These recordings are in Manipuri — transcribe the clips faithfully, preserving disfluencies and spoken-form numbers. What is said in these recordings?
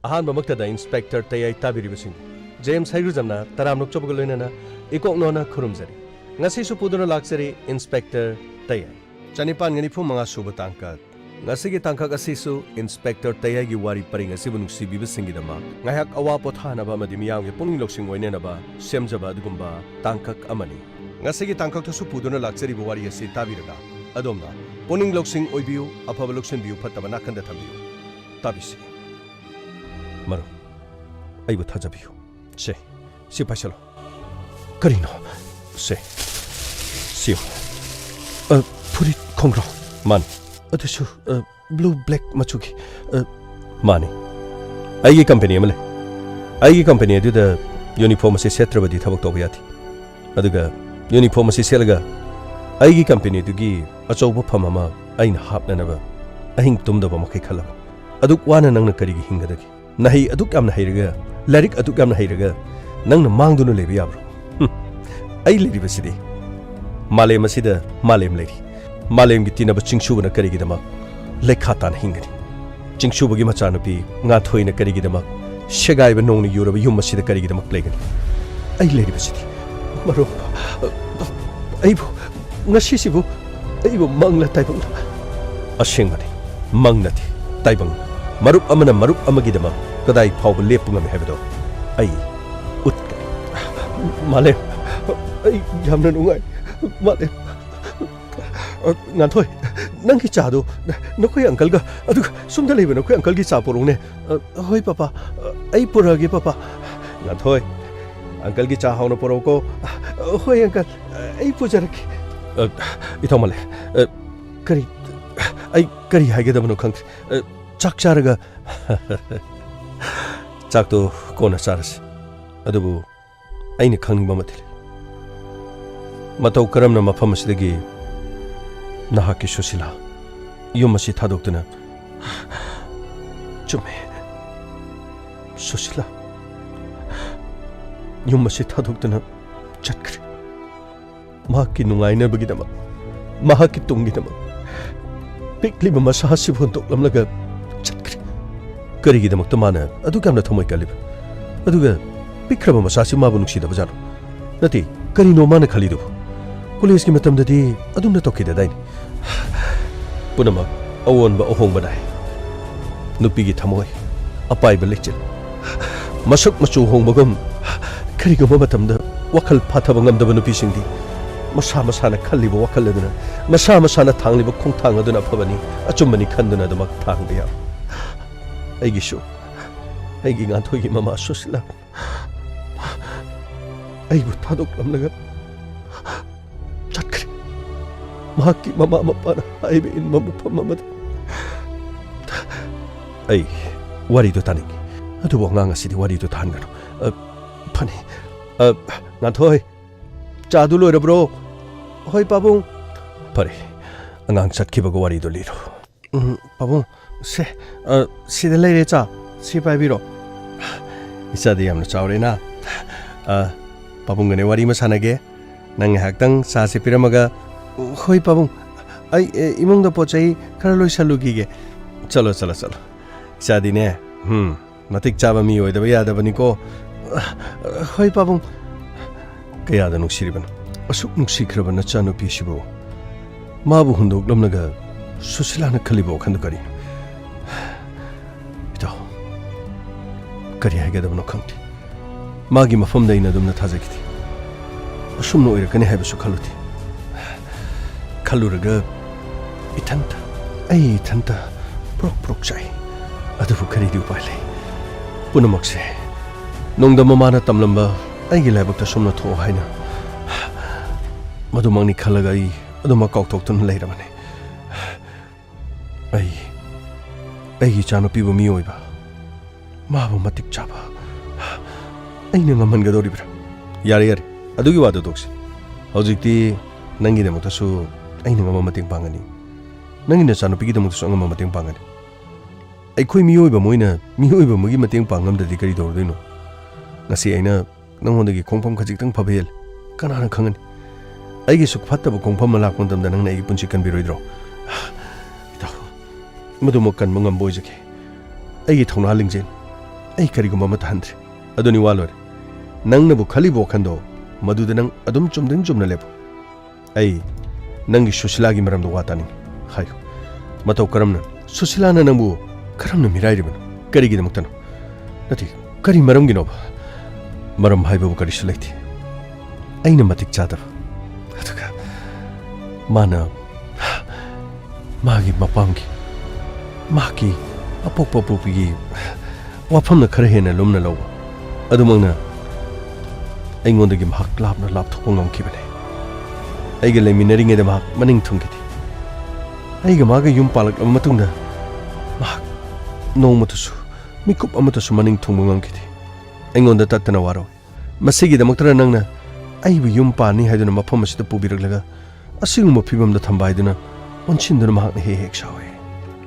ꯑꯍꯥꯟꯕꯃꯛꯇꯗ ꯏꯟꯁꯄꯦꯛꯇꯔ ꯇꯌꯥꯏ ꯇꯥꯕꯤꯔꯤꯕꯁꯤꯡꯕꯨ ꯖꯦꯝꯁ ꯍꯩꯒ꯭ꯔꯨꯖꯝꯅ ꯇꯔꯥꯝꯅ ꯑꯣꯛꯆꯕꯒ ꯂꯣꯏꯅꯅ ꯏꯀꯣꯛꯅꯣꯅ ꯈꯨꯔꯨꯝꯖꯔꯤ꯫ ꯉꯁꯤꯁꯨ ꯄꯨꯗꯨꯅ ꯂꯥꯛꯆꯔꯤ ꯏꯟꯁꯄꯦꯛꯇꯔ ꯇꯌꯥꯏ꯫ ꯆꯅꯤꯄꯥꯟ ꯒ ꯅꯤꯐꯨ ꯃꯉꯥ ꯁꯨꯕ ꯇꯥꯡꯀꯛ꯫ ꯉꯁꯤꯒꯤ ꯇꯥꯡꯀꯛ ꯑꯁꯤꯁꯨ ꯏꯟꯁꯄꯦꯛꯇꯔ ꯇꯌꯥꯏꯒꯤ ꯋꯥꯔꯤ ꯄꯔꯤꯡ ꯑꯁꯤꯕꯨ ꯅꯨꯡꯁꯤꯕꯤꯕꯁꯤꯡꯒꯤꯗꯃꯛ ꯉꯥꯏꯍꯥꯛ ꯑꯋꯥ ꯄꯣꯊꯥꯅꯕ ꯑꯃꯗꯤ ꯃꯤꯌꯥꯝꯒꯤ ꯄꯨꯛꯅꯤꯡ ꯂꯧꯁꯤꯡ ꯑꯣꯏꯅꯅꯕ ꯁꯦꯝꯖꯕ ꯑꯗꯨꯒꯨꯝꯕ ꯇꯥꯡꯀꯛ ꯑꯃꯅꯤ꯫ ꯉꯁꯤꯒꯤ ꯇꯥꯡꯀꯛꯇꯁꯨ ꯄꯨꯗꯨꯅ ꯂꯥꯛꯆꯔꯤꯕ ꯋꯥꯔꯤ ꯑꯁꯤ ꯇꯥꯕꯤꯔꯒ ꯑꯗꯣꯝꯅ ꯄꯨꯛꯅꯤꯡ ꯂꯧꯁꯤꯡ ꯑꯣꯏꯕꯤꯌꯨ, ꯑꯐꯕ ꯂꯧꯁꯤꯟꯕꯤꯌꯨ, ꯐꯠꯇꯕ ꯅꯥꯀꯟꯗ ꯊꯝꯕꯤꯌꯨ꯫ ꯇꯥꯕꯤꯁꯤ꯫ ꯃꯔꯨꯞ, ꯑꯩꯕꯨ ꯊꯥꯖꯕꯤꯌꯨ꯫ ꯁꯦ, ꯁꯤ ꯄꯥꯏꯁꯜꯂꯣ꯫ ꯀꯔꯤꯅꯣ? ꯁꯦ, ꯁꯤ ꯌꯦꯡꯉꯨ꯫ ꯑ, ꯐꯨꯔꯤꯠ ꯈꯣꯡꯒ꯭ꯔꯥꯎ꯫ ꯃꯥꯅꯤ꯫ ꯑꯗꯨꯁꯨ, ꯑ, blue black ꯃꯆꯨꯒꯤ꯫ ꯑ, ꯃꯥꯅꯤ꯫ ꯑꯩꯒꯤ ꯀꯝꯄꯦꯅꯤ ꯑꯃ ꯂꯩ꯫ ꯑꯩꯒꯤ ꯀꯝꯄꯦꯅꯤ ꯑꯗꯨꯗ ꯌꯨꯅꯤꯐꯣꯔꯝ ꯑꯁꯤ ꯁꯦꯠꯇ꯭ꯔꯕꯗꯤ ꯊꯕꯛ ꯇꯧꯕ ꯌꯥꯗꯦ꯫ ꯑꯗꯨꯒ ꯌꯨꯅꯤꯐꯣꯔꯝ ꯑꯁꯤ ꯁꯦꯠꯂꯒ ꯑꯩꯒꯤ ꯀꯝꯄꯦꯅꯤꯗꯨꯒꯤ ꯑꯆꯧꯕ ꯐꯝ ꯑꯃ ꯑꯩꯅ ꯍꯥꯞꯅꯅꯕ ꯑꯍꯤꯡ ꯇꯨꯝꯗꯕ ꯃꯈꯩ ꯈꯜꯂꯕꯅꯤ꯫ ꯑꯗꯨꯛ ꯋꯥꯅ ꯅꯪꯅ ꯀꯔꯤꯒꯤ ꯍꯤꯡꯒꯗꯒꯦ? ꯅꯍꯩ ꯑꯗꯨꯛ ꯌꯥꯝꯅ ꯍꯩꯔꯒ, ꯂꯥꯏꯔꯤꯛ ꯑꯗꯨꯛ ꯌꯥꯝꯅ ꯍꯩꯔꯒ ꯅꯪꯅ ꯃꯥꯡꯗꯨꯅ ꯂꯩꯕ ꯌꯥꯕ꯭ꯔꯣ? ꯍꯨꯝ, ꯑꯩ ꯂꯩꯔꯤꯕꯁꯤꯗꯤ ꯃꯥꯂꯦꯝ ꯑꯁꯤꯗ ꯃꯥꯂꯦꯝ ꯂꯩꯔꯤ꯫ ꯃꯥꯂꯦꯝꯒꯤ ꯇꯤꯟꯅꯕ ꯆꯤꯡꯁꯨꯕꯅ ꯀꯔꯤꯒꯤꯗꯃꯛ ꯂꯩꯈꯥ ꯇꯥꯅ ꯍꯤꯡꯒꯅꯤ? ꯆꯤꯡꯁꯨꯕꯒꯤ ꯃꯆꯥꯅꯨꯄꯤ ꯉꯥꯟꯊꯣꯏꯅ ꯀꯔꯤꯒꯤꯗꯃꯛ ꯁꯦꯒꯥꯏꯕ ꯅꯣꯡꯅ ꯌꯨꯔꯕ ꯌꯨꯝ ꯑꯁꯤꯗ ꯀꯔꯤꯒꯤꯗꯃꯛ ꯂꯩꯒꯅꯤ? ꯑꯩ ꯂꯩꯔꯤꯕꯁꯤꯗꯤ ꯃꯔꯨꯞ, ꯑꯩꯕꯨ, ꯉꯁꯤꯁꯤꯕꯨ ꯑꯩꯕꯨ ꯃꯪꯂ ꯇꯥꯏꯕꯪꯂ? ꯑꯁꯦꯡꯕꯅꯤ, ꯃꯪ ꯅꯠꯇꯦ, ꯇꯥꯏꯕꯪꯅꯤ꯫ ꯃꯔꯨꯞ ꯑꯃꯅ ꯃꯔꯨꯞ ꯑꯃꯒꯤꯗꯃꯛ ꯀꯗꯥꯏ ꯐꯥꯎꯕ ꯂꯦꯞꯄ ꯉꯝꯃꯤ ꯍꯥꯏꯕꯗꯣ ꯑꯩ ꯎꯠꯀꯅꯤ꯫ ꯃꯥꯂꯦꯝ, ꯑꯩ ꯌꯥꯝꯅ ꯅꯨꯡꯉꯥꯏ꯫ ꯃꯥꯂꯦꯝ, ꯑ, ꯉꯥꯟꯊꯣꯏ, ꯅꯪꯒꯤ ꯆꯥꯗꯣ ꯅꯈꯣꯏ ꯑꯪꯀꯜꯒ, ꯑꯗꯨꯒ ꯁꯣꯝꯗ ꯂꯩꯕ ꯅꯈꯣꯏ ꯑꯪꯀꯜꯒꯤ ꯆꯥ ꯄꯣꯔꯛꯎꯅꯦ꯫ ꯑ, ꯍꯣꯏ, ꯄꯥꯄꯥ꯫ ꯑ, ꯑꯩ ꯄꯨꯔꯛꯑꯒꯦ, ꯄꯥꯄꯥ꯫ ꯉꯥꯟꯊꯣꯏ, ꯑꯪꯀꯜꯒꯤ ꯆꯥ ꯍꯥꯎꯅ ꯄꯨꯔꯛꯎꯀꯣ꯫ ꯑ, ꯍꯣꯏ, ꯑꯪꯀꯜ꯫ ꯑ, ꯑꯩ ꯄꯨꯖꯔꯛꯀꯦ꯫ ꯑ, ꯏꯊꯧ ꯃꯥꯂꯦꯝ꯫ ꯑ, ꯀꯔꯤ, ꯑꯩ ꯀꯔꯤ ꯍꯥꯏꯒꯗꯕꯅꯣ ꯈꯪꯗ꯭ꯔꯦ꯫ ꯑ, ꯆꯥꯛ ꯆꯥꯔꯒ, ꯆꯥꯛꯇꯣ ꯀꯣꯟꯅ ꯆꯥꯔꯁꯤ꯫ ꯑꯗꯨꯕꯨ ꯑꯩꯅ ꯈꯪꯅꯤꯡꯕ ꯑꯃꯗꯤ ꯂꯩ꯫ ꯃꯇꯧ ꯀꯔꯝꯅ ꯃꯐꯝ ꯑꯁꯤꯗꯒꯤ ꯅꯍꯥꯛꯀꯤ ꯁꯨꯁꯤꯂꯥ ꯌꯨꯝ ꯑꯁꯤ ꯊꯥꯗꯣꯛꯇꯨꯅ, ꯆꯨꯝꯃꯦ, ꯁꯨꯁꯤꯂꯥ ꯌꯨꯝ ꯑꯁꯤ ꯊꯥꯗꯣꯛꯇꯨꯅ ꯆꯠꯈ꯭ꯔꯦ꯫ ꯃꯍꯥꯛꯀꯤ ꯅꯨꯡꯉꯥꯏꯅꯕꯒꯤꯗꯃꯛ, ꯃꯍꯥꯛꯀꯤ ꯇꯨꯡꯒꯤꯗꯃꯛ ꯄꯤꯛꯂꯤꯕ ꯃꯁꯥ ꯑꯁꯤꯕꯨ ꯍꯨꯟꯗꯣꯛꯂꯝꯂꯒ ꯆꯠꯈ꯭ꯔꯦ꯫ ꯀꯔꯤꯒꯤꯗꯃꯛꯇ ꯃꯥꯅ ꯑꯗꯨꯛ ꯌꯥꯝꯅ ꯊꯃꯣꯏ ꯀꯜꯂꯤꯕ? ꯑꯗꯨꯒ ꯄꯤꯛꯈ꯭ꯔꯕ ꯃꯆꯥꯁꯤ ꯃꯥꯕꯨ ꯅꯨꯡꯁꯤꯗꯕ ꯖꯥꯠꯂꯣ? ꯅꯠꯇꯦ, ꯀꯔꯤꯅꯣ ꯃꯥꯅ ꯈꯜꯂꯤꯗꯨꯕꯨ? ꯀꯣꯂꯦꯖꯀꯤ ꯃꯇꯝꯗꯗꯤ ꯑꯗꯨꯝꯅ ꯇꯧꯈꯤꯗꯗꯥꯏꯅꯦ? ꯄꯨꯝꯅꯃꯛ ꯑꯑꯣꯟꯕ ꯑꯍꯣꯡꯕ ꯅꯥꯏ꯫ ꯅꯨꯄꯤꯒꯤ ꯊꯃꯣꯏ, ꯑꯄꯥꯏꯕ ꯂꯩꯆꯤꯜ, ꯃꯁꯛ ꯃꯆꯨ ꯍꯣꯡꯕꯒꯨꯝ, ꯀꯔꯤꯒꯨꯝꯕ ꯃꯇꯝꯗ ꯋꯥꯈꯜ ꯐꯥꯊꯕ ꯉꯝꯗꯕ ꯅꯨꯄꯤꯁꯤꯡꯗꯤ ꯃꯁꯥ ꯃꯁꯥꯅ ꯈꯜꯂꯤꯕ ꯋꯥꯈꯜ ꯑꯗꯨꯅ, ꯃꯁꯥ ꯃꯁꯥꯅ ꯊꯥꯡꯂꯤꯕ ꯈꯣꯡꯊꯥꯡ ꯑꯗꯨꯅ ꯑꯐꯕꯅꯤ, ꯑꯆꯨꯝꯕꯅꯤ ꯈꯟꯗꯨꯅ ꯑꯗꯨꯃꯛ ꯊꯥꯡꯕ ꯌꯥꯕ꯫ ꯑꯩꯒꯤꯁꯨ, ꯑꯩꯒꯤ ꯉꯥꯟꯊꯣꯏꯒꯤ ꯃꯃꯥ ꯁꯨꯁꯤꯂꯥ ꯑꯩꯕꯨ ꯊꯥꯗꯣꯛꯂꯝꯂꯒ ꯆꯠꯈ꯭ꯔꯦ꯫ ꯃꯍꯥꯛꯀꯤ ꯃꯃꯥ ꯃꯄꯥꯅ ꯍꯥꯏꯕ ꯏꯟꯕ ꯃꯐꯝ ꯑꯃꯗ꯫ ꯑꯩ ꯋꯥꯔꯤꯗꯨ ꯇꯥꯅꯤꯡꯏ, ꯑꯗꯨꯕꯨ ꯑꯉꯥꯡ ꯑꯁꯤꯗꯤ ꯋꯥꯔꯤꯗꯨ ꯇꯥꯍꯟꯒꯅꯨ꯫ ꯑ, ꯐꯅꯤ꯫ ꯑ, ꯉꯥꯟꯊꯣꯏ, ꯆꯥꯗꯨ ꯂꯣꯏꯔꯕ꯭ꯔꯣ? ꯍꯣꯏ, ꯄꯥꯕꯨꯡ꯫ ꯐꯔꯦ, ꯑꯉꯥꯡ ꯆꯠꯈꯤꯕꯒ ꯋꯥꯔꯤꯗꯨ ꯂꯤꯔꯣ꯫ ꯎꯝ, ꯄꯥꯕꯨꯡ, ꯁꯦ, ꯑ, ꯁꯤꯗ ꯂꯩꯔꯦ ꯆꯥ, ꯁꯤ ꯄꯥꯏꯕꯤꯔꯣ꯫ ꯏꯆꯥꯗꯤ ꯌꯥꯝꯅ ꯆꯥꯎꯔꯦꯅ꯫ ꯑ, ꯄꯥꯕꯨꯡꯒꯅꯦ ꯋꯥꯔꯤ ꯑꯃ ꯁꯥꯟꯅꯒꯦ꯫ ꯅꯪ ꯉꯥꯏꯍꯥꯛꯇꯪ ꯆꯥꯁꯦ ꯄꯤꯔꯝꯃꯒ꯫ ꯍꯣꯏ, ꯄꯥꯕꯨꯡ꯫ ꯑꯩ, ꯑꯦ, ꯏꯃꯨꯡꯗ ꯄꯣꯠ ꯆꯩ ꯈꯔ ꯂꯣꯏꯁꯜꯂꯨꯈꯤꯒꯦ꯫ ꯆꯠꯂꯣ, ꯆꯠꯂꯣ, ꯆꯠꯂꯣ꯫ ꯏꯆꯥꯗꯤꯅꯦ, ꯎꯝ, ꯃꯇꯤꯛ ꯆꯥꯕ ꯃꯤ ꯑꯣꯏꯗꯕ ꯌꯥꯗꯕꯅꯤꯀꯣ꯫ ꯍꯣꯏ, ꯄꯥꯕꯨꯡ꯫ ꯀꯌꯥꯗ ꯅꯨꯡꯁꯤꯔꯤꯕꯅꯣ? ꯑꯁꯨꯛ ꯅꯨꯡꯁꯤꯈ꯭ꯔꯕ ꯅꯆꯥꯅꯨꯄꯤꯁꯤꯕꯨ ꯃꯥꯕꯨ ꯍꯨꯟꯗꯣꯛꯂꯝꯂꯒ ꯁꯨꯁꯤꯂꯥꯅ ꯈꯜꯂꯤꯕ ꯋꯥꯈꯜꯗꯨ ꯀꯔꯤꯅꯣ? ꯏꯇꯥꯎ, ꯀꯔꯤ ꯍꯥꯏꯒꯗꯕꯅꯣ ꯈꯪꯗꯦ꯫ ꯃꯥꯒꯤ ꯃꯐꯝꯗ ꯑꯩꯅ ꯑꯗꯨꯝꯅ ꯊꯥꯖꯈꯤꯗꯦ꯫ ꯑꯁꯨꯝꯅ ꯑꯣꯏꯔꯛꯀꯅꯤ ꯍꯥꯏꯕꯁꯨ ꯈꯜꯂꯨꯗꯦ꯫ ꯈꯜꯂꯨꯔꯒ ꯏꯊꯟꯇ, ꯑꯩ ꯏꯊꯟꯇ ꯄ꯭ꯔꯣꯛ ꯄ꯭ꯔꯣꯛ ꯆꯥꯛꯏ꯫ ꯑꯗꯨꯕꯨ ꯀꯔꯤꯗꯤ ꯎꯄꯥꯏ ꯂꯩ? ꯄꯨꯝꯅꯃꯛꯁꯦ ꯅꯣꯡꯗꯝ ꯃꯃꯥꯅ ꯇꯝꯂꯝꯕ ꯑꯩꯒꯤ ꯂꯥꯏꯕꯛꯇ ꯁꯨꯝꯅ ꯊꯣꯛꯑꯣ ꯍꯥꯏꯅ, ꯃꯗꯨꯃꯛꯅꯤ ꯈꯜꯂꯒ ꯑꯩ ꯑꯗꯨꯃꯛ ꯀꯥꯎꯊꯣꯛꯇꯨꯅ ꯂꯩꯔꯕꯅꯤ꯫ ꯑꯩ, ꯑꯩꯒꯤ ꯏꯆꯥꯅꯨꯄꯤꯕꯨ ꯃꯤ ꯑꯣꯏꯕ, ꯃꯥꯕꯨ ꯃꯇꯤꯛ ꯆꯥꯕ ꯑꯩꯅ ꯉꯝꯍꯟꯒꯗꯧꯔꯤꯕ꯭ꯔꯥ? ꯌꯥꯔꯦ, ꯌꯥꯔꯦ, ꯑꯗꯨꯒꯤ ꯋꯥꯗꯨ ꯇꯣꯛꯁꯤ꯫ ꯍꯧꯖꯤꯛꯇꯤ ꯅꯪꯒꯤꯗꯃꯛꯇꯁꯨ ꯑꯩꯅ ꯉꯝꯕ ꯃꯇꯦꯡ ꯄꯥꯡꯒꯅꯤ꯫ ꯅꯪꯒꯤ ꯅꯆꯥꯅꯨꯄꯤꯒꯤꯗꯃꯛꯇꯁꯨ ꯑꯉꯝꯕ ꯃꯇꯦꯡ ꯄꯥꯡꯒꯅꯤ꯫ ꯑꯩꯈꯣꯏ ꯃꯤꯑꯣꯏꯕ ꯑꯃ ꯑꯣꯏꯅ ꯃꯤꯑꯣꯏꯕ ꯑꯃꯒꯤ ꯃꯇꯦꯡ ꯄꯥꯡ ꯉꯝꯗ꯭ꯔꯗꯤ ꯀꯔꯤ ꯇꯧꯔꯨꯗꯣꯏꯅꯣ? ꯉꯁꯤ ꯑꯩꯅ ꯅꯪꯉꯣꯟꯗꯒꯤ ꯈꯣꯡꯐꯝ ꯈꯖꯤꯛꯇꯪ ꯐꯕ ꯍꯦꯜꯂꯦ꯫ ꯀꯅꯥꯅ ꯈꯪꯒꯅꯤ? ꯑꯩꯒꯤ ꯁꯨꯛ ꯐꯠꯇꯕ ꯈꯣꯡꯐꯝ ꯑꯃ ꯂꯥꯛꯄ ꯃꯇꯝꯗ ꯅꯪꯅ ꯑꯩꯒꯤ ꯄꯨꯟꯁꯤ ꯀꯟꯕꯤꯔꯣꯏꯗ꯭ꯔꯣ? ꯏꯇꯥꯎ, ꯃꯗꯨꯃꯛ ꯀꯟꯕ ꯉꯝꯕ ꯑꯣꯏꯖꯒꯦ꯫ ꯑꯩꯒꯤ ꯊꯧꯅꯥ ꯂꯤꯡꯖꯦꯜ ꯑꯩ ꯀꯔꯤꯒꯨꯝꯕ ꯑꯃꯠꯇ ꯍꯟꯗ꯭ꯔꯤ꯫ ꯑꯗꯨꯅꯤ ꯋꯥ ꯂꯣꯏꯔꯦ꯫ ꯅꯪꯅꯕꯨ ꯈꯜꯂꯤꯕ ꯋꯥꯈꯟꯗꯣ ꯃꯗꯨꯗ ꯅꯪ ꯑꯗꯨꯝ ꯆꯨꯝꯗ꯭ꯔꯤꯡ ꯆꯨꯝꯅ ꯂꯦꯞꯄꯨ꯫ ꯑꯩ ꯅꯪꯒꯤ ꯁꯨꯁꯤꯂꯥꯒꯤ ꯃꯔꯝꯗ ꯋꯥ ꯇꯥꯅꯤꯡꯉꯤ꯫ ꯍꯥꯏꯌꯨ꯫ ꯃꯇꯧ ꯀꯔꯝꯅ? ꯁꯨꯁꯤꯂꯥꯅ ꯅꯪꯕꯨ ꯀꯔꯝꯅ ꯃꯤꯔꯥꯏꯔꯤꯕꯅꯣ? ꯀꯔꯤꯒꯤꯗꯃꯛꯇꯅꯣ? ꯅꯠꯇꯦ, ꯀꯔꯤ ꯃꯔꯝꯒꯤꯅꯣꯕ? ꯃꯔꯝ ꯍꯥꯏꯕꯕꯨ ꯀꯔꯤꯁꯨ ꯂꯩꯇꯦ꯫ ꯑꯩꯅ ꯃꯇꯤꯛ ꯆꯥꯗꯕ꯫ ꯑꯗꯨꯒ ꯃꯥꯅ ꯃꯥꯒꯤ ꯃꯄꯥꯝꯒꯤ, ꯃꯍꯥꯛꯀꯤ ꯑꯄꯣꯛꯄ ꯄꯣꯛꯄꯤꯒꯤ ꯋꯥꯐꯝꯅ ꯈꯔ ꯍꯦꯟꯅ ꯂꯨꯝꯅ ꯂꯧꯕ꯫ ꯑꯗꯨꯃꯛꯅ ꯑꯩꯉꯣꯟꯗꯒꯤ ꯃꯍꯥꯛ ꯂꯥꯞꯅ ꯂꯥꯞꯊꯣꯛꯄ ꯉꯝꯈꯤꯕꯅꯤ꯫ ꯑꯩꯒ ꯂꯩꯃꯤꯟꯅꯔꯤꯉꯩꯗ ꯃꯍꯥꯛ ꯃꯅꯤꯡ ꯊꯨꯡꯈꯤꯗꯦ꯫ ꯑꯩꯒ ꯃꯥꯒ ꯌꯨꯝ ꯄꯥꯜꯂꯛꯂꯕ ꯃꯇꯨꯡꯗ ꯃꯍꯥꯛ ꯅꯣꯡꯃꯇꯁꯨ ꯃꯤꯀꯨꯞ ꯑꯃꯠꯇꯁꯨ ꯃꯅꯤꯡ ꯊꯨꯡꯕ ꯉꯝꯈꯤꯗꯦ꯫ ꯑꯩꯉꯣꯟꯗ ꯇꯠꯇꯅ ꯋꯥꯔꯧꯏ꯫ ꯃꯁꯤꯒꯤꯗꯃꯛꯇꯔ ꯅꯪꯅ ꯑꯩꯕꯨ ꯌꯨꯝ ꯄꯥꯟꯅꯤ ꯍꯥꯏꯗꯨꯅ ꯃꯐꯝ ꯑꯁꯤꯗ ꯄꯨꯕꯤꯔꯛꯂꯒ ꯑꯁꯤꯒꯨꯝꯕ ꯐꯤꯕꯝꯗ ꯊꯝꯕ ꯍꯥꯏꯗꯨꯅ ꯑꯣꯟꯁꯤꯟꯗꯨꯅ ꯃꯍꯥꯛꯅ ꯍꯦꯛ ꯍꯦꯛ ꯁꯥꯎꯏ꯫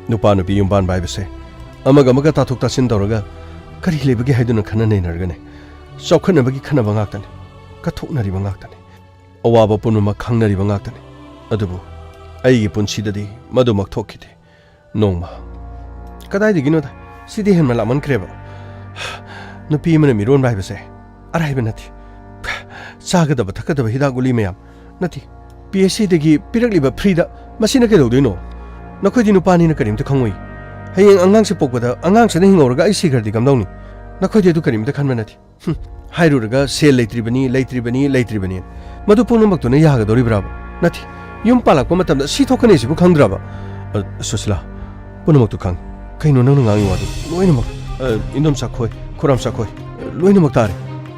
ꯅꯨꯄꯥ ꯅꯨꯄꯤ ꯌꯨꯝ ꯄꯥꯟꯕ ꯍꯥꯏꯕꯁꯦ ꯑꯃꯒ ꯑꯃꯒ ꯇꯥꯊꯣꯛ ꯇꯥꯁꯤꯟ ꯇꯧꯔꯒ ꯀꯔꯤ ꯂꯩꯕꯒꯦ ꯍꯥꯏꯗꯨꯅ ꯈꯟꯅ ꯅꯩꯅꯔꯒꯅꯦ꯫ ꯆꯥꯎꯈꯠꯅꯕꯒꯤ ꯈꯟꯅꯕ ꯉꯥꯛꯇꯅꯤ, ꯀꯠꯊꯣꯛꯅꯔꯤꯕ ꯉꯥꯛꯇꯅꯤ, ꯑꯋꯥꯕ ꯄꯨꯝꯅꯃꯛ ꯈꯪꯅꯔꯤꯕ ꯉꯥꯛꯇꯅꯤ꯫ ꯑꯗꯨꯕꯨ ꯑꯩꯒꯤ ꯄꯨꯟꯁꯤꯗꯗꯤ ꯃꯗꯨꯃꯛ ꯊꯣꯛꯈꯤꯗꯦ꯫ ꯅꯣꯡꯃ, ꯀꯗꯥꯏꯗꯒꯤꯅꯣꯗ, ꯁꯤꯗꯤ ꯍꯦꯟꯃꯟ ꯂꯥꯛꯃꯟꯈ꯭ꯔꯦꯕ꯫ ꯅꯨꯄꯤ ꯑꯃꯅ ꯃꯤꯔꯣꯟꯕ ꯍꯥꯏꯕꯁꯦ ꯑꯔꯥꯏꯕ ꯅꯠꯇꯦ꯫ ꯆꯥꯒꯗꯕ ꯊꯛꯀꯗꯕ ꯍꯤꯗꯥꯛ ꯒꯨꯂꯤ ꯃꯌꯥꯝ, ꯅꯠꯇꯦ, ꯄꯤ ꯑꯩꯆ ꯁꯤꯗꯒꯤ ꯄꯤꯔꯛꯂꯤꯕ ꯐ꯭ꯔꯤꯗ, ꯃꯁꯤꯅ ꯀꯩꯗꯧꯗꯣꯏꯅꯣ? ꯅꯈꯣꯏꯗꯤ ꯅꯨꯄꯥꯅꯤꯅ ꯀꯔꯤꯝꯇ ꯈꯪꯉꯣꯏ꯫ ꯍꯌꯦꯡ ꯑꯉꯥꯡꯁꯦ ꯄꯣꯛꯄꯗ ꯑꯉꯥꯡꯁꯤꯅ ꯍꯤꯡꯍꯧꯔꯒ ꯑꯩ ꯁꯤꯈ꯭ꯔꯗꯤ ꯀꯝꯗꯧꯅꯤ? ꯅꯈꯣꯏꯗꯤ ꯑꯗꯨ ꯀꯔꯤꯝꯇ ꯈꯟꯕ ꯅꯠꯇꯦ꯫ ꯍꯨꯝ, ꯍꯥꯏꯔꯨꯔꯒ ꯁꯦꯜ ꯂꯩꯇ꯭ꯔꯤꯕꯅꯤ, ꯂꯩꯇ꯭ꯔꯤꯕꯅꯤ, ꯂꯩꯇ꯭ꯔꯤꯕꯅꯤ꯫ ꯃꯗꯨ ꯄꯨꯝꯅꯃꯛꯇꯨꯅ ꯌꯥꯒꯗꯧꯔꯤꯕ꯭ꯔꯥꯕ? ꯅꯠꯇꯦ꯫ ꯌꯨꯝ ꯄꯥꯜꯂꯛꯄ ꯃꯇꯝꯗ ꯁꯤ ꯊꯣꯛꯀꯅꯤ ꯁꯤꯕꯨ ꯈꯪꯗ꯭ꯔꯕ? ꯑ, ꯁꯨꯁꯤꯂꯥ, ꯄꯨꯝꯅꯃꯛꯇꯨ ꯈꯪꯉꯤ꯫ ꯀꯩꯅꯣ ꯅꯪꯅ ꯉꯥꯡꯉꯤ ꯋꯥꯗꯨ? ꯂꯣꯏꯅꯃꯛ, ꯑ, ꯏꯟꯗꯣꯝꯆꯥ ꯈꯣꯏ, ꯈꯨꯔꯥꯝꯆꯥ ꯈꯣꯏ, ꯑ, ꯂꯣꯏꯅꯃꯛ ꯇꯥꯔꯦ꯫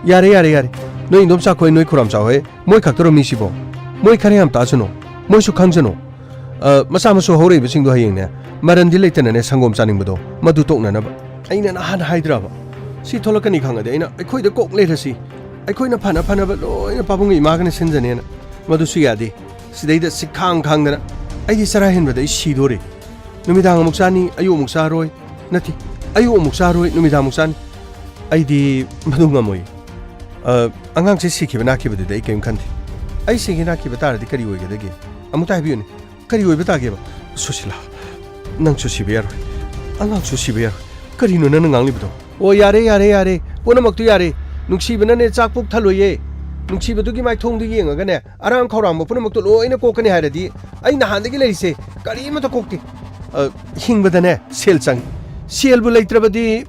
ꯌꯥꯔꯦ, ꯌꯥꯔꯦ, ꯌꯥꯔꯦ꯫ ꯅꯣꯏ ꯏꯟꯗꯣꯝꯆꯥ ꯈꯣꯏ, ꯅꯣꯏ ꯈꯨꯔꯥꯝꯆꯥ ꯍꯣꯏ, ꯃꯣꯏ ꯈꯛꯇꯔꯣ ꯃꯤꯁꯤꯕꯣ? ꯃꯣꯏ ꯈꯔ ꯌꯥꯝ ꯇꯥꯁꯅꯨ꯫ ꯃꯣꯏꯁꯨ ꯈꯪꯖꯅꯨ꯫ ꯑ, ꯃꯆꯥ ꯃꯁꯨ ꯍꯧꯔꯛꯏꯕꯁꯤꯡꯗꯣ ꯍꯌꯦꯡꯅꯦ, ꯃꯔꯟꯗꯤ ꯂꯩꯇꯅꯅꯦ ꯁꯪꯒꯣꯝ ꯆꯥꯅꯤꯡꯕꯗꯣ, ꯃꯗꯨ ꯇꯣꯛꯅꯅꯕ꯫ ꯑꯩꯅ ꯅꯍꯥꯟ ꯍꯥꯏꯗ꯭ꯔꯕ? ꯁꯤ ꯊꯣꯛꯂꯛꯀꯅꯤ ꯈꯪꯉꯗꯤ ꯑꯩꯅ ꯑꯩꯈꯣꯏꯗ ꯀꯣꯛ ꯂꯩꯔꯁꯤ꯫ ꯑꯩꯈꯣꯏꯅ ꯐꯅ ꯐꯅꯕ ꯂꯣꯏꯅ ꯄꯥꯕꯨꯡꯒꯤ ꯏꯃꯥꯒꯅ ꯁꯤꯟꯖꯅꯦꯅ꯫ ꯃꯗꯨꯁꯨ ꯌꯥꯗꯦ꯫ ꯁꯤꯗꯩꯗ ꯁꯤꯈꯥꯡ ꯈꯥꯡꯗꯅ ꯑꯩꯗꯤ ꯆꯔꯥ ꯍꯦꯟꯕꯗ ꯑꯩ ꯁꯤꯗꯣꯔꯦ꯫ ꯅꯨꯃꯤꯗꯥꯡ ꯑꯃꯨꯛ ꯆꯥꯅꯤ, ꯑꯌꯨꯛ ꯑꯃꯨꯛ ꯆꯥꯔꯣꯏ꯫ ꯅꯠꯇꯦ, ꯑꯌꯨꯛ ꯑꯃꯨꯛ ꯆꯥꯔꯣꯏ, ꯅꯨꯃꯤꯗꯥꯡ ꯑꯃꯨꯛ ꯆꯥꯅꯤ꯫ ꯑꯩꯗꯤ ꯃꯗꯨ ꯉꯝꯃꯣꯏ꯫ ꯑ, ꯑꯉꯥꯡꯁꯦ ꯁꯤꯈꯤꯕ ꯅꯥꯈꯤꯕꯗꯨꯗꯤ ꯑꯩ ꯀꯔꯤꯝ ꯈꯟꯗꯦ꯫ ꯑꯩ ꯁꯤꯒꯦ ꯅꯥꯈꯤꯕ ꯇꯥꯔꯗꯤ ꯀꯔꯤ ꯑꯣꯏꯒꯗꯒꯦ? ꯑꯃꯨꯛꯇ ꯍꯥꯏꯕꯤꯌꯨꯅꯦ꯫ ꯀꯔꯤ ꯑꯣꯏꯕ ꯇꯥꯒꯦꯕ? ꯁꯨꯁꯤꯂꯥ, ꯅꯪꯁꯨ ꯁꯤꯕ ꯌꯥꯔꯣꯏ, ꯑꯉꯥꯡꯁꯨ ꯁꯤꯕ ꯌꯥꯔꯣꯏ꯫ ꯀꯔꯤꯅꯣ ꯅꯪꯅ ꯉꯥꯡꯂꯤꯕꯗꯣ? ꯑꯣ, ꯌꯥꯔꯦ, ꯌꯥꯔꯦ, ꯌꯥꯔꯦ꯫ ꯄꯨꯝꯅꯃꯛꯇꯨ ꯌꯥꯔꯦ꯫ ꯅꯨꯡꯁꯤꯕꯅꯅꯦ ꯆꯥꯛ ꯄꯨꯛ ꯊꯜꯂꯣꯏꯌꯦ꯫ ꯅꯨꯡꯁꯤꯕꯗꯨꯒꯤ ꯃꯥꯏꯊꯣꯡꯗꯨ ꯌꯦꯡꯉꯒꯅꯦ, ꯑꯔꯥꯡ ꯈꯧꯔꯥꯡꯕ ꯄꯨꯝꯅꯃꯛꯇꯨ ꯂꯣꯏꯅ ꯀꯣꯛꯀꯅꯤ ꯍꯥꯏꯔꯗꯤ, ꯑꯩ ꯅꯍꯥꯟꯗꯒꯤ ꯂꯩꯔꯤꯁꯦ ꯀꯔꯤꯃꯠꯇ ꯀꯣꯛꯇꯦ꯫ ꯑ, ꯍꯤꯡꯕꯗꯅꯦ ꯁꯦꯜ ꯆꯪꯉꯤ꯫ ꯁꯦꯜꯕꯨ ꯂꯩꯇ꯭ꯔꯕꯗꯤ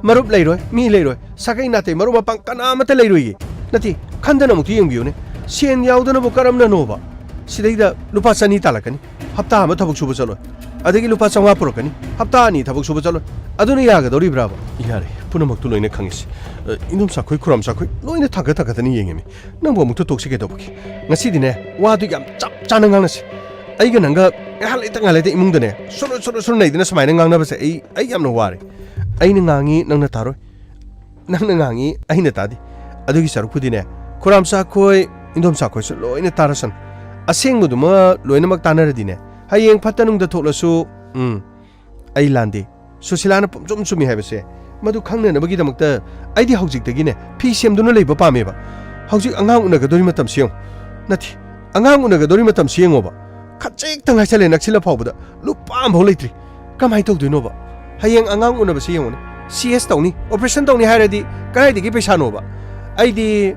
ꯃꯔꯨꯞ ꯂꯩꯔꯣꯏ, ꯃꯤ ꯂꯩꯔꯣꯏ, ꯁꯥꯒꯩ ꯅꯥꯇꯩ ꯃꯔꯨꯞ ꯃꯄꯥꯡ ꯀꯅꯥ ꯑꯃꯠꯇ ꯂꯩꯔꯣꯏꯌꯦ꯫ ꯅꯠꯇꯦ, ꯈꯟꯗꯅ ꯑꯃꯨꯛꯇ ꯌꯦꯡꯕꯤꯌꯨꯅꯦ꯫ ꯁꯦꯟ ꯌꯥꯎꯗꯅꯕꯨ ꯀꯔꯝꯅꯅꯣꯕ? ꯁꯤꯗꯩꯗ ꯂꯨꯄꯥ ꯆꯅꯤ ꯇꯥꯜꯂꯛꯀꯅꯤ, ꯍꯞꯇꯥ ꯑꯃ ꯊꯕꯛ ꯁꯨꯕ ꯆꯠꯂꯣꯏ꯫ ꯑꯗꯒꯤ ꯂꯨꯄꯥ ꯆꯥꯝꯃꯉꯥ ꯄꯨꯔꯛꯀꯅꯤ, ꯍꯞꯇꯥ ꯑꯅꯤ ꯊꯕꯛ ꯁꯨꯕ ꯆꯠꯂꯣꯏ꯫ ꯑꯗꯨꯅ ꯌꯥꯒꯗꯧꯔꯤꯕ꯭ꯔꯥꯕ? ꯌꯥꯔꯦ, ꯄꯨꯝꯅꯃꯛꯇꯨ ꯂꯣꯏꯅ ꯈꯪꯉꯤꯁꯤ꯫ ꯑ, ꯏꯟꯗꯣꯝꯆꯥꯈꯣꯏ, ꯈꯨꯔꯥꯝꯆꯥꯈꯣꯏ ꯂꯣꯏꯅ ꯊꯥꯡꯒꯠ ꯊꯥꯡꯒꯠꯇꯅ ꯌꯦꯡꯉꯤꯃꯤ꯫ ꯅꯪꯕꯨ ꯑꯃꯨꯛꯇ ꯇꯣꯛꯁꯤ ꯀꯩꯗꯧꯕꯒꯤ? ꯉꯁꯤꯗꯤꯅꯦ, ꯋꯥꯗꯨ ꯌꯥꯝ ꯆꯞ ꯆꯥꯅ ꯉꯥꯡꯅꯁꯤ꯫ ꯑꯩꯒ ꯅꯪꯒ ꯉꯥꯏꯍꯥꯛ ꯂꯩꯇ ꯉꯥꯏꯍꯥꯛ ꯂꯩꯇ ꯏꯃꯨꯡꯗꯅꯦ ꯁꯨꯔꯨ ꯁꯨꯔꯨ ꯁꯨꯔꯨ ꯅꯩꯗꯅ ꯁꯨꯃꯥꯏꯅ ꯉꯥꯡꯅꯕꯁꯦ ꯑꯩ, ꯑꯩ ꯌꯥꯝꯅ ꯋꯥꯔꯦ꯫ ꯑꯩꯅ ꯉꯥꯡꯉꯤ, ꯅꯪꯅ ꯇꯥꯔꯣꯏ꯫ ꯅꯪꯅ ꯉꯥꯡꯉꯤ, ꯑꯩꯅ ꯇꯥꯗꯦ꯫ ꯑꯗꯨꯒꯤ ꯁꯔꯨꯛꯄꯨꯗꯤꯅꯦ, ꯈꯨꯔꯥꯝꯆꯥꯈꯣꯏ, ꯏꯟꯗꯣꯝꯆꯥꯈꯣꯏꯁꯨ ꯂꯣꯏꯅ ꯇꯥꯔꯁꯅꯨ꯫ ꯑꯁꯦꯡꯕꯗꯨꯃ ꯂꯣꯏꯅꯃꯛ ꯇꯥꯅꯔꯗꯤꯅꯦ, ꯍꯌꯦꯡ ꯐꯠꯇ ꯅꯨꯡꯗ ꯊꯣꯛꯂꯁꯨ, ꯎꯝ, ꯑꯩ ꯂꯥꯟꯗꯦ꯫ ꯁꯨꯁꯤꯂꯥꯅ ꯄꯨꯝꯆꯨꯝ ꯆꯨꯝꯃꯤ ꯍꯥꯏꯕꯁꯦ, ꯃꯗꯨ ꯈꯪꯅꯅꯕꯒꯤꯗꯃꯛꯇ ꯑꯩꯗꯤ ꯍꯧꯖꯤꯛꯇꯒꯤꯅꯦ ꯐꯤ ꯁꯦꯝꯗꯨꯅ ꯂꯩꯕ ꯄꯥꯝꯃꯦꯕ꯫ ꯍꯧꯖꯤꯛ ꯑꯉꯥꯡ ꯎꯅꯒꯗꯧꯔꯤ ꯃꯇꯝꯁꯤ ꯌꯦꯡꯉꯨ꯫ ꯅꯠꯇꯦ, ꯑꯉꯥꯡ ꯎꯅꯒꯗꯧꯔꯤ ꯃꯇꯝꯁꯤ ꯌꯦꯡꯉꯣꯕ꯫ ꯈꯖꯤꯛꯇ ꯉꯥꯏꯁꯜꯂꯦ, ꯅꯛꯁꯤꯜꯂ ꯐꯥꯎꯕꯗ ꯂꯨꯄꯥ ꯑꯃꯐꯥꯎ ꯂꯩꯇ꯭ꯔꯤ꯫ ꯀꯃꯥꯏꯅ ꯇꯧꯗꯣꯏꯅꯣꯕ? ꯍꯌꯦꯡ ꯑꯉꯥꯡ ꯎꯅꯕꯁꯤ ꯌꯦꯡꯉꯨꯅꯦ꯫ ꯁꯤ ꯑꯦꯁ ꯇꯧꯅꯤ, ꯑꯣꯄꯔꯦꯁꯟ ꯇꯧꯅꯤ ꯍꯥꯏꯔꯗꯤ ꯀꯗꯥꯏꯗꯒꯤ ꯄꯩꯁꯥꯅꯣꯕ? ꯑꯩꯗꯤ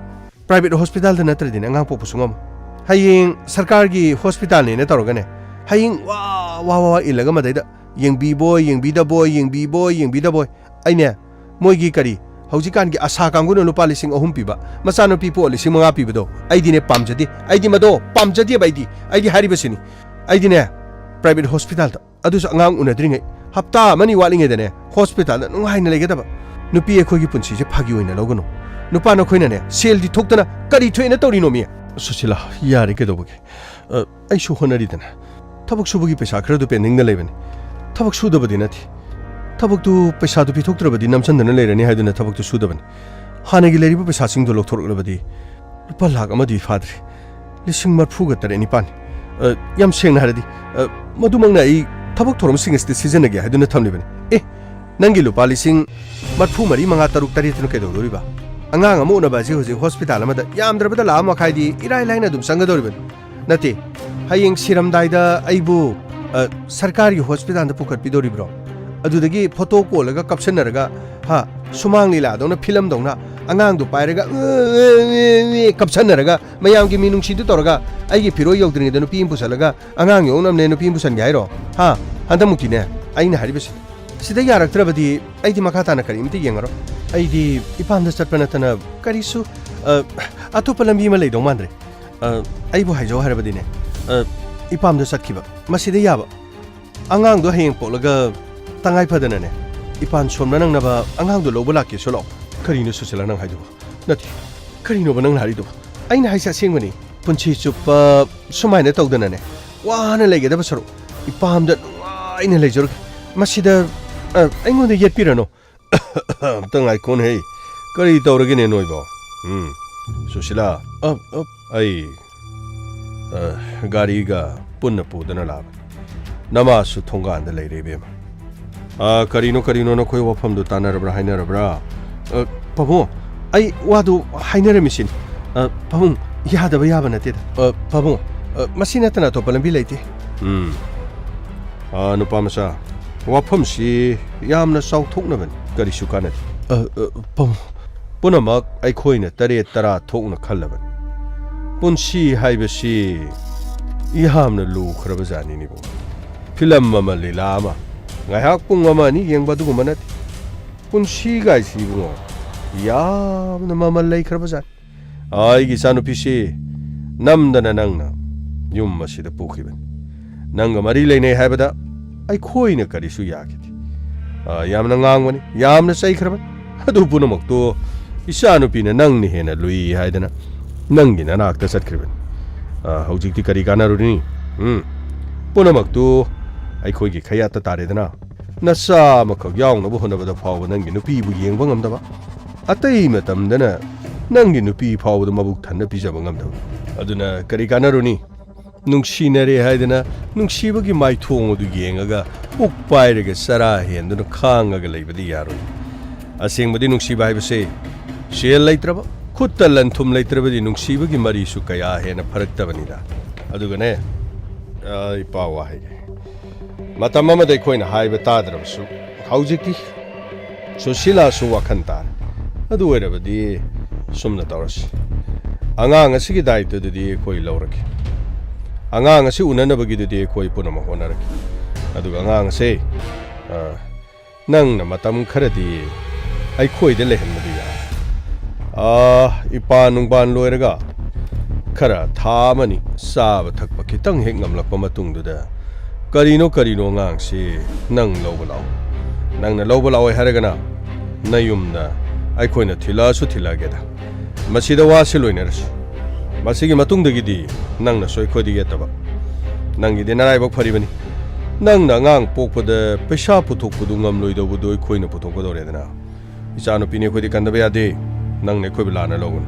ꯄ꯭ꯔꯥꯏꯚꯦꯠ ꯍꯣꯁꯄꯤꯇꯥꯜꯗ ꯅꯠꯇ꯭ꯔꯗꯤꯅꯦ ꯑꯉꯥꯡ ꯄꯣꯛꯄꯁꯨ ꯉꯝꯃꯣꯏ꯫ ꯍꯌꯦꯡ ꯁꯔꯀꯥꯔꯒꯤ ꯍꯣꯁꯄꯤꯇꯥꯜꯅꯦꯅ ꯇꯧꯔꯒꯅꯦ, ꯍꯌꯦꯡ ꯋꯥ ꯋꯥ ꯋꯥ ꯋꯥ ꯏꯜꯂꯒ ꯃꯗꯩꯗ ꯌꯦꯡꯕꯤꯕꯣꯏ, ꯌꯦꯡꯕꯤꯗꯕꯣꯏ, ꯌꯦꯡꯕꯤꯕꯣꯏ, ꯌꯦꯡꯕꯤꯗꯕꯣꯏ꯫ ꯑꯩꯅꯦ, ꯃꯣꯏꯒꯤ ꯀꯔꯤ, ꯍꯧꯖꯤꯛꯀꯥꯟꯒꯤ ꯑꯁꯥ ꯀꯥꯡꯕꯨꯅ ꯂꯨꯄꯥ ꯂꯤꯁꯤꯡ ꯑꯍꯨꯝ ꯄꯤꯕ, ꯃꯆꯥꯅꯨꯄꯤ ꯄꯣꯛꯑ ꯂꯤꯁꯤꯡ ꯃꯉꯥ ꯄꯤꯕꯗꯣ, ꯑꯩꯗꯤꯅꯦ ꯄꯥꯝꯖꯗꯦ꯫ ꯑꯩꯗꯤ ꯃꯗꯣ ꯄꯥꯝꯖꯗꯦꯕ꯫ ꯑꯩꯗꯤ, ꯑꯩꯗꯤ ꯍꯥꯏꯔꯤꯕꯁꯤꯅꯤ꯫ ꯑꯩꯗꯤꯅꯦ, ꯄ꯭ꯔꯥꯏꯚꯦꯠ ꯍꯣꯁꯄꯤꯇꯥꯜꯗ, ꯑꯗꯨꯁꯨ ꯑꯉꯥꯡ ꯎꯅꯗ꯭ꯔꯤꯉꯩ, ꯍꯞꯇꯥ ꯑꯃꯅꯤ ꯋꯥꯠꯂꯤꯉꯩꯗꯅꯦ ꯍꯣꯁꯄꯤꯇꯥꯜꯗ ꯅꯨꯡꯉꯥꯏꯅ ꯂꯩꯒꯗꯕ꯫ ꯅꯨꯄꯤ ꯑꯩꯈꯣꯏꯒꯤ ꯄꯨꯟꯁꯤꯁꯦ ꯐꯥꯒꯤ ꯑꯣꯏꯅ ꯂꯧꯒꯅꯨ꯫ ꯅꯨꯄꯥ ꯅꯈꯣꯏꯅꯅꯦ ꯁꯦꯜꯗꯤ ꯊꯣꯛꯇꯅ ꯀꯔꯤ ꯊꯣꯛꯑꯦꯅ ꯇꯧꯔꯤꯅꯣꯃꯤ? ꯁꯨꯁꯤꯂꯥ, ꯌꯥꯔꯦ ꯀꯩꯗꯧꯕꯒꯤ? ꯑ, ꯑꯩꯁꯨ ꯍꯣꯠꯅꯔꯤꯗꯅ꯫ ꯊꯕꯛ ꯁꯨꯕꯒꯤ ꯄꯩꯁꯥ ꯈꯔꯗꯨ ꯄꯦꯟꯗꯤꯡꯗ ꯂꯩꯕꯅꯤ꯫ ꯊꯕꯛ ꯁꯨꯗꯕꯗꯤ ꯅꯠꯇꯦ꯫ ꯊꯕꯛꯇꯨ, ꯄꯩꯁꯥꯗꯨ ꯄꯤꯊꯣꯛꯇ꯭ꯔꯕꯗꯤ ꯅꯝꯁꯤꯟꯗꯅ ꯂꯩꯔꯅꯤ ꯍꯥꯏꯗꯨꯅ ꯊꯕꯛꯇꯨ ꯁꯨꯗꯕꯅꯤ꯫ ꯍꯥꯟꯅꯒꯤ ꯂꯩꯔꯤꯕ ꯄꯩꯁꯥꯁꯤꯡꯗꯣ ꯂꯧꯊꯣꯔꯛꯂꯕꯗꯤ ꯂꯨꯄꯥ ꯂꯥꯈ ꯑꯃꯗꯤ ꯐꯥꯗ꯭ꯔꯤ꯫ ꯂꯤꯁꯤꯡ ꯃꯔꯤꯐꯨꯒ ꯇꯔꯦꯠ ꯅꯤꯄꯥꯜꯅꯤ꯫ ꯑ, ꯌꯥꯝ ꯁꯦꯡꯅ ꯍꯥꯏꯔꯗꯤ, ꯑ, ꯃꯗꯨꯃꯛꯅ ꯑꯩ ꯊꯕꯛ ꯊꯧꯔꯝꯁꯤꯡ ꯑꯁꯤꯗ ꯁꯤꯖꯤꯟꯅꯒꯦ ꯍꯥꯏꯗꯨꯅ ꯊꯝꯂꯤꯕꯅꯤ꯫ ꯑꯦ, ꯅꯪꯒꯤ ꯂꯨꯄꯥ ꯂꯤꯁꯤꯡ ꯃꯔꯤꯐꯨ ꯃꯔꯤ, ꯃꯉꯥ, ꯇꯔꯨꯛ, ꯇꯔꯦꯠꯇꯨꯅ ꯀꯩꯗꯧꯗꯣꯔꯤꯕ? ꯑꯉꯥꯡ ꯑꯃ ꯎꯅꯕ ꯑꯁꯤ ꯍꯧꯖꯤꯛ ꯍꯣꯁꯄꯤꯇꯥꯜ ꯑꯃꯗ ꯌꯥꯝꯗ꯭ꯔꯕꯗ ꯂꯥꯈ ꯑꯃ ꯃꯈꯥꯏꯗꯤ ꯏꯔꯥꯏ ꯂꯥꯏꯅ ꯑꯗꯨꯝ ꯆꯪꯒꯗꯧꯔꯤꯕꯅꯤ꯫ ꯅꯠꯇꯦ, ꯍꯌꯦꯡ ꯁꯤꯔꯝꯗꯥꯏꯗ ꯑꯩꯕꯨ, ꯑ, ꯁꯔꯀꯥꯔꯒꯤ ꯍꯣꯁꯄꯤꯇꯥꯜꯗ ꯄꯨꯈꯠꯄꯤꯗꯧꯔꯤꯕ꯭ꯔꯣ? ꯑꯗꯨꯗꯒꯤ ꯐꯣꯇꯣ ꯀꯣꯜꯂꯒ ꯀꯞꯁꯟꯅꯔꯒ, ꯍꯥ, ꯁꯨꯃꯥꯡ ꯂꯤꯂꯥꯗꯧꯅ, ꯐꯤꯂꯝꯗꯧꯅ ꯑꯉꯥꯡꯗꯣ ꯄꯥꯏꯔꯒ, "ꯎ, ꯎ, ꯎ, ꯎ," ꯀꯞꯁꯟꯅꯔꯒ, ꯃꯌꯥꯝꯒꯤ ꯃꯤꯅꯨꯡꯁꯤꯗꯨ ꯇꯧꯔꯒ, ꯑꯩꯒꯤ ꯐꯤꯔꯣꯏ ꯌꯧꯗ꯭ꯔꯤꯉꯩꯗ ꯅꯨꯄꯤ ꯑꯃ ꯄꯨꯁꯜꯂꯒ, "ꯑꯉꯥꯡ ꯌꯣꯛꯅꯕꯅꯦ, ꯅꯨꯄꯤ ꯑꯃ ꯄꯨꯁꯟꯒꯦ ꯍꯥꯏꯔꯣ?" ꯍꯥ? ꯍꯟꯗꯛꯃꯨꯛꯇꯤꯅꯦ, ꯑꯩꯅ ꯍꯥꯏꯔꯤꯕꯁꯦ, ꯁꯤꯗ ꯌꯥꯔꯛꯇ꯭ꯔꯕꯗꯤ ꯑꯩꯗꯤ ꯃꯈꯥ ꯇꯥꯅ ꯀꯔꯤꯝꯇ ꯌꯦꯡꯉꯔꯣꯏ꯫ ꯑꯩꯗꯤ ꯏꯄꯥꯝꯗ ꯆꯠꯄ ꯅꯠꯇꯅ ꯀꯔꯤꯁꯨ, ꯑ, ꯑꯇꯣꯞꯄ ꯂꯝꯕꯤ ꯑꯃ ꯂꯩꯗꯧ ꯃꯥꯟꯗ꯭ꯔꯦ꯫ ꯑ, ꯑꯩꯕꯨ ꯍꯥꯏꯖꯧ ꯍꯥꯏꯔꯕꯗꯤꯅꯦ, ꯑ, ꯏꯄꯥꯝꯗ ꯆꯠꯈꯤꯕ꯫ ꯃꯁꯤꯗ ꯌꯥꯕ꯫ ꯑꯉꯥꯡꯗꯣ ꯍꯌꯦꯡ ꯄꯣꯛꯂꯒ ꯇꯉꯥꯏ ꯐꯗꯅꯅꯦ, ꯏꯄꯥꯟ ꯁꯣꯟꯕ ꯅꯪꯅꯕ ꯑꯉꯥꯡꯗꯣ ꯂꯧꯕ ꯂꯥꯛꯀꯦꯁꯨ ꯂꯥꯛꯑꯣ꯫ ꯀꯔꯤꯅꯣ ꯁꯨꯁꯤꯂꯥ ꯅꯪ ꯍꯥꯏꯗꯨꯕꯣ? ꯅꯠꯇꯦ, ꯀꯔꯤꯅꯣꯕ ꯅꯪꯅ ꯍꯥꯏꯔꯤꯗꯨꯕꯣ? ꯑꯩꯅ ꯍꯥꯏꯁꯦ ꯑꯁꯦꯡꯕꯅꯤ꯫ ꯄꯨꯟꯁꯤ ꯆꯨꯞꯄ ꯁꯨꯃꯥꯏꯅ ꯇꯧꯗꯅꯅꯦ, ꯋꯥꯅ ꯂꯩꯒꯗꯕ ꯁꯔꯨꯛ, ꯏꯄꯥꯝꯗ ꯅꯨꯡꯉꯥꯏꯅ ꯂꯩꯖꯔꯨꯒꯦ꯫ ꯃꯁꯤꯗ, ꯑ, ꯑꯩꯉꯣꯟꯗ ꯌꯦꯠꯄꯤꯔꯅꯨ꯫ ꯑꯝꯇ ꯉꯥꯏꯈꯣꯅꯦꯍꯦ꯫ ꯀꯔꯤ ꯇꯧꯔꯒꯦꯅꯦ ꯅꯣꯏꯕꯣ? ꯎꯝ, ꯁꯨꯁꯤꯂꯥ꯫ ꯑ, ꯑ, ꯑꯩ, ꯑ, ꯒꯥꯔꯤꯒ ꯄꯨꯟꯅ ꯄꯨꯗꯅ ꯂꯥꯛꯑꯕꯅꯤ꯫ ꯅꯃꯥꯁꯨ ꯊꯣꯡꯒꯥꯟꯗ ꯂꯩꯔꯦ, ꯏꯕꯦꯝꯃ꯫ ꯑ, ꯀꯔꯤꯅꯣ, ꯀꯔꯤꯅꯣ, ꯅꯈꯣꯏ ꯋꯥꯐꯝꯗꯨ ꯇꯥꯟꯅꯔꯕ꯭ꯔꯥ, ꯍꯥꯏꯅꯔꯕ꯭ꯔꯥ? ꯑ, ꯄꯥꯕꯨꯡ, ꯑꯩ ꯋꯥꯗꯨ ꯍꯥꯏꯅꯔꯝꯃꯤꯁꯤꯅꯤ꯫ ꯑ, ꯄꯥꯕꯨꯡ, ꯌꯥꯗꯕ ꯌꯥꯕ ꯅꯠꯇꯦꯗ꯫ ꯑ, ꯄꯥꯕꯨꯡ, ꯑ, ꯃꯁꯤ ꯅꯠꯇꯅ ꯑꯇꯣꯞꯄ ꯂꯝꯕꯤ ꯂꯩꯇꯦ꯫ ꯎꯝ꯫ ꯑ, ꯅꯨꯄꯥ ꯃꯆꯥ, ꯋꯥꯐꯝꯁꯤ ꯌꯥꯝꯅ ꯆꯥꯎꯊꯣꯛꯅꯕꯅꯤ, ꯀꯔꯤꯁꯨ ꯀꯥꯟꯅꯗꯦ꯫ ꯑ, ꯑ, ꯄꯥꯕꯨꯡ꯫ ꯄꯨꯝꯅꯃꯛ ꯑꯩꯈꯣꯏꯅ ꯇꯔꯦꯠ ꯇꯔꯥ ꯊꯣꯛꯅ ꯈꯜꯂꯕꯅꯤ꯫ ꯄꯨꯟꯁꯤ ꯍꯥꯏꯕꯁꯤ ꯌꯥꯝꯅ ꯂꯨꯈ꯭ꯔꯕ ꯖꯥꯠꯅꯤꯅꯦ, ꯏꯕꯨꯡꯉꯣ꯫ ꯐꯤꯂꯝ ꯑꯃ, ꯂꯤꯂꯥ ꯑꯃ, ꯉꯥꯏꯍꯥꯛ ꯄꯨꯡ ꯑꯃ ꯑꯅꯤ ꯌꯦꯡꯕ ꯑꯗꯨꯒꯨꯝꯕ ꯅꯠꯇꯦ꯫ ꯄꯨꯟꯁꯤ ꯍꯥꯏꯁꯤ, ꯏꯕꯨꯡꯉꯣ, ꯌꯥꯝꯅ ꯃꯃꯜ ꯂꯩꯈ꯭ꯔꯕ ꯖꯥꯠꯅꯤ꯫ ꯑꯩꯒꯤ ꯏꯆꯥꯅꯨꯄꯤꯁꯤ ꯅꯝꯗꯅ ꯅꯪꯅ ꯌꯨꯝ ꯑꯁꯤꯗ ꯄꯨꯈꯤꯕꯅꯤ꯫ ꯅꯪꯒ ꯃꯔꯤ ꯂꯩꯅꯩ ꯍꯥꯏꯕꯗ ꯑꯩꯈꯣꯏꯅ ꯀꯔꯤꯁꯨ ꯌꯥꯈꯤꯗꯦ꯫ ꯑ, ꯌꯥꯝꯅ ꯉꯥꯡꯕꯅꯤ, ꯌꯥꯝꯅ ꯆꯩꯈ꯭ꯔꯕꯅꯤ꯫ ꯑꯗꯨ ꯄꯨꯝꯅꯃꯛꯇꯨ ꯏꯆꯥꯅꯨꯄꯤꯅ ꯅꯪꯅ ꯍꯦꯟꯅ ꯂꯨꯏ ꯍꯥꯏꯗꯅ ꯅꯪꯒꯤ ꯅꯅꯥꯛꯇ ꯆꯠꯈ꯭ꯔꯤꯕꯅꯤ꯫ ꯑ, ꯍꯧꯖꯤꯛꯇꯤ ꯀꯔꯤ ꯀꯥꯟꯅꯔꯨꯅꯤ? ꯎꯝ? ꯄꯨꯝꯅꯃꯛꯇꯨ ꯑꯩꯈꯣꯏꯒꯤ ꯈꯌꯥꯠꯇ ꯇꯥꯔꯦꯗꯅ꯫ ꯅꯆꯥ ꯑꯃꯈꯛ ꯌꯥꯎꯅꯕ ꯍꯣꯠꯅꯕꯗ ꯐꯥꯎꯕ ꯅꯪꯒꯤ ꯅꯨꯄꯤꯕꯨ ꯌꯦꯡꯕ ꯉꯝꯗꯕ, ꯑꯇꯩ ꯃꯇꯝꯗꯅ ꯅꯪꯒꯤ ꯅꯨꯄꯤ ꯐꯥꯎꯕꯗ ꯃꯕꯨꯛ ꯊꯟꯅ ꯄꯤꯖꯕ ꯉꯝꯗꯕ꯫ ꯑꯗꯨꯅ ꯀꯔꯤ ꯀꯥꯟꯅꯔꯨꯅꯤ? ꯅꯨꯡꯁꯤꯅꯔꯦ ꯍꯥꯏꯗꯅ ꯅꯨꯡꯁꯤꯕꯒꯤ ꯃꯥꯏꯊꯣꯡ ꯑꯗꯨ ꯌꯦꯡꯉꯒ ꯄꯨꯛ ꯄꯥꯏꯔꯒ ꯆꯔꯥ ꯍꯦꯟꯗꯨꯅ ꯈꯥꯡꯉꯒ ꯂꯩꯕꯗꯤ ꯌꯥꯔꯣꯏ꯫ ꯑꯁꯦꯡꯕꯗꯤ ꯅꯨꯡꯁꯤꯕ ꯍꯥꯏꯕꯁꯦ ꯁꯦꯜ ꯂꯩꯇ꯭ꯔꯕ, ꯈꯨꯠꯇ ꯂꯟ ꯊꯨꯝ ꯂꯩꯇ꯭ꯔꯕꯗꯤ ꯅꯨꯡꯁꯤꯕꯒꯤ ꯃꯔꯤꯁꯨ ꯀꯌꯥ ꯍꯦꯟꯅ ꯐꯔꯛꯇꯕꯅꯤꯗ꯫ ꯑꯗꯨꯒꯅꯦ, ꯑ, ꯏꯄꯥ ꯋꯥ ꯍꯥꯏꯒꯦ꯫ ꯃꯇꯝ ꯑꯃꯗ ꯑꯩꯈꯣꯏꯅ ꯍꯥꯏꯕ ꯇꯥꯗ꯭ꯔꯕꯁꯨ, ꯍꯧꯖꯤꯛꯇꯤ ꯁꯨꯁꯤꯂꯥꯁꯨ ꯋꯥꯈꯜ ꯇꯥꯔꯦ꯫ ꯑꯗꯨ ꯑꯣꯏꯔꯕꯗꯤ ꯁꯨꯝꯅ ꯇꯧꯔꯁꯤ, ꯑꯉꯥꯡ ꯑꯁꯤꯒꯤ ꯗꯥꯏꯇꯗꯨꯗꯤ ꯑꯩꯈꯣꯏ ꯂꯧꯔꯒꯦ꯫ ꯑꯉꯥꯡ ꯑꯁꯤ ꯎꯅꯅꯕꯒꯤꯗꯨꯗꯤ ꯑꯩꯈꯣꯏ ꯄꯨꯝꯅꯃꯛ ꯍꯣꯠꯅꯔꯒꯦ꯫ ꯑꯗꯨꯒ ꯑꯉꯥꯡ ꯑꯁꯦ, ꯑ, ꯅꯪꯅ ꯃꯇꯝ ꯈꯔꯗꯤ ꯑꯩꯈꯣꯏꯗ ꯂꯩꯍꯟꯕꯗꯤ ꯌꯥꯏ꯫ ꯑꯥ, ꯏꯄꯥꯟ ꯅꯨꯡꯕꯥꯟ ꯂꯣꯏꯔꯒ ꯈꯔ ꯊꯥ ꯑꯃꯅꯤ ꯆꯥꯕ ꯊꯛꯄ ꯈꯤꯇꯪ ꯍꯦꯛ ꯉꯝꯂꯛꯄ ꯃꯇꯨꯡꯗꯨꯗ ꯀꯔꯤꯅꯣ ꯀꯔꯤꯅꯣ ꯑꯉꯥꯡꯁꯤ ꯅꯪ ꯂꯧꯕ ꯂꯥꯛꯑꯣ꯫ ꯅꯪꯅ ꯂꯧꯕ ꯂꯥꯛꯑꯣꯏ ꯍꯥꯏꯔꯒꯅ ꯅꯌꯨꯝꯗ ꯑꯩꯈꯣꯏꯅ ꯊꯤꯜꯂꯛꯑꯁꯨ ꯊꯤꯜꯂꯛꯑꯒꯦꯗ꯫ ꯃꯁꯤꯗ ꯋꯥꯁꯤ ꯂꯣꯏꯅꯔꯁꯤ꯫ ꯃꯁꯤꯒꯤ ꯃꯇꯨꯡꯗꯒꯤꯗꯤ ꯅꯪꯅꯁꯨ ꯑꯩꯈꯣꯏꯗ ꯌꯦꯠꯇꯕ꯫ ꯅꯪꯒꯤꯗꯤ ꯅꯔꯥꯏꯕꯛ ꯐꯔꯤꯕꯅꯤ꯫ ꯅꯪꯅ ꯑꯉꯥꯡ ꯄꯣꯛꯄꯗ ꯄꯩꯁꯥ ꯄꯨꯊꯣꯛꯄꯗꯨ ꯉꯝꯂꯣꯏꯗꯧꯕꯗꯨ ꯑꯩꯈꯣꯏꯅ ꯄꯨꯊꯣꯛꯀꯗꯧꯔꯦꯗꯅ꯫ ꯏꯆꯥꯅꯨꯄꯤꯅꯤ ꯑꯩꯈꯣꯏꯗꯤ ꯀꯟꯗꯕ ꯌꯥꯗꯦ꯫ ꯅꯪꯅ ꯑꯩꯈꯣꯏꯕꯨ ꯂꯥꯟꯅ ꯂꯧꯒꯅꯨ꯫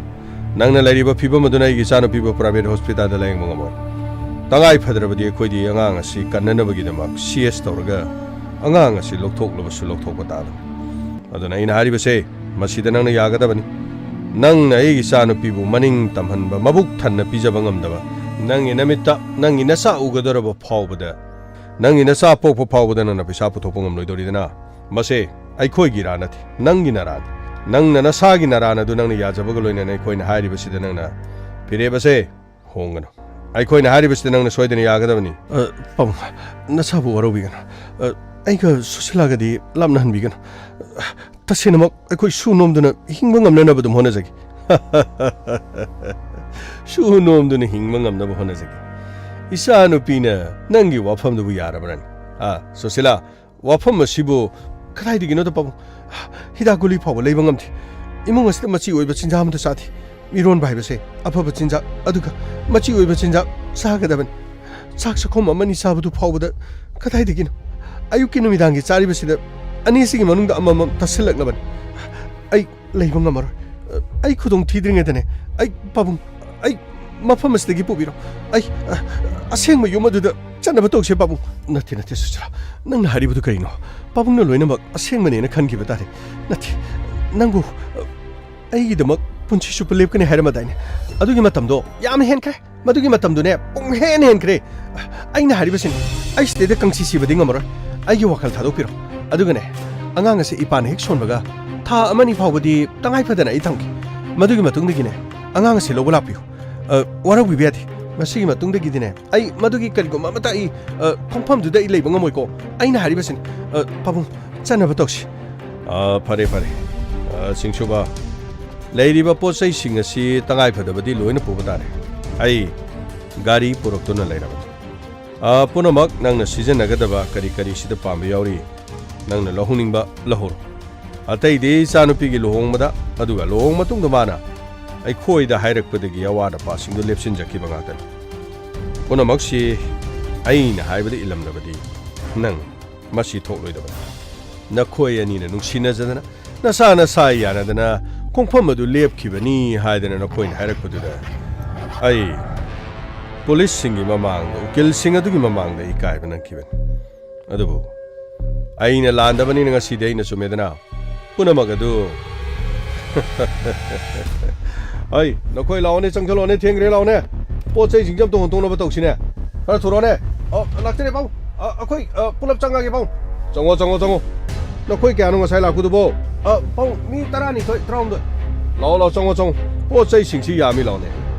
ꯅꯪꯅ ꯂꯩꯔꯤꯕ ꯐꯤꯕꯝ ꯑꯗꯨꯅ ꯑꯩꯒꯤ ꯏꯆꯥꯅꯨꯄꯤꯕꯨ private hospitalꯗ ꯂꯥꯌꯦꯡꯕ ꯉꯝꯃꯣꯏ꯫ ꯇꯉꯥꯏ ꯐꯗ꯭ꯔꯕꯗꯤ ꯑꯩꯈꯣꯏꯗꯤ ꯑꯉꯥꯡ ꯑꯁꯤ ꯀꯟꯅꯅꯕꯒꯤꯗꯃꯛ CS ꯇꯧꯔꯒ ꯑꯉꯥꯡ ꯑꯁꯤ ꯂꯧꯊꯣꯛꯂꯕꯁꯨ ꯂꯧꯊꯣꯛꯄ ꯇꯥꯕꯅꯤ꯫ ꯑꯗꯨꯅ ꯑꯩꯅ ꯍꯥꯏꯔꯤꯕꯁꯦ, ꯃꯁꯤꯗ ꯅꯪꯅ ꯌꯥꯒꯗꯕꯅꯤ꯫ ꯅꯪꯅ ꯑꯩꯒꯤ ꯏꯆꯥꯅꯨꯄꯤꯕꯨ ꯃꯅꯤꯡ ꯇꯝꯍꯟꯕ, ꯃꯕꯨꯛ ꯊꯟꯅ ꯄꯤꯖꯕ ꯉꯝꯗꯕ, ꯅꯪꯒꯤ ꯅꯃꯤꯠꯇ ꯅꯪꯒꯤ ꯅꯆꯥ ꯎꯒꯗꯧꯔꯕ ꯐꯥꯎꯕꯗ, ꯅꯪꯒꯤ ꯅꯆꯥ ꯄꯣꯛꯄ ꯐꯥꯎꯕꯗ ꯅꯪꯅ ꯄꯩꯁꯥ ꯄꯨꯊꯣꯛꯄ ꯉꯝꯂꯣꯏꯗꯧꯔꯤꯗꯅ꯫ ꯃꯁꯦ ꯑꯩꯈꯣꯏꯒꯤ ꯏꯔꯥ ꯅꯠꯇꯦ, ꯅꯪꯒꯤ ꯅꯔꯥꯅꯤ꯫ ꯅꯪꯅ ꯅꯁꯥꯒꯤ ꯅꯔꯥꯅ ꯑꯗꯨ ꯅꯪꯅ ꯌꯥꯖꯕꯒ ꯂꯣꯏꯅꯅ ꯑꯩꯈꯣꯏꯅ ꯍꯥꯏꯔꯤꯕꯁꯤꯗ ꯅꯪꯅ ꯐꯤꯔꯦꯞ ꯑꯁꯦ ꯍꯣꯡꯒꯅꯨ꯫ ꯑꯩꯈꯣꯏꯅ ꯍꯥꯏꯔꯤꯕꯁꯤꯗ ꯅꯪꯅ ꯁꯣꯏꯗꯅ ꯌꯥꯒꯗꯕꯅꯤ꯫ ꯑ, ꯄꯥꯕꯨꯡ, ꯅꯁꯥꯕꯨ ꯋꯥꯔꯧꯕꯤꯒꯅꯨ꯫ ꯑ, ꯑꯩꯒ ꯁꯨꯁꯤꯂꯥꯒꯗꯤ ꯂꯥꯞꯅꯍꯟꯕꯤꯒꯅꯨ꯫ ꯇꯁꯦꯡꯅꯃꯛ ꯑꯩꯈꯣꯏ ꯁꯨ ꯅꯣꯝꯗꯨꯅ ꯍꯤꯡꯕ ꯉꯝꯅꯅꯕ ꯑꯗꯨꯝ ꯍꯣꯠꯅꯖꯒꯦ꯫ ꯁꯨ ꯅꯣꯝꯗꯨꯅ ꯍꯤꯡꯕ ꯉꯝꯅꯕ ꯍꯣꯠꯅꯖꯒꯦ꯫ ꯏꯆꯥꯅꯨꯄꯤꯅ ꯅꯪꯒꯤ ꯋꯥꯐꯝꯗꯨꯕꯨ ꯌꯥꯔꯕ꯭ꯔꯅꯤ? ꯑ, ꯁꯨꯁꯤꯂꯥ, ꯋꯥꯐꯝ ꯑꯁꯤꯕꯨ ꯀꯗꯥꯏꯗꯒꯤꯅꯣꯗ ꯄꯥꯕꯨꯡ? ꯍꯤꯗꯥꯛ ꯒꯨꯂꯤ ꯐꯥꯎꯕ ꯂꯩꯕ ꯉꯝꯗꯦ꯫ ꯏꯃꯨꯡ ꯑꯁꯤꯗ ꯃꯆꯤ ꯑꯣꯏꯕ ꯆꯤꯟꯖꯥꯛ ꯑꯃꯠꯇ ꯆꯥꯗꯦ꯫ ꯃꯤꯔꯣꯟꯕ ꯍꯥꯏꯕꯁꯦ ꯑꯐꯕ ꯆꯤꯟꯖꯥꯛ, ꯑꯗꯨꯒ ꯃꯆꯤ ꯑꯣꯏꯕ ꯆꯤꯟꯖꯥꯛ ꯆꯥꯒꯗꯕꯅꯤ꯫ ꯆꯥꯛ ꯆꯥꯛꯈꯣꯝ ꯑꯃꯅꯤ ꯆꯥꯕꯗꯨ ꯐꯥꯎꯕꯗ ꯀꯗꯥꯏꯗꯒꯤꯅꯣ? ꯑꯌꯨꯛꯀꯤ ꯅꯨꯃꯤꯗꯥꯡꯒꯤ ꯆꯥꯔꯤꯕꯁꯤꯗ ꯑꯅꯤꯁꯤꯒꯤ ꯃꯅꯨꯡꯗ ꯑꯃꯃꯝ ꯇꯠꯁꯤꯜꯂꯛꯂꯕꯅꯤ꯫ ꯑꯩ ꯂꯩꯕ ꯉꯝꯃꯔꯣꯏ꯫ ꯑꯩ ꯈꯨꯗꯣꯡ ꯊꯤꯗ꯭ꯔꯤꯉꯩꯗꯅꯦ, ꯑꯩ ꯄꯥꯕꯨꯡ, ꯑꯩ ꯃꯐꯝ ꯑꯁꯤꯗꯒꯤ ꯄꯨꯕꯤꯔꯣ꯫ ꯑꯩ, ꯑ, ꯑꯁꯦꯡꯕ ꯌꯨꯝ ꯑꯗꯨꯗ ꯆꯠꯅꯕ ꯇꯧꯁꯦ, ꯄꯥꯕꯨꯡ꯫ ꯅꯠꯇꯦ, ꯅꯠꯇꯦ, ꯁꯨꯁꯤꯂꯥ꯫ ꯅꯪꯅ ꯍꯥꯏꯔꯤꯕꯗꯨ ꯀꯔꯤꯅꯣ? ꯄꯥꯕꯨꯡꯅ ꯂꯣꯏꯅꯃꯛ ꯑꯁꯦꯡꯕꯅꯦꯅ ꯈꯟꯈꯤꯕ ꯇꯥꯔꯦ꯫ ꯅꯠꯇꯦ, ꯅꯪꯕꯨ, ꯑ, ꯑꯩꯒꯤꯗꯃꯛ ꯄꯨꯟꯁꯤ ꯆꯨꯞꯄ ꯂꯦꯞꯀꯅꯤ ꯍꯥꯏꯔꯝꯃꯗꯥꯏꯅꯦ? ꯑꯗꯨꯒꯤ ꯃꯇꯝꯗꯣ ꯌꯥꯝ ꯍꯦꯟꯈ꯭ꯔꯦ꯫ ꯃꯗꯨꯒꯤ ꯃꯇꯝꯗꯨꯅꯦ ꯄꯨꯡ ꯍꯦꯟ ꯍꯦꯟꯈ꯭ꯔꯦ꯫ ꯑꯩꯅ ꯍꯥꯏꯔꯤꯕꯁꯤꯅꯤ, ꯑꯩ ꯁꯤꯗꯩꯗ ꯀꯪꯁꯤ ꯁꯤꯕꯗꯤ ꯉꯝꯃꯔꯣꯏ꯫ ꯑꯩꯒꯤ ꯋꯥꯈꯜ ꯊꯥꯗꯣꯛꯄꯤꯔꯣ꯫ ꯑꯗꯨꯒꯅꯦ, ꯑꯉꯥꯡ ꯑꯁꯦ ꯏꯄꯥꯅ ꯍꯦꯛ ꯁꯣꯟꯕꯒ ꯊꯥ ꯑꯃꯅꯤ ꯐꯥꯎꯕꯗꯤ ꯇꯉꯥꯏ ꯐꯗꯅ ꯑꯩ ꯊꯝꯒꯦ꯫ ꯃꯗꯨꯒꯤ ꯃꯇꯨꯡꯗꯒꯤꯅꯦ, ꯑꯉꯥꯡ ꯑꯁꯦ ꯂꯧꯕ ꯂꯥꯛꯄꯤꯌꯨ꯫ ꯑ, ꯋꯥꯔꯧꯕꯤꯕ ꯌꯥꯗꯦ꯫ ꯃꯁꯤꯒꯤ ꯃꯇꯨꯡꯗꯒꯤꯗꯤꯅꯦ, ꯑꯩ ꯃꯗꯨꯒꯤ ꯀꯔꯤꯒꯨꯝꯕ ꯑꯃꯠꯇ ꯑꯩ, ꯑ, ꯈꯣꯡꯐꯝꯗꯨꯗ ꯑꯩ ꯂꯩꯕ ꯉꯝꯃꯣꯏꯀꯣ꯫ ꯑꯩꯅ ꯍꯥꯏꯔꯤꯕꯁꯤꯅꯤ, ꯑ, ꯄꯥꯕꯨꯡ, ꯆꯠꯅꯕ ꯇꯧꯁꯤ꯫ ꯑ, ꯐꯔꯦ, ꯐꯔꯦ꯫ ꯑ, ꯁꯤꯡꯁꯨꯕ, ꯂꯩꯔꯤꯕ ꯄꯣꯠ ꯆꯩꯁꯤꯡ ꯑꯁꯤ ꯇꯉꯥꯏ ꯐꯗꯕꯗꯤ ꯂꯣꯏꯅ ꯄꯨꯕ ꯇꯥꯔꯦ꯫ ꯑꯩ ꯒꯥꯔꯤ ꯄꯨꯔꯛꯇꯨꯅ ꯂꯩꯔꯕꯅꯤ꯫ ꯑ, ꯄꯨꯝꯅꯃꯛ ꯅꯪꯅ ꯁꯤꯖꯤꯟꯅꯒꯗꯕ ꯀꯔꯤ ꯀꯔꯤ ꯁꯤꯗ ꯄꯥꯝꯕ ꯌꯥꯎꯔꯤ, ꯅꯪꯅ ꯂꯧꯍꯧꯅꯤꯡꯕ ꯂꯧꯍꯧꯔꯣ꯫ ꯑꯇꯩꯗꯤ ꯏꯆꯥꯅꯨꯄꯤꯒꯤ ꯂꯨꯍꯣꯡꯕꯗ, ꯑꯗꯨꯒ ꯂꯨꯍꯣꯡ ꯃꯇꯨꯡꯗ ꯃꯥꯅ ꯑꯩꯈꯣꯏꯗ ꯍꯥꯏꯔꯛꯄꯗꯒꯤ ꯑꯋꯥꯠ ꯑꯄꯥꯁꯤꯡꯗꯨ ꯂꯦꯞꯁꯤꯟꯖꯈꯤꯕ ꯉꯥꯛꯇꯅꯤ꯫ ꯄꯨꯝꯅꯃꯛꯁꯤ ꯑꯩꯅ ꯍꯥꯏꯕꯗ ꯏꯜꯂꯝꯂꯕꯗꯤ ꯅꯪ ꯃꯁꯤ ꯊꯣꯛꯂꯣꯏꯗꯕꯅꯤ꯫ ꯅꯈꯣꯏ ꯑꯅꯤꯅ ꯅꯨꯡꯁꯤꯅꯖꯗꯅ, ꯅꯁꯥ ꯅꯁꯥ ꯌꯥꯅꯗꯅ ꯈꯣꯡꯐꯝ ꯑꯗꯨ ꯂꯦꯞꯈꯤꯕꯅꯤ ꯍꯥꯏꯗꯅ ꯅꯈꯣꯏꯅ ꯍꯥꯏꯔꯛꯄꯗꯨꯗ ꯑꯩ ꯄꯨꯂꯤꯁꯁꯤꯡꯒꯤ ꯃꯃꯥꯡꯗ, ꯎꯀꯤꯜꯁꯤꯡ ꯑꯗꯨꯒꯤ ꯃꯃꯥꯡꯗ ꯏꯀꯥꯏꯕ ꯅꯪꯈꯤꯕꯅꯤ꯫ ꯑꯗꯨꯕꯨ ꯑꯩꯅ ꯂꯥꯟꯗꯕꯅꯤꯅ ꯉꯁꯤꯗꯤ ꯑꯩꯅ ꯆꯨꯝꯃꯦꯗꯅ꯫ ꯄꯨꯝꯅꯃꯛ ꯑꯗꯨ ꯑꯩ, ꯅꯈꯣꯏ ꯂꯥꯛꯑꯣꯅꯦ, ꯆꯪꯁꯜꯂꯛꯑꯣꯅꯦ, ꯊꯦꯡꯈ꯭ꯔꯦ, ꯂꯥꯛꯑꯣꯅꯦ꯫ ꯄꯣꯠ ꯆꯩꯁꯤꯡꯁꯦ ꯑꯝꯇ ꯍꯣꯟꯇꯣꯛꯅꯕ ꯇꯧꯁꯤꯅꯦ꯫ ꯈꯔ ꯊꯨꯔꯣꯅꯦ꯫ ꯑ, ꯂꯥꯛꯆꯔꯦ, ꯄꯥꯕꯨꯡ꯫ ꯑ, ꯑꯩꯈꯣꯏ, ꯑ, ꯄꯨꯂꯞ ꯆꯪꯉꯒꯦ, ꯄꯥꯕꯨꯡ꯫ ꯆꯪꯉꯣ, ꯆꯪꯉꯣ, ꯆꯪꯉꯣ꯫ ꯅꯈꯣꯏ ꯀꯌꯥꯅꯣ ꯉꯁꯥꯏ ꯂꯥꯛꯄꯗꯨꯕꯣ? ꯑ, ꯄꯥꯕꯨꯡ, ꯃꯤ ꯇꯔꯥꯅꯤꯊꯣꯏ, ꯇꯔꯥꯍꯨꯝꯗꯣꯏ꯫ ꯂꯥꯛꯑꯣ, ꯂꯥꯛꯑꯣ, ꯆꯪꯉꯣ, ꯆꯪꯉꯣ꯫ ꯄꯣꯠ ꯆꯩꯁꯤꯡꯁꯤ ꯌꯥꯝꯃꯤ, ꯂꯥꯛꯑꯣꯅꯦ꯫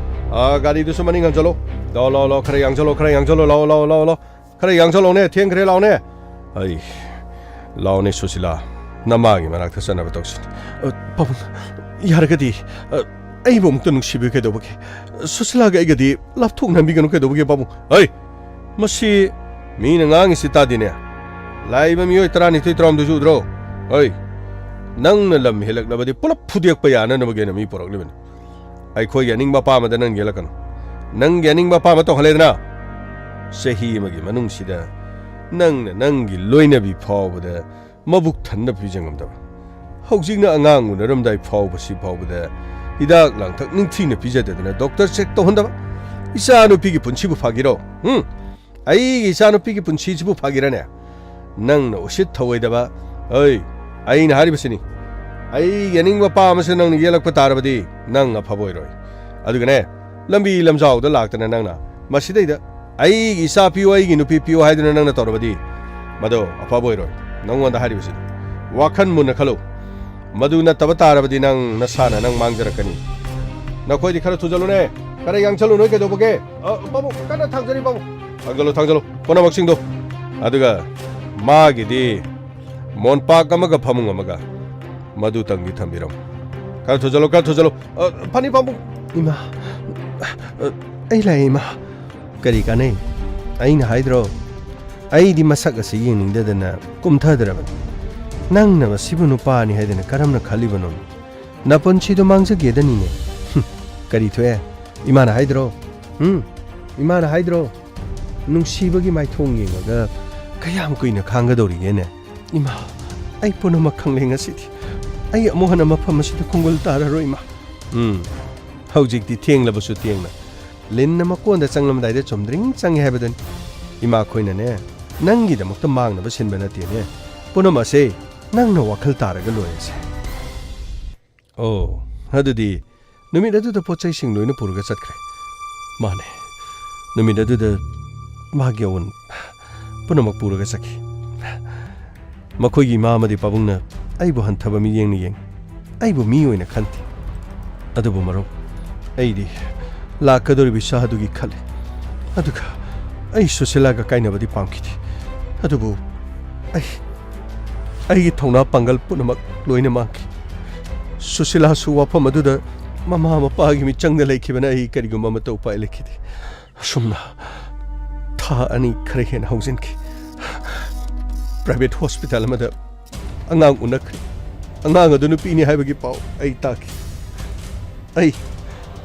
ꯑ, ꯒꯥꯔꯤꯗꯨꯁꯨ ꯃꯅꯤꯡ ꯍꯟꯖꯜꯂꯣ꯫ ꯂꯥꯛꯑꯣ, ꯂꯥꯛꯑꯣ, ꯂꯥꯛꯑꯣ, ꯈꯔ ꯌꯥꯡꯁꯜꯂꯣ, ꯈꯔ ꯌꯥꯡꯁꯜꯂꯣ, ꯂꯥꯛꯑꯣ, ꯂꯥꯛꯑꯣ, ꯂꯥꯛꯑꯣ, ꯂꯥꯛꯑꯣ꯫ ꯈꯔ ꯌꯥꯡꯁꯜꯂꯣꯅꯦ, ꯊꯦꯡꯈ꯭ꯔꯦ, ꯂꯥꯛꯑꯣꯅꯦ꯫ ꯑꯩ, ꯂꯥꯛꯑꯣꯅꯦ, ꯁꯨꯁꯤꯂꯥ, ꯅꯃꯥꯒꯤ ꯃꯅꯥꯛꯇ ꯆꯠꯅꯕ ꯇꯧꯁꯤꯅꯦ꯫ ꯑ, ꯄꯥꯕꯨꯡ, ꯌꯥꯔꯒꯗꯤ, ꯑ, ꯑꯩꯕꯨ ꯑꯃꯨꯛꯇ ꯅꯨꯡꯁꯤꯕꯤꯌꯨ ꯀꯩꯗꯧꯕꯒꯦ? ꯁꯨꯁꯤꯂꯥꯒ ꯑꯩꯒꯗꯤ ꯂꯥꯞꯊꯣꯛꯅꯍꯟꯕꯤꯒꯅꯨ ꯀꯩꯗꯧꯕꯒꯦ, ꯄꯥꯕꯨꯡ? ꯑꯩ, ꯃꯁꯤ ꯃꯤꯅ ꯉꯥꯡꯉꯤꯁꯤ ꯇꯥꯗꯦꯅꯦ꯫ ꯂꯥꯛꯏꯕ ꯃꯤꯑꯣꯏ ꯇꯔꯥꯅꯤꯊꯣꯏ, ꯇꯔꯥꯍꯨꯝꯗꯣꯏꯁꯨ ꯎꯗ꯭ꯔꯣ? ꯑꯩ, ꯅꯪꯅ ꯂꯝ ꯍꯦꯜꯂꯛꯂꯕꯗꯤ ꯄꯨꯂꯞ ꯐꯨꯗꯦꯛꯄ ꯌꯥꯅꯅꯕꯒꯤꯅ ꯃꯤ ꯄꯨꯔꯛꯂꯤꯕꯅꯤ꯫ ꯑꯩꯈꯣꯏꯒꯤ ꯑꯅꯤꯡꯕ ꯑꯄꯥꯝꯕꯗ ꯅꯪ ꯌꯦꯜꯂꯛꯀꯅꯨ꯫ ꯅꯪꯒꯤ ꯑꯅꯤꯡꯕ ꯑꯄꯥꯝꯕ ꯇꯧꯍꯜꯂꯦꯗꯅ, ꯆꯍꯤ ꯑꯃꯒꯤ ꯃꯅꯨꯡꯁꯤꯗ ꯅꯪꯅ ꯅꯪꯒꯤ ꯂꯣꯏꯅꯕꯤ ꯐꯥꯎꯕꯗ ꯃꯕꯨꯛ ꯊꯟꯅ ꯄꯤꯖ ꯉꯝꯗꯕ, ꯍꯧꯖꯤꯛꯅ ꯑꯉꯥꯡ ꯎꯅꯔꯝꯗꯥꯏ ꯐꯥꯎꯕꯁꯤ ꯐꯥꯎꯕꯗ ꯍꯤꯗꯥꯛ ꯂꯥꯡꯊꯛ ꯅꯤꯡꯊꯤꯅ ꯄꯤꯖꯗꯗꯅ ꯗꯣꯛꯇꯔ ꯆꯦꯛ ꯇꯧꯍꯟꯗꯕ, ꯏꯆꯥꯅꯨꯄꯤꯒꯤ ꯄꯨꯟꯁꯤꯕꯨ ꯐꯥꯒꯤꯔꯣ? ꯍꯨꯝ? ꯑꯩꯒꯤ ꯏꯆꯥꯅꯨꯄꯤꯒꯤ ꯄꯨꯟꯁꯤꯁꯤꯕꯨ ꯐꯥꯒꯤꯔꯅꯦ? ꯅꯪꯅ ꯎꯁꯤꯠ ꯊꯧꯑꯣꯏꯗꯕ, ꯑꯩ, ꯑꯩꯅ ꯍꯥꯏꯔꯤꯕꯁꯤꯅꯤ꯫ ꯑꯩꯒꯤ ꯑꯅꯤꯡꯕ ꯄꯥꯝꯕꯁꯦ ꯅꯪꯅ ꯌꯦꯜꯂꯛꯄ ꯇꯥꯔꯕꯗꯤ ꯅꯪ ꯑꯐꯕ ꯑꯣꯏꯔꯣꯏ꯫ ꯑꯗꯨꯒꯅꯦ, ꯂꯝꯕꯤ ꯂꯝꯖꯥꯎꯗ ꯂꯥꯛꯇꯅ ꯅꯪꯅ ꯃꯁꯤꯗꯩꯗ ꯑꯩꯒꯤ ꯏꯆꯥ ꯄꯤꯌꯨ, ꯑꯩꯒꯤ ꯅꯨꯄꯤ ꯄꯤꯌꯨ ꯍꯥꯏꯗꯨꯅ ꯅꯪꯅ ꯇꯧꯔꯕꯗꯤ ꯃꯗꯨ ꯑꯐꯕ ꯑꯣꯏꯔꯣꯏ꯫ ꯅꯪꯉꯣꯟꯗ ꯍꯥꯏꯔꯤꯕꯁꯤꯅꯤ, ꯋꯥꯈꯜ ꯃꯨꯟꯅ ꯈꯜꯂꯨ꯫ ꯃꯗꯨ ꯅꯠꯇꯕ ꯇꯥꯔꯕꯗꯤ ꯅꯪ ꯅꯁꯥꯅ ꯅꯪ ꯃꯥꯡꯖꯔꯛꯀꯅꯤ꯫ ꯅꯈꯣꯏꯗꯤ ꯈꯔ ꯊꯨꯖꯜꯂꯨꯅꯦ, ꯈꯔ ꯌꯥꯡꯁꯜꯂꯨ꯫ ꯅꯣꯏ ꯀꯩꯗꯧꯕꯒꯦ? ꯑ, ꯄꯥꯕꯨꯡ, ꯀꯟꯅ ꯊꯥꯡꯖꯔꯤ, ꯄꯥꯕꯨꯡ꯫ ꯊꯥꯡꯖꯜꯂꯨ, ꯊꯥꯡꯖꯜꯂꯨ ꯄꯨꯝꯅꯃꯛꯁꯤꯡꯗꯣ꯫ ꯑꯗꯨꯒ ꯃꯥꯒꯤꯗꯤ ꯃꯣꯟꯄꯥꯛ ꯑꯃꯒ ꯐꯃꯨꯡ ꯑꯃꯒ ꯃꯗꯨꯇꯪꯗꯤ ꯊꯝꯕꯤꯔꯝꯃꯨ꯫ ꯈꯔ ꯊꯨꯖꯜꯂꯨ, ꯈꯔ ꯊꯨꯖꯜꯂꯨ꯫ ꯑ, ꯐꯅꯤ, ꯄꯥꯕꯨꯡ꯫ ꯏꯃꯥ, ꯑ, ꯑꯩ ꯂꯥꯛꯑꯦ, ꯏꯃꯥ꯫ ꯀꯔꯤ ꯀꯥꯟꯅꯩ? ꯑꯩꯅ ꯍꯥꯏꯗ꯭ꯔꯣ? ꯑꯩꯗꯤ ꯃꯁꯛ ꯑꯁꯤ ꯌꯦꯡꯅꯤꯡꯗꯗꯅ ꯀꯨꯝꯊꯗ꯭ꯔꯕꯅꯤ꯫ ꯅꯪꯅ ꯃꯁꯤꯕꯨ ꯅꯨꯄꯥꯅꯤ ꯍꯥꯏꯗꯅ ꯀꯔꯝꯅ ꯈꯜꯂꯤꯕꯅꯣ? ꯅꯄꯨꯟꯁꯤꯗꯣ ꯃꯥꯡꯖꯒꯦꯗꯅꯤꯅꯦ꯫ ꯍꯨꯝ, ꯀꯔꯤ ꯊꯣꯛꯑꯦ? ꯏꯃꯥꯅ ꯍꯥꯏꯗ꯭ꯔꯣ? ꯎꯝ? ꯏꯃꯥꯅ ꯍꯥꯏꯗ꯭ꯔꯣ? ꯅꯨꯡꯁꯤꯕꯒꯤ ꯃꯥꯏꯊꯣꯡ ꯌꯦꯡꯉꯒ ꯀꯌꯥꯝ ꯀꯨꯏꯅ ꯈꯥꯡꯒꯗꯧꯔꯤꯒꯦꯅꯦ? ꯏꯃꯥ, ꯑꯩ ꯄꯨꯝꯅꯃꯛ ꯈꯪꯂꯦ ꯉꯁꯤꯗꯤ꯫ ꯑꯩ ꯑꯃꯨꯛ ꯍꯟꯅ ꯃꯐꯝ ꯑꯁꯤꯗ ꯈꯣꯡꯒꯨꯜ ꯇꯥꯔꯔꯣꯏ, ꯏꯃꯥ꯫ ꯎꯝ, ꯍꯧꯖꯤꯛꯇꯤ ꯊꯦꯡꯂꯕꯁꯨ ꯊꯦꯡꯅ꯫ ꯂꯤꯟꯅ ꯃꯀꯣꯟꯗ ꯆꯪꯂꯝꯗꯥꯏꯗ ꯆꯨꯝꯗ꯭ꯔꯤꯡ ꯆꯪꯉꯦ ꯍꯥꯏꯕꯗꯨꯅꯤ꯫ ꯏꯃꯥꯈꯣꯏꯅꯅꯦ, ꯅꯪꯒꯤꯗꯃꯛꯇ ꯃꯥꯡꯅꯕ ꯁꯤꯟꯕ ꯅꯠꯇꯦꯅꯦ꯫ ꯄꯨꯝꯅꯃꯛ ꯑꯁꯦ ꯅꯪꯅ ꯋꯥꯈꯜ ꯇꯥꯔꯒ ꯂꯣꯏꯔꯦꯁꯦ꯫ ꯑꯣ, ꯑꯗꯨꯗꯤ ꯅꯨꯃꯤꯠ ꯑꯗꯨꯗ ꯄꯣꯠ ꯆꯩꯁꯤꯡ ꯂꯣꯏꯅ ꯄꯨꯔꯒ ꯆꯠꯈ꯭ꯔꯦ꯫ ꯃꯥꯅꯦ, ꯅꯨꯃꯤꯠ ꯑꯗꯨꯗ ꯃꯥꯒꯤ ꯑꯑꯣꯟ ꯄꯨꯝꯅꯃꯛ ꯄꯨꯔꯒ ꯆꯠꯈꯤ꯫ ꯃꯈꯣꯏꯒꯤ ꯏꯃꯥ ꯑꯃꯗꯤ ꯄꯥꯕꯨꯡꯅ ꯑꯩꯕꯨ ꯍꯟꯊꯕ ꯃꯤꯠꯌꯦꯡꯅ ꯌꯦꯡꯉꯤ꯫ ꯑꯩꯕꯨ ꯃꯤ ꯑꯣꯏꯅ ꯈꯟꯗꯦ꯫ ꯑꯗꯨꯕꯨ ꯃꯔꯨꯞ, ꯑꯩꯗꯤ ꯂꯥꯛꯀꯗꯧꯔꯤꯕ ꯏꯆꯥ ꯑꯗꯨꯒꯤ ꯈꯜꯂꯤ꯫ ꯑꯗꯨꯒ ꯑꯩ ꯁꯨꯁꯤꯂꯥꯒ ꯀꯥꯏꯅꯕꯗꯤ ꯄꯥꯝꯈꯤꯗꯦ꯫ ꯑꯗꯨꯕꯨ ꯑꯩ, ꯑꯩꯒꯤ ꯊꯧꯅꯥ ꯄꯥꯡꯒꯜ ꯄꯨꯝꯅꯃꯛ ꯂꯣꯏꯅ ꯃꯥꯡꯈꯤ꯫ ꯁꯨꯁꯤꯂꯥꯁꯨ ꯋꯥꯐꯝ ꯑꯗꯨꯗ ꯃꯃꯥ ꯃꯄꯥꯒꯤ ꯃꯤꯆꯪꯗ ꯂꯩꯈꯤꯕꯅ ꯑꯩ ꯀꯔꯤꯒꯨꯝꯕ ꯑꯃꯠꯇ ꯎꯄꯥꯏ ꯂꯩꯈꯤꯗꯦ꯫ ꯑꯁꯨꯝꯅ ꯊꯥ ꯑꯅꯤ ꯈꯔ ꯍꯦꯟꯅ ꯍꯧꯖꯤꯟꯈꯤ꯫ ꯄ꯭ꯔꯥꯏꯚꯦꯠ ꯍꯣꯁꯄꯤꯇꯥꯜ ꯑꯃꯗ ꯑꯉꯥꯡ ꯎꯅꯈ꯭ꯔꯦ꯫ ꯑꯉꯥꯡ ꯑꯗꯨ ꯅꯨꯄꯤꯅꯤ ꯍꯥꯏꯕꯒꯤ ꯄꯥꯎ ꯑꯩ ꯇꯥꯈꯤ꯫ ꯑꯩ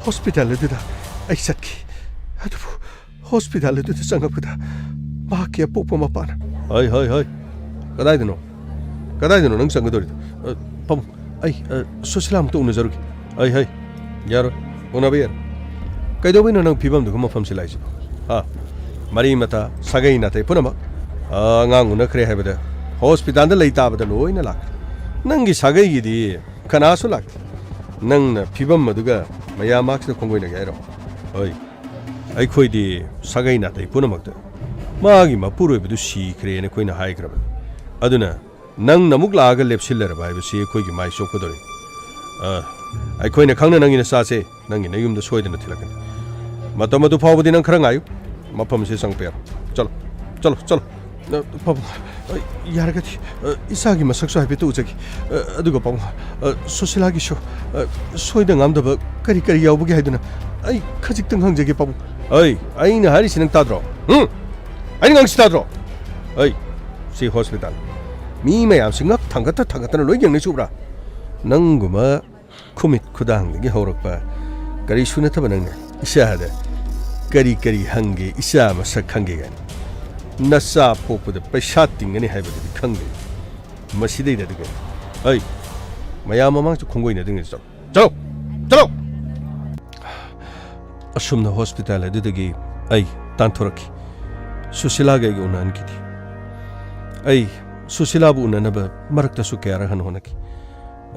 ꯍꯣꯁꯄꯤꯇꯥꯜ ꯑꯗꯨꯗ ꯑꯩ ꯆꯠꯈꯤ꯫ ꯑꯗꯨꯕꯨ ꯍꯣꯁꯄꯤꯇꯥꯜ ꯑꯗꯨꯗ ꯆꯪꯉꯛꯄꯗ ꯃꯍꯥꯛꯀꯤ ꯑꯄꯣꯛꯄ ꯃꯄꯥꯅ, "ꯍꯣꯏ, ꯍꯣꯏ, ꯍꯣꯏ꯫ ꯀꯗꯥꯏꯗꯅꯣ? ꯀꯗꯥꯏꯗꯅꯣ ꯅꯪ ꯆꯪꯒꯗꯧꯔꯤꯗꯣ? ꯑ, ꯄꯥꯕꯨꯡ, ꯑꯩ, ꯑ, ꯁꯨꯁꯤꯂꯥ ꯑꯃꯨꯛꯇ ꯎꯅꯖꯔꯨꯒꯦ꯫ ꯍꯣꯏ, ꯍꯣꯏ꯫ ꯌꯥꯔꯣꯏ꯫ ꯎꯅꯕ ꯌꯥꯔꯣꯏ꯫ ꯀꯩꯗꯧꯕꯩꯅꯣ ꯅꯪ ꯐꯤꯕꯝꯗꯨꯒ ꯃꯐꯝꯁꯤ ꯂꯥꯛꯏꯁꯤꯕꯣ? ꯍꯥ? ꯃꯔꯤ ꯃꯇꯥ, ꯁꯥꯒꯩ ꯅꯥꯇꯩ ꯄꯨꯝꯅꯃꯛ, ꯑ, ꯑꯉꯥꯡ ꯎꯅꯈ꯭ꯔꯦ ꯍꯥꯏꯕꯗ ꯍꯣꯁꯄꯤꯇꯥꯜꯗ ꯂꯩ ꯇꯥꯕꯗ ꯂꯣꯏꯅ ꯂꯥꯛꯈ꯭ꯔꯦ꯫ ꯅꯪꯒꯤ ꯁꯥꯒꯩꯒꯤꯗꯤ ꯀꯅꯥꯁꯨ ꯂꯥꯛꯇꯦ꯫ ꯅꯪꯅ ꯐꯤꯕꯝ ꯑꯗꯨꯒ ꯃꯌꯥꯝ ꯃꯥꯛꯁꯤꯗ ꯈꯣꯡꯒꯣꯏꯅꯒꯦ ꯍꯥꯏꯔꯣ? ꯍꯣꯏ꯫ ꯑꯩꯈꯣꯏꯗꯤ ꯁꯥꯒꯩ ꯅꯥꯇꯩ ꯄꯨꯝꯅꯃꯛꯇ ꯃꯥꯒꯤ ꯃꯄꯨꯔꯣꯏꯕꯗꯨ ꯁꯤꯈ꯭ꯔꯦꯅ ꯑꯩꯈꯣꯏꯅ ꯍꯥꯏꯈ꯭ꯔꯕꯅꯤ꯫ ꯑꯗꯨꯅ ꯅꯪꯅ ꯑꯃꯨꯛ ꯂꯥꯛꯑꯒ ꯂꯦꯞꯁꯤꯜꯂꯔꯕ ꯍꯥꯏꯕꯁꯤ ꯑꯩꯈꯣꯏꯒꯤ ꯃꯥꯏ ꯆꯣꯞꯀꯗꯧꯔꯤ꯫ ꯑ, ꯑꯩꯈꯣꯏꯅ ꯈꯪꯅ ꯅꯪꯒꯤ ꯅꯆꯥꯁꯦ ꯅꯪꯒꯤ ꯅꯌꯨꯝꯗ ꯁꯣꯏꯗꯅ ꯊꯤꯜꯂꯛꯀꯅꯤ꯫ ꯃꯇꯝ ꯑꯗꯨ ꯐꯥꯎꯕꯗꯤ ꯅꯪ ꯈꯔ ꯉꯥꯏꯌꯨ꯫ ꯃꯐꯝꯁꯤ ꯆꯪꯉꯛꯄ ꯌꯥꯔꯣꯏ꯫ ꯆꯠꯂꯣ, ꯆꯠꯂꯣ, ꯆꯠꯂꯣ꯫ ꯑ, ꯄꯥꯕꯨꯡ, ꯑ, ꯌꯥꯔꯒꯗꯤ, ꯑ, ꯏꯆꯥꯒꯤ ꯃꯁꯛꯁꯨ ꯍꯥꯏꯐꯦꯠꯇ ꯎꯖꯒꯦ꯫ ꯑ, ꯑꯗꯨꯒ ꯄꯥꯕꯨꯡ, ꯑ, ꯁꯨꯁꯤꯂꯥꯒꯤꯁꯨ, ꯑ, ꯁꯣꯏꯗ ꯉꯥꯝꯗꯕ ꯀꯔꯤ ꯀꯔꯤ ꯌꯥꯎꯕꯒꯦ ꯍꯥꯏꯗꯨꯅ ꯑꯩ ꯈꯖꯤꯛꯇꯪ ꯍꯪꯖꯒꯦ ꯄꯥꯕꯨꯡ꯫ ꯑꯩ, ꯑꯩꯅ ꯍꯥꯏꯔꯤꯁꯤ ꯅꯪ ꯇꯥꯗ꯭ꯔꯣ? ꯎꯝ? ꯑꯩꯅ ꯉꯥꯡꯁꯤ ꯇꯥꯗ꯭ꯔꯣ? ꯑꯩ, ꯁꯤ ꯍꯣꯁꯄꯤꯇꯥꯜ꯫ ꯃꯤ ꯃꯌꯥꯝꯁꯤ ꯉꯛ ꯊꯥꯡꯒꯠꯇ ꯊꯥꯡꯒꯠꯇꯅ ꯂꯣꯏ ꯌꯦꯡꯅꯩꯁꯤ ꯎꯕ꯭ꯔꯥ? ꯅꯪꯒꯨꯝꯕ ꯈꯨꯃꯤꯠ ꯈꯨꯗꯥꯡꯗꯒꯤ ꯍꯧꯔꯛꯄ ꯀꯔꯤꯁꯨ ꯅꯠꯇꯕ ꯅꯪꯅ ꯏꯆꯥꯗ ꯀꯔꯤ ꯀꯔꯤ ꯍꯪꯒꯦ, ꯏꯆꯥ ꯃꯁꯛ ꯈꯪꯒꯦ ꯀꯥꯏꯅ꯫ ꯅꯆꯥ ꯄꯣꯛꯄꯗ ꯄꯩꯁꯥ ꯇꯤꯡꯒꯅꯤ ꯍꯥꯏꯕꯗꯨꯗꯤ ꯈꯪꯗꯦ꯫ ꯃꯁꯤꯗꯩꯗ ꯑꯗꯨꯒ, ꯑꯩ, ꯃꯌꯥꯝ ꯃꯃꯥꯡꯁꯨ ꯈꯣꯡꯒꯣꯏꯅꯗ꯭ꯔꯤꯉꯩꯗ ꯆꯠꯂꯣ꯫ ꯆꯠꯂꯣ! ꯆꯠꯂꯣ! ꯑꯁꯨꯝꯅ ꯍꯣꯁꯄꯤꯇꯥꯜ ꯑꯗꯨꯗꯒꯤ ꯑꯩ ꯇꯥꯟꯊꯣꯔꯛꯈꯤ꯫ ꯁꯨꯁꯤꯂꯥꯒ ꯑꯩꯒ ꯎꯅꯍꯟꯈꯤꯗꯦ꯫ ꯑꯩ ꯁꯨꯁꯤꯂꯥꯕꯨ ꯎꯅꯅꯕ ꯃꯔꯛꯇꯁꯨ ꯀꯌꯥꯔꯛ ꯍꯟꯅ ꯍꯣꯠꯅꯈꯤ꯫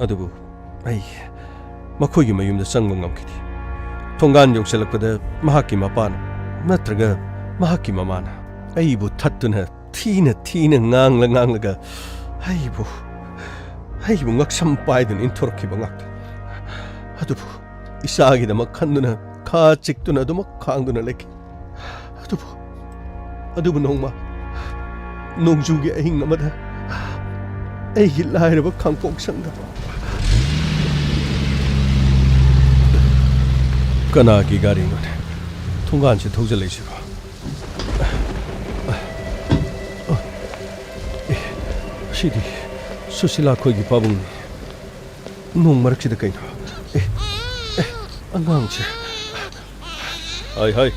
ꯑꯗꯨꯕꯨ ꯑꯩ ꯃꯈꯣꯏꯒꯤ ꯃꯌꯨꯝꯗ ꯆꯪꯕ ꯉꯝꯈꯤꯗꯦ꯫ ꯊꯣꯡꯒꯥꯟ ꯌꯧꯁꯤꯜꯂꯛꯄꯗ ꯃꯍꯥꯛꯀꯤ ꯃꯄꯥꯅ ꯅꯠꯇ꯭ꯔꯒ ꯃꯍꯥꯛꯀꯤ ꯃꯃꯥꯅ ꯑꯩꯕꯨ ꯊꯠꯇꯨꯅ ꯊꯤꯅ ꯊꯤꯅ ꯉꯥꯡꯂ ꯉꯥꯡꯂꯒ ꯑꯩꯕꯨ, ꯑꯩꯕꯨ ꯉꯛꯁꯝ ꯄꯥꯏꯗꯨꯅ ꯏꯟꯊꯣꯔꯛꯈꯤꯕ ꯉꯥꯛꯇꯅꯤ꯫ ꯑꯗꯨꯕꯨ ꯏꯆꯥꯒꯤꯗꯃꯛ ꯈꯟꯗꯨꯅ ꯈꯥ ꯆꯤꯛꯇꯨꯅ ꯑꯗꯨꯃꯛ ꯈꯥꯡꯗꯨꯅ ꯂꯩꯈꯤ꯫ ꯑꯗꯨꯕꯨ, ꯑꯗꯨꯕꯨ ꯅꯣꯡꯃ ꯅꯣꯡꯖꯨꯒꯤ ꯑꯍꯤꯡ ꯑꯃꯗ ꯑꯩꯒꯤ ꯂꯥꯏꯔꯕ ꯈꯥꯡꯄꯣꯛꯁꯪꯗ ꯀꯅꯥꯒꯤ ꯒꯥꯔꯤꯅꯣꯅꯦ ꯊꯣꯡꯒꯥꯟꯁꯦ ꯊꯧꯖꯤꯜꯂꯛꯏꯁꯤꯕꯣ? ꯑꯦ, ꯁꯤꯗꯤ ꯁꯨꯁꯤꯂꯥ ꯈꯣꯏꯒꯤ ꯄꯥꯕꯨꯡꯅꯤ꯫ ꯅꯣꯡ ꯃꯔꯛꯁꯤꯗ ꯀꯩꯅꯣ? ꯑꯦ, ꯑꯦ, ꯑꯉꯥꯡꯁꯦ꯫ ꯍꯥꯏ, ꯍꯥꯏ꯫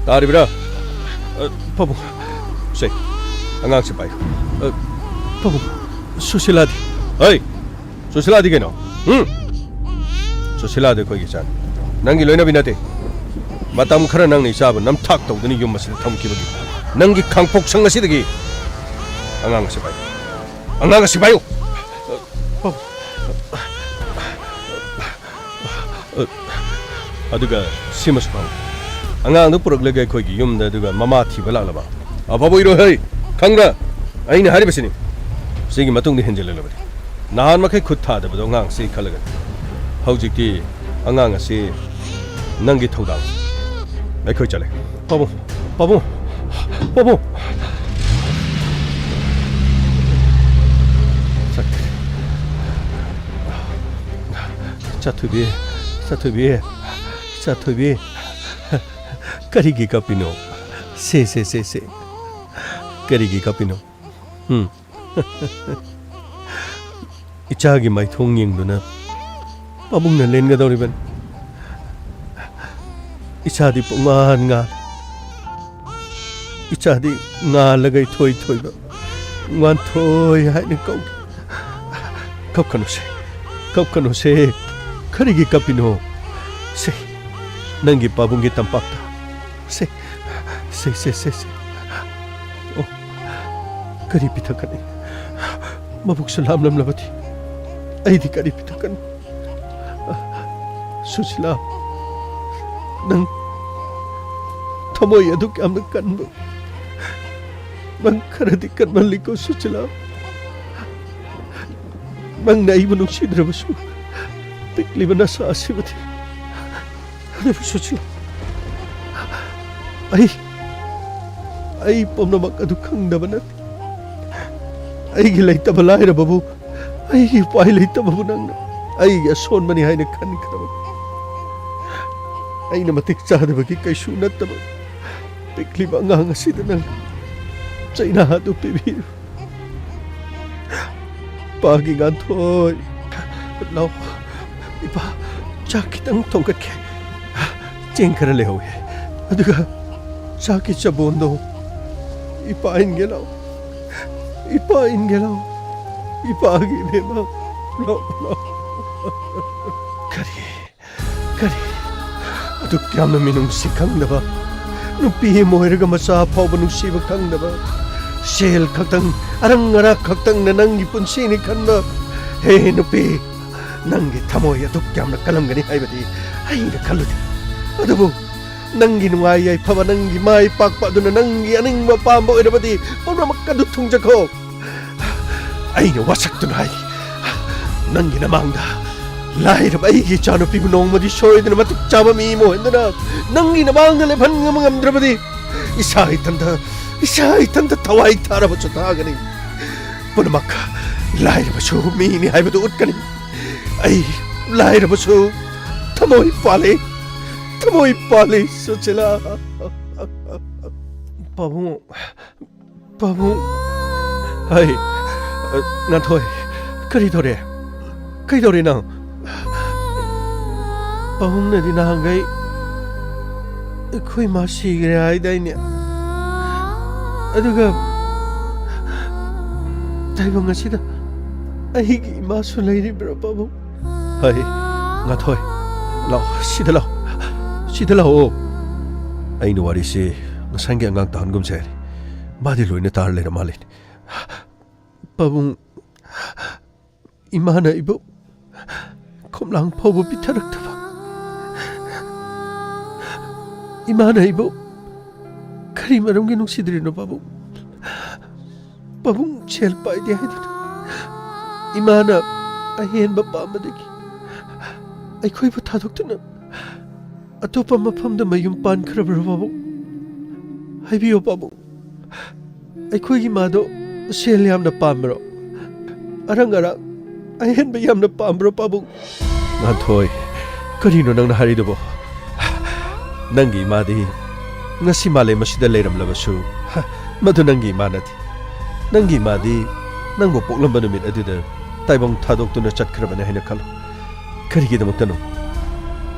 ꯇꯥꯔꯤꯕ꯭ꯔꯥ? ꯑ, ꯄꯥꯕꯨꯡ꯫ ꯁꯦ, ꯑꯉꯥꯡꯁꯦ ꯄꯥꯏꯌꯨ꯫ ꯑ, ꯄꯥꯕꯨꯡ, ꯁꯨꯁꯤꯂꯥꯗꯤ? ꯍꯩ! ꯁꯨꯁꯤꯂꯥꯗꯤ ꯀꯩꯅꯣ? ꯎꯝ? ꯁꯨꯁꯤꯂꯥꯗꯤ ꯑꯩꯈꯣꯏꯒꯤ ꯏꯆꯥꯅꯤ꯫ ꯅꯪꯒꯤ ꯂꯣꯏꯅꯕꯤ ꯅꯠꯇꯦ꯫ ꯃꯇꯝ ꯈꯔ ꯅꯪꯅ ꯏꯆꯥꯕꯨ ꯅꯝꯊꯥꯛ ꯇꯧꯗꯨꯅ ꯌꯨꯝ ꯑꯁꯤꯗ ꯊꯝꯈꯤꯕꯒꯤ ꯅꯪꯒꯤ ꯈꯥꯡꯄꯣꯛꯁꯪ ꯑꯁꯤꯗꯒꯤ ꯑꯉꯥꯡ ꯑꯁꯤ ꯄꯥꯏꯌꯨ꯫ ꯑꯉꯥꯡ ꯑꯁꯤ ꯄꯥꯏꯌꯨ꯫ ꯑꯗꯨꯒ ꯁꯤꯃꯁꯨ ꯄꯥꯎ꯫ ꯑꯉꯥꯡꯗꯨ ꯄꯨꯔꯛꯂꯒ ꯑꯩꯈꯣꯏꯒꯤ ꯌꯨꯝꯗ, ꯑꯗꯨꯒ ꯃꯃꯥ ꯊꯤꯕ ꯂꯥꯛꯂꯕ? ꯑꯐꯕ ꯑꯣꯏꯔꯣꯏ ꯍꯩ! ꯈꯪꯕ꯭ꯔꯥ? ꯑꯩꯅ ꯍꯥꯏꯔꯤꯕꯁꯤꯅꯤ꯫ ꯁꯤꯒꯤ ꯃꯇꯨꯡꯗ ꯍꯦꯟꯖꯤꯜꯂꯛꯂꯕꯗꯤ꯫ ꯅꯍꯥꯟ ꯃꯈꯩ ꯈꯨꯠ ꯊꯥꯗꯕꯗꯣ ꯑꯉꯥꯡꯁꯤ ꯈꯜꯂꯒꯅꯤ꯫ ꯍꯧꯖꯤꯛꯇꯤ ꯑꯉꯥꯡ ꯑꯁꯤ ꯅꯪꯒꯤ ꯊꯧꯗꯥꯡ꯫ ꯑꯩꯈꯣꯏ ꯆꯠꯂꯦ꯫ ꯄꯥꯕꯨꯡ! ꯄꯥꯕꯨꯡ! ꯄꯥꯕꯨꯡ! ꯆꯠꯈ꯭ꯔꯦ꯫ ꯆꯥꯊꯣꯏꯕꯤ! ꯆꯥꯊꯣꯏꯕꯤ! ꯆꯥꯊꯣꯏꯕꯤ! ꯀꯔꯤꯒꯤ ꯀꯞꯄꯤꯅꯣ? ꯁꯦ, ꯁꯦ, ꯁꯦ, ꯁꯦ꯫ ꯀꯔꯤꯒꯤ ꯀꯞꯄꯤꯅꯣ? ꯎꯝ꯫ ꯏꯆꯥꯒꯤ ꯃꯥꯏꯊꯣꯡ ꯌꯦꯡꯗꯨꯅ ꯄꯥꯕꯨꯡꯅ ꯂꯦꯟꯒꯗꯧꯔꯤꯕꯅꯤ꯫ ꯏꯆꯥꯗꯤ ꯄꯨꯡꯉꯥꯟ ꯉꯥꯜꯂꯤ꯫ ꯏꯆꯥꯗꯤ ꯉꯥꯜꯂꯒ ꯏꯊꯣꯏ ꯊꯣꯏꯕ, ꯉꯥꯟꯊꯣꯏ ꯍꯥꯏꯅ ꯀꯧꯏ꯫ ꯀꯞꯀꯅꯨꯁꯦ, ꯀꯞꯀꯅꯨꯁꯦ꯫ ꯀꯔꯤꯒꯤ ꯀꯞꯄꯤꯅꯣ? ꯁꯦ, ꯅꯪꯒꯤ ꯄꯥꯕꯨꯡꯒꯤ ꯇꯝꯄꯥꯛꯇ꯫ ꯁꯦ, ꯁꯦ, ꯁꯦ, ꯁꯦ, ꯁꯦ꯫ ꯑꯣ, ꯀꯔꯤ ꯄꯤꯊꯛꯀꯅꯤ? ꯃꯕꯨꯛꯁꯨ ꯂꯥꯝꯂꯝꯂꯕꯗꯤ ꯑꯩꯗꯤ ꯀꯔꯤ ꯄꯤꯊꯛꯀꯅꯤ? ꯁꯨꯁꯤꯂꯥ, ꯅꯪ ꯊꯃꯣꯏ ꯑꯗꯨꯛ ꯌꯥꯝꯅ ꯀꯟꯕ, ꯅꯪ ꯈꯔꯗꯤ ꯀꯟꯃꯜꯂꯤꯀꯣ, ꯁꯨꯁꯤꯂꯥ꯫ ꯅꯪꯅ ꯑꯩꯕꯨ ꯅꯨꯡꯁꯤꯗ꯭ꯔꯕꯁꯨ, ꯄꯤꯛꯂꯤꯕ ꯅꯁꯥ ꯑꯁꯤꯕꯨꯗꯤ꯫ ꯑꯗꯨꯕꯨ ꯁꯨꯁꯤꯂꯥ, ꯑꯩ, ꯑꯩ ꯄꯨꯝꯅꯃꯛ ꯑꯗꯨ ꯈꯪꯗꯕ ꯅꯠꯇꯦ꯫ ꯑꯩꯒꯤ ꯂꯩꯇꯕ ꯂꯥꯏꯔꯕꯕꯨ, ꯑꯩꯒꯤ ꯎꯄꯥꯏ ꯂꯩꯇꯕꯕꯨ ꯅꯪꯅ ꯑꯩꯒꯤ ꯑꯁꯣꯟꯕꯅꯤ ꯍꯥꯏꯅ ꯈꯟꯈ꯭ꯔꯕ꯫ ꯑꯩꯅ ꯃꯇꯤꯛ ꯆꯥꯗꯕꯒꯤ ꯀꯩꯁꯨ ꯅꯠꯇꯕ ꯄꯤꯛꯂꯤꯕ ꯑꯉꯥꯡ ꯑꯁꯤꯗ ꯅꯪ ꯆꯩꯅꯥ ꯑꯗꯨ ꯄꯤꯕꯤꯔꯨ꯫ ꯏꯄꯥꯒꯤ ꯉꯥꯟꯊꯣꯏ, ꯂꯥꯎ꯫ ꯏꯄꯥ, ꯆꯥꯛ ꯈꯤꯇꯪ ꯊꯣꯡꯒꯠꯀꯦ꯫ ꯆꯦꯡ ꯈꯔ ꯂꯩꯍꯧꯋꯦ꯫ ꯑꯗꯨꯒ ꯆꯥꯛꯀꯤ ꯆꯕꯣꯟꯗꯣ ꯏꯄꯥ ꯏꯟꯒꯦ ꯂꯥꯎ꯫ ꯏꯄꯥ ꯏꯟꯒꯦ ꯂꯥꯎ꯫ ꯏꯄꯥꯒꯤ ꯏꯕꯦꯝꯃ, ꯂꯥꯎ, ꯂꯥꯎ꯫ ꯀꯔꯤ? ꯀꯔꯤ? ꯑꯗꯨꯛ ꯌꯥꯝꯅ ꯃꯤꯅꯨꯡꯁꯤ ꯈꯪꯗꯕ, ꯅꯨꯄꯤ ꯑꯃ ꯑꯣꯏꯔꯒ ꯃꯆꯥ ꯐꯥꯎꯕ ꯅꯨꯡꯁꯤꯕ ꯈꯪꯗꯕ, ꯁꯦꯜ ꯈꯛꯇꯪ, ꯑꯔꯪ ꯑꯔꯥꯛ ꯈꯛꯇꯪꯅ ꯅꯪꯒꯤ ꯄꯨꯟꯁꯤꯅꯤ ꯈꯟꯕ꯫ ꯍꯦ ꯅꯨꯄꯤ, ꯅꯪꯒꯤ ꯊꯃꯣꯏ ꯑꯗꯨꯛ ꯌꯥꯝꯅ ꯀꯜꯂꯝꯒꯅꯤ ꯍꯥꯏꯕꯗꯤ ꯑꯩꯅ ꯈꯜꯂꯨꯗꯦ꯫ ꯑꯗꯨꯕꯨ ꯅꯪꯒꯤ ꯅꯨꯡꯉꯥꯏ ꯌꯥꯏꯐꯕ, ꯅꯪꯒꯤ ꯃꯥꯏ ꯄꯥꯛꯄ ꯑꯗꯨꯅ ꯅꯪꯒꯤ ꯑꯅꯤꯡꯕ ꯑꯄꯥꯝꯕ ꯑꯣꯏꯔꯕꯗꯤ ꯄꯨꯝꯅꯃꯛ ꯑꯗꯨ ꯊꯨꯡꯖꯈꯣ꯫ ꯑꯩꯅ ꯋꯥꯁꯛꯇꯨꯅ ꯍꯥꯏꯔꯤ, ꯅꯪꯒꯤ ꯅꯃꯥꯡꯗ ꯂꯥꯏꯔꯕ ꯑꯩꯒꯤ ꯏꯆꯥꯅꯨꯄꯤꯕꯨ ꯅꯣꯡꯃꯗꯤ ꯁꯣꯏꯗꯅ ꯃꯇꯤꯛ ꯆꯥꯕ ꯃꯤ ꯑꯃ ꯑꯣꯏꯍꯟꯗꯨꯅ ꯅꯪꯒꯤ ꯅꯃꯥꯡꯗ ꯂꯦꯞꯍꯟꯕ ꯉꯝꯗ꯭ꯔꯕꯗꯤ ꯏꯁꯥ ꯏꯊꯟꯇ, ꯏꯁꯥ ꯏꯊꯟꯇ ꯊꯋꯥꯏ ꯊꯥꯔꯕꯁꯨ ꯊꯥꯒꯅꯤ꯫ ꯄꯨꯝꯅꯃꯛ ꯂꯥꯏꯔꯕꯁꯨ ꯃꯤꯅꯤ ꯍꯥꯏꯕꯗꯨ ꯎꯠꯀꯅꯤ꯫ ꯑꯩ ꯂꯥꯏꯔꯕꯁꯨ ꯊꯃꯣꯏ ꯄꯥꯜꯂꯤ, ꯊꯃꯣꯏ ꯄꯥꯜꯂꯤ, ꯁꯨꯁꯤꯂꯥ꯫ ꯄꯥꯕꯨꯡ, ꯄꯥꯕꯨꯡ꯫ ꯍꯩ, ꯑ, ꯉꯥꯟꯊꯣꯏ, ꯀꯔꯤ ꯇꯧꯔꯦ? ꯀꯩꯗꯧꯔꯦ ꯅꯪ? ꯄꯥꯕꯨꯡꯅꯗꯤ ꯅꯍꯥꯟꯈꯩ ꯑꯩꯈꯣꯏ ꯃꯥ ꯁꯤꯈ꯭ꯔꯦ ꯍꯥꯏꯗꯥꯏꯅꯦ? ꯑꯗꯨꯒ ꯇꯥꯏꯕꯪ ꯑꯁꯤꯗ ꯑꯩꯒꯤ ꯏꯃꯥꯁꯨ ꯂꯩꯔꯤꯕ꯭ꯔꯥ, ꯄꯥꯕꯨꯡ? ꯍꯩ, ꯉꯥꯟꯊꯣꯏ, ꯂꯥꯛꯑꯣ, ꯁꯤꯗ ꯂꯥꯛꯑꯣ, ꯁꯤꯗ ꯂꯥꯛꯑꯣ꯫ ꯑꯩꯅ ꯋꯥꯔꯤꯁꯤ ꯉꯁꯥꯏꯒꯤ ꯑꯉꯥꯡ ꯇꯥꯍꯟꯒꯨꯝꯁꯦ ꯍꯥꯏꯔꯤ꯫ ꯃꯥꯗꯤ ꯂꯣꯏꯅ ꯇꯥꯔ ꯂꯩꯔ ꯃꯥꯜꯂꯦ꯫ ꯄꯥꯕꯨꯡ, ꯏꯃꯥꯅ ꯑꯩꯕꯨ ꯈꯣꯝꯂꯥꯡ ꯐꯥꯎꯕ ꯄꯤꯊꯔꯛꯇꯕ꯫ ꯏꯃꯥꯅ ꯑꯩꯕꯨ ꯀꯔꯤ ꯃꯔꯝꯒꯤ ꯅꯨꯡꯁꯤꯗ꯭ꯔꯤꯅꯣ, ꯄꯥꯕꯨꯡ? ꯄꯥꯕꯨꯡ ꯁꯦꯜ ꯄꯥꯏꯗꯦ ꯍꯥꯏꯗꯨꯅ ꯏꯃꯥꯅ ꯑꯍꯦꯟꯕ ꯄꯥꯝꯕꯗꯒꯤ ꯑꯩꯈꯣꯏꯕꯨ ꯊꯥꯗꯣꯛꯇꯨꯅ ꯑꯇꯣꯞꯄ ꯃꯐꯝꯗ ꯃꯌꯨꯝ ꯄꯥꯟꯈ꯭ꯔꯕ꯭ꯔꯣ, ꯄꯥꯕꯨꯡ? ꯍꯥꯏꯕꯤꯌꯨ, ꯄꯥꯕꯨꯡ꯫ ꯑꯩꯈꯣꯏꯒꯤ ꯃꯥꯗꯣ ꯁꯦꯜ ꯌꯥꯝꯅ ꯄꯥꯝꯕ꯭ꯔꯣ? ꯑꯔꯪ ꯑꯔꯥꯛ ꯑꯍꯦꯟꯕ ꯌꯥꯝꯅ ꯄꯥꯝꯕ꯭ꯔꯣ, ꯄꯥꯕꯨꯡ? ꯉꯥꯟꯊꯣꯏ, ꯀꯔꯤꯅꯣ ꯅꯪꯅ ꯍꯥꯏꯔꯤꯗꯨꯕꯣ? ꯅꯪꯒꯤ ꯏꯃꯥꯗꯤ ꯉꯁꯤ ꯃꯥꯂꯦꯝ ꯑꯁꯤꯗ ꯂꯩꯔꯝꯂꯕꯁꯨ, ꯃꯗꯨ ꯅꯪꯒꯤ ꯏꯃꯥ ꯅꯠꯇꯦ꯫ ꯅꯪꯒꯤ ꯏꯃꯥꯗꯤ ꯅꯪꯕꯨ ꯄꯣꯛꯂꯝꯕ ꯅꯨꯃꯤꯠ ꯑꯗꯨꯗ ꯇꯥꯏꯕꯪ ꯊꯥꯗꯣꯛꯇꯨꯅ ꯆꯠꯈ꯭ꯔꯕꯅꯤ ꯍꯥꯏꯅ ꯈꯜꯂꯨ꯫ ꯀꯔꯤꯒꯤꯗꯃꯛꯇꯅꯣ?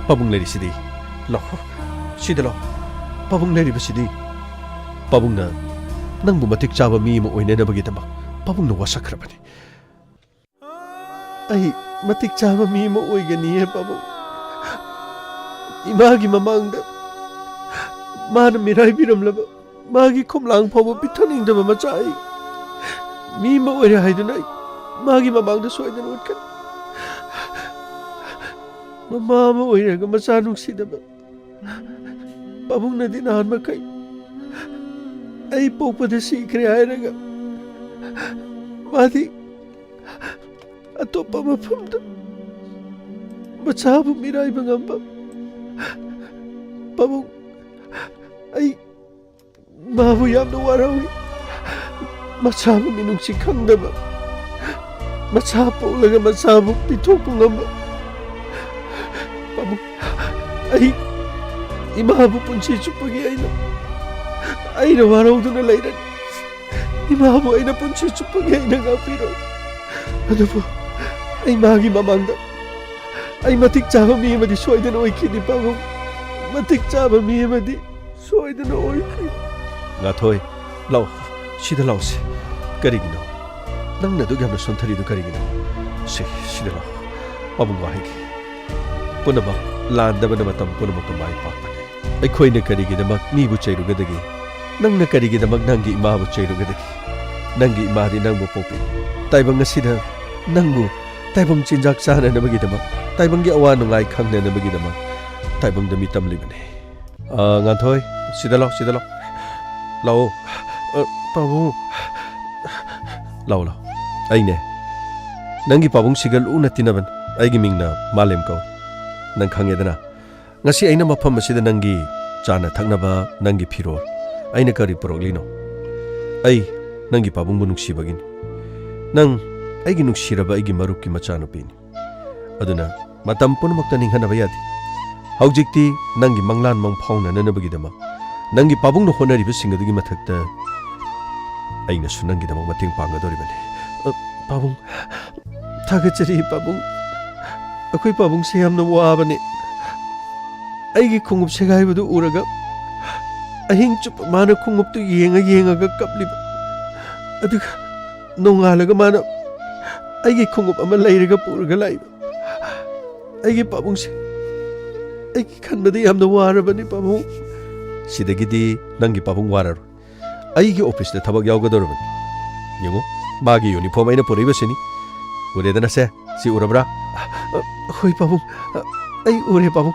ꯄꯥꯕꯨꯡ ꯂꯩꯔꯤꯁꯤꯗꯤ꯫ ꯂꯥꯛꯑꯣ, ꯁꯤꯗ ꯂꯥꯛꯑꯣ꯫ ꯄꯥꯕꯨꯡ ꯂꯩꯔꯤꯕꯁꯤꯗꯤ꯫ ꯄꯥꯕꯨꯡꯅ ꯅꯪꯕꯨ ꯃꯇꯤꯛ ꯆꯥꯕ ꯃꯤ ꯑꯃ ꯑꯣꯏꯅꯅꯕꯒꯤꯗꯃꯛ ꯄꯥꯕꯨꯡꯅ ꯋꯥꯁꯛꯈ꯭ꯔꯕꯅꯤ꯫ ꯑꯩ ꯃꯇꯤꯛ ꯆꯥꯕ ꯃꯤ ꯑꯃ ꯑꯣꯏꯒꯅꯤꯌꯦ, ꯄꯥꯕꯨꯡ꯫ ꯏꯃꯥꯒꯤ ꯃꯃꯥꯡꯗ ꯃꯥꯅ ꯃꯤꯔꯥꯏꯕꯤꯔꯝꯂꯕ ꯃꯥꯒꯤ ꯈꯣꯝꯂꯥꯡ ꯐꯥꯎꯕ ꯄꯤꯊꯅꯤꯡꯗꯕ ꯃꯆꯥ ꯑꯩ ꯃꯤ ꯑꯃ ꯑꯣꯏꯔꯦ ꯍꯥꯏꯗꯨꯅ ꯑꯩ ꯃꯥꯒꯤ ꯃꯃꯥꯡꯗ ꯁꯣꯏꯗꯅ ꯎꯠꯀꯅꯤ꯫ ꯃꯃꯥ ꯑꯃ ꯑꯣꯏꯔꯒ ꯃꯆꯥ ꯅꯨꯡꯁꯤꯗꯕ, ꯄꯥꯕꯨꯡꯅꯗꯤ ꯅꯍꯥꯟ ꯃꯈꯩ ꯑꯩ ꯄꯣꯛꯄꯗ ꯁꯤꯈ꯭ꯔꯦ ꯍꯥꯏꯔꯒ ꯃꯥꯗꯤ ꯑꯇꯣꯞꯄ ꯃꯐꯝꯗ ꯃꯆꯥꯕꯨ ꯃꯤꯔꯥꯏꯕ ꯉꯝꯕ꯫ ꯄꯥꯕꯨꯡ, ꯑꯩ ꯃꯥꯕꯨ ꯌꯥꯝꯅ ꯋꯥꯔꯧꯏ꯫ ꯃꯆꯥꯕꯨ ꯃꯤꯅꯨꯡꯁꯤ ꯈꯪꯗꯕ, ꯃꯆꯥ ꯄꯣꯛꯂꯒ ꯃꯆꯥꯕꯨ ꯄꯤꯊꯣꯛꯄ ꯉꯝꯕ꯫ ꯄꯥꯕꯨꯡ, ꯑꯩ ꯏꯃꯥꯕꯨ ꯄꯨꯟꯁꯤ ꯆꯨꯞꯄꯒꯤ ꯑꯩꯅ, ꯑꯩꯅ ꯋꯥꯔꯧꯗꯨꯅ ꯂꯩꯔꯅꯤ꯫ ꯏꯃꯥꯕꯨ ꯑꯩꯅ ꯄꯨꯟꯁꯤ ꯆꯨꯞꯄꯒꯤ ꯑꯩꯅ ꯉꯥꯛꯄꯤꯔꯣꯏ꯫ ꯑꯗꯨꯕꯨ ꯑꯩ ꯃꯥꯒꯤ ꯃꯃꯥꯡꯗ ꯑꯩ ꯃꯇꯤꯛ ꯆꯥꯕ ꯃꯤ ꯑꯃꯗꯤ ꯁꯣꯏꯗꯅ ꯑꯣꯏꯈꯤꯅꯤ, ꯄꯥꯕꯨꯡ꯫ ꯃꯇꯤꯛ ꯆꯥꯕ ꯃꯤ ꯑꯃꯗꯤ ꯁꯣꯏꯗꯅ ꯑꯣꯏꯈꯤ꯫ ꯉꯥꯟꯊꯣꯏ, ꯂꯥꯛꯑꯣ, ꯁꯤꯗ ꯂꯥꯛꯑꯣꯁꯦ꯫ ꯀꯔꯤꯒꯤꯅꯣ ꯅꯪꯅ ꯑꯗꯨꯛ ꯌꯥꯝꯅ ꯁꯣꯟꯊꯔꯤꯗꯨ ꯀꯔꯤꯒꯤꯅꯣ? ꯁꯦ, ꯁꯤꯗ ꯂꯥꯛꯑꯣ꯫ ꯄꯥꯕꯨꯡ ꯋꯥ ꯍꯥꯏꯒꯦ꯫ ꯄꯨꯝꯅꯃꯛ ꯂꯥꯟꯗꯕꯅ ꯃꯇꯝ ꯄꯨꯝꯅꯃꯛꯇ ꯃꯥꯏ ꯄꯥꯛꯄꯅꯤ꯫ ꯑꯩꯈꯣꯏꯅ ꯀꯔꯤꯒꯤꯗꯃꯛ ꯃꯤꯕꯨ ꯆꯩꯔꯨꯒꯗꯒꯦ? ꯅꯪꯅ ꯀꯔꯤꯒꯤꯗꯃꯛ ꯅꯪꯒꯤ ꯏꯃꯥꯕꯨ ꯆꯩꯔꯨꯒꯗꯒꯦ? ꯅꯪꯒꯤ ꯏꯃꯥꯗꯤ ꯅꯪꯕꯨ ꯄꯣꯛꯄꯤ꯫ ꯇꯥꯏꯕꯪ ꯑꯁꯤꯗ ꯅꯪꯕꯨ ꯇꯥꯏꯕꯪ ꯆꯤꯟꯖꯥꯛ ꯆꯥꯅꯅꯕꯒꯤꯗꯃꯛ, ꯇꯥꯏꯕꯪꯒꯤ ꯑꯋꯥ ꯅꯨꯡꯉꯥꯏ ꯈꯪꯅꯅꯕꯒꯤꯗꯃꯛ ꯇꯥꯏꯕꯪꯗ ꯃꯤ ꯇꯝꯂꯤꯕꯅꯤ꯫ ꯑ, ꯉꯥꯟꯊꯣꯏ, ꯁꯤꯗ ꯂꯥꯛꯑꯣ, ꯁꯤꯗ ꯂꯥꯛꯑꯣ꯫ ꯂꯥꯛꯑꯣ꯫ ꯑ, ꯄꯥꯕꯨꯡ꯫ ꯂꯥꯛꯑꯣ, ꯂꯥꯛꯑꯣ꯫ ꯑꯩꯅꯦ, ꯅꯪꯒꯤ ꯄꯥꯕꯨꯡꯁꯤꯒ ꯂꯨꯅ ꯇꯤꯟꯅꯕꯅꯤ꯫ ꯑꯩꯒꯤ ꯃꯤꯡꯅ ꯃꯥꯂꯦꯝ ꯀꯧꯏ꯫ ꯅꯪ ꯈꯪꯉꯦꯗꯅ? ꯉꯁꯤ ꯑꯩꯅ ꯃꯐꯝ ꯑꯁꯤꯗ ꯅꯪꯒꯤ ꯆꯥꯅ ꯊꯛꯅꯕ, ꯅꯪꯒꯤ ꯐꯤꯔꯣꯜ, ꯑꯩꯅ ꯀꯔꯤ ꯄꯨꯔꯛꯂꯤꯅꯣ? ꯑꯩ ꯅꯪꯒꯤ ꯄꯥꯕꯨꯡꯕꯨ ꯅꯨꯡꯁꯤꯕꯒꯤꯅꯤ꯫ ꯅꯪ ꯑꯩꯒꯤ ꯅꯨꯡꯁꯤꯔꯕ ꯑꯩꯒꯤ ꯃꯔꯨꯞꯀꯤ ꯃꯆꯥꯅꯨꯄꯤꯅꯤ꯫ ꯑꯗꯨꯅ ꯃꯇꯝ ꯄꯨꯝꯅꯃꯛꯇ ꯅꯤꯡꯍꯟꯅꯕ ꯌꯥꯗꯦ꯫ ꯍꯧꯖꯤꯛꯇꯤ ꯅꯪꯒꯤ ꯃꯪꯂꯥꯟ ꯃꯪꯐꯥꯎꯅꯅꯅꯕꯒꯤꯗꯃꯛ ꯅꯪꯒꯤ ꯄꯥꯕꯨꯡꯅ ꯍꯣꯠꯅꯔꯤꯕꯁꯤꯡ ꯑꯗꯨꯒꯤ ꯃꯊꯛꯇ ꯑꯩꯅꯁꯨ ꯅꯪꯒꯤꯗꯃꯛ ꯃꯇꯦꯡ ꯄꯥꯡꯒꯗꯧꯔꯤꯕꯅꯤ꯫ ꯑ, ꯄꯥꯕꯨꯡ, ꯊꯥꯒꯠꯆꯔꯤ ꯄꯥꯕꯨꯡ꯫ ꯑꯩꯈꯣꯏ ꯄꯥꯕꯨꯡꯁꯦ ꯌꯥꯝꯅ ꯋꯥꯕꯅꯦ꯫ ꯑꯩꯒꯤ ꯈꯣꯡꯎꯞ ꯁꯦꯒꯥꯏꯕꯗꯨ ꯎꯔꯒ ꯑꯍꯤꯡ ꯆꯨꯞꯄ ꯃꯥꯅ ꯈꯣꯡꯎꯞꯇꯨ ꯌꯦꯡꯉ ꯌꯦꯡꯉꯒ ꯀꯞꯂꯤꯕ꯫ ꯑꯗꯨꯒ ꯅꯣꯡꯉꯥꯜꯂꯒ ꯃꯥꯅ ꯑꯩꯒꯤ ꯈꯣꯡꯎꯞ ꯑꯃ ꯂꯩꯔꯒ ꯄꯨꯔꯒ ꯂꯥꯛꯏꯕ꯫ ꯑꯩꯒꯤ ꯄꯥꯕꯨꯡꯁꯦ ꯑꯩꯒꯤ ꯈꯟꯕꯗ ꯌꯥꯝꯅ ꯋꯥꯔꯕꯅꯤ ꯄꯥꯕꯨꯡ꯫ ꯁꯤꯗꯒꯤꯗꯤ ꯅꯪꯒꯤ ꯄꯥꯕꯨꯡ ꯋꯥꯔꯔꯣꯏ꯫ ꯑꯩꯒꯤ ꯑꯣꯐꯤꯁꯇ ꯊꯕꯛ ꯌꯥꯎꯒꯗꯧꯔꯕꯅꯤ꯫ ꯌꯦꯡꯉꯨ, ꯃꯥꯒꯤ ꯌꯨꯅꯤꯐꯣꯔꯝ ꯑꯩꯅ ꯄꯨꯔꯛꯏꯕꯁꯤꯅꯤ꯫ ꯎꯔꯦꯗꯅ ꯁꯦ, ꯁꯤ ꯎꯔꯕ꯭ꯔꯥ? ꯍꯣꯏ ꯄꯥꯕꯨꯡ, ꯑꯩ ꯎꯔꯦ ꯄꯥꯕꯨꯡ꯫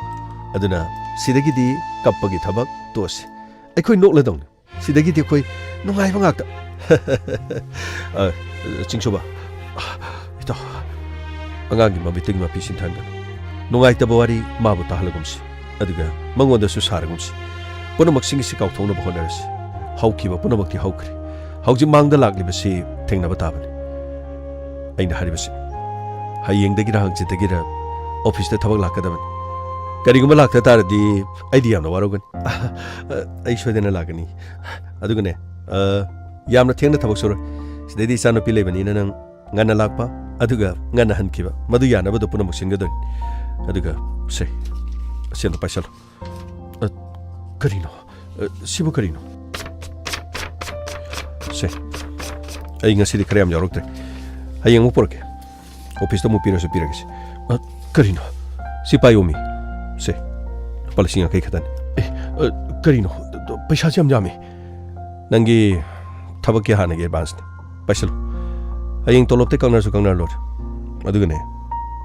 ꯑꯗꯨꯅ ꯁꯤꯗꯒꯤꯗꯤ ꯀꯞꯄꯒꯤ ꯊꯕꯛ ꯇꯣꯛꯑꯁꯤ꯫ ꯑꯩꯈꯣꯏ ꯅꯣꯛꯂꯗꯧꯅꯤ꯫ ꯁꯤꯗꯒꯤꯗꯤ ꯑꯩꯈꯣꯏ ꯅꯨꯡꯉꯥꯏꯕ ꯉꯥꯛꯇ꯫ ꯑ, ꯆꯤꯡꯁꯨꯕ, ꯏꯇꯥꯎ, ꯑꯉꯥꯡꯒꯤ ꯃꯃꯤꯠꯇꯒꯤ ꯃꯄꯤ ꯁꯤꯟꯊꯍꯟꯒꯅꯨ꯫ ꯅꯨꯡꯉꯥꯏꯇꯕ ꯋꯥꯔꯤ ꯃꯥꯕꯨ ꯇꯥꯍꯜꯂꯒꯨꯝꯁꯤ, ꯑꯗꯨꯒ ꯃꯉꯣꯟꯗꯁꯨ ꯁꯥꯔꯒꯨꯝꯁꯤ꯫ ꯄꯨꯝꯅꯃꯛꯁꯤꯡ ꯑꯁꯤ ꯀꯥꯎꯊꯣꯛꯅꯕ ꯍꯣꯠꯅꯔꯁꯤ꯫ ꯍꯧꯈꯤꯕ ꯄꯨꯝꯅꯃꯛꯇꯤ ꯍꯧꯈ꯭ꯔꯦ꯫ ꯍꯧꯖꯤꯛ ꯃꯥꯡꯗ ꯂꯥꯛꯂꯤꯕꯁꯤ ꯊꯦꯡꯅꯕ ꯇꯥꯕꯅꯤ꯫ ꯑꯩꯅ ꯍꯥꯏꯔꯤꯕꯁꯤ, ꯍꯌꯦꯡꯗꯒꯤꯔ ꯍꯪꯆꯤꯠꯇꯒꯤꯔ ꯑꯣꯐꯤꯁꯇ ꯊꯕꯛ ꯂꯥꯛꯀꯗꯕꯅꯤ꯫ ꯀꯔꯤꯒꯨꯝꯕ ꯂꯥꯛꯇ ꯇꯥꯔꯗꯤ ꯑꯩꯗꯤ ꯌꯥꯝꯅ ꯋꯥꯔꯧꯒꯅꯤ꯫ ꯑꯩ ꯁꯣꯏꯗꯅ ꯂꯥꯛꯀꯅꯤ꯫ ꯑꯗꯨꯒꯅꯦ, ꯑ, ꯌꯥꯝꯅ ꯊꯦꯡꯅ ꯊꯕꯛ ꯁꯨꯔꯣꯏ꯫ ꯁꯤꯗꯩꯗꯤ ꯏꯆꯥꯅꯨꯄꯤ ꯂꯩꯕꯅꯤꯅ ꯅꯪ ꯉꯟꯅ ꯂꯥꯛꯄ, ꯑꯗꯨꯒ ꯉꯟꯅ ꯍꯟꯈꯤꯕ, ꯃꯗꯨ ꯌꯥꯅꯕꯗꯣ ꯄꯨꯝꯅꯃꯛ ꯁꯤꯟꯒꯗꯣꯏꯅꯤ꯫ ꯑꯗꯨꯒ ꯁꯦ, ꯁꯦꯟꯗꯣ ꯄꯥꯏꯁꯜꯂꯣ꯫ ꯑ, ꯀꯔꯤꯅꯣ? ꯑ, ꯁꯤꯕꯨ ꯀꯔꯤꯅꯣ? ꯁꯦ, ꯑꯩ ꯉꯁꯤꯗꯤ ꯈꯔ ꯌꯥꯝ ꯌꯥꯎꯔꯛꯇ꯭ꯔꯦ꯫ ꯍꯌꯦꯡ ꯑꯃꯨꯛ ꯄꯨꯔꯛꯀꯦ꯫ ꯑꯣꯐꯤꯁꯇ ꯑꯃꯨꯛ ꯄꯤꯔꯁꯨ ꯄꯤꯔꯒꯦꯁꯦ꯫ ꯑ, ꯀꯔꯤꯅꯣ? ꯁꯤ ꯄꯥꯏꯌꯣꯃꯤ꯫ ꯁꯦ, ꯂꯨꯄꯥ ꯂꯤꯁꯤꯡ ꯌꯥꯡꯈꯩ ꯈꯛꯇꯅꯤ꯫ ꯑꯦ, ꯑ, ꯀꯔꯤꯅꯣ? ꯄꯩꯁꯥꯁꯦ ꯌꯥꯝ ꯌꯥꯝꯃꯤ꯫ ꯅꯪꯒꯤ ꯊꯕꯛꯀꯤ ꯍꯥꯟꯅꯒꯤ ꯑꯦꯗꯚꯥꯟꯁꯅꯤ꯫ ꯄꯥꯏꯁꯜꯂꯨ꯫ ꯍꯌꯦꯡ ꯇꯣꯂꯣꯞꯇꯩ ꯀꯛꯅꯔꯁꯨ ꯀꯛꯅꯔ ꯂꯣꯏꯔꯦ꯫ ꯑꯗꯨꯒꯅꯦ,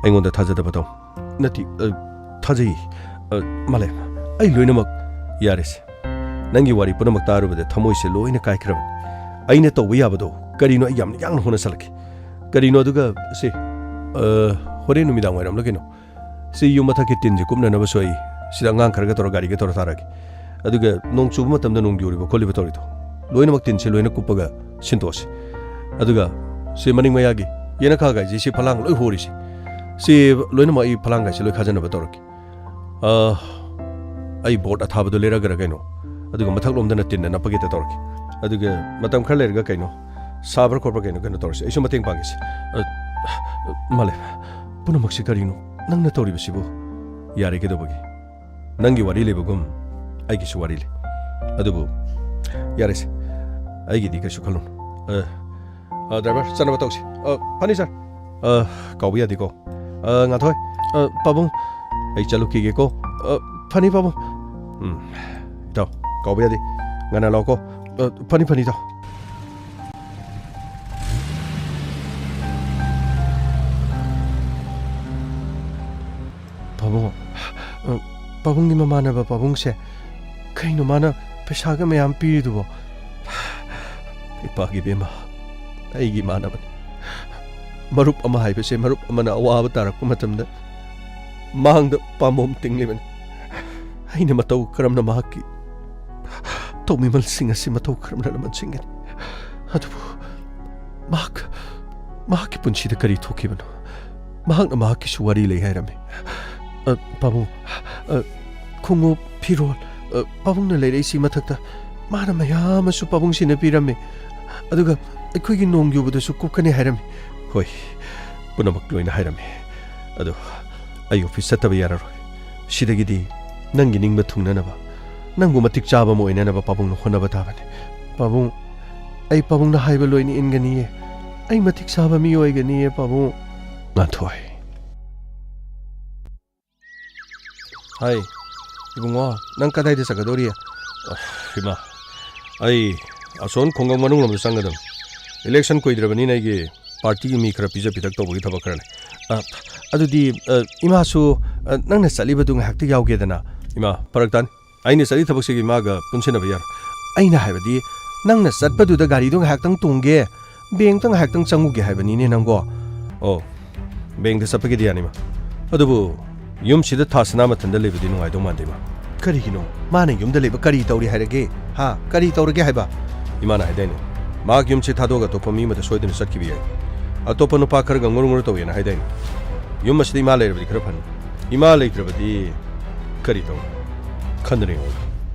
ꯑꯩꯉꯣꯟꯗ ꯊꯥꯖꯗꯕ ꯇꯧ꯫ ꯅꯠꯇꯦ, ꯑ, ꯊꯥꯖꯩ꯫ ꯑ, ꯃꯥꯂꯦꯝ, ꯑꯩ ꯂꯣꯏꯅꯃꯛ ꯌꯥꯔꯦꯁꯦ꯫ ꯅꯪꯒꯤ ꯋꯥꯔꯤ ꯄꯨꯝꯅꯃꯛ ꯇꯥꯔꯨꯕꯗ ꯊꯃꯣꯏꯁꯦ ꯂꯣꯏꯅ ꯀꯥꯏꯈ꯭ꯔꯕꯅꯤ꯫ ꯑꯩꯅ ꯇꯧꯕ ꯌꯥꯕꯗꯣ ꯀꯔꯤꯅꯣ ꯑꯩ ꯌꯥꯝꯅ ꯌꯥꯡꯅ ꯍꯣꯠꯅꯁꯜꯂꯛꯀꯦ꯫ ꯀꯔꯤꯅꯣ ꯑꯗꯨꯒ ꯁꯤ, ꯑ, ꯍꯣꯔꯦꯟ ꯅꯨꯃꯤꯗꯥꯡ ꯋꯥꯏꯔꯝꯂ ꯀꯩꯅꯣ? ꯁꯤ ꯌꯨꯝ ꯃꯊꯛꯀꯤ ꯇꯤꯟꯁꯦ ꯀꯨꯞꯅꯅꯕꯁꯨ ꯑꯩ ꯁꯤꯗ ꯑꯉꯥꯡ ꯈꯔꯒ ꯇꯧꯔ ꯒꯥꯔꯤꯒ ꯇꯧꯔ ꯊꯥꯔꯛꯑꯒꯦ꯫ ꯑꯗꯨꯒ ꯅꯣꯡ ꯆꯨꯕ ꯃꯇꯝꯗ ꯅꯣꯡ ꯌꯨꯔꯤꯕ ꯈꯣꯠꯂꯤꯕ ꯇꯧꯔꯤꯗꯣ ꯂꯣꯏꯅꯃꯛ ꯇꯤꯟꯁꯦ ꯂꯣꯏꯅ ꯀꯨꯞꯄꯒ ꯁꯤꯟꯇꯣꯛꯑꯁꯤ꯫ ꯑꯗꯨꯒ ꯁꯤ ꯃꯅꯤꯡ ꯃꯌꯥꯒꯤ ꯌꯦꯅꯈꯥꯒ ꯍꯥꯏꯁꯦ ꯁꯤ ꯐꯂꯥꯡ ꯂꯣꯏ ꯍꯣꯔꯤꯁꯦ꯫ ꯁꯤ ꯂꯣꯏꯅꯃꯛ ꯑꯩ ꯐꯂꯥꯡꯒꯥꯏꯁꯦ ꯂꯣꯏ ꯈꯥꯖꯤꯟꯅꯕ ꯇꯧꯔꯛꯀꯦ꯫ ꯑ, ꯑꯩ ꯕꯣꯔꯗ ꯑꯊꯥꯕꯗꯣ ꯂꯩꯔꯛꯑꯒꯔ ꯀꯩꯅꯣ, ꯑꯗꯨꯒ ꯃꯊꯛꯂꯣꯝꯗꯅ ꯇꯤꯟꯅ ꯅꯞꯄꯒꯦ ꯇꯧꯔꯛꯀꯦ꯫ ꯑꯗꯨꯒ ꯃꯇꯝ ꯈꯔ ꯂꯩꯔꯒ ꯀꯩꯅꯣ, ꯁꯥꯕ꯭ꯔꯥ ꯈꯣꯠꯄ꯭ꯔꯥ ꯀꯩꯅꯣ, ꯀꯩꯅꯣ ꯇꯧꯔꯁꯤ꯫ ꯑꯩꯁꯨ ꯃꯇꯦꯡ ꯄꯥꯡꯒꯦꯁꯦ꯫ ꯑ, ꯃꯥꯂꯦꯝ, ꯄꯨꯝꯅꯃꯛꯁꯤ ꯀꯔꯤꯅꯣ? ꯅꯪꯅ ꯇꯧꯔꯤꯕꯁꯤꯕꯨ? ꯌꯥꯔꯦ, ꯀꯩꯗꯧꯕꯒꯤ? ꯅꯪꯒꯤ ꯋꯥꯔꯤ ꯂꯩꯕꯒꯨꯝ ꯑꯩꯒꯤꯁꯨ ꯋꯥꯔꯤ ꯂꯩ꯫ ꯑꯗꯨꯕꯨ ꯌꯥꯔꯦꯁꯦ, ꯑꯩꯒꯤꯗꯤ ꯀꯩꯁꯨ ꯈꯜꯂꯨꯅꯨ꯫ ꯑ, ꯑ, ꯗ꯭ꯔꯥꯏꯚꯔ, ꯆꯠꯅꯕ ꯇꯧꯁꯤ꯫ ꯑ, ꯐꯅꯤ, ꯁꯥꯔ꯫ ꯑ, ꯀꯥꯎꯕ ꯌꯥꯗꯦꯀꯣ꯫ ꯑ, ꯉꯥꯟꯊꯣꯏ, ꯑ, ꯄꯥꯕꯨꯡ, ꯑꯩ ꯆꯠꯂꯨꯈꯤꯒꯦꯀꯣ꯫ ꯑ, ꯐꯅꯤ, ꯄꯥꯕꯨꯡ꯫ ꯎꯝ, ꯏꯇꯥꯎ, ꯀꯥꯎꯕ ꯌꯥꯗꯦ꯫ ꯉꯟꯅ ꯂꯥꯛꯑꯣꯀꯣ꯫ ꯑ, ꯐꯅꯤ, ꯐꯅꯤ, ꯏꯇꯥꯎ꯫ ꯄꯥꯕꯨꯡ, ꯑ, ꯄꯥꯕꯨꯡꯒꯤ ꯃꯃꯥꯟꯅꯕ ꯄꯥꯕꯨꯡꯁꯦ, ꯀꯩꯅꯣ ꯃꯥꯅ ꯄꯩꯁꯥꯒ ꯃꯌꯥꯝ ꯄꯤꯔꯤꯗꯨꯕꯣ? ꯏꯄꯥꯒꯤ ꯏꯕꯦꯝꯃ, ꯑꯩꯒꯤ ꯏꯃꯥꯟꯅꯕꯅꯤ꯫ ꯃꯔꯨꯞ ꯑꯃ ꯍꯥꯏꯕꯁꯦ, ꯃꯔꯨꯞ ꯑꯃꯅ ꯑꯋꯥꯕ ꯇꯥꯔꯛꯄ ꯃꯇꯝꯗ ꯃꯥꯡꯗ ꯄꯥꯝꯕꯣꯝ ꯇꯤꯡꯂꯤꯕꯅꯤ꯫ ꯑꯩꯅ ꯃꯇꯧ ꯀꯔꯝꯅ ꯃꯍꯥꯛꯀꯤ ꯇꯧꯕꯤꯃꯜꯁꯤꯡ ꯑꯁꯤ ꯃꯇꯧ ꯀꯔꯝꯅ ꯂꯃꯟꯁꯤꯡꯒꯅꯤ? ꯑꯗꯨꯕꯨ ꯃꯍꯥꯛ, ꯃꯍꯥꯛꯀꯤ ꯄꯨꯟꯁꯤꯗ ꯀꯔꯤ ꯊꯣꯛꯈꯤꯕꯅꯣ? ꯃꯍꯥꯛꯅ ꯃꯍꯥꯛꯀꯤꯁꯨ ꯋꯥꯔꯤ ꯂꯩ ꯍꯥꯏꯔꯝꯃꯤ꯫ ꯑ, ꯄꯥꯕꯨꯡ, ꯑ, ꯈꯣꯡꯎꯞ, ꯐꯤꯔꯣꯜ, ꯑ, ꯄꯥꯕꯨꯡꯅ ꯂꯩꯔꯛꯏꯁꯤ ꯃꯊꯛꯇ ꯃꯥꯅ ꯃꯌꯥꯝ ꯑꯃꯁꯨ ꯄꯥꯕꯨꯡꯁꯤꯅ ꯄꯤꯔꯝꯃꯤ꯫ ꯑꯗꯨꯒ ꯑꯩꯈꯣꯏꯒꯤ ꯅꯣꯡ ꯌꯨꯕꯗꯁꯨ ꯀꯨꯞꯀꯅꯤ ꯍꯥꯏꯔꯝꯃꯤ꯫ ꯍꯣꯏ, ꯄꯨꯝꯅꯃꯛ ꯂꯣꯏꯅ ꯍꯥꯏꯔꯝꯃꯤ꯫ ꯑꯗꯨ ꯑꯩ ꯑꯣꯐꯤꯁ ꯆꯠꯇꯕ ꯌꯥꯔꯔꯣꯏ꯫ ꯁꯤꯗꯒꯤꯗꯤ ꯅꯪꯒꯤ ꯅꯤꯡꯕ ꯊꯨꯡꯅꯅꯕ, ꯅꯪꯕꯨ ꯃꯇꯤꯛ ꯆꯥꯕ ꯑꯃ ꯑꯣꯏꯅꯅꯕ ꯄꯥꯕꯨꯡꯅ ꯍꯣꯠꯅꯕ ꯇꯥꯕꯅꯤ꯫ ꯄꯥꯕꯨꯡ, ꯑꯩ ꯄꯥꯕꯨꯡꯅ ꯍꯥꯏꯕ ꯂꯣꯏꯅ ꯏꯟꯒꯅꯤꯌꯦ꯫ ꯑꯩ ꯃꯇꯤꯛ ꯆꯥꯕ ꯃꯤ ꯑꯣꯏꯒꯅꯤꯌꯦ, ꯄꯥꯕꯨꯡ꯫ ꯉꯥꯟꯊꯣꯏ꯫ ꯍꯥꯏ, ꯏꯕꯨꯡꯉꯣ, ꯅꯪ ꯀꯗꯥꯏꯗ ꯆꯠꯀꯗꯧꯔꯤ? ꯑꯁ, ꯏꯃꯥ, ꯑꯩ ꯑꯁꯣꯟ ꯈꯨꯡꯒꯪ ꯃꯅꯨꯡ ꯂꯣꯝꯗ ꯆꯪꯒꯗꯕꯅꯤ꯫ ꯏꯂꯦꯛꯁꯟ ꯀꯨꯏꯗ꯭ꯔꯕꯅꯤꯅ ꯑꯩꯒꯤ ꯄꯥꯔꯇꯤꯒꯤ ꯃꯤ ꯈꯔ ꯄꯤꯖ ꯄꯤꯊꯛ ꯇꯧꯕꯒꯤ ꯊꯕꯛ ꯈꯔ ꯂꯩ꯫ ꯑ, ꯑꯗꯨꯗꯤ, ꯑ, ꯏꯃꯥꯁꯨ, ꯑ, ꯅꯪꯅ ꯆꯠꯂꯤꯕꯗꯨ ꯉꯥꯏꯍꯥꯛꯇ ꯌꯥꯎꯒꯦꯗꯅ? ꯏꯃꯥ, ꯐꯔꯛ ꯇꯥꯅꯤ꯫ ꯑꯩꯅ ꯆꯠꯂꯤ ꯊꯕꯛꯁꯤꯒ ꯏꯃꯥꯒ ꯄꯨꯟꯁꯤꯟꯅꯕ ꯌꯥꯔꯣꯏ꯫ ꯑꯩꯅ ꯍꯥꯏꯕꯗꯤ, ꯅꯪꯅ ꯆꯠꯄꯗꯨꯗ ꯒꯥꯔꯤꯗꯣ ꯉꯥꯏꯍꯥꯛꯇꯪ ꯇꯣꯡꯒꯦ, ꯕꯦꯡꯛꯇ ꯉꯥꯏꯍꯥꯛꯇꯪ ꯆꯪꯉꯨꯒꯦ ꯍꯥꯏꯕꯅꯤꯅꯦ ꯅꯪꯕꯣ꯫ ꯑꯣ, ꯕꯦꯡꯛꯇ ꯆꯠꯄꯒꯤꯗꯤ ꯌꯥꯅꯤꯃ꯫ ꯑꯗꯨꯕꯨ ꯌꯨꯝꯁꯤꯗ ꯊꯥ ꯁꯅꯥ ꯃꯊꯟꯗ ꯂꯩꯕꯗꯤ ꯅꯨꯡꯉꯥꯏꯗꯧ ꯃꯥꯟꯗꯦ, ꯏꯃꯥ꯫ ꯀꯔꯤꯒꯤꯅꯣ? ꯃꯥꯅ ꯌꯨꯝꯗ ꯂꯩꯕ ꯀꯔꯤ ꯇꯧꯔꯤ ꯍꯥꯏꯔꯒꯦ? ꯍꯥ? ꯀꯔꯤ ꯇꯧꯔꯒꯦ ꯍꯥꯏꯕ? ꯏꯃꯥꯅ ꯍꯥꯏꯗꯥꯏꯅꯦ, ꯃꯍꯥꯛ ꯌꯨꯝꯁꯤ ꯊꯥꯗꯣꯛꯑꯒ ꯑꯇꯣꯞꯄ ꯃꯤ ꯑꯃꯗ ꯁꯣꯏꯗꯅ ꯆꯠꯈꯤꯕ ꯌꯥꯏ꯫ ꯑꯇꯣꯞꯄ ꯅꯨꯄꯥ ꯈꯔꯒ ꯉꯨꯔꯨ ꯉꯨꯔꯨ ꯇꯧꯋꯦꯅ ꯍꯥꯏꯗꯥꯏꯅꯦ꯫ ꯌꯨꯝ ꯑꯁꯤꯗ ꯏꯃꯥ ꯂꯩꯔꯕꯗꯤ ꯈꯔ ꯐꯅꯤ꯫ ꯏꯃꯥ ꯂꯩꯇ꯭ꯔꯕꯗꯤ ꯀꯔꯤ ꯇꯧꯅꯤ? ꯈꯟꯗꯅ ꯌꯦꯡꯉꯨ꯫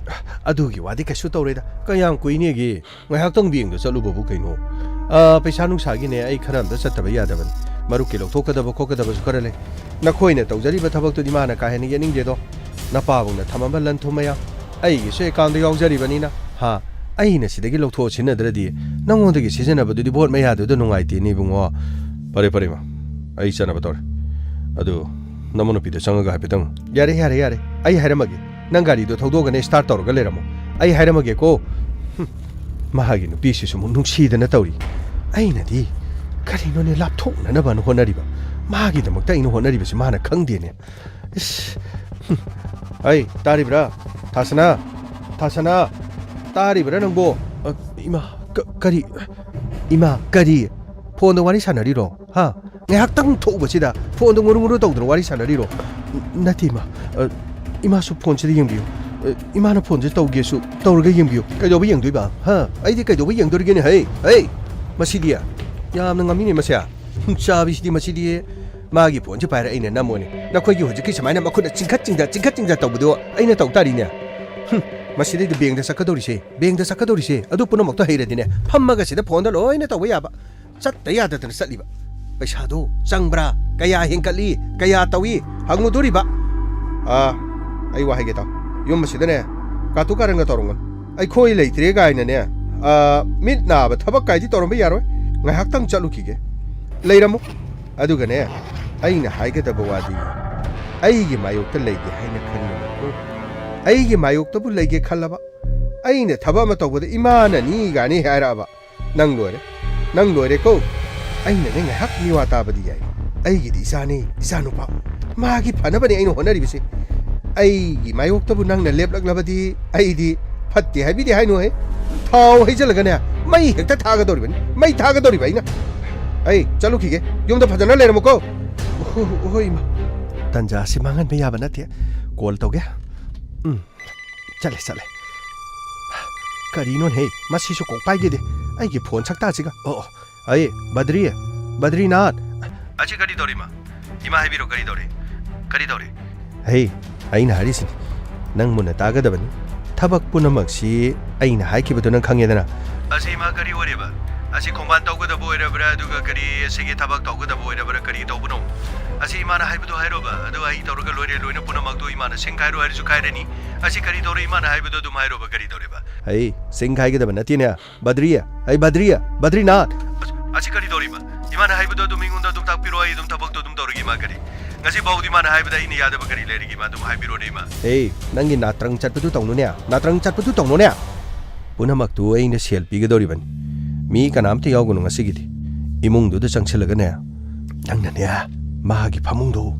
ꯑꯗꯨꯒꯤ ꯋꯥꯗꯤ ꯀꯩꯁꯨ ꯇꯧꯔꯣꯏꯗ꯫ ꯀꯌꯥꯝ ꯀꯨꯏꯅꯦꯒꯦ? ꯉꯥꯏꯍꯥꯛꯇꯪ ꯕꯦꯡꯗ ꯆꯠꯂꯨꯕꯕꯨ ꯀꯩꯅꯣ? ꯑ, ꯄꯩꯁꯥ ꯅꯨꯡꯁꯥꯒꯤꯅꯦ, ꯑꯩ ꯈꯔ ꯑꯝꯇ ꯆꯠꯇꯕ ꯌꯥꯗꯕꯅꯤ꯫ ꯃꯔꯨꯞꯀꯤ ꯂꯧꯊꯣꯛꯀꯗꯕ ꯈꯣꯠꯀꯗꯕꯁꯨ ꯈꯔ ꯂꯩ꯫ ꯅꯈꯣꯏꯅ ꯇꯧꯖꯔꯤꯕ ꯊꯕꯛꯇꯨꯗꯤ ꯃꯥꯅ ꯀꯥ ꯍꯦꯟꯅ ꯌꯦꯠꯅꯤꯡꯗꯦꯗꯣ꯫ ꯅꯄꯥꯕꯨꯡꯅ ꯊꯝꯃꯝꯕ ꯂꯟ ꯊꯨꯝ ꯃꯌꯥꯝ ꯑꯩꯒꯤꯁꯨ ꯑꯦꯀꯥꯎꯟꯗ ꯌꯥꯎꯖꯔꯤꯕꯅꯤꯅ, ꯍꯥ? ꯑꯩꯅ ꯁꯤꯗꯒꯤ ꯂꯧꯊꯣꯛꯑ ꯁꯤꯖꯤꯟꯅꯗ꯭ꯔꯗꯤ ꯅꯉꯣꯟꯗꯒꯤ ꯁꯤꯖꯤꯟꯅꯕꯗꯨꯗꯤ ꯚꯣꯠ ꯃꯌꯥꯗꯨꯗ ꯅꯨꯡꯉꯥꯏꯇꯦꯅꯦ, ꯏꯕꯨꯡꯉꯣ꯫ ꯐꯔꯦ, ꯐꯔꯦ, ꯏꯃꯥ, ꯑꯩ ꯆꯠꯅꯕ ꯇꯧꯔꯦ꯫ ꯑꯗꯨ ꯅꯃꯧ ꯅꯨꯄꯤꯗ ꯆꯪꯉꯒ ꯍꯥꯏꯐꯦꯠꯇꯪ꯫ ꯌꯥꯔꯦ, ꯌꯥꯔꯦ, ꯌꯥꯔꯦ, ꯑꯩ ꯍꯥꯏꯔꯝꯃꯒꯦ꯫ ꯅꯪ ꯒꯥꯔꯤꯗꯣ ꯊꯧꯗꯣꯛꯑꯒꯅꯦ ꯁ꯭ꯇꯥꯔꯠ ꯇꯧꯔꯒ ꯂꯩꯔꯝꯃꯣ꯫ ꯑꯩ ꯍꯥꯏꯔꯝꯃꯒꯦꯀꯣ꯫ ꯍꯨꯝ, ꯃꯥꯒꯤ ꯅꯨꯄꯤꯁꯤꯁꯨ ꯑꯃꯨꯛ ꯅꯨꯡꯁꯤꯗꯅ ꯇꯧꯔꯤ꯫ ꯑꯩꯅꯗꯤ ꯀꯔꯤꯅꯣꯅꯦ ꯂꯥꯞꯊꯣꯛꯅꯅꯕꯅ ꯍꯣꯠꯅꯔꯤꯕ? ꯃꯥꯒꯤꯗꯃꯛꯇ ꯑꯩꯅ ꯍꯣꯠꯅꯔꯤꯕꯁꯤ ꯃꯥꯅ ꯈꯪꯗꯦꯅꯦ꯫ ꯏꯁ, ꯍꯨꯝ, ꯑꯩ, ꯇꯥꯔꯤꯕ꯭ꯔꯥ? ꯊꯥꯁꯅꯥ? ꯊꯥꯁꯅꯥ? ꯇꯥꯔꯤꯕ꯭ꯔꯥ ꯅꯪꯕꯣ? ꯑ, ꯏꯃꯥ, ꯀ-, ꯀꯔꯤ? ꯏꯃꯥ, ꯀꯔꯤ? ꯐꯣꯟꯗ ꯋꯥꯔꯤ ꯁꯥꯟꯅꯔꯤꯔꯣ? ꯍꯥ? ꯉꯥꯏꯍꯥꯛꯇꯪ ꯊꯣꯛꯎꯕꯁꯤꯗ ꯐꯣꯟꯗ ꯉꯨꯔꯨ ꯉꯨꯔꯨ ꯇꯧꯗꯅ ꯋꯥꯔꯤ ꯁꯥꯟꯅꯔꯤꯔꯣ? ꯅꯠꯇꯦ, ꯏꯃꯥ꯫ ꯑ, ꯏꯃꯥꯁꯨ ꯐꯣꯟꯁꯤꯗ ꯌꯦꯡꯕꯤꯌꯨ꯫ ꯑ, ꯏꯃꯥꯅ ꯐꯣꯟꯁꯦ ꯇꯧꯒꯦꯁꯨ ꯇꯧꯔꯒ ꯌꯦꯡꯕꯤꯌꯨ꯫ ꯀꯩꯗꯧꯕ ꯌꯦꯡꯗꯣꯏꯕ? ꯍꯥ? ꯑꯩꯗꯤ ꯀꯩꯗꯧꯕ ꯌꯦꯡꯗꯣꯔꯤꯒꯦꯅꯦ? ꯍꯩ! ꯍꯩ! ꯃꯁꯤꯗꯤ ꯌꯥꯝꯅ ꯉꯝꯃꯤꯅꯦ ꯃꯁꯦ꯫ ꯍꯨꯝ, ꯆꯥꯕꯤꯁꯤꯗꯤ ꯃꯁꯤꯗꯤ꯫ ꯃꯥꯒꯤ ꯐꯣꯟꯁꯦ ꯄꯥꯏꯔ ꯑꯩꯅ ꯅꯝꯃꯣꯅꯦ꯫ ꯅꯈꯣꯏꯒꯤ ꯍꯧꯖꯤꯛꯀꯤ ꯁꯨꯃꯥꯏꯅ ꯃꯈꯨꯠꯅ ꯆꯤꯡꯈꯠ ꯆꯤꯡꯖ, ꯆꯤꯡꯈꯠ ꯆꯤꯡꯖ ꯇꯧꯕꯗꯣ ꯑꯩꯅ ꯇꯧ ꯇꯥꯔꯤꯅꯦ꯫ ꯍꯨꯝ, ꯃꯁꯤꯗꯩꯗ ꯕꯦꯡꯗ ꯆꯠꯀꯗꯧꯔꯤꯁꯦ, ꯕꯦꯡꯗ ꯆꯠꯀꯗꯧꯔꯤꯁꯦ, ꯑꯗꯨ ꯄꯨꯝꯅꯃꯛꯇꯣ ꯍꯩꯔꯗꯤꯅꯦ, ꯐꯝꯃꯒ ꯁꯤꯗ ꯐꯣꯟꯗ ꯂꯣꯏꯅ ꯇꯧꯕ ꯌꯥꯕ꯫ ꯆꯠꯇ ꯌꯥꯗꯗꯅ ꯆꯠꯂꯤꯕ꯫ ꯄꯩꯁꯥꯗꯣ ꯆꯪꯕ꯭ꯔꯥ? ꯀꯌꯥ ꯍꯦꯟꯒꯠꯂꯤ? ꯀꯌꯥ ꯇꯧꯏ? ꯍꯪꯉꯨꯗꯣꯔꯤꯕ꯫ ꯑꯥ, ꯑꯩ ꯋꯥ ꯍꯥꯏꯒꯦ ꯇꯥꯎ꯫ ꯌꯨꯝ ꯑꯁꯤꯗꯅꯦ, ꯀꯥꯇꯨ ꯀꯥꯔꯟꯒ ꯇꯧꯔꯝꯒꯅꯨ꯫ ꯑꯩꯈꯣꯏ ꯂꯩꯇ꯭ꯔꯦ ꯀꯥꯏꯅꯅꯦ, ꯑꯥ, ꯃꯤꯠ ꯅꯥꯕ ꯊꯕꯛ ꯀꯥꯏꯗꯤ ꯇꯧꯔꯝꯕ ꯌꯥꯔꯣꯏ꯫ ꯉꯥꯏꯍꯥꯛꯇꯪ ꯆꯠꯂꯨꯈꯤꯒꯦ꯫ ꯂꯩꯔꯝꯃꯨ꯫ ꯑꯗꯨꯒꯅꯦ, ꯑꯩꯅ ꯍꯥꯏꯒꯗꯕ ꯋꯥꯗꯤ ꯑꯩꯒꯤ ꯃꯥꯌꯣꯛꯇ ꯂꯩꯒꯦ ꯍꯥꯏꯅ ꯈꯟꯒꯅꯨꯀꯣ꯫ ꯑꯩꯒꯤ ꯃꯥꯌꯣꯛꯇꯕꯨ ꯂꯩꯒꯦ ꯈꯜꯂꯕ, ꯑꯩꯅ ꯊꯕꯛ ꯑꯃ ꯇꯧꯕꯗ ꯏꯃꯥꯅꯅꯤ ꯀꯥꯏꯅ ꯍꯥꯏꯔꯛꯑꯕ, ꯅꯪ ꯂꯣꯏꯔꯦ꯫ ꯅꯪ ꯂꯣꯏꯔꯦꯀꯣ꯫ ꯑꯩꯅꯅꯦ ꯉꯥꯏꯍꯥꯛ ꯃꯤꯋꯥ ꯇꯥꯕꯗꯤ ꯌꯥꯏ꯫ ꯑꯩꯒꯤꯗꯤ ꯏꯆꯥꯅꯤ, ꯏꯆꯥꯅꯨꯄꯥ꯫ ꯃꯥꯒꯤ ꯐꯅꯕꯅꯦ ꯑꯩꯅ ꯍꯣꯠꯅꯔꯤꯕꯁꯦ꯫ ꯑꯩꯒꯤ ꯃꯥꯌꯣꯛꯇꯕꯨ ꯅꯪꯅ ꯂꯦꯞꯂꯛꯂꯕꯗꯤ ꯑꯩꯗꯤ ꯐꯠꯇꯦ ꯍꯥꯏꯕꯤꯗꯦ ꯍꯥꯏꯅꯨꯍꯦ꯫ ꯊꯥꯎ ꯍꯩꯖꯤꯜꯂꯒꯅꯦ ꯃꯩ ꯍꯦꯛꯇ ꯊꯥꯒꯗꯧꯔꯤꯕꯅꯤ꯫ ꯃꯩ ꯊꯥꯒꯗꯧꯔꯤꯕ ꯑꯩꯅ꯫ ꯑꯩ ꯆꯠꯂꯨꯈꯤꯒꯦ꯫ ꯌꯨꯝꯗ ꯐꯖꯅ ꯂꯩꯔꯝꯃꯨꯀꯣ꯫ ꯍꯣ-, ꯍꯣꯏ, ꯏꯃꯥ꯫ ꯇꯟꯖꯥꯁꯤ ꯃꯥꯡꯍꯟꯕ ꯌꯥꯕ ꯅꯠꯇꯦ꯫ ꯀꯣꯜ ꯇꯧꯒꯦ꯫ ꯎꯝ꯫ ꯆꯠꯂꯦ, ꯆꯠꯂꯦ꯫ ꯀꯔꯤꯅꯣꯅꯦꯍꯦ? ꯃꯁꯤꯁꯨ ꯀꯣꯛ ꯄꯥꯏꯈꯤꯗꯦ꯫ ꯑꯩꯒꯤ ꯐꯣꯟ ꯁꯛꯇꯥꯁꯤꯒ꯫ ꯑꯣ, ꯑꯣ꯫ ꯑꯩ, ꯕꯗ꯭ꯔꯤ, ꯕꯗ꯭ꯔꯤꯅꯥꯊ꯫ ꯑꯁꯤ ꯀꯔꯤ ꯇꯧꯔꯤ, ꯏꯃꯥ? ꯏꯃꯥ ꯍꯥꯏꯕꯤꯔꯣ, ꯀꯔꯤ ꯇꯧꯔꯤ? ꯀꯔꯤ ꯇꯧꯔꯤ? ꯍꯦ, ꯑꯩꯅ ꯍꯥꯏꯔꯤꯁꯤꯅꯤ꯫ ꯅꯪ ꯃꯨꯟꯅ ꯇꯥꯒꯗꯕꯅꯤ꯫ ꯊꯕꯛ ꯄꯨꯝꯅꯃꯛꯁꯤ ꯑꯩꯅ ꯍꯥꯏꯈꯤꯕꯗꯨ ꯅꯪ ꯈꯪꯉꯦꯗꯅ꯫ ꯑꯁꯤ ꯏꯃꯥ ꯀꯔꯤ ꯑꯣꯏꯔꯦꯕ? ꯑꯁꯤ ꯈꯣꯡꯕꯥꯟ ꯇꯧꯒꯗꯕ ꯑꯣꯏꯔꯕ꯭ꯔꯥ? ꯑꯗꯨꯒ ꯀꯔꯤ ꯑꯁꯤꯒꯤ ꯊꯕꯛ ꯇꯧꯒꯗꯕ ꯑꯣꯏꯔꯕ꯭ꯔꯥ? ꯀꯔꯤ ꯇꯧꯕꯅꯣ? ꯑꯁꯤ ꯏꯃꯥꯅ ꯍꯥꯏꯕꯗꯣ ꯍꯥꯏꯔꯣꯕ꯫ ꯑꯗꯨ ꯑꯩ ꯇꯧꯔꯒ ꯂꯣꯏꯔꯦ, ꯂꯣꯏꯅ ꯄꯨꯝꯅꯃꯛꯇꯣ ꯏꯃꯥꯅ ꯁꯤꯡꯈꯥꯏꯔꯣ ꯍꯥꯏꯔꯁꯨ ꯈꯥꯏꯔꯅꯤ꯫ ꯑꯁꯤ ꯀꯔꯤ ꯇꯧꯔꯦ? ꯏꯃꯥꯅ ꯍꯥꯏꯕꯗꯣ ꯑꯗꯨꯝ ꯍꯥꯏꯔꯣꯕ꯫ ꯀꯔꯤ ꯇꯧꯔꯦꯕ? ꯑꯩ ꯁꯤꯡꯈꯥꯏꯒꯗꯕ ꯅꯠꯇꯦꯅꯦ꯫ ꯕꯗ꯭ꯔꯤ, ꯑꯩ ꯕꯗ꯭ꯔꯤ, ꯕꯗ꯭ꯔꯤꯅꯥꯊ꯫ ꯑꯁ, ꯑꯁꯤ ꯀꯔꯤ ꯇꯧꯔꯤꯕ? ꯏꯃꯥꯅ ꯍꯥꯏꯕꯗꯣ ꯑꯗꯨꯝ ꯑꯩꯉꯣꯟꯗ ꯑꯗꯨꯝ ꯇꯥꯛꯄꯤꯔꯣ, ꯑꯩ ꯑꯗꯨꯝ ꯊꯕꯛꯇꯣ ꯑꯗꯨꯝ ꯇꯧꯔꯒꯦ, ꯏꯃꯥ ꯀꯔꯤ? ꯉꯁꯤ ꯐꯥꯎꯗꯤ ꯏꯃꯥꯅ ꯍꯥꯏꯕꯗ ꯑꯩꯅ ꯌꯥꯗꯕ ꯀꯔꯤ ꯂꯩꯔꯤꯒꯦ, ꯏꯃꯥ? ꯑꯗꯨꯝ ꯍꯥꯏꯕꯤꯔꯣꯅꯦ, ꯏꯃꯥ꯫ ꯑꯦ, ꯅꯪꯒꯤ ꯅꯥꯇ꯭ꯔꯪ ꯆꯠꯄꯗꯨ ꯇꯧꯅꯨꯅꯦ, ꯅꯥꯇ꯭ꯔꯪ ꯆꯠꯄꯗꯨ ꯇꯧꯅꯨꯅꯦ꯫ ꯄꯨꯝꯅꯃꯛꯇꯨ ꯑꯩꯅ ꯁꯦꯜ ꯄꯤꯒꯗꯧꯔꯤꯕꯅꯤ꯫ ꯃꯤ ꯀꯅꯥꯝꯇ ꯌꯥꯎꯒꯅꯨ ꯉꯁꯤꯒꯤꯗꯤ꯫ ꯏꯃꯨꯡꯗꯨꯗ ꯆꯪꯁꯤꯜꯂꯒꯅꯦ, ꯅꯪꯅꯅꯦ, ꯃꯥꯒꯤ ꯐꯃꯨꯡꯗꯣ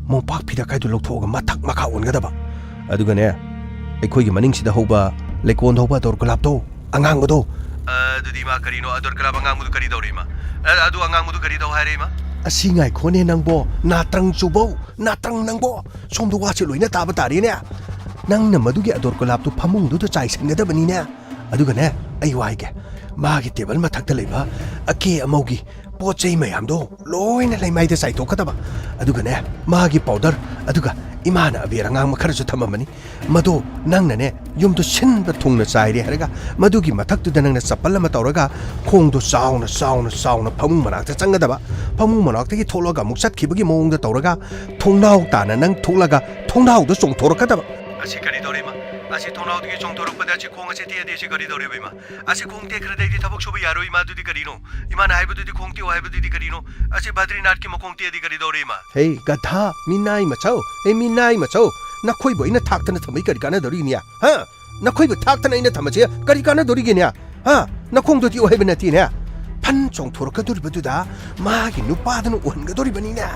ꯃꯣꯝꯄꯥꯛ ꯐꯤꯗꯛ ꯀꯥꯏꯗꯨ ꯂꯧꯊꯣꯛꯑꯒ ꯃꯊꯛ ꯃꯈꯥ ꯑꯣꯟꯒꯗꯕ꯫ ꯑꯗꯨꯒꯅꯦ, ꯑꯩꯈꯣꯏꯒꯤ ꯃꯅꯤꯡꯁꯤꯗ ꯍꯧꯕ ꯂꯩꯀꯣꯟꯗ ꯍꯧꯕ ꯑꯗꯣꯔ ꯒꯨꯂꯥꯞꯇꯣ, ꯑꯉꯥꯡꯕꯗꯣ꯫ ꯑꯗꯨꯗꯤ ꯃꯥ ꯀꯔꯤꯅꯣ? ꯑꯗꯣꯔ ꯒꯨꯂꯥꯞ ꯑꯉꯥꯡꯕꯗꯨ ꯀꯔꯤ ꯇꯧꯔꯦ, ꯏꯃꯥ? ꯑ, ꯑꯗꯨ ꯑꯉꯥꯡꯕꯗꯨ ꯀꯔꯤ ꯇꯧ ꯍꯥꯏꯔꯦ, ꯏꯃꯥ? ꯑꯁꯤ ꯉꯥꯏꯈꯣꯅꯦ ꯅꯪꯕꯣ, ꯅꯥꯇ꯭ꯔꯪ ꯆꯨꯕꯧ, ꯅꯥꯇ꯭ꯔꯪ ꯅꯪꯕꯣ꯫ ꯁꯣꯝꯗ ꯋꯥꯁꯦ ꯂꯣꯏꯅ ꯇꯥꯕ ꯇꯥꯔꯦꯅꯦ꯫ ꯅꯪꯅ ꯃꯗꯨꯒꯤ ꯑꯗꯣꯔ ꯒꯨꯂꯥꯞꯇꯨ ꯐꯃꯨꯡꯗꯨꯗ ꯆꯥꯏꯁꯟꯒꯗꯕꯅꯤꯅꯦ꯫ ꯑꯗꯨꯒꯅꯦ, ꯑꯩ ꯋꯥ ꯍꯥꯏꯒꯦ, ꯃꯥꯒꯤ ꯇꯦꯕꯜ ꯃꯊꯛꯇ ꯂꯩꯕ ꯑꯀꯦ ꯑꯃꯧꯒꯤ ꯄꯣꯠ ꯆꯩ ꯃꯌꯥꯝꯗꯣ ꯂꯣꯏꯅ ꯂꯩꯃꯥꯏꯗ ꯆꯥꯏꯊꯣꯛꯀꯗꯕ꯫ ꯑꯗꯨꯒꯅꯦ, ꯃꯥꯒꯤ ꯄꯥꯎꯗꯔ, ꯑꯗꯨꯒ ꯏꯃꯥꯅ ꯑꯕꯦꯔ ꯑꯉꯥꯡꯕ ꯈꯔꯁꯨ ꯊꯝꯃꯝꯕꯅꯤ, ꯃꯗꯣ ꯅꯪꯅꯅꯦ, ꯌꯨꯝꯗꯣ ꯁꯤꯟꯕ ꯊꯨꯡꯅ ꯆꯥꯏꯔꯦ ꯍꯥꯏꯔꯒ, ꯃꯗꯨꯒꯤ ꯃꯊꯛꯇꯨꯗ ꯅꯪꯅ ꯆꯄꯜ ꯑꯃ ꯇꯧꯔꯒ, ꯈꯣꯡꯗꯣ ꯆꯥꯎꯅ, ꯆꯥꯎꯅ, ꯆꯥꯎꯅ ꯐꯃꯨꯡ ꯃꯅꯥꯛꯇ ꯆꯪꯒꯗꯕ꯫ ꯐꯃꯨꯡ ꯃꯅꯥꯛꯇꯒꯤ ꯊꯣꯛꯂꯒ ꯑꯃꯨꯛ ꯆꯠꯈꯤꯕꯒꯤ ꯃꯑꯣꯡꯗ ꯇꯧꯔꯒ, ꯊꯣꯡꯅꯥꯎ ꯇꯥꯅ ꯅꯪ ꯊꯣꯛꯂꯒ ꯊꯣꯡꯅꯥꯎꯗ ꯆꯣꯡꯊꯣꯔꯛꯀꯗꯕ꯫ ꯑꯁꯤ ꯀꯔꯤ ꯇꯧꯔꯤ, ꯏꯃꯥ? ꯑꯁꯤ ꯊꯣꯡꯅꯥꯎꯗꯒꯤ ꯆꯣꯡꯊꯣꯔꯛꯄꯗ ꯑꯁꯤ ꯈꯣꯡ ꯑꯁꯤ ꯇꯦꯛꯑꯗꯤ ꯑꯁꯤ ꯀꯔꯤ ꯇꯧꯔꯤꯕ, ꯏꯃꯥ? ꯑꯁꯤ ꯈꯣꯡ ꯇꯦꯛꯈ꯭ꯔꯗꯤ ꯑꯩꯗꯤ ꯊꯕꯛ ꯁꯨꯕ ꯌꯥꯔꯣꯏ, ꯏꯃꯥ꯫ ꯑꯗꯨꯗꯤ ꯀꯔꯤꯅꯣ? ꯏꯃꯥꯅ ꯍꯥꯏꯕꯗꯨꯗꯤ ꯈꯣꯡ ꯇꯦꯛꯑꯣ ꯍꯥꯏꯕꯗꯨꯗꯤ ꯀꯔꯤꯅꯣ? ꯑꯁꯤ ꯕꯗ꯭ꯔꯤꯅꯥꯊꯀꯤ ꯃꯈꯣꯡ ꯇꯦꯛꯑꯗꯤ ꯀꯔꯤ ꯇꯧꯔꯦ, ꯏꯃꯥ? ꯍꯦ, ꯒꯙꯥ, ꯃꯤꯅꯥꯏ ꯃꯆꯧ, ꯍꯦ, ꯃꯤꯅꯥꯏ ꯃꯆꯧ, ꯅꯈꯣꯏꯕꯨ ꯑꯩꯅ ꯊꯥꯛꯇꯅ ꯊꯝꯃꯤ ꯀꯔꯤ ꯀꯥꯟꯅꯗꯧꯔꯤꯒꯦꯅꯦ? ꯍꯥ? ꯅꯈꯣꯏꯕꯨ ꯊꯥꯛꯇꯅ ꯑꯩꯅ ꯊꯝꯕꯁꯦ ꯀꯔꯤ ꯀꯥꯟꯅꯗꯧꯔꯤꯒꯦꯅꯦ? ꯍꯥ? ꯅꯈꯣꯡꯗꯣ ꯇꯦꯛꯑꯣ ꯍꯥꯏꯕ ꯅꯠꯇꯦꯅꯦ꯫ ꯐꯟ ꯆꯣꯡꯊꯣꯔꯛꯀꯗꯧꯔꯤꯕꯗꯨꯗ ꯃꯥꯒꯤ ꯅꯨꯄꯥꯗꯨꯅ ꯎꯍꯟꯒꯗꯧꯔꯤꯕꯅꯤꯅꯦ꯫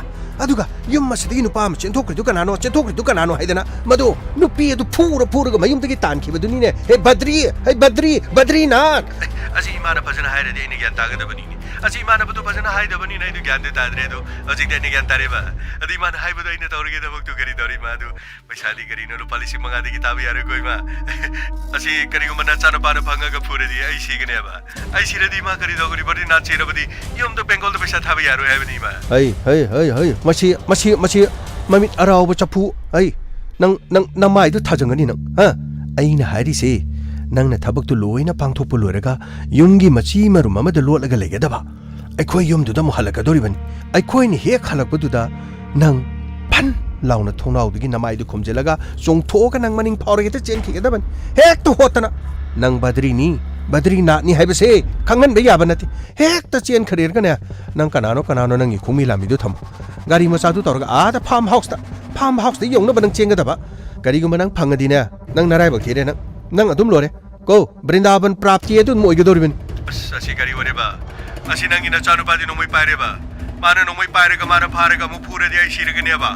ꯑꯗꯨꯒ ꯌꯨꯝ ꯑꯁꯤꯗꯒꯤ ꯅꯨꯄꯥ ꯑꯃ ꯆꯦꯟꯊꯣꯛꯈ꯭ꯔꯤꯗꯨ ꯀꯅꯥꯅꯣ, ꯆꯦꯟꯊꯣꯛꯈ꯭ꯔꯤꯗꯨ ꯀꯅꯥꯅꯣ ꯍꯥꯏꯗꯅ ꯃꯗꯨ ꯅꯨꯄꯤ ꯑꯗꯨ ꯐꯨꯔ ꯐꯨꯔꯒ ꯃꯌꯨꯝꯗꯒꯤ ꯇꯥꯟꯈꯤꯕꯗꯨꯅꯤꯅꯦ꯫ ꯍꯦ ꯕꯗ꯭ꯔꯤ, ꯍꯦ ꯕꯗ꯭ꯔꯤ, ꯕꯗ꯭ꯔꯤꯅꯥꯊ! ꯑꯁꯤ ꯏꯃꯥꯅ ꯐꯖꯅ ꯍꯥꯏꯔꯗꯤ ꯑꯩꯅ ꯒ꯭ꯌꯥꯟ ꯇꯥꯒꯗꯕꯅꯤꯅꯦ꯫ ꯑꯁꯤ ꯏꯃꯥꯟꯅꯕꯗꯨ ꯐꯖꯅ ꯍꯥꯏꯗꯕꯅꯤꯅ ꯑꯩꯗꯨ ꯒ꯭ꯌꯥꯟꯗꯤ ꯇꯥꯗ꯭ꯔꯦ꯫ ꯑꯗꯣ ꯍꯧꯖꯤꯛꯇꯤ ꯑꯩꯅ ꯒ꯭ꯌꯥꯟ ꯇꯥꯔꯦꯕ꯫ ꯑꯗꯨ ꯏꯃꯥꯅ ꯍꯥꯏꯕꯗꯣ ꯑꯩꯅ ꯇꯧꯔꯒꯦ ꯊꯕꯛꯇꯨ ꯀꯔꯤ ꯇꯧꯔꯤ ꯃꯥꯗꯨ? ꯄꯩꯁꯥꯗꯤ ꯀꯔꯤꯅꯣ, ꯂꯨꯄꯥ ꯂꯤꯁꯤꯡ ꯃꯉꯥꯗꯒꯤ ꯇꯥꯕ ꯌꯥꯔꯣꯏꯀꯣ, ꯏꯃꯥ꯫ ꯑꯁꯤ ꯀꯔꯤꯒꯨꯝꯕ ꯅꯆꯥꯅꯨꯄꯥꯅ ꯐꯪꯉꯒ ꯐꯨꯔꯗꯤ ꯑꯩ ꯁꯤꯒꯅꯦꯕ꯫ ꯑꯩ ꯁꯤꯔꯗꯤ ꯏꯃꯥ ꯀꯔꯤ ꯇꯧꯒꯅꯤ? ꯕꯗ꯭ꯔꯤꯅꯥꯊ ꯁꯤꯔꯕꯗꯤ ꯌꯨꯝꯗ ꯕꯦꯡꯒꯣꯜꯗ ꯄꯩꯁꯥ ꯊꯥꯕ ꯌꯥꯔꯣꯏ ꯍꯥꯏꯕꯅꯤ, ꯏꯃꯥ꯫ ꯍꯩ, ꯍꯩ, ꯍꯩ, ꯍꯩ꯫ ꯃꯁꯤ, ꯃꯁꯤ, ꯃꯁꯤ ꯃꯃꯤꯠ ꯑꯔꯥꯎꯕ ꯆꯐꯨ꯫ ꯍꯩ, ꯅꯪ, ꯅꯪ, ꯅꯃꯥꯏꯗꯨ ꯊꯥꯖꯟꯒꯅꯤ ꯅꯪ, ꯍꯥ? ꯑꯩꯅ ꯍꯥꯏꯔꯤꯁꯦ, ꯅꯪꯅ ꯊꯕꯛꯇꯨ ꯂꯣꯏꯅ ꯄꯥꯡꯊꯣꯛꯄ ꯂꯣꯏꯔꯒ ꯌꯨꯝꯒꯤ ꯃꯆꯤ ꯃꯔꯨꯝ ꯑꯃꯗ ꯂꯣꯠꯂꯒ ꯂꯩꯒꯗꯕ꯫ ꯑꯩꯈꯣꯏ ꯌꯨꯝꯗꯨꯗ ꯑꯃꯨꯛ ꯍꯜꯂꯛꯀꯗꯧꯔꯤꯕꯅꯤ꯫ ꯑꯩꯈꯣꯏꯅ ꯍꯦꯛ ꯍꯜꯂꯛꯄꯗꯨꯗ ꯅꯪ ꯐꯟ ꯂꯥꯎꯅ ꯊꯣꯡꯅꯥꯎꯗꯒꯤ ꯅꯃꯥꯏꯗꯨ ꯈꯨꯝꯖꯤꯜꯂꯒ ꯆꯣꯡꯊꯣꯛꯑꯒ ꯅꯪ ꯃꯅꯤꯡ ꯐꯥꯎꯔꯒ ꯍꯦꯛꯇ ꯆꯦꯟꯈꯤꯒꯗꯕꯅꯤ꯫ ꯍꯦꯛꯇ ꯍꯣꯠꯇꯅ꯫ ꯅꯪ ꯕꯗ꯭ꯔꯤꯅꯤ, ꯕꯗ꯭ꯔꯤꯅꯥꯊꯅꯤ ꯍꯥꯏꯕꯁꯦ ꯈꯪꯍꯟꯕ ꯌꯥꯕ ꯅꯠꯇꯦ꯫ ꯍꯦꯛꯇ ꯆꯦꯟꯈ꯭ꯔꯦꯔꯒꯅꯦ, ꯅꯪ ꯀꯅꯥꯅꯣ, ꯀꯅꯥꯅꯣ ꯅꯪꯒꯤ ꯈꯣꯡꯃꯤ ꯂꯥꯝꯃꯤꯗꯨ ꯊꯝꯃꯣ꯫ ꯒꯥꯔꯤ ꯃꯆꯥꯗꯨ ꯇꯧꯔꯒ ꯑꯥꯗ ꯐꯥꯔꯝ ꯍꯥꯎꯁꯇ, ꯐꯥꯔꯝ ꯍꯥꯎꯁꯇ ꯌꯧꯅꯕ ꯅꯪ ꯆꯦꯟꯒꯗꯕ꯫ ꯀꯔꯤꯒꯨꯝꯕ ꯅꯪ ꯐꯪꯉꯗꯤꯅꯦ, ꯅꯪ ꯅꯔꯥꯏꯕꯛ ꯊꯤꯔꯦ ꯅꯪ꯫ ꯅꯪ ꯑꯗꯨꯝ ꯂꯣꯏꯔꯦ꯫ ꯀꯣ, ꯕ꯭ꯔꯤꯟꯗꯥꯕꯟ ꯄ꯭ꯔꯥꯞꯇꯤ ꯑꯗꯨ ꯑꯗꯨꯝ ꯑꯣꯏꯒꯗꯧꯔꯤꯕꯅꯤ꯫ ꯑꯁ, ꯑꯁꯤ ꯀꯔꯤ ꯑꯣꯏꯔꯦꯕ? ꯑꯁꯤ ꯅꯪꯒꯤ ꯅꯆꯥꯅꯨꯄꯥꯗꯤ ꯅꯣꯡꯃꯩ ꯄꯥꯏꯔꯦꯕ? ꯃꯥꯅ ꯅꯣꯡꯃꯩ ꯄꯥꯏꯔꯒ ꯃꯥꯅ ꯐꯥꯔꯒ ꯑꯃꯨꯛ ꯐꯨꯔꯗꯤ ꯑꯩ ꯁꯤꯔꯒꯅꯦꯕ꯫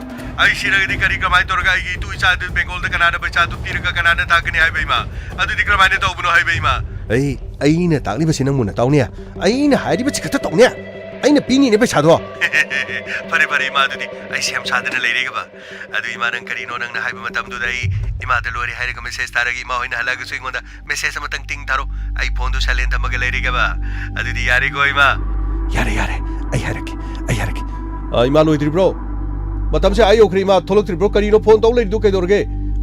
ꯑꯩ ꯁꯤꯔꯒꯗꯤ ꯀꯔꯤ ꯀꯃꯥꯏꯅ ꯇꯧꯔꯒ ꯑꯩꯒꯤ ꯏꯇꯨ ꯏꯆꯥꯗꯨ ꯕꯦꯡꯒꯣꯜꯗ ꯀꯅꯥꯅ ꯄꯩꯁꯥꯗꯨ ꯄꯤꯔꯒ ꯀꯅꯥꯅ ꯊꯥꯛꯀꯅꯤ ꯍꯥꯏꯕ ꯏꯃꯥ? ꯑꯗꯨꯗꯤ ꯀꯔꯝꯍꯥꯏꯅ ꯇꯧꯕꯅꯣ ꯍꯥꯏꯕ ꯏꯃꯥ? ꯑꯩ, ꯑꯩꯅ ꯇꯥꯛꯂꯤꯕꯁꯤ ꯅꯪꯕꯨ ꯅꯇꯥꯎꯅꯦ? ꯑꯩꯅ ꯍꯥꯏꯔꯤꯕꯁꯤ ꯈꯛꯇ ꯇꯧꯅꯦ? ꯑꯩꯅ ꯄꯤꯅꯤꯅꯦ ꯄꯩꯁꯥꯗꯣ꯫ ꯐꯔꯦ, ꯐꯔꯦ, ꯏꯃꯥ, ꯑꯗꯨꯗꯤ ꯑꯩ ꯁꯦꯝ ꯁꯥꯗꯅ ꯂꯩꯔꯦꯒꯕ꯫ ꯑꯗꯨ ꯏꯃꯥ, ꯅꯪ ꯀꯔꯤꯅꯣ ꯅꯪꯅ ꯍꯥꯏꯕ ꯃꯇꯝꯗꯨꯗ ꯑꯩ ꯏꯃꯥꯗ ꯂꯣꯏꯔꯦ ꯍꯥꯏꯔꯒ ꯃꯦꯁꯦꯖ ꯊꯥꯔꯒ ꯏꯃꯥ ꯍꯣꯏꯅ ꯍꯜꯂꯛꯑꯒꯁꯨ ꯑꯩꯉꯣꯟꯗ ꯃꯦꯁꯦꯖ ꯑꯃꯇꯪ ꯇꯤꯡ ꯊꯥꯔꯣ꯫ ꯑꯩ ꯐꯣꯟꯗꯨ ꯁꯥꯏꯂꯦꯟ ꯊꯝꯃꯒ ꯂꯩꯔꯒꯦꯕ꯫ ꯑꯗꯨꯗꯤ ꯌꯥꯔꯦꯀꯣ, ꯏꯃꯥ? ꯌꯥꯔꯦ, ꯌꯥꯔꯦ꯫ ꯑꯩ ꯍꯥꯏꯔꯛꯀꯦ, ꯑꯩ ꯍꯥꯏꯔꯛꯀꯦ꯫ ꯑ, ꯏꯃꯥ ꯂꯣꯏꯗ꯭ꯔꯤꯕ꯭ꯔꯣ? ꯃꯇꯝꯁꯦ ꯑꯥ ꯌꯧꯈ꯭ꯔꯦ, ꯏꯃꯥ ꯊꯣꯛꯂꯛꯇ꯭ꯔꯤꯕ꯭ꯔꯣ? ꯀꯔꯤꯅꯣ ꯐꯣꯟ ꯇꯧ ꯂꯩꯔꯤꯗꯨ ꯀꯩꯗꯧꯔꯒꯦ?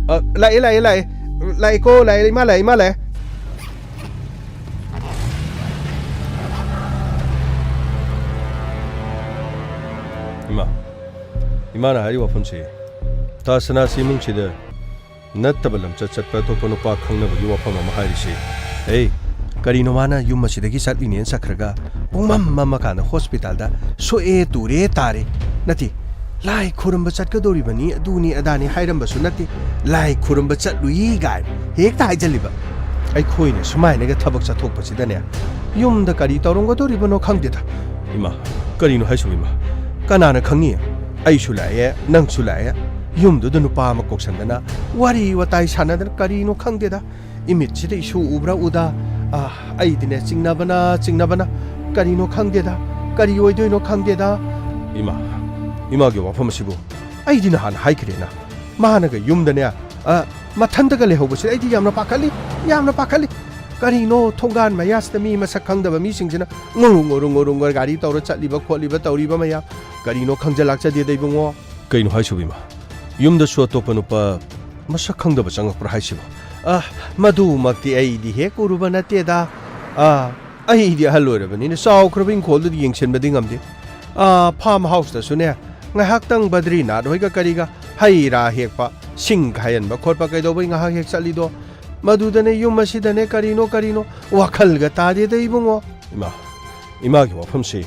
ꯑ, ꯂꯥꯛꯑꯦ, ꯂꯥꯛꯑꯦ, ꯂꯥꯛꯑꯦ꯫ ꯂꯥꯛꯑꯦꯀꯣ, ꯂꯥꯛꯑꯦ, ꯏꯃꯥ ꯂꯥꯛꯑꯦ, ꯏꯃꯥ ꯂꯥꯛꯑꯦ꯫ ꯏꯃꯥ, ꯏꯃꯥꯅ ꯍꯥꯏꯔꯤꯕ ꯋꯥꯐꯝꯁꯤ, ꯇꯥ ꯁꯅꯥꯁꯤ ꯏꯃꯨꯡꯁꯤꯗ ꯅꯠꯇꯕ ꯂꯝꯆꯠ ꯆꯠꯄ ꯑꯇꯣꯞꯄ ꯅꯨꯄꯥ ꯈꯪꯅꯕꯒꯤ ꯋꯥꯐꯝ ꯑꯃ ꯍꯥꯏꯔꯤꯁꯤ꯫ ꯑꯦ, ꯀꯔꯤꯅꯣ ꯃꯥꯅ ꯌꯨꯝ ꯑꯁꯤꯗꯒꯤ ꯆꯠꯂꯤꯅꯦꯅ ꯆꯠꯈ꯭ꯔꯒ ꯄꯨꯡꯃꯝ ꯃꯝꯃꯀꯥꯟꯗ ꯍꯣꯁꯄꯤꯇꯥꯜꯗ ꯁꯣꯛꯑꯦ ꯇꯨꯔꯦ ꯇꯥꯔꯦ? ꯅꯠꯇꯦ, ꯂꯥꯏ ꯈꯨꯔꯨꯝꯕ ꯆꯠꯀꯗꯧꯔꯤꯕꯅꯤ, ꯑꯗꯨꯅꯤ ꯑꯗꯥꯅꯤ ꯍꯥꯏꯔꯝꯕꯁꯨ ꯅꯠꯇꯦ, ꯂꯥꯏ ꯈꯨꯔꯨꯝꯕ ꯆꯠꯂꯨꯏ ꯀꯥꯏꯅ ꯍꯦꯛꯇ ꯍꯥꯏꯖꯜꯂꯤꯕ꯫ ꯑꯩꯈꯣꯏꯅ ꯁꯨꯃꯥꯏꯅꯒ ꯊꯕꯛ ꯆꯠꯊꯣꯛꯄꯁꯤꯗꯅꯦ, ꯌꯨꯝꯗ ꯀꯔꯤ ꯇꯧꯔꯝꯒꯗꯧꯔꯤꯕꯅꯣ ꯈꯪꯗꯦꯗ꯫ ꯏꯃꯥ, ꯀꯔꯤꯅꯣ ꯍꯥꯏꯁꯤꯕꯨ ꯏꯃꯥ? ꯀꯅꯥꯅ ꯈꯪꯉꯤ? ꯑꯩꯁꯨ ꯂꯥꯛꯑꯦ, ꯅꯪꯁꯨ ꯂꯥꯛꯑꯦ, ꯌꯨꯝꯗꯨꯗ ꯅꯨꯄꯥ ꯑꯃ ꯀꯧꯁꯟꯗꯅ ꯋꯥꯔꯤ ꯋꯥꯇꯥꯏ ꯁꯥꯟꯅꯗꯅ ꯀꯔꯤꯅꯣ ꯈꯪꯗꯦꯗ꯫ ꯏꯃꯤꯠꯁꯤꯗ ꯏꯁꯨ ꯎꯕ꯭ꯔꯥ ꯎꯗ, ꯑꯥ, ꯑꯩꯗꯤꯅꯦ ꯆꯤꯡꯅꯕꯅ, ꯆꯤꯡꯅꯕꯅ ꯀꯔꯤꯅꯣ ꯈꯪꯗꯦꯗ, ꯀꯔꯤ ꯑꯣꯏꯗꯣꯏꯅꯣ ꯈꯪꯗꯦꯗ꯫ ꯏꯃꯥ, ꯏꯃꯥꯒꯤ ꯋꯥꯐꯝ ꯑꯁꯤꯕꯨ ꯑꯩꯗꯤ ꯅꯍꯥꯟ ꯍꯥꯏꯈ꯭ꯔꯦꯅ꯫ ꯃꯥꯅꯒ ꯌꯨꯝꯗꯅꯦ, ꯑ, ꯃꯊꯟꯇꯒ ꯂꯩꯍꯧꯕꯁꯦ ꯑꯩꯗꯤ ꯌꯥꯝꯅ ꯄꯥꯈꯠꯂꯤ, ꯌꯥꯝꯅ ꯄꯥꯈꯠꯂꯤ꯫ ꯀꯔꯤꯅꯣ ꯊꯣꯡꯒꯥꯟ ꯃꯌꯥꯁꯤꯗ ꯃꯤ ꯃꯁꯛ ꯈꯪꯗꯕ ꯃꯤꯁꯤꯡꯁꯤꯅ ꯉꯨꯔꯨ ꯉꯨꯔꯨ ꯉꯨꯔꯨ ꯉꯨꯔꯨ ꯒꯥꯔꯤ ꯇꯧꯔ ꯆꯠꯂꯤꯕ ꯈꯣꯠꯂꯤꯕ ꯇꯧꯔꯤꯕ ꯃꯌꯥꯝ? ꯀꯔꯤꯅꯣ ꯈꯪꯖ ꯂꯥꯛꯆꯗꯦꯗ ꯏꯕꯨꯡꯉꯣ꯫ ꯀꯩꯅꯣ ꯍꯥꯏꯁꯤꯕꯨ ꯏꯃꯥ? ꯌꯨꯝꯗꯁꯨ ꯑꯇꯣꯞꯄ ꯅꯨꯄꯥ ꯃꯁꯛ ꯈꯪꯗꯕ ꯆꯪꯉꯛꯄ꯭ꯔꯥ ꯍꯥꯏꯁꯤꯕꯣ? ꯑ, ꯃꯗꯨꯃꯛꯇꯤ ꯑꯩꯗꯤ ꯍꯦꯛ ꯎꯔꯨꯕ ꯅꯠꯇꯦꯗ꯫ ꯑ, ꯑꯩꯗꯤ ꯑꯍꯜ ꯑꯣꯏꯔꯕꯅꯤꯅ ꯆꯥꯎꯈ꯭ꯔꯕ ꯏꯪꯈꯣꯜꯗꯨꯗꯤ ꯌꯦꯡꯁꯤꯟꯕꯗꯤ ꯉꯝꯗꯦ꯫ ꯑ, ꯐꯥꯔꯝ ꯍꯥꯎꯁꯇꯁꯨꯅꯦ, ꯉꯥꯏꯍꯥꯛꯇꯪ ꯕꯗ꯭ꯔꯤꯅꯥꯊ ꯍꯣꯏꯒ ꯀꯔꯤꯒ ꯍꯩ ꯔꯥ ꯍꯦꯛꯄ, ꯁꯤꯡ ꯈꯥꯏꯍꯟꯕ ꯈꯣꯠꯄ ꯀꯩꯗꯧꯕꯩ ꯉꯥꯏꯍꯥꯛ ꯍꯦꯛ ꯆꯠꯂꯤꯗꯣ? ꯃꯗꯨꯗꯅꯦ ꯌꯨꯝ ꯑꯁꯤꯗꯅꯦ ꯀꯔꯤꯅꯣ ꯀꯔꯤꯅꯣ ꯋꯥꯈꯜꯒ ꯇꯥꯗꯦꯗ ꯏꯕꯨꯡꯉꯣ꯫ ꯏꯃꯥ, ꯏꯃꯥꯒꯤ ꯋꯥꯐꯝꯁꯤ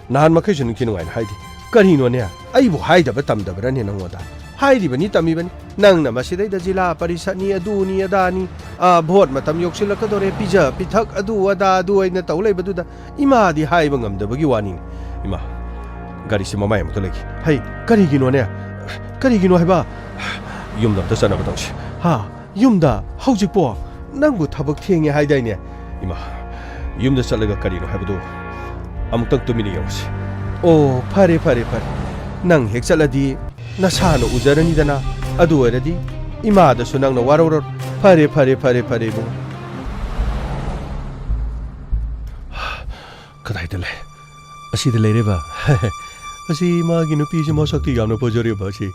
ꯅꯍꯥꯟ ꯃꯈꯩꯁꯨ ꯅꯤꯡꯊꯤ ꯅꯨꯡꯉꯥꯏꯅ ꯍꯥꯏꯗꯦ꯫ ꯀꯔꯤꯅꯣꯅꯦ? ꯑꯩꯕꯨ ꯍꯥꯏꯗꯕ ꯇꯝꯗꯕ꯭ꯔꯅꯦ ꯅꯪꯉꯣꯟꯗ? ꯍꯥꯏꯔꯤꯕꯅꯤ, ꯇꯝꯃꯤꯕꯅꯤ꯫ ꯅꯪꯅ ꯃꯁꯤꯗꯩꯗ ꯖꯤꯂꯥ ꯄꯔꯤꯁꯠꯅꯤ, ꯑꯗꯨꯅꯤ, ꯑꯗꯥꯅꯤ, ꯑ, ꯚꯣꯠ ꯃꯇꯝ ꯌꯧꯁꯤꯜꯂꯛꯀꯗꯧꯔꯦ, ꯄꯤꯖ ꯄꯤꯊꯛ, ꯑꯗꯨ ꯑꯗꯥ, ꯑꯗꯨ ꯑꯩꯅ ꯇꯧ ꯂꯩꯕꯗꯨꯗ ꯏꯃꯥꯗꯤ ꯍꯥꯏꯕ ꯉꯝꯗꯕꯒꯤ ꯋꯥꯅꯤꯅꯦ꯫ ꯏꯃꯥ, ꯒꯥꯔꯤꯁꯤ ꯃꯃꯥꯏ ꯑꯃꯨꯛꯇ ꯂꯩꯈꯤ꯫ "ꯍꯩ, ꯀꯔꯤꯒꯤꯅꯣꯅꯦ? ꯀꯔꯤꯒꯤꯅꯣ ꯍꯥꯏꯕ? ꯌꯨꯝꯗ ꯑꯝꯇ ꯆꯠꯅꯕ ꯇꯧꯁꯤ꯫" "ꯍꯥ? ꯌꯨꯝꯗ? ꯍꯧꯖꯤꯛꯄꯣ? ꯅꯪꯕꯨ ꯊꯕꯛ ꯊꯦꯡꯉꯦ ꯍꯥꯏꯗꯥꯏꯅꯦ?" "ꯏꯃꯥ, ꯌꯨꯝꯗ ꯆꯠꯂꯒ ꯀꯔꯤꯅꯣ ꯍꯥꯏꯕꯗꯨ ꯑꯃꯨꯛꯇꯪ ꯇꯨꯃꯤꯟꯅ ꯌꯦꯡꯉꯨꯁꯤ꯫" "ꯑꯣ, ꯐꯔꯦ, ꯐꯔꯦ, ꯐꯔꯦ꯫ ꯅꯪ ꯍꯦꯛ ꯆꯠꯂꯗꯤ ꯅꯁꯥꯅ ꯎꯖꯔꯅꯤꯗꯅ꯫ ꯑꯗꯨ ꯑꯣꯏꯔꯗꯤ ꯏꯃꯥꯗꯁꯨ ꯅꯪꯅ ꯋꯥꯔꯧꯔꯣ꯫ ꯐꯔꯦ, ꯐꯔꯦ, ꯐꯔꯦ, ꯐꯔꯦ, ꯏꯕꯨꯡꯉꯣ꯫" "ꯀꯗꯥꯏꯗ ꯂꯩ? ꯑꯁꯤꯗ ꯂꯩꯔꯦꯕ꯫" "ꯑꯁꯤ ꯃꯥꯒꯤ ꯅꯨꯄꯤꯁꯤ ꯃꯁꯛꯇꯤ ꯌꯥꯝꯅ ꯐꯖꯔꯦꯕ ꯑꯁꯤ꯫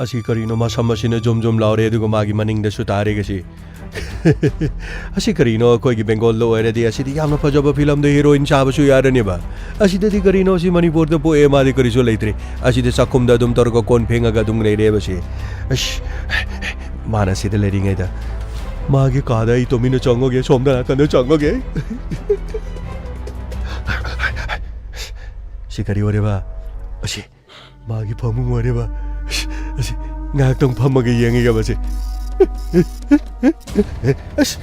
ꯑꯁꯤ ꯀꯔꯤꯅꯣ, ꯃꯁꯝ ꯑꯁꯤꯅ ꯖꯨꯝ ꯖꯨꯝ ꯂꯥꯎꯔꯦ, ꯑꯗꯨꯒ ꯃꯥꯒꯤ ꯃꯅꯤꯡꯗꯁꯨ ꯇꯥꯔꯦ ꯑꯁꯤ꯫" "ꯑꯁꯤ ꯀꯔꯤꯅꯣ, ꯑꯩꯈꯣꯏꯒꯤ ꯕꯦꯡꯒꯣꯜꯗ ꯑꯣꯏꯔꯗꯤ ꯑꯁꯤꯗꯤ ꯌꯥꯝꯅ ꯐꯖꯕ ꯐꯤꯂꯝꯗ ꯍꯤꯔꯣꯏꯟ ꯁꯥꯕꯁꯨ ꯌꯥꯔꯅꯦꯕ꯫ ꯑꯁꯤꯗꯗꯤ ꯀꯔꯤꯅꯣ, ꯁꯤ ꯃꯅꯤꯄꯨꯔꯗ ꯄꯣꯛꯑꯦ, ꯃꯥꯗꯤ ꯀꯔꯤꯁꯨ ꯂꯩꯇ꯭ꯔꯦ꯫ ꯑꯁꯤꯗꯤ ꯆꯥꯛꯈꯨꯝꯗ ꯑꯗꯨꯝ ꯇꯧꯔꯒ ꯀꯣꯟ ꯐꯦꯡꯉꯒ ꯑꯗꯨꯝ ꯂꯩꯔꯦꯕ ꯁꯤ꯫ ꯑꯁ, ꯃꯥꯅ ꯁꯤꯗ ꯂꯩꯔꯤꯉꯩꯗ ꯃꯥꯒꯤ ꯀꯥꯗ ꯑꯩ ꯇꯨꯃꯤꯟꯅ ꯆꯪꯉꯒꯦ, ꯁꯣꯝꯗ ꯅꯥꯀꯟꯗ ꯆꯪꯉꯒꯦ꯫" "ꯁꯤ ꯀꯔꯤ ꯑꯣꯏꯔꯦꯕ? ꯑꯁꯤ ꯃꯥꯒꯤ ꯐꯃꯨꯡ ꯑꯣꯏꯔꯦꯕ꯫ ꯑꯁꯤ ꯉꯥꯏꯍꯥꯛꯇꯪ ꯐꯝꯃꯒ ꯌꯦꯡꯉꯤꯒꯦꯕ ꯁꯤ꯫ ꯑꯁ,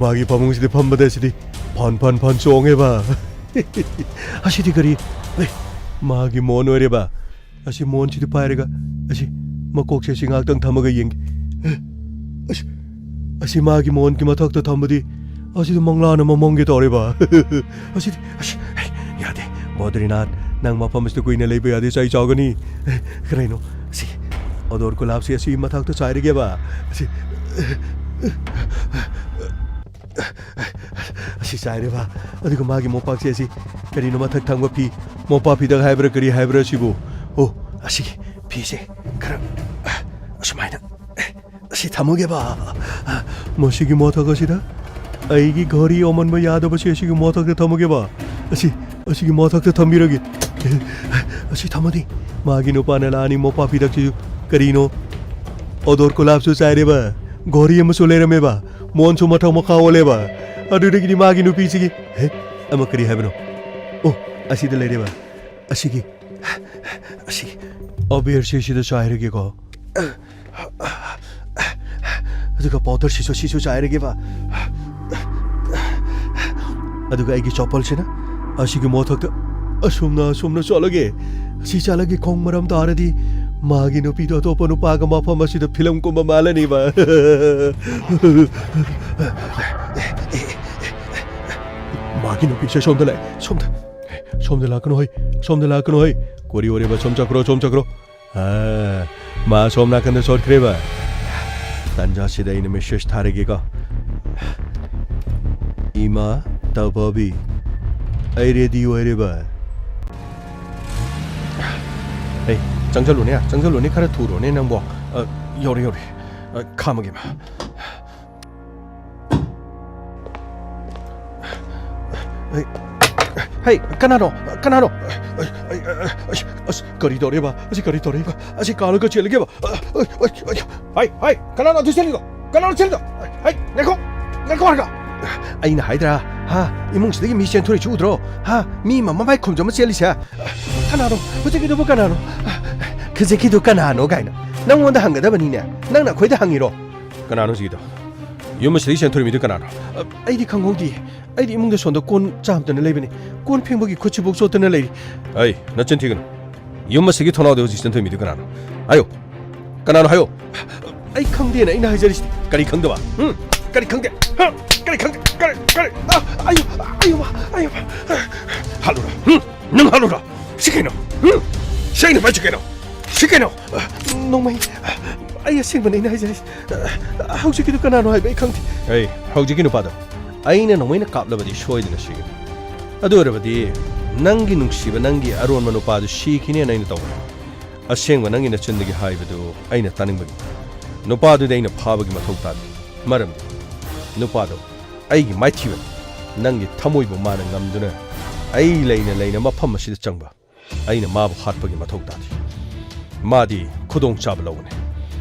ꯃꯥꯒꯤ ꯐꯃꯨꯡꯁꯤꯗꯤ ꯐꯝꯕꯗ ꯁꯤꯗꯤ ꯐꯟ ꯐꯟ ꯐꯟ ꯆꯣꯡꯉꯦꯕ꯫" "ꯑꯁꯤꯗꯤ ꯀꯔꯤ? ꯑꯦ, ꯃꯥꯒꯤ ꯃꯣꯟ ꯑꯣꯏꯔꯦꯕ꯫ ꯑꯁꯤ ꯃꯣꯟꯁꯤꯗꯤ ꯄꯥꯏꯔꯒ ꯑꯁꯤ ꯃꯀꯣꯛꯁꯦ ꯑꯁꯤ ꯉꯥꯏꯍꯥꯛꯇꯪ ꯊꯝꯃꯒ ꯌꯦꯡꯒꯦ꯫ ꯑꯁ, ꯑꯁꯤ ꯃꯥꯒꯤ ꯃꯣꯟꯒꯤ ꯃꯊꯛꯇ ꯊꯝꯕꯗꯤ ꯑꯁꯤꯗꯤ ꯃꯪꯂꯥꯅ ꯃꯃꯪꯒꯦ ꯇꯧꯔꯦꯕ꯫" "ꯑꯁꯤꯗꯤ, ꯑꯁ, ꯍꯩ, ꯌꯥꯗꯦ꯫ ꯕꯗ꯭ꯔꯤꯅꯥꯊ, ꯅꯪ ꯃꯐꯝ ꯑꯁꯤꯗ ꯀꯨꯏꯅ ꯂꯩꯕ ꯌꯥꯗꯦ, ꯆꯩ ꯆꯥꯒꯅꯤ꯫" "ꯀꯔꯤꯅꯣ? ꯑꯁꯤ ꯑꯗꯣꯔ ꯒꯨꯂꯥꯞꯁꯤ ꯑꯁꯤ ꯃꯊꯛꯇ ꯆꯥꯏꯔꯒꯦꯕ꯫ ꯑꯁꯤ, ꯑꯁꯤ ꯆꯥꯏꯔꯦꯕ꯫ ꯑꯗꯨꯒ ꯃꯥꯒꯤ ꯃꯣꯝꯄꯥꯛꯁꯦ ꯑꯁꯤ ꯀꯔꯤꯅꯣ ꯃꯊꯛ ꯊꯪꯕ ꯐꯤ, ꯃꯣꯝꯄꯥꯛ ꯐꯤꯗꯛ ꯍꯥꯏꯕ꯭ꯔꯥ ꯀꯔꯤ ꯍꯥꯏꯕ꯭ꯔꯥ ꯁꯤꯕꯨ? ꯑꯣ, ꯑꯁꯤꯒꯤ ꯐꯤꯁꯦ ꯈꯔ ꯑꯁꯨꯃꯥꯏꯅ ꯑꯁꯤ ꯊꯝꯃꯒꯦꯕ꯫ ꯃꯁꯤꯒꯤ ꯃꯊꯛ ꯑꯁꯤꯗ ꯑꯩꯒꯤ ꯘꯔꯤ ꯑꯃꯟꯕ ꯌꯥꯗꯕꯁꯦ ꯑꯁꯤꯒꯤ ꯃꯊꯛꯇ ꯊꯝꯃꯒꯦꯕ꯫ ꯑꯁꯤ, ꯑꯁꯤꯒꯤ ꯃꯊꯛꯇ ꯊꯝꯕꯤꯔꯒꯦ꯫ ꯑꯁꯤ ꯊꯝꯃꯗꯤ ꯃꯥꯒꯤ ꯅꯨꯄꯥꯅ ꯂꯥꯛꯑꯅꯤ, ꯃꯣꯝꯄꯥꯛ ꯐꯤꯗꯛꯁꯤꯁꯨ ꯀꯔꯤꯅꯣ ꯑꯗꯣꯔ ꯒꯨꯂꯥꯞꯁꯨ ꯆꯥꯏꯔꯦꯕ, ꯘꯔꯤ ꯑꯃꯁꯨ ꯂꯩꯔꯝꯃꯦꯕ, ꯃꯣꯟꯁꯨ ꯃꯊꯛ ꯃꯈꯥ ꯑꯣꯜꯂꯦꯕ꯫ ꯑꯗꯨꯗꯒꯤꯗꯤ ꯃꯥꯒꯤ ꯅꯨꯄꯤꯁꯤꯒꯤ, ꯍꯦ, ꯑꯃ ꯀꯔꯤ ꯍꯥꯏꯕꯅꯣ? ꯑꯣ, ꯑꯁꯤꯗ ꯂꯩꯔꯦꯕ꯫ ꯑꯁꯤꯒꯤ, ꯑꯁꯤ ꯑꯕꯦꯔꯁꯦ ꯁꯤꯗ ꯆꯥꯏꯔꯒꯦꯀꯣ꯫ ꯑꯗꯨꯒ ꯄꯥꯎꯗꯔꯁꯤꯁꯨ ꯁꯤꯁꯨ ꯆꯥꯏꯔꯒꯦꯕ꯫ ꯑꯗꯨꯒ ꯑꯩꯒꯤ ꯆꯄꯜꯁꯤꯅ ꯑꯁꯤꯒꯤ ꯃꯊꯛꯇ, ꯑꯁꯨꯝꯅ, ꯑꯁꯨꯝꯅ ꯆꯠꯂꯒꯦ꯫ ꯑꯁꯤ ꯆꯠꯂꯒꯦ ꯈꯣꯡ ꯃꯔꯝ ꯇꯥꯔꯗꯤ ꯃꯥꯒꯤ ꯅꯨꯄꯤꯗꯣ ꯑꯇꯣꯞꯄ ꯅꯨꯄꯥꯒ ꯃꯐꯝ ꯑꯁꯤꯗ ꯐꯤꯂꯝ ꯀꯨꯝꯕ ꯃꯥꯜꯂꯅꯤꯕ꯫ ꯃꯥꯒꯤ ꯅꯨꯄꯤꯁꯦ ꯁꯣꯝꯗ ꯂꯥꯛꯑꯦ, ꯁꯣꯝꯗ꯫ ꯁꯣꯝꯗ ꯂꯥꯛꯀꯅꯨ ꯍꯣꯏ, ꯁꯣꯝꯗ ꯂꯥꯛꯀꯅꯨ ꯍꯣꯏ꯫ ꯀꯣꯔꯤ ꯑꯣꯏꯔꯤꯕ, ꯁꯣꯝ ꯆꯠꯈ꯭ꯔꯣ, ꯁꯣꯝ ꯆꯠꯈ꯭ꯔꯣ꯫ ꯑꯥ, ꯃꯥ ꯁꯣꯝ ꯅꯥꯀꯟꯗ ꯆꯠꯈ꯭ꯔꯦꯕ꯫ ꯇꯥꯟꯖꯥꯁꯤꯗ ꯑꯩꯅ ꯃꯦꯁꯦꯖ ꯊꯥꯔꯒꯦꯀꯣ꯫ ꯏꯃꯥ, ꯇꯥꯕꯕꯤ, ꯑꯩ ꯔꯦꯗꯤ ꯑꯣꯏꯔꯦꯕ꯫ ꯑꯩ, ꯆꯪꯁꯜꯂꯨꯅꯦ, ꯆꯪꯁꯜꯂꯨꯅꯦ, ꯈꯔ ꯊꯨꯔꯣꯅꯦ ꯅꯪꯕꯣ꯫ ꯑ, ꯌꯧꯔꯦ, ꯌꯧꯔꯦ꯫ ꯑ, ꯈꯥꯝꯃꯒꯦ, ꯃꯥ꯫ ꯍꯩ, ꯍꯩ, ꯀꯅꯥꯅꯣ? ꯀꯅꯥꯅꯣ? ꯑꯩ, ꯑꯩ, ꯑꯩ, ꯑꯩ, ꯑꯁ, ꯀꯔꯤ ꯇꯧꯔꯦꯕ? ꯑꯁꯤ ꯀꯔꯤ ꯇꯧꯔꯦꯕ? ꯑꯁꯤ ꯀꯥꯔꯒ ꯆꯦꯜꯂꯒꯦꯕ? ꯑꯩ, ꯑꯩ, ꯑꯩ, ꯍꯩ, ꯍꯩ, ꯀꯅꯥꯅꯣ ꯑꯗꯨ ꯆꯦꯜꯂꯤꯗꯣ? ꯀꯅꯥꯅꯣ ꯆꯦꯜꯂꯤꯗꯣ? ꯍꯩ, ꯉꯥꯏꯈꯣ, ꯉꯥꯏꯈꯣ ꯍꯥꯏꯔꯒ꯫ ꯑꯩꯅ ꯍꯥꯏꯗ꯭ꯔꯥ? ꯍꯥ? ꯏꯃꯨꯡꯁꯤꯗꯒꯤ ꯃꯤ ꯆꯦꯟꯊꯣꯔꯛꯏꯁꯤ ꯎꯗ꯭ꯔꯣ? ꯍꯥ? ꯃꯤ ꯑꯃ ꯃꯃꯥꯏ ꯈꯨꯝꯖꯃ ꯆꯦꯜꯂꯤꯁꯦ? ꯀꯅꯥꯅꯣ? ꯍꯧꯖꯤꯛꯀꯤꯗꯨꯕꯨ ꯀꯅꯥꯅꯣ? ꯍꯧꯖꯤꯛꯀꯤꯗꯨ ꯀꯅꯥꯅꯣ ꯀꯥꯏꯅ ꯅꯪꯉꯣꯟꯗ ꯍꯪꯒꯗꯕꯅꯤꯅꯦ꯫ ꯅꯪꯅ ꯑꯩꯈꯣꯏꯗ ꯍꯪꯉꯤꯔꯣ? ꯀꯅꯥꯅꯣ ꯍꯧꯖꯤꯛꯀꯤꯗꯣ? ꯌꯨꯝ ꯑꯁꯤꯗꯒꯤ ꯆꯦꯟꯊꯣꯔꯛꯏ ꯃꯤꯗꯨ ꯀꯅꯥꯅꯣ? ꯑ, ꯑꯩꯗꯤ ꯈꯪꯍꯧꯗꯤꯌꯦ꯫ ꯑꯩꯗꯤ ꯏꯃꯨꯡꯗ ꯁꯣꯝꯗ ꯀꯣꯟ ꯆꯥꯝꯗꯅ ꯂꯩꯕꯅꯤ꯫ ꯀꯣꯟ ꯐꯦꯡꯕꯒꯤ ꯈꯨꯠꯁꯤꯕꯨ ꯆꯣꯠꯇꯅ ꯂꯩꯔꯤ꯫ ꯑꯩ, ꯅꯆꯤꯟ ꯊꯤꯒꯅꯨ꯫ ꯌꯨꯝ ꯑꯁꯤꯒꯤ ꯊꯣꯡꯅꯥꯎꯗ ꯍꯧꯖꯤꯛ ꯆꯦꯟꯊꯣꯛꯏ ꯃꯤꯗꯨ ꯀꯅꯥꯅꯣ? ꯍꯥꯏꯌꯨ꯫ ꯀꯅꯥꯅꯣ ꯍꯥꯏꯌꯨ꯫ ꯑꯩ ꯈꯪꯗꯦꯅ ꯑꯩꯅ ꯍꯥꯏꯖꯔꯤꯁꯤꯗꯤ꯫ ꯀꯔꯤ ꯈꯪꯗꯕ? ꯍꯨꯝ? ꯀꯔꯤ ꯈꯪꯗꯦ? ꯍꯥ? ꯀꯔꯤ ꯈꯪꯗꯦ? ꯀꯔꯤ, ꯀꯔꯤ? ꯑ, ꯑꯌꯨ, ꯑꯌꯨ, ꯑꯌꯨ꯫ ꯍꯥꯠꯂꯨꯔꯣ꯫ ꯍꯨꯝ? ꯅꯪ ꯍꯥꯠꯂꯨꯔꯣ꯫ ꯁꯤ ꯀꯩꯅꯣ? ꯍꯨꯝ? ꯁꯤ ꯑꯩꯅ ꯄꯥꯏꯁꯤ ꯀꯩꯅꯣ? ꯁꯤ ꯀꯩꯅꯣ? ꯅꯣꯡꯃꯩ, ꯑꯩ ꯑꯁꯦꯡꯕꯅꯦ ꯑꯩꯅ ꯍꯥꯏꯖꯔꯤꯁꯤ꯫ ꯍꯧꯖꯤꯛꯀꯤꯗꯨ ꯀꯅꯥꯅꯣ ꯍꯥꯏꯕ ꯑꯩ ꯈꯪꯗꯦ꯫ ꯑꯩ, ꯍꯧꯖꯤꯛꯀꯤ ꯅꯨꯄꯥꯗꯣ ꯑꯩꯅ ꯅꯣꯡꯃꯩꯅ ꯀꯥꯞꯂꯕꯗꯤ ꯁꯣꯏꯗꯅ ꯁꯤꯒꯅꯤ꯫ ꯑꯗꯨ ꯑꯣꯏꯔꯕꯗꯤ ꯅꯪꯒꯤ ꯅꯨꯡꯁꯤꯕ, ꯅꯪꯒꯤ ꯑꯔꯣꯟꯕ ꯅꯨꯄꯥꯗꯨ ꯁꯤꯈꯤꯅꯦꯅ ꯑꯩꯅ ꯇꯧꯕꯅꯤ꯫ ꯑꯁꯦꯡꯕ ꯅꯪꯒꯤ ꯅꯆꯤꯟꯗꯒꯤ ꯍꯥꯏꯕꯗꯨ ꯑꯩꯅ ꯇꯥꯅꯤꯡꯕꯒꯤ꯫ ꯅꯨꯄꯥꯗꯨꯗꯤ ꯑꯩꯅ ꯐꯥꯕꯒꯤ ꯃꯊꯧ ꯇꯥꯗꯦ꯫ ꯃꯔꯝꯗꯤ ꯅꯨꯄꯥꯗꯣ ꯑꯩꯒꯤ ꯃꯥꯏꯊꯤꯕꯅꯤ꯫ ꯅꯪꯒꯤ ꯊꯃꯣꯏꯕꯨ ꯃꯥꯅ ꯉꯝꯗꯨꯅ ꯑꯩ ꯂꯩꯅ ꯂꯩꯅ ꯃꯐꯝ ꯑꯁꯤꯗ ꯆꯪꯕ ꯑꯩꯅ ꯃꯥꯕꯨ ꯍꯥꯠꯄꯒꯤ ꯃꯊꯧ ꯇꯥꯗꯦ꯫ ꯃꯥꯗꯤ ꯈꯨꯗꯣꯡꯆꯥꯕ ꯂꯧꯒꯅꯤ꯫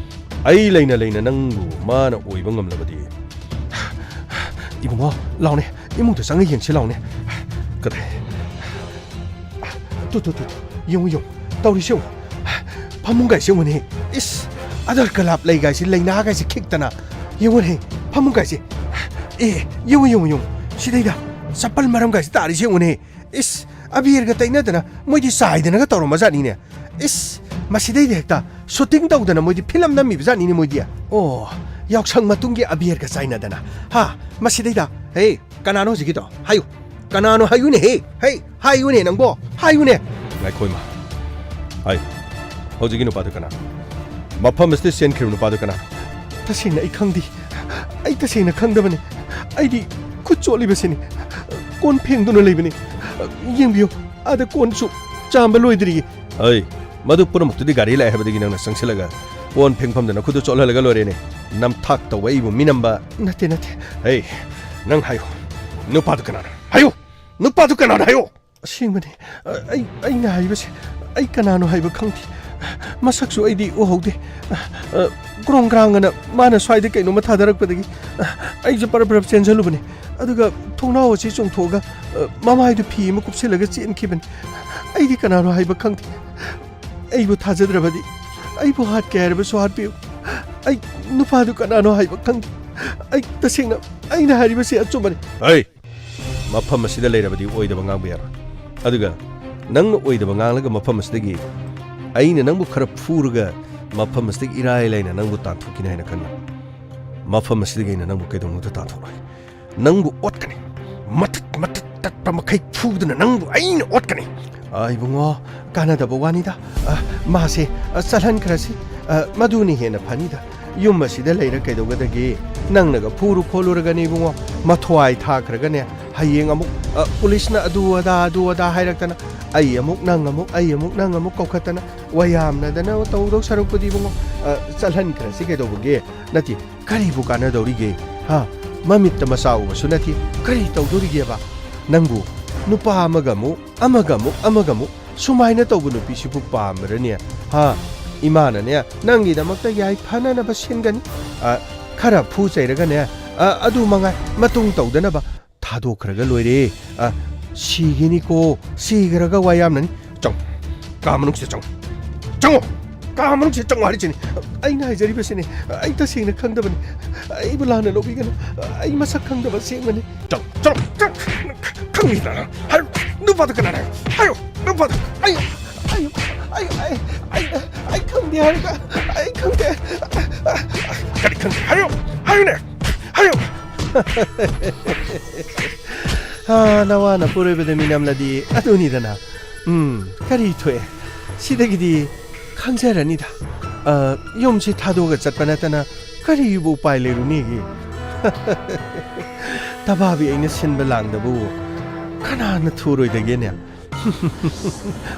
ꯑꯩ ꯂꯩꯅ ꯂꯩꯅ ꯅꯪꯕꯨ ꯃꯥꯅ ꯑꯣꯏꯕ ꯉꯝꯂꯕꯗꯤ꯫ ꯏꯕꯨꯡꯉꯣ, ꯂꯥꯎꯅꯦ, ꯏꯃꯨꯡꯗ ꯆꯪꯉ ꯌꯦꯡꯁꯤ ꯂꯥꯎꯅꯦ꯫ ꯀꯗꯥꯏ? ꯇꯨ, ꯇꯨ, ꯇꯨ, ꯇꯨ, ꯌꯦꯡꯉꯨ, ꯌꯦꯡꯉꯨ, ꯇꯧꯔꯤꯁꯦ ꯌꯦꯡꯉꯨ꯫ ꯐꯃꯨꯡꯒꯥꯏꯁꯦ ꯌꯦꯡꯉꯨꯅꯦ꯫ ꯏꯁ, ꯑꯗꯔ ꯀꯂꯥꯞ ꯂꯩꯒꯥꯏꯁꯦ, ꯂꯩꯅꯥꯒꯥꯏꯁꯦ ꯈꯤꯛꯇꯅ꯫ ꯌꯦꯡꯉꯨꯅꯦ, ꯐꯃꯨꯡꯒꯥꯏꯁꯦ꯫ ꯑꯦ, ꯌꯦꯡꯉꯨ, ꯌꯦꯡꯉꯨ, ꯌꯦꯡꯉꯨ꯫ ꯁꯤꯗꯩꯗ ꯆꯄꯜ ꯃꯔꯝꯒꯥꯏꯁꯦ ꯇꯥꯔꯤꯁꯦ ꯌꯦꯡꯉꯨꯅꯦ꯫ ꯏꯁ, ꯑꯕꯦꯔꯒ ꯇꯩꯅꯗꯅ ꯃꯣꯏꯗꯤ ꯆꯥꯏꯗꯅꯒ ꯇꯧꯔꯝꯃꯖꯥꯠꯅꯤꯅꯦ꯫ ꯏꯁ, ꯃꯁꯤꯗꯩꯗ ꯍꯦꯛꯇ ꯁꯨꯇꯤꯡ ꯇꯧꯗꯅ ꯃꯣꯏꯗꯤ ꯐꯤꯂꯝ ꯅꯝꯃꯤꯕꯖꯥꯠꯅꯤꯅꯦ ꯃꯣꯏꯗꯤ꯫ ꯑꯣ, ꯌꯥꯎꯁꯪ ꯃꯇꯨꯡꯒꯤ ꯑꯕꯦꯔꯒ ꯆꯥꯏꯅꯗꯅ꯫ ꯍꯥ? ꯃꯁꯤꯗꯩꯗ, ꯍꯦ, ꯀꯅꯥꯅꯣ ꯍꯧꯖꯤꯛꯀꯤꯗꯣ? ꯍꯥꯏꯌꯨ꯫ ꯀꯅꯥꯅꯣ ꯍꯥꯏꯌꯨꯅꯦ, ꯍꯦ? ꯍꯦ, ꯍꯥꯏꯌꯨꯅꯦ ꯅꯪꯕꯣ, ꯍꯥꯏꯌꯨꯅꯦ꯫ ꯉꯥꯏꯈꯣ ꯏꯃꯥ꯫ ꯍꯥꯏꯌꯨ꯫ ꯍꯧꯖꯤꯛꯀꯤ ꯅꯨꯄꯥꯗꯨ ꯀꯅꯥꯅꯣ? ꯃꯐꯝ ꯑꯁꯤꯗ ꯆꯦꯟꯈ꯭ꯔꯤꯕ ꯅꯨꯄꯥꯗꯨ ꯀꯅꯥꯅꯣ? ꯇꯁꯦꯡꯅ ꯑꯩ ꯈꯪꯗꯦ꯫ ꯑꯩ ꯇꯁꯦꯡꯅ ꯈꯪꯗꯕꯅꯤ꯫ ꯑꯩꯗꯤ ꯈꯨꯠ ꯆꯣꯠꯂꯤꯕꯁꯤꯅꯤ꯫ ꯀꯣꯟ ꯐꯦꯡꯗꯨꯅ ꯂꯩꯕꯅꯤ꯫ ꯌꯦꯡꯕꯤꯌꯨ, ꯑꯥꯗ ꯀꯣꯟꯁꯨ ꯆꯥꯝꯕ ꯂꯣꯏꯗ꯭ꯔꯤꯌꯦ꯫ ꯑꯩ, ꯃꯗꯨ ꯄꯨꯝꯅꯃꯛꯇꯨꯗꯤ ꯒꯥꯔꯤ ꯂꯥꯛꯑꯦ ꯍꯥꯏꯕꯗꯒꯤ ꯅꯪꯅ ꯆꯪꯁꯤꯜꯂꯒ ꯀꯣꯟ ꯐꯦꯡꯐꯝꯗ ꯅꯈꯨꯠꯇꯨ ꯆꯣꯠꯍꯜꯂꯒ ꯂꯣꯏꯔꯦꯅꯦ꯫ ꯅꯝꯊꯥꯛ ꯇꯧꯕ ꯑꯩꯕꯨ ꯃꯤꯅꯝꯕ꯫ ꯅꯠꯇꯦ, ꯅꯠꯇꯦ꯫ ꯑꯩ, ꯅꯪ ꯍꯥꯏꯌꯨ꯫ ꯅꯨꯄꯥꯗꯨ ꯀꯅꯥꯅꯣ? ꯍꯥꯏꯌꯨ! ꯅꯨꯄꯥꯗꯨ ꯀꯅꯥꯅꯣ ꯍꯥꯏꯌꯨ! ꯑꯁꯦꯡꯕꯅꯤ꯫ ꯑ, ꯑꯩ, ꯑꯩꯅ ꯍꯥꯏꯕꯁꯦ, ꯑꯩ ꯀꯅꯥꯅꯣ ꯍꯥꯏꯕ ꯈꯪꯗꯦ꯫ ꯃꯁꯛꯁꯨ ꯑꯩꯗꯤ ꯎꯍꯧꯗꯦ꯫ ꯑ, ꯑ, ꯒ꯭ꯔꯣꯡ ꯒ꯭ꯔꯥꯡ ꯑꯅ ꯃꯥꯅ ꯁ꯭ꯋꯥꯏꯗ ꯀꯩꯅꯣꯝꯃ ꯊꯥꯗꯔꯛꯄꯗꯒꯤ, ꯑ, ꯑꯩꯁꯦ ꯄꯔꯞ ꯄꯔꯞ ꯆꯦꯟꯁꯤꯜꯂꯨꯕꯅꯤ꯫ ꯑꯗꯨꯒ ꯊꯣꯡꯅꯥꯎ ꯑꯁꯤ ꯆꯣꯡꯊꯣꯛꯑꯒ, ꯑ, ꯃꯃꯥꯏꯗꯨ ꯐꯤ ꯑꯃ ꯀꯨꯞꯁꯤꯜꯂꯒ ꯆꯦꯟꯈꯤꯕꯅꯤ꯫ ꯑꯩꯗꯤ ꯀꯅꯥꯅꯣ ꯍꯥꯏꯕ ꯈꯪꯗꯦ꯫ ꯑꯩꯕꯨ ꯊꯥꯖꯗ꯭ꯔꯕꯗꯤ ꯑꯩꯕꯨ ꯍꯥꯠꯀꯦ ꯍꯥꯏꯔꯕꯁꯨ ꯍꯥꯠꯄꯤꯌꯨ꯫ ꯑꯩ ꯅꯨꯄꯥꯗꯨ ꯀꯅꯥꯅꯣ ꯍꯥꯏꯕ ꯈꯪꯗꯦ꯫ ꯑꯩ ꯇꯁꯦꯡꯅ, ꯑꯩꯅ ꯍꯥꯏꯔꯤꯕꯁꯤ ꯑꯆꯨꯝꯕꯅꯤ꯫ ꯑꯩ ꯃꯐꯝ ꯑꯁꯤꯗ ꯂꯩꯔꯕꯗꯤ ꯑꯣꯏꯗꯕ ꯉꯥꯡꯕ ꯌꯥꯔꯣꯏ꯫ ꯑꯗꯨꯒ ꯅꯪꯅ ꯑꯣꯏꯗꯕ ꯉꯥꯡꯂꯒ ꯃꯐꯝ ꯑꯁꯤꯗꯒꯤ ꯑꯩꯅ ꯅꯪꯕꯨ ꯈꯔ ꯐꯨꯔꯒ ꯃꯐꯝ ꯑꯁꯤꯗꯒꯤ ꯏꯔꯥꯏ ꯂꯥꯏꯅ ꯅꯪꯕꯨ ꯇꯥꯟꯊꯣꯛꯈꯤꯅꯤ ꯍꯥꯏꯅ ꯈꯟꯕ꯫ ꯃꯐꯝ ꯑꯁꯤꯗꯒꯤ ꯑꯩꯅ ꯅꯪꯕꯨ ꯀꯩꯗꯧꯅꯨꯡꯗ ꯇꯥꯟꯊꯣꯛꯂꯣꯏ꯫ ꯅꯪꯕꯨ ꯑꯣꯠꯀꯅꯤ꯫ ꯃꯇꯠ ꯃꯇꯠ ꯇꯠꯄ ꯃꯈꯩ ꯐꯨꯗꯨꯅ ꯅꯪꯕꯨ ꯑꯩꯅ ꯑꯣꯠꯀꯅꯤ꯫ ꯑ, ꯏꯕꯨꯡꯉꯣ, ꯀꯥꯟꯅꯗꯕ ꯋꯥꯅꯤꯗ꯫ ꯑ, ꯃꯥꯁꯦ, ꯑ, ꯆꯠꯍꯟꯈ꯭ꯔꯁꯤ꯫ ꯑ, ꯃꯗꯨꯅ ꯍꯦꯟꯅ ꯐꯅꯤꯗ꯫ ꯌꯨꯝ ꯑꯁꯤꯗ ꯂꯩꯔ ꯀꯩꯗꯧꯒꯗꯒꯦ? ꯅꯪꯅꯒ ꯐꯨꯔꯨ ꯈꯣꯠꯂꯨꯔꯒꯅꯦ ꯏꯕꯨꯡꯉꯣ, ꯃꯊ꯭ꯋꯥꯏ ꯊꯥꯈ꯭ꯔꯒꯅꯦ, ꯍꯌꯦꯡ ꯑꯃꯨꯛ, ꯑ, ꯄꯨꯂꯤꯁꯅ ꯑꯗꯨ ꯑꯗꯥ, ꯑꯗꯨ ꯑꯗꯥ ꯍꯥꯏꯔꯛꯇꯅ, ꯑꯩ ꯑꯃꯨꯛ, ꯅꯪ ꯑꯃꯨꯛ, ꯑꯩ ꯑꯃꯨꯛ, ꯅꯪ ꯑꯃꯨꯛ ꯀꯧꯈꯠꯇꯅ, ꯋꯥꯌꯥꯝꯅꯗꯅ ꯇꯧꯗꯧ ꯁꯔꯨꯛꯄꯨꯗꯤ ꯏꯕꯨꯡꯉꯣ, ꯑ, ꯆꯠꯍꯟꯈ꯭ꯔꯁꯤ ꯀꯩꯗꯧꯕꯒꯦ? ꯅꯠꯇꯦ, ꯀꯔꯤꯕꯨ ꯀꯥꯟꯅꯗꯧꯔꯤꯒꯦ? ꯍꯥ? ꯃꯃꯤꯠꯇ ꯃꯆꯥ ꯎꯕꯁꯨ ꯅꯠꯇꯦ, ꯀꯔꯤ ꯇꯧꯗꯧꯔꯤꯒꯦꯕ? ꯅꯪꯕꯨ ꯅꯨꯄꯥ ꯑꯃꯒ ꯑꯃꯨꯛ, ꯑꯃꯒ ꯑꯃꯨꯛ, ꯑꯃꯒ ꯑꯃꯨꯛ, ꯁꯨꯃꯥꯏꯅ ꯇꯧꯕ ꯅꯨꯄꯤꯁꯤꯕꯨ ꯄꯥꯝꯕ꯭ꯔꯅꯦ? ꯍꯥ? ꯏꯃꯥꯅꯅꯦ, ꯅꯪꯒꯤꯗꯃꯛꯇ ꯌꯥꯏꯐꯅꯅꯕ ꯁꯤꯟꯒꯅꯤ꯫ ꯑ, ꯈꯔ ꯐꯨ ꯆꯩꯔꯒꯅꯦ, ꯑ, ꯑꯗꯨ ꯃꯉꯥꯏ, ꯃꯇꯨꯡ ꯇꯧꯗꯅꯕ ꯊꯥꯗꯣꯛꯈ꯭ꯔꯒ ꯂꯣꯏꯔꯦ꯫ ꯑ, ꯁꯤꯒꯤꯅꯤꯀꯣ, ꯁꯤꯈ꯭ꯔꯒ ꯋꯥ ꯌꯥꯝꯅꯅꯤ꯫ ꯆꯪꯉꯣ, ꯀꯥ ꯃꯅꯨꯡꯁꯤꯗ ꯆꯪꯉꯣ, ꯆꯪꯉꯣ, ꯀꯥ ꯃꯅꯨꯡꯁꯤꯗ ꯆꯪꯉꯣ ꯍꯥꯏꯔꯤꯁꯤꯅꯤ꯫ ꯑꯩꯅ ꯍꯥꯏꯖꯔꯤꯕꯁꯤꯅꯤ, ꯑꯩ ꯇꯁꯦꯡꯅ ꯈꯪꯗꯕꯅꯤ꯫ ꯑꯩꯕꯨ ꯂꯥꯟꯅ ꯂꯧꯕꯤꯒꯅꯨ꯫ ꯑꯩ ꯃꯁꯛ ꯈꯪꯗꯕ ꯑꯁꯦꯡꯕꯅꯤ꯫ ꯆꯪꯉꯣ, ꯆꯪꯉꯣ, ꯆꯪꯉꯣ꯫ ꯈꯪꯉꯤꯗꯅ? ꯍꯥꯏ, ꯅꯨꯄꯥꯗꯨ ꯀꯅꯥꯅꯣ? ꯍꯥꯏꯌꯨ, ꯅꯨꯄꯥꯗꯨ꯫ ꯑꯩ, ꯑꯩ, ꯑꯩ, ꯑꯩ, ꯑꯩ, ꯑꯩ ꯈꯪꯗꯦ ꯍꯥꯏꯔꯒ, ꯑꯩ ꯈꯪꯗꯦ꯫ ꯀꯔꯤ ꯈꯪꯗꯦ? ꯍꯥꯏꯌꯨ, ꯍꯥꯏꯌꯨꯅꯦ, ꯍꯥꯏꯌꯨ꯫ ꯑꯥ, ꯅꯋꯥꯅ ꯄꯣꯔꯣꯏꯕꯗ ꯃꯤ ꯅꯝꯂꯗꯤ ꯑꯗꯨꯅꯤꯗꯅ꯫ ꯎꯝ, ꯀꯔꯤ ꯊꯣꯛꯑꯦ? ꯁꯤꯗꯒꯤꯗꯤ ꯈꯪꯖꯔꯅꯤꯗ꯫ ꯑ, ꯌꯨꯝꯁꯤ ꯊꯥꯗꯣꯛꯑꯒ ꯆꯠꯄ ꯅꯠꯇꯅ ꯀꯔꯤꯕꯨ ꯎꯄꯥꯏ ꯂꯩꯔꯨꯅꯤꯒꯦ? ꯇꯕꯥꯕꯤ ꯑꯩꯅ ꯁꯤꯟꯕ ꯂꯥꯡꯗꯕꯨ ꯀꯅꯥꯅ ꯊꯨꯔꯣꯏꯗꯒꯦꯅꯦ?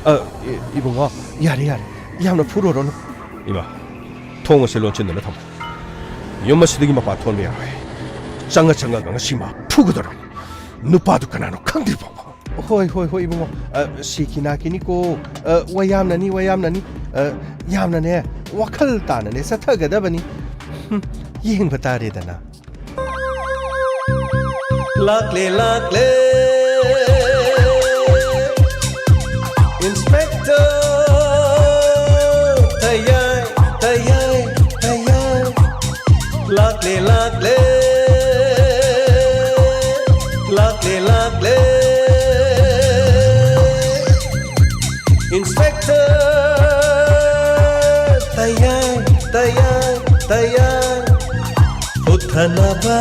ꯑ, ꯏ-, ꯏꯕꯨꯡꯉꯣ, ꯌꯥꯔꯦ, ꯌꯥꯔꯦ, ꯌꯥꯝꯅ ꯐꯨꯔꯨꯔꯅꯨ꯫ ꯏꯃꯥ, ꯊꯣꯡ ꯑꯁꯤ ꯂꯣꯟꯁꯤꯟꯗꯨꯅ ꯊꯝꯃꯨ꯫ ꯌꯨꯝ ꯑꯁꯤꯗꯒꯤ ꯃꯄꯥꯟ ꯊꯣꯛꯍꯟꯕ ꯌꯥꯔꯣꯏ꯫ ꯆꯪꯉ ꯆꯪꯉꯒ ꯉꯁꯤ ꯃꯥ ꯐꯨꯒꯗꯧꯔꯕꯅꯤ꯫ ꯅꯨꯄꯥꯗꯨ ꯀꯅꯥꯅꯣ ꯈꯪꯗ꯭ꯔꯤ ꯐꯥꯎꯕ꯫ ꯍꯣꯏ, ꯍꯣꯏ, ꯍꯣꯏ, ꯏꯕꯨꯡꯉꯣ꯫ ꯑ, ꯁꯤ ꯀꯤꯅꯥ ꯀꯤꯅꯤꯀꯣ꯫ ꯑ, ꯋꯥ ꯌꯥꯝꯅꯅꯤ, ꯋꯥ ꯌꯥꯝꯅꯅꯤ꯫ ꯑ, ꯌꯥꯝꯅꯅꯦ, ꯋꯥꯈꯜ ꯇꯥꯅꯅꯦ ꯆꯠꯊꯒꯗꯕꯅꯤ꯫ ꯍꯨꯝ, ꯌꯦꯡꯕ ꯇꯥꯔꯦꯗꯅ꯫ ꯂꯥꯛꯂꯦ, ꯂꯥꯛꯂꯦ꯫ Inspector ꯇꯌꯥꯏ, ꯇꯌꯥꯏ, ꯇꯌꯥꯏ꯫ ꯂꯥꯛꯂꯦ, ꯂꯥꯛꯂꯦ꯫ ꯂꯥꯛꯂꯦ, ꯂꯥꯛꯂꯦ꯫ Inspector ꯇꯌꯥꯏ, ꯇꯌꯥꯏ, ꯇꯌꯥꯏ꯫ ꯍꯨꯠꯊꯅꯕ꯫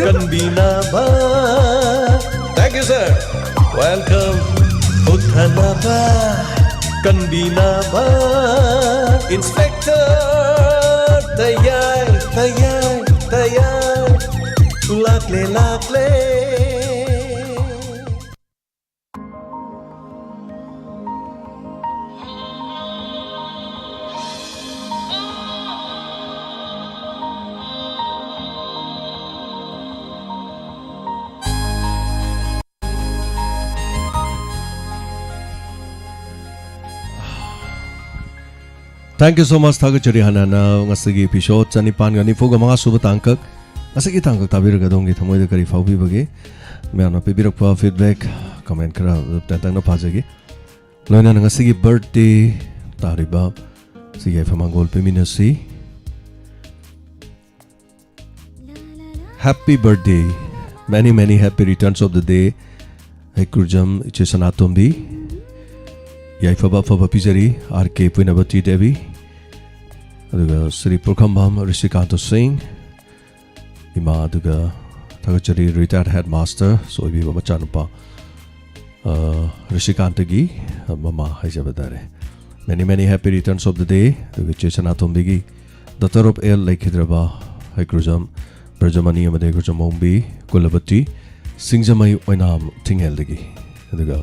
ꯀꯟꯕꯤꯅꯕ꯫ Thank you, sir. Welcome. ꯍꯨꯠꯊꯅꯕ꯫ ꯀꯟꯕꯤꯅꯕ꯫ Inspector ꯇꯌꯥꯏ, ꯇꯌꯥꯏ, ꯇꯌꯥꯏ꯫ ꯂꯥꯛꯂꯦ, ꯂꯥꯛꯂꯦ꯫ Thank you so much. ꯊꯥꯒꯠꯆꯔꯤ꯫ ꯍꯥꯟꯅ ꯍꯥꯟꯅ ꯉꯁꯤꯒꯤ episode ꯆꯅꯤꯄꯥꯟꯒ ꯅꯤꯐꯨꯒ ꯃꯉꯥ ꯁꯨꯕ ꯇꯥꯡꯀꯛ, ꯉꯁꯤꯒꯤ ꯇꯥꯡꯀꯛ ꯇꯥꯕꯤꯔꯒ ꯑꯗꯣꯝꯒꯤ ꯊꯃꯣꯏꯗ ꯀꯔꯤ ꯐꯥꯎꯕꯤꯕꯒꯦ? ꯃꯌꯥꯝꯅ ꯄꯤꯕꯤꯔꯛꯄ feedback, comment ꯈꯔ ꯇꯦꯟꯇꯛꯅ ꯄꯥꯖꯒꯦ꯫ ꯂꯣꯏꯅꯅ ꯉꯁꯤꯒꯤ birthday ꯇꯥꯔꯤꯕ ꯁꯤ ꯌꯥꯏꯐ ꯃꯪꯒꯣꯜ ꯄꯤꯃꯤꯟꯅꯁꯤ꯫ Happy birthday. Many, many happy returns of the day. ꯍꯩꯀ꯭ꯔꯨꯖꯝ ꯏꯆꯦ ꯁꯅꯥꯇꯣꯝꯕꯤ, ꯌꯥꯏꯐꯕ ꯑꯐꯕ ꯄꯤꯖꯔꯤ꯫ ꯑꯥꯔ ꯀꯦ ꯄꯨꯏꯅꯕꯇꯤ ꯗꯦꯕꯤ, ꯑꯗꯨꯒ ꯁ꯭ꯔꯤ ꯄꯨꯔꯈꯝꯕꯝ ꯔꯤꯁꯤꯀꯥꯟꯇ ꯁꯤꯡ, ꯏꯃꯥ, ꯑꯗꯨꯒ ꯊꯥꯒꯠꯆꯔꯤ ꯔꯤꯇꯥꯌꯔ ꯍꯦꯗ ꯃꯥꯁꯇꯔꯁꯨ ꯑꯣꯏꯕꯤꯕ ꯃꯆꯥꯅꯨꯄꯥ, ꯑ, ꯔꯤꯁꯤꯀꯥꯟꯇꯒꯤ, ꯑ, ꯃꯃꯥ ꯍꯥꯏꯖꯕ ꯇꯥꯔꯦ꯫ Many, many happy returns of the day. ꯑꯗꯨꯒ ꯏꯆꯦ ꯁꯅꯥꯇꯣꯝꯕꯤꯒꯤ daughter of ꯑꯦꯜ ꯂꯩꯈꯤꯗ꯭ꯔꯕ ꯍꯩꯀ꯭ꯔꯨꯖꯝ ꯕ꯭ꯔꯖꯃꯅꯤ ꯑꯃꯗꯤ ꯍꯩꯀ꯭ꯔꯨꯖꯝ ꯃꯣꯡꯕꯤ ꯀꯨꯂꯕꯇꯤ ꯁꯤꯡꯖꯃꯩ ꯑꯣꯏꯅꯥꯝ ꯊꯤꯡꯍꯦꯜꯗꯒꯤ꯫ ꯑꯗꯨꯒ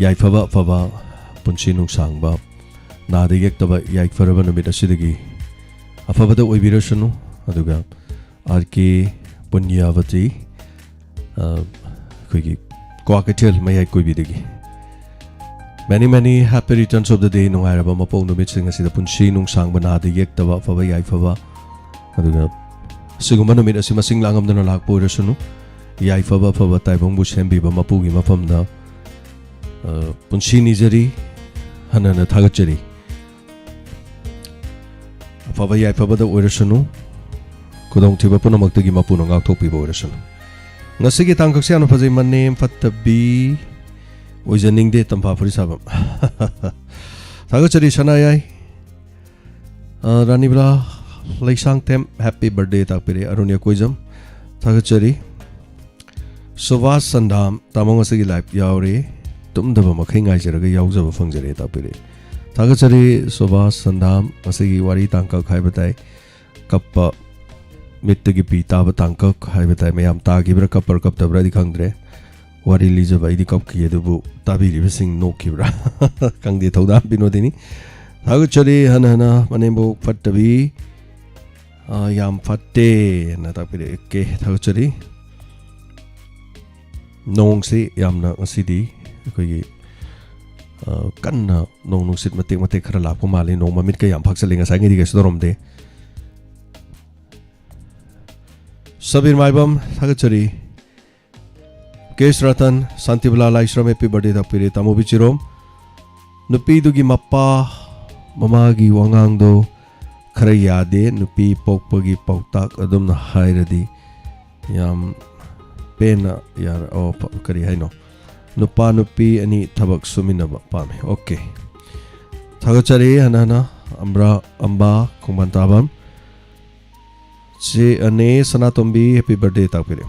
ꯌꯥꯏꯐꯕ ꯑꯐꯕ, ꯄꯨꯟꯁꯤ ꯅꯨꯡꯁꯥꯡꯕ, ꯅꯥꯗ ꯌꯦꯛꯇꯕ ꯌꯥꯏꯐꯔꯕ ꯅꯨꯃꯤꯠ ꯑꯁꯤꯗꯒꯤ ꯑꯐꯕꯗ ꯑꯣꯏꯕꯤꯔꯁꯅꯨ꯫ ꯑꯗꯨꯒ ꯑꯥꯔ ꯀꯦ ꯄꯨꯟꯌꯥꯕꯇꯤ, ꯑ, ꯑꯩꯈꯣꯏꯒꯤ ꯀ꯭ꯋꯥꯀꯩꯊꯦꯜ ꯃꯌꯥꯏ ꯀꯣꯏꯕꯤꯗꯒꯤ꯫ Many, many happy returns of the day. ꯅꯨꯡꯉꯥꯏꯔꯕ ꯃꯄꯣꯛ ꯅꯨꯃꯤꯠꯁꯤꯡ ꯑꯁꯤꯗ ꯄꯨꯟꯁꯤ ꯅꯨꯡꯁꯥꯡꯕ, ꯅꯥꯗ ꯌꯦꯛꯇꯕ, ꯑꯐꯕ ꯌꯥꯏꯐꯕ, ꯑꯗꯨꯒ ꯑꯁꯤꯒꯨꯝꯕ ꯅꯨꯃꯤꯠ ꯑꯁꯤ ꯃꯁꯤꯡ ꯂꯥꯡꯉꯝꯗꯅ ꯂꯥꯛꯄ ꯑꯣꯏꯔꯁꯅꯨ꯫ ꯌꯥꯏꯐꯕ ꯑꯐꯕ ꯇꯥꯏꯕꯪꯕꯨ ꯁꯦꯝꯕꯤꯕ ꯃꯄꯨꯒꯤ ꯃꯐꯝꯗ, ꯑ, ꯄꯨꯟꯁꯤ ꯅꯤꯖꯔꯤ, ꯍꯟꯅ ꯍꯟꯅ ꯊꯥꯒꯠꯆꯔꯤ꯫ ꯑꯐꯕ ꯌꯥꯏꯐꯕꯗ ꯑꯣꯏꯔꯁꯅꯨ, ꯈꯨꯗꯣꯡꯊꯤꯕ ꯄꯨꯝꯅꯃꯛꯇꯒꯤ ꯃꯄꯨꯅ ꯉꯥꯛꯊꯣꯛꯄꯤꯕ ꯑꯣꯏꯔꯁꯅꯨ꯫ ꯉꯁꯤꯒꯤ ꯇꯥꯡꯀꯛꯁꯦ ꯌꯥꯝꯅ ꯐꯖꯩ, ꯃꯅꯦꯝ ꯐꯠꯇꯕꯤ ꯑꯣꯏꯖꯅꯤꯡꯗꯦ, ꯇꯝꯐꯥ ꯐꯨꯔꯤꯠ ꯁꯥꯕ꯫ ꯊꯥꯒꯠꯆꯔꯤ ꯁꯅꯥꯌꯥꯏ, ꯑ, ꯔꯥꯅꯤꯕꯂꯥ ꯂꯩꯁꯥꯡꯊꯦꯝ, happy birthday ꯇꯥꯛꯄꯤꯔꯦ꯫ ꯑꯔꯨꯟ ꯌꯥꯀꯣꯏꯖꯝ, ꯊꯥꯒꯠꯆꯔꯤ꯫ ꯁꯨꯕꯥꯁ ꯁꯟꯗꯥꯝ, ꯇꯥꯃꯣ ꯉꯁꯤꯒꯤ ꯂꯥꯏꯚ ꯌꯥꯎꯔꯦ, ꯇꯨꯝꯗꯕ ꯃꯈꯩ ꯉꯥꯏꯖꯔꯒ ꯌꯥꯎꯖꯕ ꯐꯪꯖꯔꯦ ꯇꯥꯛꯄꯤꯔꯦ꯫ ꯊꯥꯒꯠꯆꯔꯤ ꯁꯨꯕꯥꯁ ꯁꯟꯗꯥꯝ, ꯉꯁꯤꯒꯤ ꯋꯥꯔꯤ ꯇꯥꯡꯀꯛ ꯍꯥꯏꯕ ꯇꯥꯏ, ꯀꯞꯄ, ꯃꯤꯠꯇꯒꯤ ꯄꯤ ꯇꯥꯕ ꯇꯥꯡꯀꯛ ꯍꯥꯏꯕ ꯇꯥꯏ꯫ ꯃꯌꯥꯝ ꯇꯥꯈꯤꯕ꯭ꯔꯥ, ꯀꯞꯄ꯭ꯔꯥ ꯀꯞꯇꯕ꯭ꯔꯥꯗꯤ ꯈꯪꯗ꯭ꯔꯦ꯫ ꯋꯥꯔꯤ ꯂꯤꯖꯕ ꯑꯩꯗꯤ ꯀꯞꯈꯤ, ꯑꯗꯨꯕꯨ ꯇꯥꯕꯤꯔꯤꯕꯁꯤꯡ ꯅꯣꯛꯈꯤꯕ꯭ꯔꯥ? ꯈꯪꯗꯦ, ꯊꯧꯗꯥꯝ ꯕꯤꯅꯣꯗꯤꯅꯤ꯫ ꯊꯥꯒꯠꯆꯔꯤ ꯍꯟꯅ ꯍꯟꯅ, ꯃꯅꯦꯝꯕꯣꯛ ꯐꯠꯇꯕꯤ꯫ ꯑ, ꯌꯥꯝ ꯐꯠꯇꯦꯅ ꯇꯥꯛꯄꯤꯔꯛꯑꯦ꯫ ꯑꯣꯀꯦ, ꯊꯥꯒꯠꯆꯔꯤ꯫ ꯅꯣꯡꯁꯤ ꯌꯥꯝꯅ ꯉꯁꯤꯗꯤ ꯑꯩꯈꯣꯏꯒꯤ, ꯑ, ꯀꯟꯅ ꯅꯣꯡ ꯅꯨꯡꯁꯤꯠ ꯃꯇꯦꯛ ꯃꯇꯦꯛ ꯈꯔ ꯂꯥꯛꯄ ꯃꯥꯜꯂꯤ꯫ ꯅꯣꯡ ꯃꯃꯤꯠꯀ ꯌꯥꯝ ꯐꯥꯛꯆꯜꯂꯤ, ꯉꯁꯥꯏꯉꯩꯗꯤ ꯀꯩꯁꯨ ꯇꯧꯔꯝꯗꯦ꯫ ꯁꯕꯤꯔ ꯃꯥꯏꯕꯝ, ꯊꯥꯒꯠꯆꯔꯤ꯫ ꯀꯦ ꯑꯦꯁ ꯔꯇꯟ, ꯁꯥꯟꯇꯤꯕꯂꯥ ꯂꯥꯏꯁ꯭ꯔꯝ, happy birthday ꯇꯥꯛꯄꯤꯔꯦ꯫ ꯇꯥꯃꯣ ꯕꯤꯆꯤꯔꯣꯝ, ꯅꯨꯄꯤꯗꯨꯒꯤ ꯃꯄꯥ ꯃꯃꯥꯒꯤ ꯋꯥꯉꯥꯡꯗꯣ ꯈꯔ ꯌꯥꯗꯦ꯫ ꯅꯨꯄꯤ ꯄꯣꯛꯄꯒꯤ ꯄꯥꯎꯇꯥꯛ ꯑꯗꯨꯝꯅ ꯍꯥꯏꯔꯗꯤ ꯌꯥꯝ ꯄꯦꯟꯅ ꯌꯥꯔ ꯑꯣ ꯐ- ꯀꯔꯤ ꯍꯥꯏꯅꯣ? ꯅꯨꯄꯥ ꯅꯨꯄꯤ ꯑꯅꯤ ꯊꯕꯛ ꯁꯨꯃꯤꯟꯅꯕ ꯄꯥꯝꯃꯤ꯫ ꯑꯣꯀꯦ, ꯊꯥꯒꯠꯆꯔꯤ꯫ ꯍꯟꯅ ꯍꯟꯅ ꯑꯝꯕ꯭ꯔꯥ ꯑꯝꯕꯥ ꯈꯣꯡꯕꯥꯟ ꯇꯥꯕꯝ ꯆꯦ ꯑꯅꯦ ꯁꯅꯥꯇꯣꯝꯕꯤ ꯍꯦꯄꯤ ꯕꯔꯗꯦ ꯇꯥꯛꯄꯤꯔꯦ꯫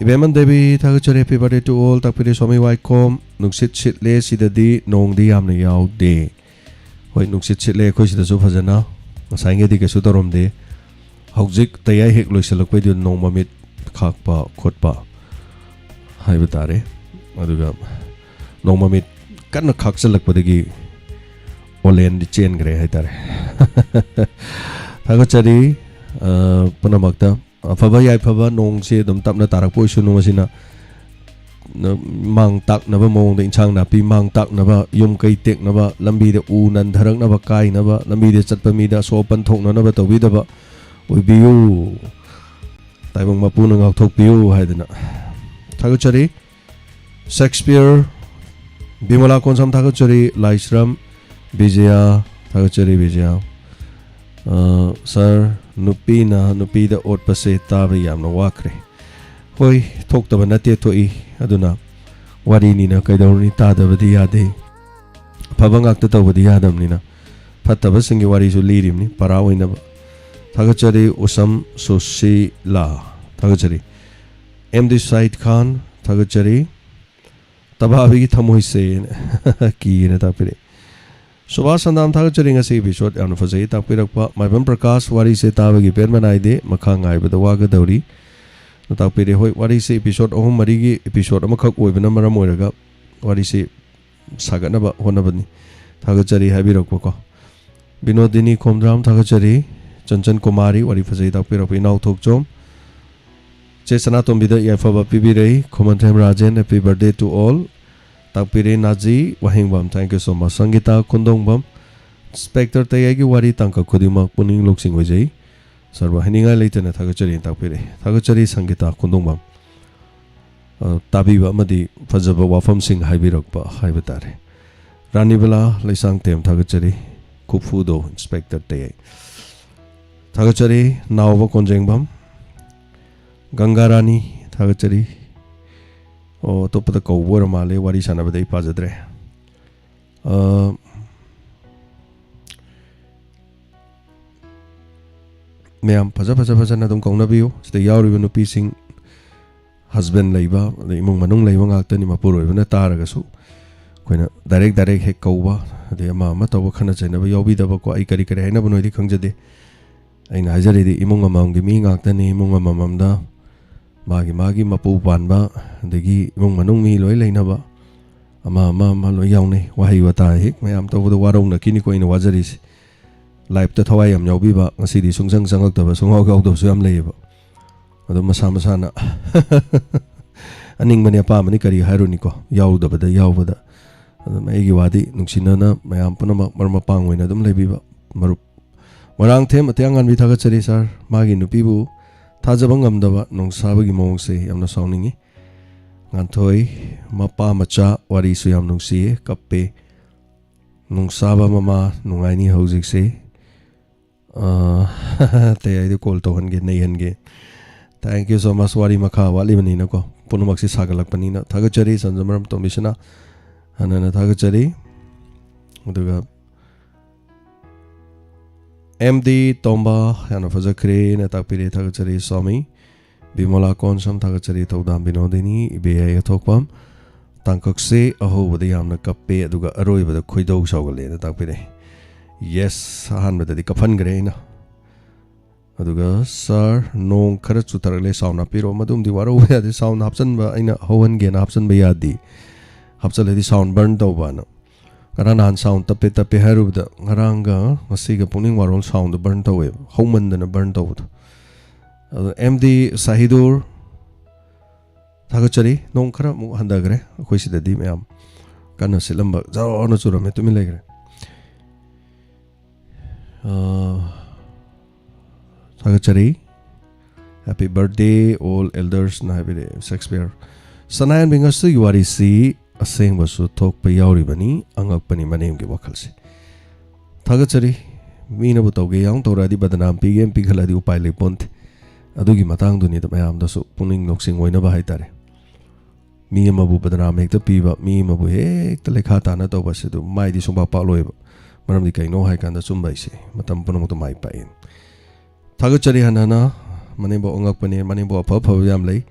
ꯏꯕꯦꯝꯃꯟ ꯗꯦꯕꯤ ꯊꯥꯒꯠꯆꯔꯤ, ꯍꯦꯄꯤ ꯕꯔꯗꯦ ꯇꯨ ꯑꯣꯜ ꯇꯥꯛꯄꯤꯔꯦ꯫ ꯁ꯭ꯋꯥꯃꯤ ꯋꯥꯏꯈꯣꯝ ꯅꯨꯡꯁꯤꯠ ꯁꯤꯠꯂꯦ, ꯁꯤꯗꯗꯤ ꯅꯣꯡꯗꯤ ꯌꯥꯝꯅ ꯌꯥꯎꯗꯦ꯫ ꯍꯣꯏ, ꯅꯨꯡꯁꯤꯠ ꯁꯤꯠꯂꯦ ꯑꯩꯈꯣꯏ ꯁꯤꯗꯁꯨ ꯐꯖꯅ꯫ ꯉꯁꯥꯏꯉꯩꯗꯤ ꯀꯩꯁꯨ ꯇꯧꯔꯝꯗꯦ꯫ ꯍꯧꯖꯤꯛ ꯇꯌꯥꯏ ꯍꯦꯛ ꯂꯣꯏꯁꯤꯜꯂꯛꯄꯩꯗꯨꯗ ꯅꯣꯡ ꯃꯃꯤꯠ ꯈꯥꯛꯄ ꯈꯣꯠꯄ ꯍꯥꯏꯕ ꯇꯥꯔꯦ꯫ ꯑꯗꯨꯒ ꯅꯣꯡ ꯃꯃꯤꯠ ꯀꯟꯅ ꯈꯥꯛꯆꯜꯂꯛꯄꯗꯒꯤ ꯑꯣꯂꯦꯟꯗꯤ ꯆꯦꯟꯈ꯭ꯔꯦ ꯍꯥꯏꯇꯥꯔꯦ꯫ ꯊꯥꯒꯠꯆꯔꯤ, ꯑ, ꯄꯨꯝꯅꯃꯛꯇ꯫ ꯑꯐꯕ ꯌꯥꯏꯐꯕ ꯅꯣꯡꯁꯤ ꯑꯗꯨꯝ ꯇꯞꯅ ꯇꯥꯔꯛꯄ ꯑꯣꯏꯁꯅꯨ꯫ ꯃꯁꯤꯅ ꯅ-, ꯃꯥꯡ ꯇꯥꯛꯅꯕ ꯃꯑꯣꯡꯗ, ꯏꯟꯁꯥꯡ ꯅꯥꯄꯤ ꯃꯥꯡ ꯇꯥꯛꯅꯕ, ꯌꯨꯝ ꯀꯩ ꯇꯦꯛꯅꯕ, ꯂꯝꯕꯤꯗ ꯎ ꯅꯟꯊꯔꯛꯅꯕ, ꯀꯥꯏꯅꯕ, ꯂꯝꯕꯤꯗ ꯆꯠꯄ ꯃꯤꯗ ꯑꯁꯣꯛ ꯑꯄꯟ ꯊꯣꯛꯅꯅꯕ ꯇꯧꯕꯤꯗꯕ ꯑꯣꯏꯕꯤꯌꯨ꯫ ꯇꯥꯏꯕꯪ ꯃꯄꯨꯅ ꯉꯥꯛꯊꯣꯛꯄꯤꯌꯨ ꯍꯥꯏꯗꯅ ꯊꯥꯒꯠꯆꯔꯤ꯫ ꯁꯦꯛꯁꯄꯤꯌꯔ, ꯕꯤꯃꯂꯥ ꯀꯣꯟꯁꯥꯝ ꯊꯥꯒꯠꯆꯔꯤ꯫ ꯂꯥꯏꯁ꯭ꯔꯝ ꯕꯤꯖꯌꯥ ꯊꯥꯒꯠꯆꯔꯤ꯫ ꯕꯤꯖꯌꯥ, ꯑ, ꯁꯥꯔ, ꯅꯨꯄꯤꯅ ꯅꯨꯄꯤꯗ ꯑꯣꯠꯄꯁꯦ ꯇꯥꯕ ꯌꯥꯝꯅ ꯋꯥꯈ꯭ꯔꯦ꯫ ꯍꯣꯏ, ꯊꯣꯛꯇꯕ ꯅꯠꯇꯦ, ꯊꯣꯛꯏ꯫ ꯑꯗꯨꯅ ꯋꯥꯔꯤꯅꯤꯅ ꯀꯩꯗꯧꯔꯨꯅꯤ, ꯇꯥꯗꯕꯗꯤ ꯌꯥꯗꯦ꯫ ꯑꯐꯕ ꯉꯥꯛꯇ ꯇꯧꯕꯗꯤ ꯌꯥꯗꯕꯅꯤꯅ ꯐꯠꯇꯕꯁꯤꯡꯒꯤ ꯋꯥꯔꯤꯁꯨ ꯂꯤꯔꯤꯕꯅꯤ ꯄꯔꯥ ꯑꯣꯏꯅꯕ꯫ ꯊꯥꯒꯠꯆꯔꯤ ꯎꯁꯝ ꯁꯨꯁꯤꯂꯥ꯫ ꯊꯥꯒꯠꯆꯔꯤ꯫ ꯑꯦꯝ ꯗꯤ ꯁꯥꯏꯗ ꯈꯥꯟ ꯊꯥꯒꯠꯆꯔꯤ꯫ ꯇꯕꯥꯕꯤꯒꯤ ꯊꯃꯣꯏꯁꯦ ꯀꯤꯅ ꯇꯥꯛꯄꯤꯔꯛꯏ꯫ ꯁꯨꯕꯥꯁ ꯁꯟꯗꯥꯝ ꯊꯥꯒꯠꯆꯔꯤ꯫ ꯉꯁꯤ ꯏꯄꯤꯁꯣꯗ ꯌꯥꯝꯅ ꯐꯖꯩ ꯇꯥꯛꯄꯤꯔꯛꯄ꯫ ꯃꯥꯏꯕꯝ ꯄ꯭ꯔꯀꯥꯁ ꯋꯥꯔꯤꯁꯦ ꯇꯥꯕꯒꯤ ꯄꯦꯟꯕ ꯅꯥꯏꯗꯦ, ꯃꯈꯥ ꯉꯥꯏꯕꯗ ꯋꯥꯒꯗꯧꯔꯤ꯫ ꯇꯥꯛꯄꯤꯔꯦ꯫ ꯍꯣꯏ, ꯋꯥꯔꯤꯁꯦ ꯏꯄꯤꯁꯣꯗ ꯑꯍꯨꯝ ꯃꯔꯤꯒꯤ ꯏꯄꯤꯁꯣꯗ ꯑꯃꯈꯛ ꯑꯣꯏꯕꯅ ꯃꯔꯝ ꯑꯣꯏꯔꯒ ꯋꯥꯔꯤꯁꯤ ꯁꯥꯒꯠꯅꯕ ꯍꯣꯠꯅꯕꯅꯤ꯫ ꯊꯥꯒꯠꯆꯔꯤ ꯍꯥꯏꯕꯤꯔꯛꯄꯀꯣ꯫ ꯕꯤꯅꯣꯗꯤꯅꯤ ꯈꯣꯝꯗ꯭ꯔꯥꯝ ꯊꯥꯒꯠꯆꯔꯤ꯫ ꯆꯟꯆꯟ ꯀꯨꯃꯥꯔꯤ ꯋꯥꯔꯤ ꯐꯖꯩ ꯇꯥꯛꯄꯤꯔꯛꯄ꯫ ꯏꯅꯥꯎ ꯊꯣꯛꯆꯣꯝ꯫ ꯆꯦ ꯁꯅꯥꯇꯣꯝꯕꯤꯗ ꯌꯥꯏꯐꯕ ꯄꯤꯕꯤꯔꯛꯏ꯫ Khumanthem Rajen, happy birthday to all꯫ ꯇꯥꯛꯄꯤꯔꯦ Naji Wahengbam, thank you so much꯫ Sangita Khundongbam, inspector ꯇꯌꯥꯏꯒꯤ ꯋꯥꯔꯤ ꯇꯥꯡꯀꯛ ꯈꯨꯗꯤꯡꯃꯛ ꯄꯨꯛꯅꯤꯡ ꯂꯧꯁꯤꯡ ꯑꯣꯏꯖꯩ꯫ ꯁꯥꯔꯕꯨ ꯍꯥꯏꯅꯤꯡꯉꯥꯏ ꯂꯩꯇꯅ ꯊꯥꯒꯠꯆꯔꯤ ꯇꯥꯛꯄꯤꯔꯦ꯫ ꯊꯥꯒꯠꯆꯔꯤ ꯁꯪꯒꯤꯇꯥ ꯈꯨꯟꯗꯣꯡꯕꯝ꯫ ꯑ, ꯇꯥꯕꯤꯕ ꯑꯃꯗꯤ ꯐꯖꯕ ꯋꯥꯐꯝꯁꯤꯡ ꯍꯥꯏꯕꯤꯔꯛꯄ ꯍꯥꯏꯕ ꯇꯥꯔꯦ꯫ ꯔꯥꯅꯤꯕꯂꯥ ꯂꯩꯁꯥꯡꯊꯦꯝ ꯊꯥꯒꯠꯆꯔꯤ꯫ ꯈꯨꯐꯨꯗꯣ ꯏꯟꯁꯄꯦꯛꯇꯔ ꯇꯌꯥꯏ꯫ ꯊꯥꯒꯠꯆꯔꯤ ꯅꯥꯎꯕ ꯀꯣꯟꯖꯦꯡꯕꯝ꯫ ꯒꯪꯒꯥ ꯔꯥꯅꯤ, ꯊꯥꯒꯠꯆꯔꯤ꯫ ꯑꯣ, ꯑꯇꯣꯞꯄꯗ ꯀꯧꯕ ꯑꯣꯏꯔ ꯃꯥꯜꯂꯦ, ꯋꯥꯔꯤ ꯁꯥꯟꯅꯕꯗ ꯑꯩ ꯄꯥꯖꯗ꯭ꯔꯦ꯫ ꯑ, ꯃꯌꯥꯝ ꯐꯖ ꯐꯖ ꯐꯖꯅ ꯑꯗꯨꯝ ꯀꯧꯅꯕꯤꯌꯨ꯫ ꯁꯤꯗ ꯌꯥꯎꯔꯤꯕ ꯅꯨꯄꯤꯁꯤꯡ, husband ꯂꯩꯕ, ꯑꯗꯩ ꯏꯃꯨꯡ ꯃꯅꯨꯡ ꯂꯩꯕ ꯉꯥꯛꯇꯅꯤ꯫ ꯃꯄꯨꯔꯣꯏꯕꯅ ꯇꯥꯔꯒꯁꯨ ꯑꯩꯈꯣꯏꯅ direct direct ꯍꯦꯛ ꯀꯧꯕ, ꯑꯗꯩ ꯑꯃ ꯑꯃ ꯇꯧꯕ, ꯈꯠꯅ ꯆꯩꯅꯕ ꯌꯥꯎꯕꯤꯗꯕꯀꯣ꯫ ꯑꯩ ꯀꯔꯤ ꯀꯔꯤ ꯍꯥꯏꯅꯕꯅꯣꯗꯤ ꯈꯪꯖꯗꯦ꯫ ꯑꯩꯅ ꯍꯥꯏꯖꯔꯤꯗꯤ ꯏꯃꯨꯡ ꯑꯃꯃꯝꯒꯤ ꯃꯤ ꯉꯥꯛꯇꯅꯤ꯫ ꯏꯃꯨꯡ ꯑꯃꯃꯝꯗ ꯃꯥꯒꯤ ꯃꯥꯒꯤ ꯃꯄꯨ ꯄꯥꯟꯕ, ꯑꯗꯒꯤ ꯏꯃꯨꯡ ꯃꯅꯨꯡ ꯃꯤ ꯂꯣꯏ ꯂꯩꯅꯕ, ꯑꯃ ꯑꯃ ꯑꯃ ꯂꯣꯏ ꯌꯥꯎꯅꯩ꯫ ꯋꯥꯍꯩ ꯋꯥꯇꯥ ꯍꯦꯛ ꯃꯌꯥꯝ ꯇꯧꯕꯗ ꯋꯥꯔꯧꯅꯈꯤꯅꯤꯀꯣ ꯑꯩꯅ ꯋꯥꯖꯔꯤꯁꯦ꯫ Live-ꯇ ꯊꯋꯥꯏ ꯌꯥꯝ ꯌꯥꯎꯕꯤꯕ, ꯉꯁꯤꯗꯤ ꯁꯨꯡꯆꯪ ꯆꯪꯉꯛꯇꯕ, ꯁꯨꯡꯌꯥꯎ ꯌꯥꯎꯗꯕꯁꯨ ꯌꯥꯝ ꯂꯩꯌꯦꯕ꯫ ꯑꯗꯨꯝ ꯃꯁꯥ ꯃꯁꯥꯅ ꯑꯅꯤꯡꯕꯅꯤ, ꯑꯄꯥꯝꯕꯅꯤ, ꯀꯔꯤ ꯍꯥꯏꯔꯨꯅꯤꯀꯣ, ꯌꯥꯎꯗꯕꯗ ꯌꯥꯎꯕꯗ꯫ ꯑꯗꯨꯝ ꯑꯩꯒꯤ ꯋꯥꯗꯤ ꯅꯨꯡꯁꯤꯅꯅ ꯃꯌꯥꯝ ꯄꯨꯝꯅꯃꯛ ꯃꯔꯨꯞ ꯃꯄꯥꯡ ꯑꯣꯏꯅ ꯑꯗꯨꯝ ꯂꯩꯕꯤꯕ꯫ ꯃꯔꯨꯞ ꯃꯣꯏꯔꯥꯡꯊꯦꯝ ꯑꯇꯤꯌꯥꯉꯥꯟꯕꯤ, ꯊꯥꯒꯠꯆꯔꯤ ꯁꯥꯔ꯫ ꯃꯥꯒꯤ ꯅꯨꯄꯤꯕꯨ ꯊꯥꯖꯕ ꯉꯝꯗꯕ ꯅꯨꯡꯁꯥꯕꯒꯤ ꯃꯑꯣꯡꯁꯦ ꯌꯥꯝꯅ ꯁꯥꯎꯅꯤꯡꯉꯤ꯫ ꯉꯥꯟꯊꯣꯏ, ꯃꯄꯥ ꯃꯆꯥ ꯋꯥꯔꯤꯁꯨ ꯌꯥꯝ ꯅꯨꯡꯁꯤꯌꯦ, ꯀꯞꯄꯦ꯫ ꯅꯨꯡꯁꯥꯕ ꯃꯃꯥ, ꯅꯨꯡꯉꯥꯏꯅꯤ ꯍꯧꯖꯤꯛꯁꯦ꯫ ꯑꯥ, ꯑꯇꯩ ꯑꯩꯗꯤ call ꯇꯧꯍꯟꯒꯦ, ꯅꯩꯍꯟꯒꯦ꯫ Thank you so much꯫ ꯋꯥꯔꯤ ꯃꯈꯥ ꯋꯥꯠꯂꯤꯕꯅꯤꯅꯀꯣ, ꯄꯨꯝꯅꯃꯛꯁꯤ ꯁꯥꯒꯠꯂꯛꯄꯅꯤꯅ꯫ ꯊꯥꯒꯠꯆꯔꯤ ꯆꯟꯖꯃꯔꯝ ꯇꯣꯝꯕꯤꯁꯅꯥ, ꯍꯟꯅ ꯍꯟꯅ ꯊꯥꯒꯠꯆꯔꯤ꯫ ꯑꯗꯨꯒ ꯑꯦꯝ ꯗꯤ ꯇꯣꯝꯕ, ꯌꯥꯝꯅ ꯐꯖꯈ꯭ꯔꯦꯅ ꯇꯥꯛꯄꯤꯔꯦ, ꯊꯥꯒꯠꯆꯔꯤ ꯁ꯭ꯋꯥꯃꯤ꯫ ꯕꯤꯃꯣꯂꯥ ꯀꯣꯟꯁꯝ, ꯊꯥꯒꯠꯆꯔꯤ꯫ ꯊꯧꯗꯥꯝ ꯕꯤꯅꯣꯗꯤꯅꯤ, ꯏꯕꯦꯌꯥꯏ ꯑꯊꯣꯛꯄꯝ, ꯇꯥꯡꯀꯛꯁꯦ ꯑꯍꯧꯕꯗ ꯌꯥꯝꯅ ꯀꯞꯄꯦ, ꯑꯗꯨꯒ ꯑꯔꯣꯏꯕꯗ ꯈꯣꯏꯗꯧ ꯁꯥꯎꯒꯠꯂꯦꯅ ꯇꯥꯛꯄꯤꯔꯦ꯫ Yes, ꯑꯍꯥꯟꯕꯗꯗꯤ ꯀꯞꯍꯟꯈ꯭ꯔꯦ ꯑꯩꯅ꯫ ꯑꯗꯨꯒ, "ꯁꯥꯔ, ꯅꯣꯡ ꯈꯔ ꯆꯨꯊꯔꯛꯂꯦ, sound ꯍꯥꯞꯄꯤꯔꯛꯑꯣ꯫" ꯃꯗꯨꯝꯗꯤ ꯋꯥꯔꯧꯕ ꯌꯥꯗꯦ, sound ꯍꯥꯞꯆꯟꯕ, ꯑꯩꯅ ꯍꯧꯍꯟꯒꯦꯅ ꯍꯥꯞꯆꯟꯕ ꯌꯥꯗꯦ꯫ ꯍꯥꯞꯆꯜꯂꯗꯤ sound burn ꯇꯧꯕꯅ꯫ ꯉꯔꯥꯡ ꯅꯍꯥꯟ sound ꯇꯞꯄꯦ ꯇꯞꯄꯦ ꯍꯥꯏꯔꯨꯕꯗ, ꯉꯔꯥꯡꯒ ꯉꯁꯤꯒ ꯄꯨꯛꯅꯤꯡ ꯋꯥꯔꯣꯜ sound-ꯗꯣ burn ꯇꯧꯋꯦꯕ, ꯍꯧꯃꯟꯗꯅ burn ꯇꯧꯕꯗꯣ꯫ ꯑꯗꯣ ꯑꯦꯝ ꯗꯤ ꯁꯥꯍꯤꯗꯨꯔ, ꯊꯥꯒꯠꯆꯔꯤ꯫ ꯅꯣꯡ ꯈꯔ ꯑꯃꯨꯛ ꯍꯟꯊꯈ꯭ꯔꯦ, ꯑꯩꯈꯣꯏ ꯁꯤꯗꯗꯤ ꯃꯌꯥꯝ ꯀꯟꯅ ꯁꯤꯠꯂꯝꯕ ꯖꯔꯣꯅ ꯆꯨꯔꯝꯃꯦ, ꯇꯨꯃꯤꯟ ꯂꯩꯈ꯭ꯔꯦ꯫ ꯑꯥ, ꯊꯥꯒꯠꯆꯔꯤ꯫ "Happy birthday all elders"ꯅ ꯍꯥꯏꯕꯤꯔꯛꯑꯦ ꯁꯦꯛꯁꯄꯤꯌꯔ꯫ ꯁꯅꯥꯌꯥꯟꯕꯤ, ꯉꯁꯤꯒꯤ ꯋꯥꯔꯤꯁꯤ ꯑꯁꯦꯡꯕꯁꯨ ꯊꯣꯛꯄ ꯌꯥꯎꯔꯤꯕꯅꯤ, ꯑꯉꯛꯄꯅꯤ ꯃꯅꯦꯝꯒꯤ ꯋꯥꯈꯜꯁꯦ꯫ ꯊꯥꯒꯠꯆꯔꯤ꯫ ꯃꯤꯅꯕꯨ ꯇꯧꯒꯦ ꯌꯥꯎꯅ ꯇꯧꯔꯛꯑꯗꯤ, ꯕꯗꯅꯥꯝ ꯄꯤꯒꯦꯅ ꯄꯤꯈꯠꯂꯛꯑꯗꯤ ꯎꯄꯥꯏ ꯂꯩꯄꯣꯟꯇꯦ꯫ ꯑꯗꯨꯒꯤ ꯃꯇꯥꯡꯗꯨꯅꯤꯗ ꯃꯌꯥꯝꯗꯁꯨ ꯄꯨꯛꯅꯤꯡ ꯂꯧꯁꯤꯡ ꯑꯣꯏꯅꯕ ꯍꯥꯏꯇꯥꯔꯦ꯫ ꯃꯤ ꯑꯃꯕꯨ ꯕꯗꯅꯥꯝ ꯍꯦꯛꯇ ꯄꯤꯕ, ꯃꯤ ꯑꯃꯕꯨ ꯍꯦꯛꯇ ꯂꯩꯈꯥ ꯇꯥꯅ ꯇꯧꯕ, ꯁꯤꯗꯨ ꯃꯥꯏꯗꯤ ꯁꯨꯡꯄꯥꯛ ꯄꯥꯛꯂꯣꯏꯕ꯫ ꯃꯔꯝꯗꯤ ꯀꯩꯅꯣ ꯍꯥꯏꯀꯥꯟꯗ ꯑꯆꯨꯝꯕ ꯍꯥꯏꯁꯦ ꯃꯇꯝ ꯄꯨꯝꯅꯃꯛꯇ ꯃꯥꯏ ꯄꯥꯛꯏ꯫ ꯊꯥꯒꯠꯆꯔꯤ ꯍꯟꯅ ꯍꯟꯅ꯫ ꯃꯅꯦꯝꯕꯣꯛ ꯑꯉꯛꯄꯅꯦ, ꯃꯅꯦꯝꯕꯣꯛ ꯑꯐ ꯑꯐꯕ ꯌꯥꯝ ꯂꯩ,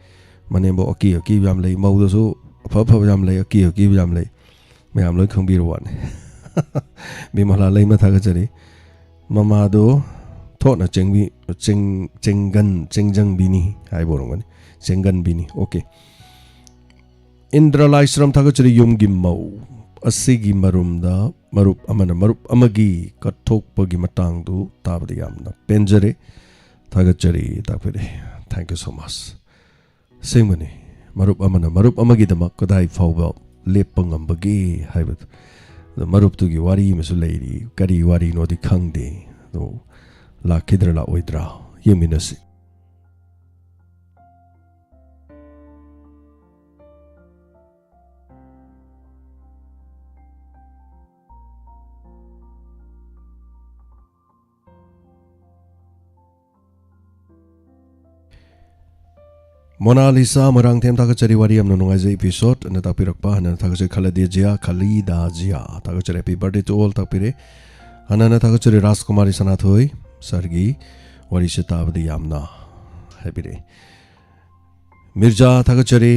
ꯃꯅꯦꯝꯕꯣꯛ ꯑꯀꯤ ꯑꯀꯤꯕ ꯌꯥꯝ ꯂꯩ, ꯃꯧꯗꯁꯨ ꯑꯐ ꯑꯐꯕ ꯌꯥꯝ ꯂꯩ, ꯑꯀꯤ ꯑꯀꯤꯕ ꯌꯥꯝ ꯂꯩ꯫ ꯃꯌꯥꯝ ꯂꯣꯏ ꯈꯪꯕꯤꯔꯕ ꯋꯥꯅꯤ꯫ ꯕꯤꯃꯂꯥ ꯂꯩꯃ ꯊꯥꯒꯠꯆꯔꯤ꯫ ꯃꯃꯥꯗꯣ ꯊꯣꯠꯅ ꯆꯦꯡꯕꯤ-, ꯆꯦꯡ-, ꯆꯦꯡꯒꯟ-, ꯆꯦꯡꯖꯪꯕꯤꯅꯤ ꯍꯥꯏꯕ ꯑꯣꯏꯔꯝꯒꯅꯤ꯫ ꯆꯦꯡꯒꯟꯕꯤꯅꯤ꯫ ꯑꯣꯀꯦ꯫ ꯏꯟꯗ꯭ꯔ ꯂꯥꯏꯁ꯭ꯔꯝ ꯊꯥꯒꯠꯆꯔꯤ꯫ ꯌꯨꯝꯒꯤ ꯃꯧ ꯑꯁꯤꯒꯤ ꯃꯔꯨꯝꯗ ꯃꯔꯨꯞ ꯑꯃꯅ ꯃꯔꯨꯞ ꯑꯃꯒꯤ ꯀꯠꯊꯣꯛꯄꯒꯤ ꯃꯇꯥꯡꯗꯨ ꯇꯥꯕꯗ ꯌꯥꯝꯅ ꯄꯦꯟꯖꯔꯦ꯫ ꯊꯥꯒꯠꯆꯔꯤ ꯇꯥꯛꯄꯤꯔꯦ꯫ Thank you so much꯫ ꯑꯁꯦꯡꯕꯅꯤ, ꯃꯔꯨꯞ ꯑꯃꯅ ꯃꯔꯨꯞ ꯑꯃꯒꯤꯗꯃꯛ ꯀꯗꯥꯏ ꯐꯥꯎꯕ ꯂꯦꯞꯄ ꯉꯝꯕꯒꯦ ꯍꯥꯏꯕꯗꯨ꯫ ꯑꯗꯣ ꯃꯔꯨꯞꯇꯨꯒꯤ ꯋꯥꯔꯤ ꯑꯃꯁꯨ ꯂꯩꯔꯤ, ꯀꯔꯤ ꯋꯥꯔꯤꯅꯣꯗꯤ ꯈꯪꯗꯦ꯫ ꯑꯗꯣ ꯂꯥꯛꯈꯤꯗ꯭ꯔꯥ ꯂꯥꯛꯑꯣꯏꯗ꯭ꯔꯥ ꯌꯦꯡꯃꯤꯟꯅꯁꯤ꯫ ꯃꯣꯅꯥꯂꯤꯁꯥ ꯃꯣꯏꯔꯥꯡꯊꯦꯝ ꯊꯥꯒꯠꯆꯔꯤ꯫ ꯋꯥꯔꯤ ꯌꯥꯝꯅ ꯅꯨꯡꯉꯥꯏꯖꯩ꯫ Episode ꯑꯅ ꯇꯥꯛꯄꯤꯔꯛꯄ ꯍꯟꯅ ꯊꯥꯒꯠꯆꯔꯤ꯫ ꯈꯂꯗꯦ ꯖꯤꯌꯥ, ꯈꯂꯤꯗꯥ ꯖꯤꯌꯥ ꯊꯥꯒꯠꯆꯔꯤ꯫ Happy birthday to all ꯇꯥꯛꯄꯤꯔꯦ꯫ ꯍꯟꯅ ꯍꯟꯅ ꯊꯥꯒꯠꯆꯔꯤ ꯔꯥꯖꯀꯨꯃꯥꯔꯤ ꯁꯅꯥꯊꯣꯏ꯫ Sirꯒꯤ ꯋꯥꯔꯤꯁꯦ ꯇꯥꯕꯗ ꯌꯥꯝꯅ ꯍꯥꯏꯕꯤꯔꯛꯑꯦ꯫ ꯃꯤꯔꯖꯥ ꯊꯥꯒꯠꯆꯔꯤ꯫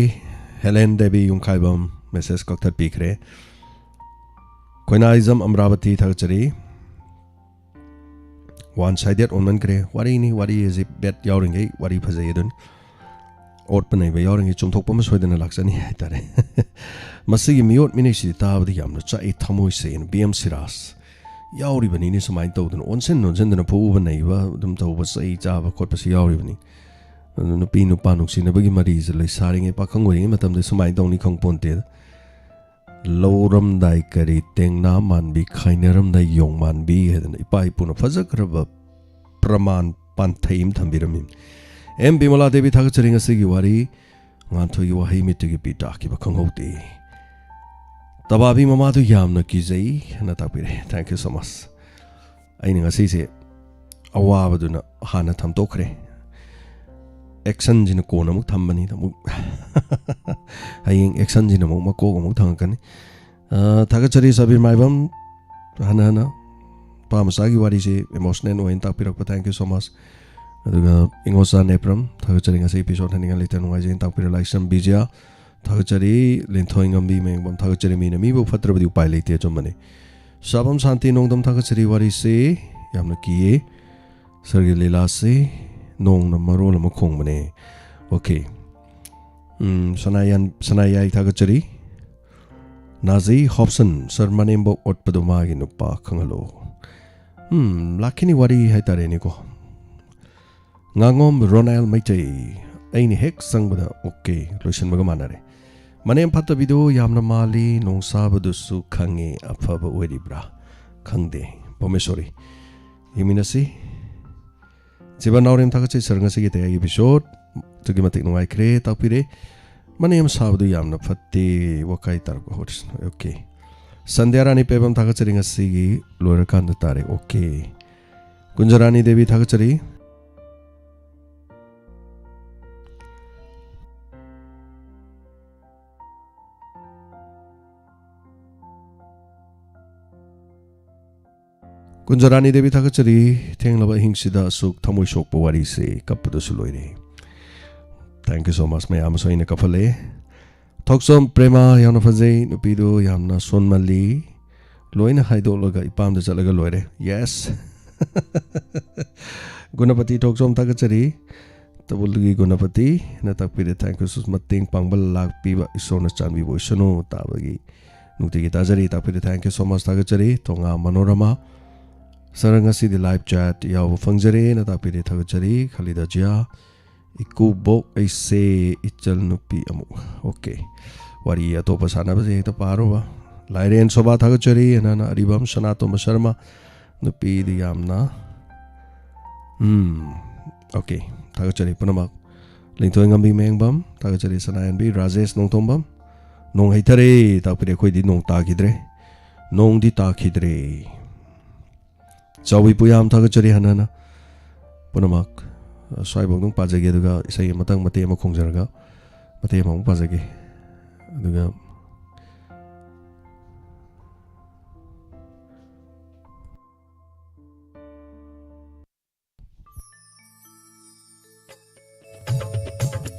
ꯍꯦꯂꯦꯟ ꯗꯦꯕꯤ ꯌꯨꯝꯈꯥꯏꯕꯝ message ꯀꯛꯊꯠꯄꯤꯈ꯭ꯔꯦ꯫ ꯈꯣꯏꯅꯥꯏꯖꯝ ꯑꯃꯔꯥꯕꯇꯤ ꯊꯥꯒꯠꯆꯔꯤ꯫ One sided ꯑꯣꯟꯃꯟꯈ꯭ꯔꯦ꯫ ꯋꯥꯔꯤꯅꯤ, ꯋꯥꯔꯤ ꯑꯁꯤ ꯕꯦꯠ ꯌꯥꯎꯔꯤꯉꯩ ꯋꯥꯔꯤ ꯐꯖꯩ ꯑꯗꯨꯅꯤ꯫ ꯑꯣꯠꯄ ꯅꯩꯕ ꯌꯥꯎꯔꯤꯉꯩ ꯆꯨꯝꯊꯣꯛꯄ ꯑꯃ ꯁꯣꯏꯗꯅ ꯂꯥꯛꯆꯅꯤ ꯍꯥꯏꯇꯥꯔꯦ꯫ ꯃꯁꯤꯒꯤ ꯃꯤꯑꯣꯠ ꯃꯤꯅꯩꯁꯤꯗꯤ ꯇꯥꯕꯗ ꯌꯥꯝꯅ ꯆꯥꯛꯏ ꯊꯃꯣꯏꯁꯦ꯫ ꯕꯤ ꯑꯦꯝ ꯁꯤꯔꯥꯖ ꯌꯥꯎꯔꯤꯕꯅꯤꯅꯦ ꯁꯨꯃꯥꯏꯅ ꯇꯧꯗꯅ, ꯑꯣꯟꯁꯤꯟ ꯑꯣꯟꯁꯤꯟꯗꯅ ꯐꯨꯕ ꯅꯩꯕ ꯑꯗꯨꯝ ꯇꯧꯕ, ꯆꯩ ꯆꯥꯕ ꯈꯣꯠꯄꯁꯤ ꯌꯥꯎꯔꯤꯕꯅꯤ꯫ ꯑꯗꯨ ꯅꯨꯄꯤ ꯅꯨꯄꯥ ꯅꯨꯡꯁꯤꯅꯕꯒꯤ ꯃꯔꯤꯁꯦ ꯂꯩꯁꯥꯔꯤꯉꯩ ꯄꯥꯈꯪ ꯑꯣꯏꯔꯤꯉꯩ ꯃꯇꯝꯗ ꯁꯨꯃꯥꯏꯅ ꯇꯧꯅꯤ ꯈꯪꯄꯣꯟꯇꯦꯗ꯫ ꯂꯧꯔꯝꯗꯥꯏ ꯀꯔꯤ ꯇꯦꯡꯅꯥ ꯃꯥꯟꯕꯤ, ꯈꯥꯏꯅꯔꯝꯗꯥꯏ ꯌꯣꯡ ꯃꯥꯟꯕꯤ ꯍꯥꯏꯗꯅ ꯏꯄꯥ ꯏꯄꯨꯅ ꯐꯖꯈ꯭ꯔꯕ ꯄ꯭ꯔꯃꯥꯟ ꯄꯥꯟꯊꯩ ꯑꯃ ꯊꯝꯕꯤꯔꯝꯃꯤ꯫ ꯑꯦꯝ ꯕꯤꯃꯂꯥ ꯗꯦꯕꯤ ꯊꯥꯒꯠꯆꯔꯤ꯫ ꯉꯁꯤꯒꯤ ꯋꯥꯔꯤ ꯉꯥꯟꯊꯣꯏꯒꯤ ꯋꯥꯍꯩ ꯃꯤꯠꯇꯒꯤ ꯄꯤ ꯇꯥꯈꯤꯕ ꯈꯪꯍꯧꯗꯦ꯫ ꯇꯕꯥꯕꯤ ꯃꯃꯥꯗꯨ ꯌꯥꯝꯅ ꯀꯤꯖꯩ ꯍꯥꯏꯅ ꯇꯥꯛꯄꯤꯔꯦ꯫ Thank you so much꯫ ꯑꯩꯅ ꯉꯁꯤꯁꯦ ꯑꯋꯥꯕꯗꯨꯅ ꯍꯥꯟꯅ ꯊꯝꯗꯣꯛꯈ꯭ꯔꯦ꯫ ꯑꯦꯛꯁꯟꯁꯤꯅ ꯀꯣꯟꯅ ꯑꯃꯨꯛ ꯊꯝꯕꯅꯤꯗ, ꯑꯃꯨꯛ ꯍꯌꯦꯡ ꯑꯦꯛꯁꯟꯁꯤꯅ ꯑꯃꯨꯛ ꯃꯀꯣꯛ ꯑꯃꯨꯛ ꯊꯪꯉꯛꯀꯅꯤ꯫ ꯑ, ꯊꯥꯒꯠꯆꯔꯤ ꯁꯥꯕꯤꯔ ꯃꯥꯏꯕꯝ, ꯍꯟꯅ ꯍꯟꯅ ꯅꯨꯄꯥ ꯃꯆꯥꯒꯤ ꯋꯥꯔꯤꯁꯦ ꯏꯃꯣꯁꯅꯦꯜ ꯑꯣꯏꯅ ꯇꯥꯛꯄꯤꯔꯛꯄ, thank you so much꯫ ꯑꯗꯨꯒ ꯏꯉꯣꯆꯥ ꯅꯦꯄ꯭ꯔꯝ, ꯊꯥꯒꯠꯆꯔꯤ, ꯉꯁꯤ ꯏꯄꯤꯁꯣꯗ ꯍꯟꯅꯤꯡꯉꯥꯏ ꯂꯩꯇ, ꯅꯨꯡꯉꯥꯏꯖꯩꯅ ꯇꯥꯛꯄꯤꯔ, ꯂꯥꯏꯁ꯭ꯔꯝ ꯕꯤꯖꯌꯥ, ꯊꯥꯒꯠꯆꯔꯤ꯫ ꯂꯦꯟꯊꯣꯏ ꯉꯝꯕꯤ ꯃꯌꯦꯡꯕꯝ, ꯊꯥꯒꯠꯆꯔꯤ꯫ ꯃꯤꯅ ꯃꯤꯕꯨ ꯐꯠꯇ꯭ꯔꯕꯗꯤ ꯎꯄꯥꯏ ꯂꯩꯇꯦ, ꯑꯆꯨꯝꯕꯅꯤ꯫ ꯁꯥꯕꯝ ꯁꯥꯟꯇꯤ ꯅꯣꯡꯗꯝ, ꯊꯥꯒꯠꯆꯔꯤ꯫ ꯋꯥꯔꯤꯁꯦ ꯌꯥꯝꯅ ꯀꯤꯌꯦ꯫ ꯁꯔꯒꯤ ꯂꯤꯂꯥꯁꯤ ꯅꯣꯡꯅ ꯃꯔꯣꯜ ꯑꯃ ꯈꯣꯡꯕꯅꯦ꯫ ꯑꯣꯀꯦ꯫ ꯎꯝ, ꯁꯅꯥꯌꯥꯟ-, ꯁꯅꯥꯌꯥꯏ, ꯊꯥꯒꯠꯆꯔꯤ꯫ ꯅꯥꯖꯤ ꯍꯣꯞꯁꯟ, ꯁꯔ, ꯃꯅꯦꯝꯕꯣꯛ ꯑꯣꯠꯄꯗꯣ ꯃꯥꯒꯤ ꯅꯨꯄꯥ ꯈꯪꯍꯜꯂꯣ꯫ ꯎꯝ, ꯂꯥꯛꯈꯤꯅꯤ ꯋꯥꯔꯤ ꯍꯥꯏꯇꯥꯔꯦꯅꯦꯀꯣ꯫ ꯉꯥꯉꯣꯝ ꯔꯣꯅꯥꯏꯜ ꯃꯩꯇꯩ, ꯑꯩꯅ ꯍꯦꯛ ꯆꯪꯕꯗ, ꯑꯣꯀꯦ, ꯂꯣꯏꯁꯤꯟꯕꯒ ꯃꯥꯟꯅꯔꯦ꯫ ꯃꯅꯦꯝ ꯐꯠꯇꯕꯤꯗꯣ ꯌꯥꯝꯅ ꯃꯥꯜꯂꯤ, ꯅꯣꯡꯁꯥꯕꯗꯨꯁꯨ ꯈꯪꯉꯦ, ꯑꯐꯕ ꯑꯣꯏꯔꯤꯕ꯭ꯔꯥ? ꯈꯪꯗꯦ꯫ ꯄꯔꯃꯦꯁꯣꯔꯤ, ꯌꯦꯡꯃꯤꯟꯅꯁꯤ꯫ ꯖꯤꯕꯟ ꯅꯥꯎꯔꯦꯝ, ꯊꯥꯒꯠꯆꯩ ꯁꯔ, ꯉꯁꯤꯒꯤ ꯇꯌꯥꯏꯒꯤ ꯏꯄꯤꯁꯣꯗ ꯑꯗꯨꯛꯀꯤ ꯃꯇꯤꯛ ꯅꯨꯡꯉꯥꯏꯈ꯭ꯔꯦ, ꯇꯥꯛꯄꯤꯔꯦ꯫ ꯃꯅꯦꯝ ꯁꯥꯕꯗꯨ ꯌꯥꯝꯅ ꯐꯠꯇꯦ, ꯋꯥꯀꯥꯏ ꯇꯥꯔꯛꯄ ꯍꯧꯔꯁꯤ꯫ ꯑꯣꯀꯦ꯫ ꯁꯟꯙ꯭ꯌꯥ ꯔꯥꯅꯤ ꯄꯦꯕꯝ, ꯊꯥꯒꯠꯆꯔꯤ, ꯉꯁꯤꯒꯤ ꯂꯣꯏꯔꯀꯥꯟꯗ ꯇꯥꯔꯦ꯫ ꯑꯣꯀꯦ꯫ ꯀꯨꯟꯖꯔꯥꯅꯤ ꯗꯦꯕꯤ, ꯊꯥꯒꯠꯆꯔꯤ꯫ ꯀꯨꯟꯖꯔꯥꯅꯤ ꯗꯦꯕꯤ, ꯊꯥꯒꯠꯆꯔꯤ꯫ ꯊꯦꯡꯂꯕ ꯑꯍꯤꯡꯁꯤꯗ ꯑꯁꯨꯛ ꯊꯃꯣꯏ ꯁꯣꯛꯄ ꯋꯥꯔꯤꯁꯦ, ꯀꯞꯄꯗꯁꯨ ꯂꯣꯏꯔꯦ꯫ Thank you so much, ꯃꯌꯥꯝ ꯑꯃꯁꯨ ꯑꯩꯅ ꯀꯞꯍꯜꯂꯦ꯫ ꯊꯣꯛꯆꯣꯝ ꯄ꯭ꯔꯦꯃ, ꯌꯥꯝꯅ ꯐꯖꯩ, ꯅꯨꯄꯤꯗꯨ ꯌꯥꯝꯅ ꯁꯣꯟꯃꯜꯂꯤ, ꯂꯣꯏꯅ ꯍꯥꯏꯗꯣꯛꯂꯒ ꯏꯄꯥꯝꯗ ꯆꯠꯂꯒ ꯂꯣꯏꯔꯦ꯫ Yes꯫ ꯒꯨꯅꯄꯇꯤ ꯊꯣꯛꯆꯣꯝ, ꯊꯥꯒꯠꯆꯔꯤ꯫ ꯇꯕꯨꯜꯒꯤ ꯒꯨꯅꯄꯇꯤꯅ ꯇꯥꯛꯄꯤꯔꯦ, thank you so much꯫ ꯃꯇꯦꯡ ꯄꯥꯡꯕ ꯂꯥꯛꯄꯤꯕ ꯏꯁꯣꯔꯅ ꯆꯥꯟꯕꯤꯕ ꯑꯣꯏꯁꯅꯨ꯫ ꯇꯥꯕꯒꯤ ꯅꯨꯡꯇꯤꯒꯤ ꯇꯥꯖꯔꯤ, ꯇꯥꯛꯄꯤꯔꯦ, thank you so much, ꯊꯥꯒꯠꯆꯔꯤ꯫ ꯊꯣꯉꯥ ꯃꯅꯣꯔꯃꯥ, ꯁꯔ, ꯉꯁꯤꯗꯤ ꯂꯥꯏꯚ ꯆꯦꯠ ꯌꯥꯎꯕ ꯐꯪꯖꯔꯦꯅ ꯇꯥꯛꯄꯤꯔꯦ, ꯊꯥꯒꯠꯆꯔꯤ꯫ ꯈꯂꯤꯗꯥ ꯖꯤꯌꯥ, ꯏꯀꯨꯕꯣꯛ ꯑꯩꯁꯦ ꯏꯆꯜ ꯅꯨꯄꯤ ꯑꯃꯨꯛ꯫ ꯑꯣꯀꯦ꯫ ꯋꯥꯔꯤ ꯑꯇꯣꯞꯄ ꯁꯥꯟꯅꯕꯁꯦ ꯍꯦꯛꯇ ꯄꯥꯔꯨꯕ꯫ ꯂꯥꯏꯔꯦꯟ ꯁꯣꯕꯥ, ꯊꯥꯒꯠꯆꯔꯤ꯫ ꯑꯅꯥꯅ ꯑꯔꯤꯕꯝ ꯁꯅꯥꯇꯣꯝꯕ ꯁꯔꯃ, ꯅꯨꯄꯤꯗꯤ ꯌꯥꯝꯅ, ꯎꯝ, ꯑꯣꯀꯦ, ꯊꯥꯒꯠꯆꯔꯤ ꯄꯨꯝꯅꯃꯛ꯫ ꯂꯤꯡꯊꯣꯏ ꯉꯝꯕꯤ ꯃꯌꯦꯡꯕꯝ, ꯊꯥꯒꯠꯆꯔꯤ꯫ ꯁꯅꯥꯍꯦꯟꯕꯤ ꯔꯥꯖꯦꯁ ꯅꯣꯡꯊꯣꯝꯕꯝ, ꯅꯣꯡ ꯍꯩꯊꯔꯦ, ꯇꯥꯛꯄꯤꯔꯦ꯫ ꯑꯩꯈꯣꯏꯗꯤ ꯅꯣꯡ ꯇꯥꯈꯤꯗ꯭ꯔꯦ, ꯅꯣꯡꯗꯤ ꯇꯥꯈꯤꯗ꯭ꯔꯦ꯫ ꯆꯥꯎꯕꯤ ꯄꯨꯌꯥꯝ, ꯊꯥꯒꯠꯆꯔꯤ ꯍꯟꯅ ꯍꯟꯅ ꯄꯨꯝꯅꯃꯛ꯫ ꯁ꯭ꯋꯥꯏꯐꯥꯎꯗꯪ ꯄꯥꯖꯒꯦ, ꯑꯗꯨꯒ ꯏꯁꯩ ꯑꯃꯇꯪ ꯃꯇꯦꯛ ꯑꯃ ꯈꯣꯡꯖꯔꯒ ꯃꯇꯦꯛ ꯑꯃꯃꯨꯛ ꯄꯥꯖꯒꯦ꯫ ꯑꯗꯨꯒ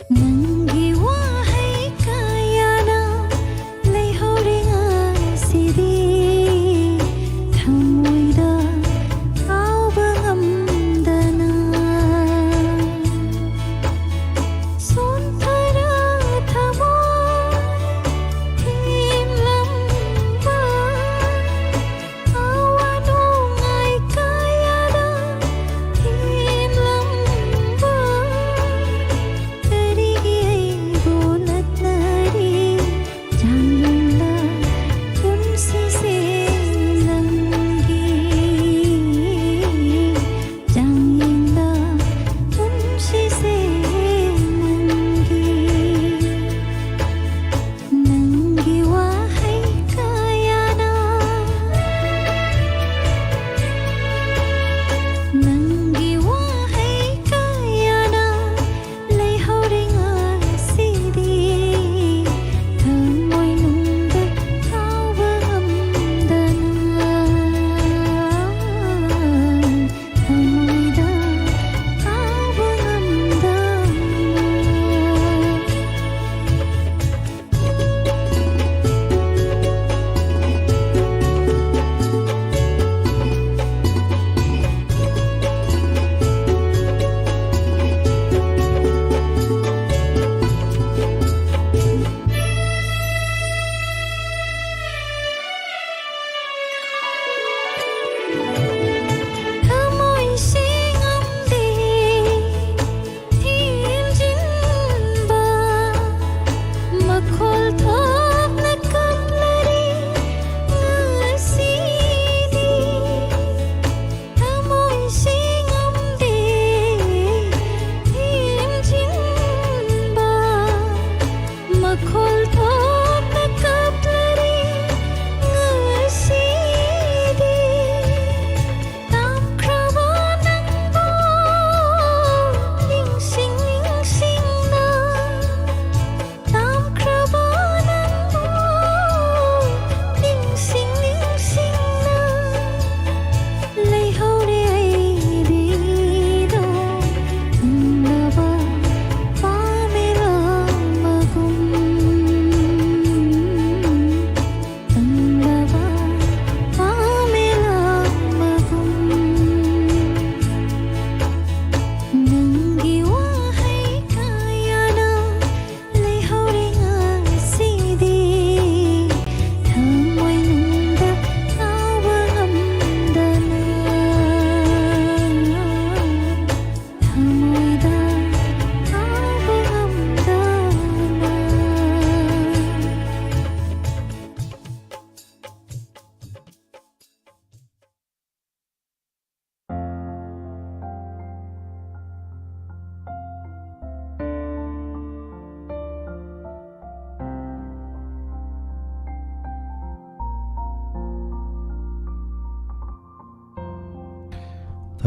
ꯅꯪꯒꯤ ꯋꯥꯍꯩ ꯀꯌꯥꯅ ꯂꯩꯍꯧꯔꯦ ꯉꯁꯤꯗꯤ ꯊꯃꯣꯏꯗ ꯀꯥꯎꯕ ꯉꯝꯗꯅ꯫ ꯁꯣꯟꯊꯔ ꯊꯃꯣꯏ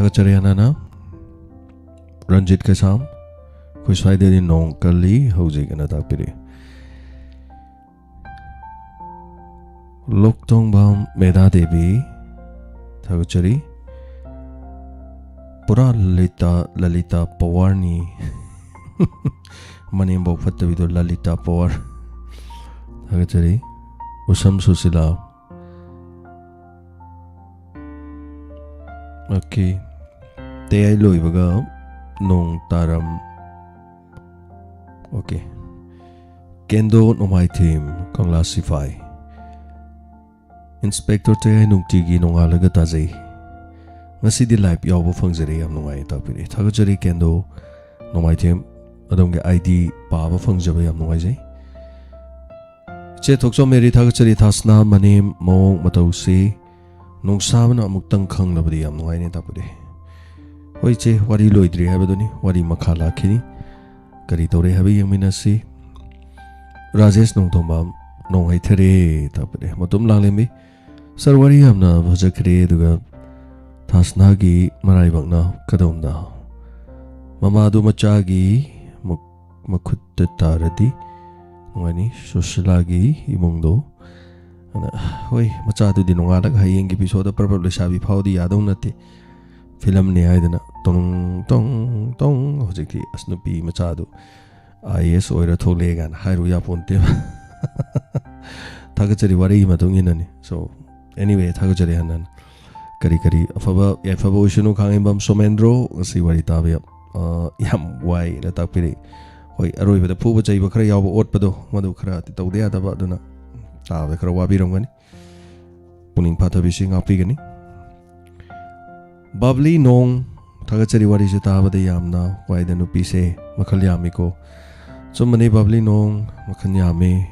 ꯊꯥꯒꯠꯆꯔꯤ ꯑꯅꯥꯅ꯫ ꯔꯟꯖꯤꯠ ꯀꯩꯁꯥꯝ, ꯑꯩꯈꯣꯏ ꯁ꯭ꯋꯥꯏꯗꯗꯤ ꯅꯣꯡ ꯀꯜꯂꯤ ꯍꯧꯖꯤꯛ ꯑꯅ ꯇꯥꯛꯄꯤꯔꯛꯏ꯫ ꯂꯣꯛꯇꯣꯡꯕꯝ ꯃꯦꯙꯥ ꯗꯦꯕꯤ, ꯊꯥꯒꯠꯆꯔꯤ꯫ ꯄꯨꯔꯥ ꯂꯂꯤꯇꯥ, ꯂꯂꯤꯇꯥ ꯄꯋꯥꯔꯅꯤ꯫ ꯃꯅꯦꯝꯕꯣꯛ ꯐꯠꯇꯕꯤꯗꯣ ꯂꯂꯤꯇꯥ ꯄꯋꯥꯔ꯫ ꯊꯥꯒꯠꯆꯔꯤ꯫ ꯎꯁꯝ ꯁꯨꯁꯤꯂꯥ꯫ ꯑꯣꯀꯦ꯫ ꯇꯌꯥꯏ ꯂꯣꯏꯕꯒ ꯅꯣꯡ ꯇꯥꯔꯝ꯫ ꯑꯣꯀꯦ꯫ ꯀꯦꯟꯗꯣ ꯅꯣꯡꯃꯥꯏꯊꯦꯝ, ꯀꯪꯂꯥ ꯁꯤꯐꯥꯏ꯫ ꯏꯟꯁꯄꯦꯛꯇꯔ ꯇꯌꯥꯏ ꯅꯨꯡꯇꯤꯒꯤ ꯅꯣꯡꯉꯥꯜꯂꯒ ꯇꯥꯖꯩ꯫ ꯉꯁꯤꯗꯤ ꯂꯥꯏꯚ ꯌꯥꯎꯕ ꯐꯪꯖꯔꯦ, ꯌꯥꯝ ꯅꯨꯡꯉꯥꯏ ꯇꯥꯛꯄꯤꯔꯦ꯫ ꯊꯥꯒꯠꯆꯔꯤ ꯀꯦꯟꯗꯣ ꯅꯣꯡꯃꯥꯏꯊꯦꯝ, ꯑꯗꯣꯝꯒꯤ ꯑꯥꯏ ꯗꯤ ꯄꯥꯕ ꯐꯪꯖꯕ ꯌꯥꯝ ꯅꯨꯡꯉꯥꯏꯖꯩ꯫ ꯏꯆꯦ ꯊꯣꯛꯆꯣꯝ ꯃꯦꯔꯤ, ꯊꯥꯒꯠꯆꯔꯤ꯫ ꯊꯥꯁꯅꯥ ꯃꯅꯦꯝ ꯃꯑꯣꯡ ꯃꯇꯧꯁꯤ ꯅꯨꯡꯁꯥꯕꯅ ꯑꯃꯨꯛꯇꯪ ꯈꯪꯂꯕꯗꯤ ꯌꯥꯝ ꯅꯨꯡꯉꯥꯏꯅꯦ ꯇꯥꯛꯄꯤꯔꯦ꯫ ꯍꯣꯏ ꯏꯆꯦ, ꯋꯥꯔꯤ ꯂꯣꯏꯗ꯭ꯔꯤ ꯍꯥꯏꯕꯗꯨꯅꯤ, ꯋꯥꯔꯤ ꯃꯈꯥ ꯂꯥꯛꯈꯤꯅꯤ꯫ ꯀꯔꯤ ꯇꯧꯔꯦ ꯍꯥꯏꯕ ꯌꯦꯡꯃꯤꯟꯅꯁꯤ꯫ ꯔꯥꯖꯦꯁ ꯅꯣꯡꯊꯣꯝꯕꯝ, ꯅꯣꯡ ꯍꯩꯊꯔꯦ ꯇꯥꯛꯄꯤꯔꯦ꯫ ꯃꯇꯨꯝ ꯂꯥꯡꯂꯦꯝꯕꯤ, ꯁꯥꯔ, ꯋꯥꯔꯤ ꯌꯥꯝꯅ ꯐꯖꯈ꯭ꯔꯦ꯫ ꯑꯗꯨꯒ ꯊꯥꯁꯅꯥꯒꯤ ꯃꯔꯥꯏꯕꯛꯅ ꯀꯗꯣꯝꯗ? ꯃꯃꯥꯗꯨ ꯃꯆꯥꯒꯤ ꯃꯨꯛ-, ꯃꯈꯨꯠꯇ ꯇꯥꯔꯗꯤ ꯅꯨꯡꯉꯥꯏꯅꯤ꯫ ꯁꯨꯁꯤꯂꯥꯒꯤ ꯏꯃꯨꯡꯗꯣ꯫ ꯑꯗ, ꯍꯣꯏ, ꯃꯆꯥꯗꯨꯗꯤ ꯅꯣꯡꯉꯥꯜꯂꯒ ꯍꯌꯦꯡꯒꯤ ꯏꯄꯤꯁꯣꯗ ꯄꯔꯞ ꯄꯔꯞ ꯂꯩꯁꯥꯕꯤ ꯐꯥꯎꯗꯤ ꯌꯥꯗꯧ ꯅꯠꯇꯦ꯫ ꯐꯤꯂꯝꯅꯤ ꯍꯥꯏꯗꯅ ꯇꯣꯡ ꯇꯣꯡ ꯇꯣꯡ꯫ ꯍꯧꯖꯤꯛꯇꯤ ꯑꯁ, ꯅꯨꯄꯤ ꯃꯆꯥꯗꯨ ꯑꯥꯏ ꯑꯦ ꯑꯦꯁ ꯑꯣꯏꯔ ꯊꯣꯛꯂꯛꯑꯦ ꯀꯥꯏꯅ ꯍꯥꯏꯔꯨ ꯌꯥꯄꯣꯟꯇꯦꯕ꯫ ꯊꯥꯒꯠꯆꯔꯤ, ꯋꯥꯔꯤꯒꯤ ꯃꯇꯨꯡ ꯏꯟꯅꯅꯤ꯫ So, anyway, ꯊꯥꯒꯠꯆꯔꯤ ꯍꯟꯅ ꯍꯟꯅ꯫ ꯀꯔꯤ ꯀꯔꯤ ꯑꯐꯕ ꯌꯥꯏꯐꯕ ꯑꯣꯏꯁꯅꯨ꯫ ꯈꯥꯡꯉꯦꯝꯕꯝ ꯁꯣꯃꯦꯟꯗ꯭ꯔꯣ, ꯉꯁꯤ ꯋꯥꯔꯤ ꯇꯥꯕ ꯌꯥꯝ, ꯑ, ꯌꯥꯝ ꯋꯥꯏꯅ ꯇꯥꯛꯄꯤꯔꯛꯏ꯫ ꯍꯣꯏ, ꯑꯔꯣꯏꯕꯗ ꯐꯨꯕ ꯆꯩꯕ ꯈꯔ ꯌꯥꯎꯕ ꯑꯣꯠꯄꯗꯣ, ꯃꯗꯨ ꯈꯔ ꯇꯧꯗ ꯌꯥꯗꯕ, ꯑꯗꯨꯅ ꯇꯥꯕꯗ ꯈꯔ ꯋꯥꯕꯤꯔꯝꯒꯅꯤ꯫ ꯄꯨꯛꯅꯤꯡ ꯐꯥꯊꯕꯤꯁꯤ ꯉꯥꯛꯄꯤꯒꯅꯤ꯫ ꯕꯥꯕ꯭ꯂꯤ ꯅꯣꯡ, ꯊꯥꯒꯠꯆꯔꯤ, ꯋꯥꯔꯤꯁꯦ ꯇꯥꯕꯗ ꯌꯥꯝꯅ ꯋꯥꯏꯗ, ꯅꯨꯄꯤꯁꯦ ꯃꯈꯜ ꯌꯥꯝꯃꯤꯀꯣ꯫ ꯆꯨꯝꯕꯅꯤ, ꯕꯥꯕ꯭ꯂꯤ ꯅꯣꯡ ꯃꯈꯜ ꯌꯥꯝꯃꯤ꯫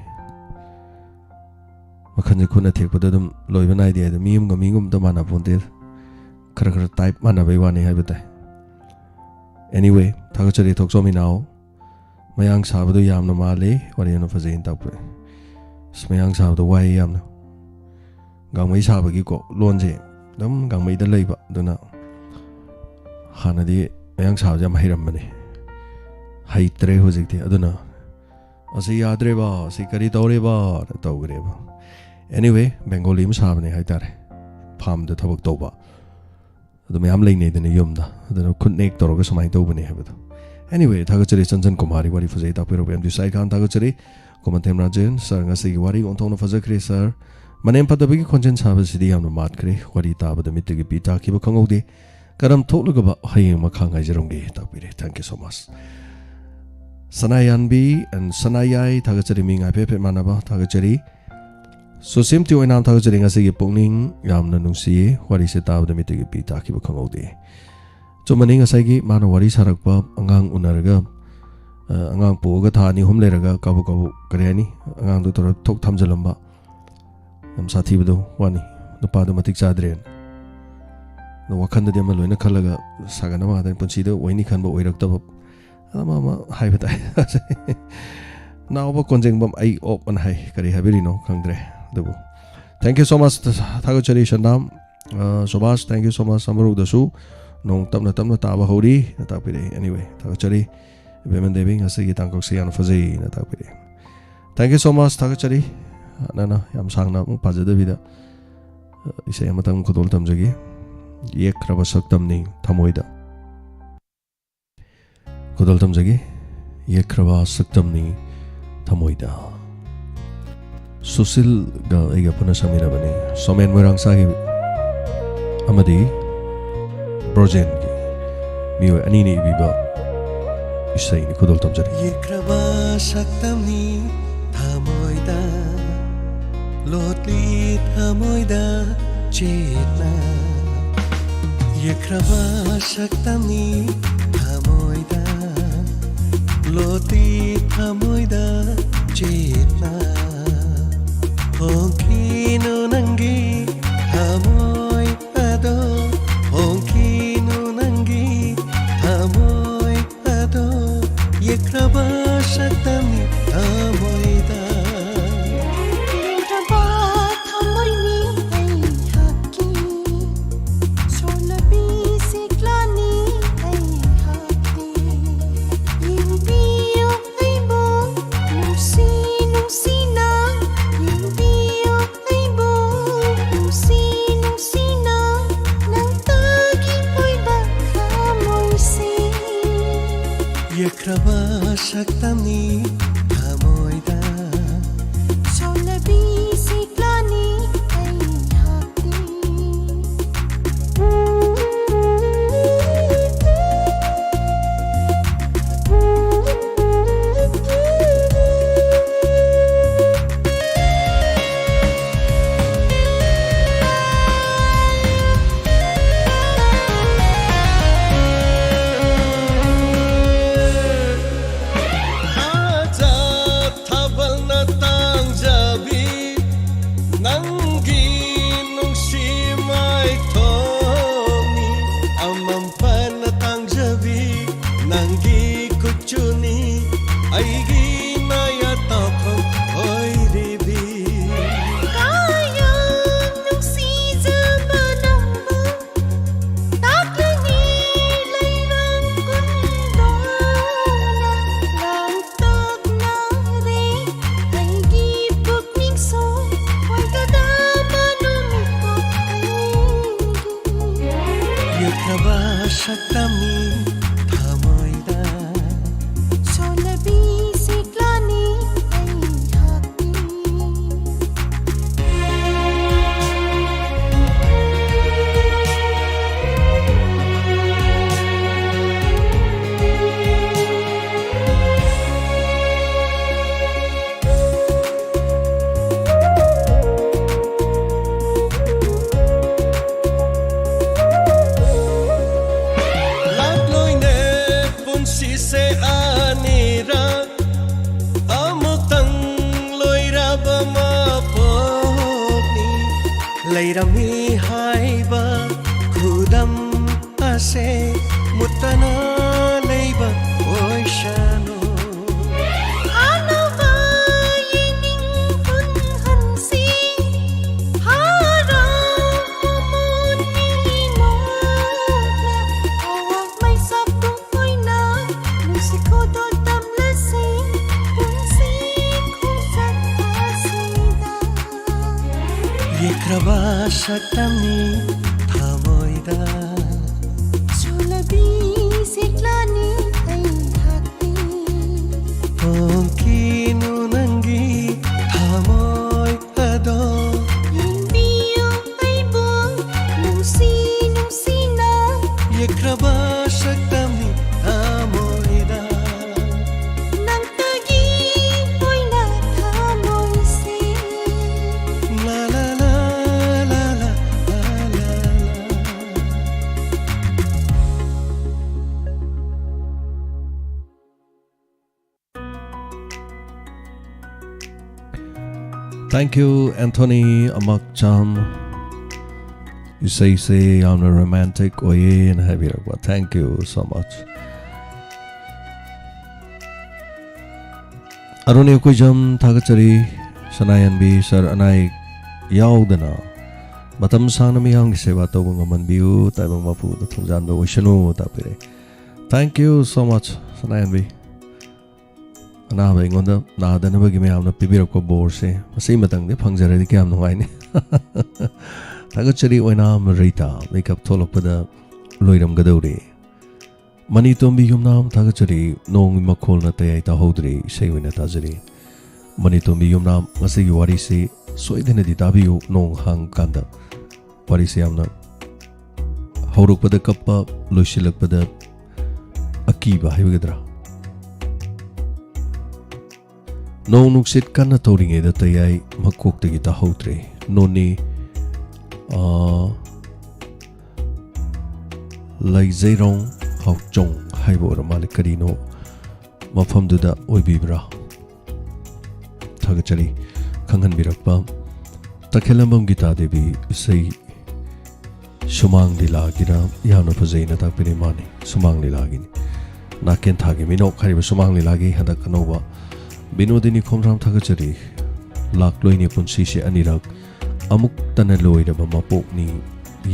ꯃꯈꯜꯁꯦ ꯈꯨꯠꯅ ꯊꯦꯛꯄꯗ ꯑꯗꯨꯝ ꯂꯣꯏꯕ ꯅꯥꯏꯗꯦ ꯍꯥꯏꯗꯣ, ꯃꯤ ꯑꯃꯒ ꯃꯤ ꯑꯃꯒ ꯑꯝꯇ ꯃꯥꯟꯅ ꯄꯣꯟꯇꯦ꯫ ꯈꯔ ꯈꯔ ꯇꯥꯏꯞ ꯃꯥꯟꯅꯕꯩ ꯋꯥꯅꯤ ꯍꯥꯏꯕ ꯇꯥꯏ꯫ Anyway, ꯊꯥꯒꯠꯆꯔꯤ ꯊꯣꯛꯆꯣꯝ ꯏꯅꯥꯎ꯫ ꯃꯌꯥꯡ ꯁꯥꯕꯗꯣ ꯌꯥꯝꯅ ꯃꯥꯜꯂꯤ, ꯋꯥꯔꯤ ꯌꯥꯝꯅ ꯐꯖꯩꯅ ꯇꯥꯛꯄꯤꯔꯛꯑꯦ꯫ ꯑꯁ, ꯃꯌꯥꯡ ꯁꯥꯕꯗꯣ ꯋꯥꯏꯌꯦ ꯌꯥꯝꯅ꯫ ꯒꯥꯡꯃꯩ ꯁꯥꯕꯒꯤꯀꯣ, ꯂꯣꯟꯁꯦ ꯑꯗꯨꯝ ꯒꯥꯡꯃꯩꯗ ꯂꯩꯕ, ꯑꯗꯨꯅ ꯍꯥꯟꯅꯗꯤ ꯃꯌꯥꯡ ꯁꯥꯕꯁꯦ ꯌꯥꯝ ꯍꯩꯔꯝꯕꯅꯦ, ꯍꯩꯇ꯭ꯔꯦ ꯍꯧꯖꯤꯛꯇꯤ꯫ ꯑꯗꯨꯅ "ꯑꯁꯤ ꯌꯥꯗ꯭ꯔꯦꯕ, ꯑꯁꯤ ꯀꯔꯤ ꯇꯧꯔꯦꯕ?" ꯅ ꯇꯧꯈ꯭ꯔꯦꯕ꯫ Anyway, ꯕꯦꯡꯒꯣꯂꯤ ꯑꯃ ꯁꯥꯕꯅꯦ ꯍꯥꯏꯇꯥꯔꯦ, ꯐꯥꯔꯝꯗ ꯊꯕꯛ ꯇꯧꯕ꯫ ꯑꯗꯨ ꯃꯌꯥꯝ ꯂꯩꯅꯩꯗꯅ ꯌꯨꯝꯗ, ꯑꯗꯨꯅ ꯈꯨꯠ ꯅꯦꯛ ꯇꯧꯔꯒ ꯁꯨꯃꯥꯏꯅ ꯇꯧꯕꯅꯦ ꯍꯥꯏꯕꯗꯣ꯫ Anyway, ꯊꯥꯒꯠꯆꯔꯤ ꯆꯟꯆꯟ ꯀꯨꯃꯥꯔꯤ, ꯋꯥꯔꯤ ꯐꯖꯩ ꯇꯥꯛꯄꯤꯔꯛꯄ ꯑꯦꯝ ꯗꯤ ꯁꯥꯏꯈꯥꯟ ꯊꯥꯒꯠꯆꯔꯤ꯫ ꯀꯣꯃꯟꯊꯦꯝ ꯔꯥꯖꯦꯟ, "ꯁꯥꯔ, ꯉꯁꯤꯒꯤ ꯋꯥꯔꯤ ꯑꯣꯟꯊꯣꯛꯅ ꯐꯖꯈ꯭ꯔꯦ ꯁꯥꯔ꯫ ꯃꯅꯦꯝ ꯐꯠꯇꯕꯒꯤ ꯈꯣꯟꯖꯦꯜ ꯁꯥꯕꯁꯤꯗꯤ ꯌꯥꯝꯅ ꯃꯥꯠꯈ꯭ꯔꯦ꯫ ꯋꯥꯔꯤ ꯇꯥꯕꯗ ꯃꯤꯠꯇꯒꯤ ꯄꯤ ꯇꯥꯈꯤꯕ ꯈꯪꯍꯧꯗꯦ꯫ ꯀꯔꯝ ꯊꯣꯛꯂꯒꯕ ꯍꯌꯦꯡ ꯃꯈꯥ ꯉꯥꯏꯖꯔꯝꯒꯦ" ꯇꯥꯛꯄꯤꯔꯦ꯫ Thank you so much꯫ ꯁꯅꯥꯌꯥꯟꯕꯤ and ꯁꯅꯥꯌꯥꯏ ꯊꯥꯒꯠꯆꯔꯤ, ꯃꯤ ꯍꯥꯏꯐꯦꯠ ꯍꯥꯏꯐꯦꯠ ꯃꯥꯟꯅꯕ ꯊꯥꯒꯠꯆꯔꯤ꯫ ꯁꯨꯁꯤꯝ ꯇꯤ ꯑꯣꯏꯅꯥꯝ ꯊꯥꯒꯠꯆꯔꯤ, "ꯉꯁꯤꯒꯤ ꯄꯨꯛꯅꯤꯡ ꯌꯥꯝꯅ ꯅꯨꯡꯁꯤꯌꯦ, ꯋꯥꯔꯤꯁꯦ ꯇꯥꯕꯗ ꯃꯤꯠꯇꯒꯤ ꯄꯤ ꯇꯥꯈꯤꯕ ꯈꯪꯍꯧꯗꯦ"꯫ ꯆꯨꯝꯃꯅꯤ, ꯉꯁꯥꯏꯒꯤ ꯃꯥꯅ ꯋꯥꯔꯤ ꯁꯥꯔꯛꯄ ꯑꯉꯥꯡ ꯎꯅꯔꯒ, ꯑ, ꯑꯉꯥꯡ ꯄꯣꯛꯑꯒ ꯊꯥ ꯑꯅꯤ ꯑꯍꯨꯝ ꯂꯩꯔꯒ ꯀꯥꯕꯨ ꯀꯥꯕꯨ, ꯀꯔꯤ ꯍꯥꯏꯅꯤ, ꯑꯉꯥꯡꯗꯣ ꯇꯧꯔ ꯊꯣꯛ ꯊꯝꯖꯤꯜꯂꯝꯕ, ꯌꯥꯝ ꯁꯥꯊꯤꯕꯗꯣ ꯋꯥꯅꯤ, ꯅꯨꯄꯥꯗꯣ ꯃꯇꯤꯛ ꯆꯥꯗ꯭ꯔꯦꯅ꯫ ꯑꯗꯣ ꯋꯥꯈꯟꯗꯗꯤ ꯑꯃ ꯂꯣꯏꯅ ꯈꯜꯂꯒ ꯁꯥꯒꯠꯅꯕ ꯉꯥꯛꯇꯅꯤ, ꯄꯨꯟꯁꯤꯗ ꯑꯣꯏꯅꯤ ꯈꯟꯕ ꯑꯣꯏꯔꯛꯇꯕ꯫ ꯑꯗꯨꯝ ꯑꯃ ꯍꯥꯏꯕ ꯇꯥꯏ꯫ ꯅꯥꯎꯕ ꯀꯣꯟꯖꯦꯡꯕꯝ ꯑꯩ ꯑꯣꯞ ꯑꯅ ꯍꯥꯏ, ꯀꯔꯤ ꯍꯥꯏꯕꯤꯔꯤꯅꯣ ꯈꯪꯗ꯭ꯔꯦ꯫ ꯑꯗꯨꯕꯨ thank you so much, ꯊꯥꯒꯠꯆꯔꯤ ꯁꯟꯗꯥꯝ꯫ ꯑ, Subhas, thank you so much꯫ ꯑꯃꯔꯣꯝꯗꯁꯨ ꯅꯣꯡ ꯇꯞꯅ ꯇꯞꯅ ꯇꯥꯕ ꯍꯧꯔꯤ ꯅ ꯇꯥꯛꯄꯤꯔꯛꯏ꯫ Anyway, ꯊꯥꯒꯠꯆꯔꯤ꯫ ꯏꯕꯦꯝꯃꯟ ꯗꯦꯕꯤ, ꯉꯁꯤꯒꯤ ꯇꯥꯡꯀꯛꯁꯦ ꯌꯥꯝꯅ ꯐꯖꯩꯅ ꯇꯥꯛꯄꯤꯔꯛꯏ꯫ Thank you so much, ꯊꯥꯒꯠꯆꯔꯤ꯫ ꯅꯪꯅ ꯌꯥꯝ ꯁꯥꯡꯅ ꯑꯃꯨꯛ ꯄꯥꯖꯗꯕꯤꯗ, ꯑ, ꯏꯁꯩ ꯑꯃꯇꯪ ꯈꯨꯗꯣꯜ ꯇꯝꯖꯒꯦ꯫ ꯌꯦꯛꯈ꯭ꯔꯕ ꯁꯛꯇꯝꯅꯤ ꯊꯃꯣꯏꯗ꯫ ꯈꯨꯗꯣꯜ ꯇꯝꯖꯒꯦ꯫ ꯌꯦꯛꯈ꯭ꯔꯕ ꯁꯛꯇꯝꯅꯤ ꯊꯃꯣꯏꯗ꯫ ꯁꯨꯁꯤꯜꯒ ꯑꯩꯒ ꯄꯨꯟꯅ ꯁꯛꯃꯤꯟꯅꯕꯅꯤ꯫ ꯁꯣꯃꯦꯟ ꯃꯣꯏꯔꯥꯡꯁꯥꯒꯤ ꯑꯃꯗꯤ ꯕ꯭ꯔꯣꯖꯦꯟꯒꯤ ꯃꯤꯑꯣꯏ ꯑꯅꯤꯅ ꯏꯕꯤꯕ ꯏꯁꯩꯅꯤ꯫ ꯈꯨꯗꯣꯜ ꯇꯝꯖꯔꯤ꯫ ꯌꯦꯛꯈ꯭ꯔꯕ ꯁꯛꯇꯝꯅꯤ ꯊꯃꯣꯏꯗ, ꯂꯣꯠꯂꯤ ꯊꯃꯣꯏꯗ ꯆꯦꯠꯅ꯫ ꯌꯦꯛꯈ꯭ꯔꯕ ꯁꯛꯇꯝꯅꯤ ꯊꯃꯣꯏꯗ, ꯂꯣꯠꯂꯤ ꯊꯃꯣꯏꯗ ꯆꯦꯠꯅ꯫ ꯍꯣꯡꯈꯤꯅꯨ ꯅꯪꯒꯤ ꯊꯃꯣꯏ ꯑꯗꯣ, ꯍꯣꯡꯈꯤꯅꯨ ꯅꯪꯒꯤ ꯊꯃꯣꯏ ꯑꯗꯣ, ꯌꯦꯛꯈ꯭ꯔꯕ ꯁꯛꯇꯝꯅꯤ ꯊꯃꯣꯏꯗ꯫ ꯌꯦꯛꯈ꯭ꯔꯕ ꯊꯃꯣꯏꯅꯤ ꯑꯩꯍꯥꯛꯀꯤ, ꯁꯣꯛꯂꯕꯤ ꯁꯤꯛꯂꯥꯅꯤ ꯌꯦꯛꯈ꯭ꯔꯕ ꯁꯛꯇꯝꯅꯤ ꯊꯃꯣꯏꯗ꯫ ꯁꯣꯂꯕꯤ ꯁꯤꯛꯂꯥꯅꯤ ꯑꯩꯍꯥꯛꯇꯤ꯫ ꯊꯥꯕꯜꯅ ꯇꯥꯡꯖꯕꯤ ꯅꯪꯒꯤ ꯅꯨꯡꯁꯤ ꯃꯥꯏꯊꯣꯡꯅꯤ꯫ ꯑꯃꯝ ꯐꯅ ꯇꯥꯡꯖꯕꯤ ꯅꯪꯒꯤ ꯀꯨꯆꯨꯅꯤ꯫ ꯑꯩꯒꯤ ꯅꯌꯥ ꯇꯥꯐꯝ ꯑꯣꯏꯔꯤꯕꯤ꯫ ꯀꯌꯥꯝ ꯅꯨꯡꯁꯤꯖꯕ ꯅꯪꯕꯨ ꯇꯥꯛꯂꯤꯅꯤ ꯂꯩꯔꯥꯡ ꯀꯨꯟꯗꯣꯅ ꯂꯥꯡꯇꯛꯅꯔꯦ꯫ ꯑꯩꯒꯤ ꯄꯨꯛꯅꯤꯡꯁꯨ ꯑꯣꯏꯒꯗꯕ ꯅꯨꯃꯤꯠꯇꯣ ꯑꯩꯒꯤ꯫ ꯌꯦꯛꯈ꯭ꯔꯕ ꯁꯛꯇꯝꯅꯤ ꯊꯃꯣꯏꯗ꯫ ꯁꯣꯂꯕꯤ ꯁꯤꯛꯂꯥꯅꯤ ꯑꯩꯍꯥꯛꯀꯤ꯫ ꯂꯥꯛꯂꯣꯏꯅꯦ ꯄꯨꯟꯁꯤꯁꯦ ꯑꯅꯤꯔꯛ, ꯑꯃꯨꯛꯇꯪ ꯂꯣꯏꯔꯕ ꯃꯄꯣꯛꯅꯤ꯫ ꯂꯩꯔꯝꯃꯤ ꯍꯥꯏꯕ ꯈꯨꯗꯝ ꯑꯁꯦ ꯃꯨꯠꯇꯅ ꯂꯩꯕ ꯑꯣꯏꯁꯅꯨ꯫ ꯑꯅꯧꯕ ꯌꯦꯡꯅꯤꯡ ꯍꯨꯟꯍꯟꯁꯤ, ꯍꯔꯥꯎ ꯃꯃꯣꯟꯒꯤ ꯅꯣꯛꯅ ꯑꯋꯥꯡ ꯃꯩꯁꯥ ꯄꯨꯡ ꯑꯣꯏꯅ ꯅꯨꯡꯁꯤ ꯈꯨꯗꯣꯜ ꯇꯝꯂꯁꯤ ꯄꯨꯟꯁꯤ ꯈꯣꯡꯆꯠ ꯑꯁꯤꯗ꯫ ꯌꯦꯛꯈ꯭ꯔꯕ ꯁꯛꯇꯝꯅꯤ ꯊꯃꯣꯏꯗ꯫ ꯁꯣꯂꯕꯤ ꯁꯤꯛꯂꯥꯅꯤ ꯑꯩꯍꯥꯛ꯫ ꯁꯛꯇꯝꯅꯤ ꯊꯃꯣꯏꯗ꯫ ꯅꯪꯇꯒꯤ ꯑꯣꯏꯅ ꯊꯃꯣꯏꯁꯦ꯫ ꯂꯥ ꯂꯥ ꯂꯥ ꯂꯥ ꯂꯥ ꯂꯥ ꯂꯥ꯫ Thank you, Anthony ꯑꯃꯛꯆꯝ꯫ ꯏꯁꯩꯁꯦ ꯌꯥꯝꯅ romantic ꯑꯣꯏꯌꯦꯅ ꯍꯥꯏꯕꯤꯔꯛꯄ꯫ Thank you so much꯫ ꯑꯔꯨꯅꯤ ꯑꯩꯈꯣꯏꯖꯝ ꯊꯥꯒꯠꯆꯔꯤ꯫ ꯁꯅꯥꯌꯥꯟꯕꯤ ꯁꯥꯔ ꯑꯅꯥ ꯑꯌꯦꯛ ꯌꯥꯎꯗꯅ ꯃꯇꯝ ꯁꯥꯡꯅ ꯃꯤꯌꯥꯝꯒꯤ ꯁꯦꯕꯥ ꯇꯧꯕ ꯉꯝꯍꯟꯕꯤꯌꯨ꯫ ꯇꯥꯏꯕꯪ ꯃꯄꯨꯗ ꯊꯧꯖꯥꯟꯕ ꯑꯣꯏꯁꯅꯨ ꯇꯥꯛꯄꯤꯔꯦ꯫ Thank you so much, ꯁꯅꯥꯌꯥꯟꯕꯤ꯫ ꯑꯅꯥꯕ ꯑꯩꯉꯣꯟꯗ ꯅꯥꯗꯅꯕꯒꯤ ꯃꯌꯥꯝꯅ ꯄꯤꯕꯤꯔꯛꯄ ꯕꯣꯔꯁꯦ ꯃꯁꯤ ꯃꯇꯪꯗꯤ ꯐꯪꯖꯔꯗꯤ ꯀꯌꯥꯝ ꯅꯨꯡꯉꯥꯏꯅꯤ꯫ ꯊꯥꯒꯠꯆꯔꯤ ꯑꯣꯏꯅꯥꯝ ꯔꯤꯇꯥ, ꯃꯤꯀꯞ ꯊꯣꯛꯂꯛꯄꯗ ꯂꯣꯏꯔꯝꯒꯗꯧꯔꯦ꯫ ꯃꯅꯤꯇꯣꯝꯕꯤ ꯌꯨꯝꯅꯥꯝ ꯊꯥꯒꯠꯆꯔꯤ, ꯅꯣꯡꯒꯤ ꯃꯈꯣꯜꯅ ꯇꯌꯥꯏ ꯇꯥꯍꯧꯗ꯭ꯔꯦ, ꯏꯁꯩ ꯑꯣꯏꯅ ꯇꯥꯖꯔꯤ꯫ ꯃꯅꯤꯇꯣꯝꯕꯤ ꯌꯨꯝꯅꯥꯝ, ꯉꯁꯤꯒꯤ ꯋꯥꯔꯤꯁꯤ ꯁꯣꯏꯗꯅꯗꯤ ꯇꯥꯕꯤꯌꯨ, ꯅꯣꯡ ꯍꯥꯡꯀꯥꯟꯗ꯫ ꯋꯥꯔꯤꯁꯦ ꯌꯥꯝꯅ ꯍꯧꯔꯛꯄꯗ ꯀꯞꯄ, ꯂꯣꯏꯁꯤꯜꯂꯛꯄꯗ ꯑꯀꯤꯕ ꯍꯥꯏꯒꯗ꯭ꯔꯥ? ꯅꯣꯡ ꯅꯨꯡꯁꯤꯠ ꯀꯟꯅ ꯇꯧꯔꯤꯉꯩꯗ ꯇꯌꯥꯏ ꯃꯀꯣꯛꯇꯒꯤ ꯇꯥꯍꯧꯗ꯭ꯔꯦ꯫ ꯅꯣꯅꯦ, ꯑꯥ, ꯂꯩꯖꯩꯔꯣꯡ ꯍꯥꯎꯆꯣꯡ ꯍꯥꯏꯕ ꯑꯣꯏꯔ ꯃꯥꯜꯂꯦ꯫ ꯀꯔꯤꯅꯣ ꯃꯐꯝꯗꯨꯗ ꯑꯣꯏꯕꯤꯕ꯭ꯔꯥ? ꯊꯥꯒꯠꯆꯔꯤ ꯈꯪꯍꯟꯕꯤꯔꯛꯄ꯫ ꯇꯈꯦꯂꯝꯕꯝ ꯒꯤꯇꯥ ꯗꯦꯕꯤ ꯏꯁꯩ ꯁꯨꯃꯥꯡ ꯂꯤꯂꯥꯒꯤꯔ ꯌꯥꯝꯅ ꯐꯖꯩꯅ ꯇꯥꯛꯄꯤꯔꯤ꯫ ꯃꯥꯅꯤ, ꯁꯨꯃꯥꯡ ꯂꯤꯂꯥꯒꯤꯅꯤ꯫ ꯅꯥꯀꯦꯟꯊꯥꯒꯤ ꯃꯤꯅꯣꯛ ꯍꯥꯏꯔꯤꯕ ꯁꯨꯃꯥꯡ ꯂꯤꯂꯥꯒꯤ ꯍꯟꯗꯛ ꯑꯅꯧꯕ ꯕꯤꯅꯣꯗꯤꯅꯤ ꯈꯣꯝꯗ꯭ꯔꯥꯝ ꯊꯥꯒꯠꯆꯔꯤ꯫ ꯂꯥꯛꯂꯣꯏꯅꯦ ꯄꯨꯟꯁꯤꯁꯦ ꯑꯅꯤꯔꯛ, ꯑꯃꯨꯛꯇꯅ ꯂꯣꯏꯔꯕ ꯃꯄꯣꯛꯅꯤ,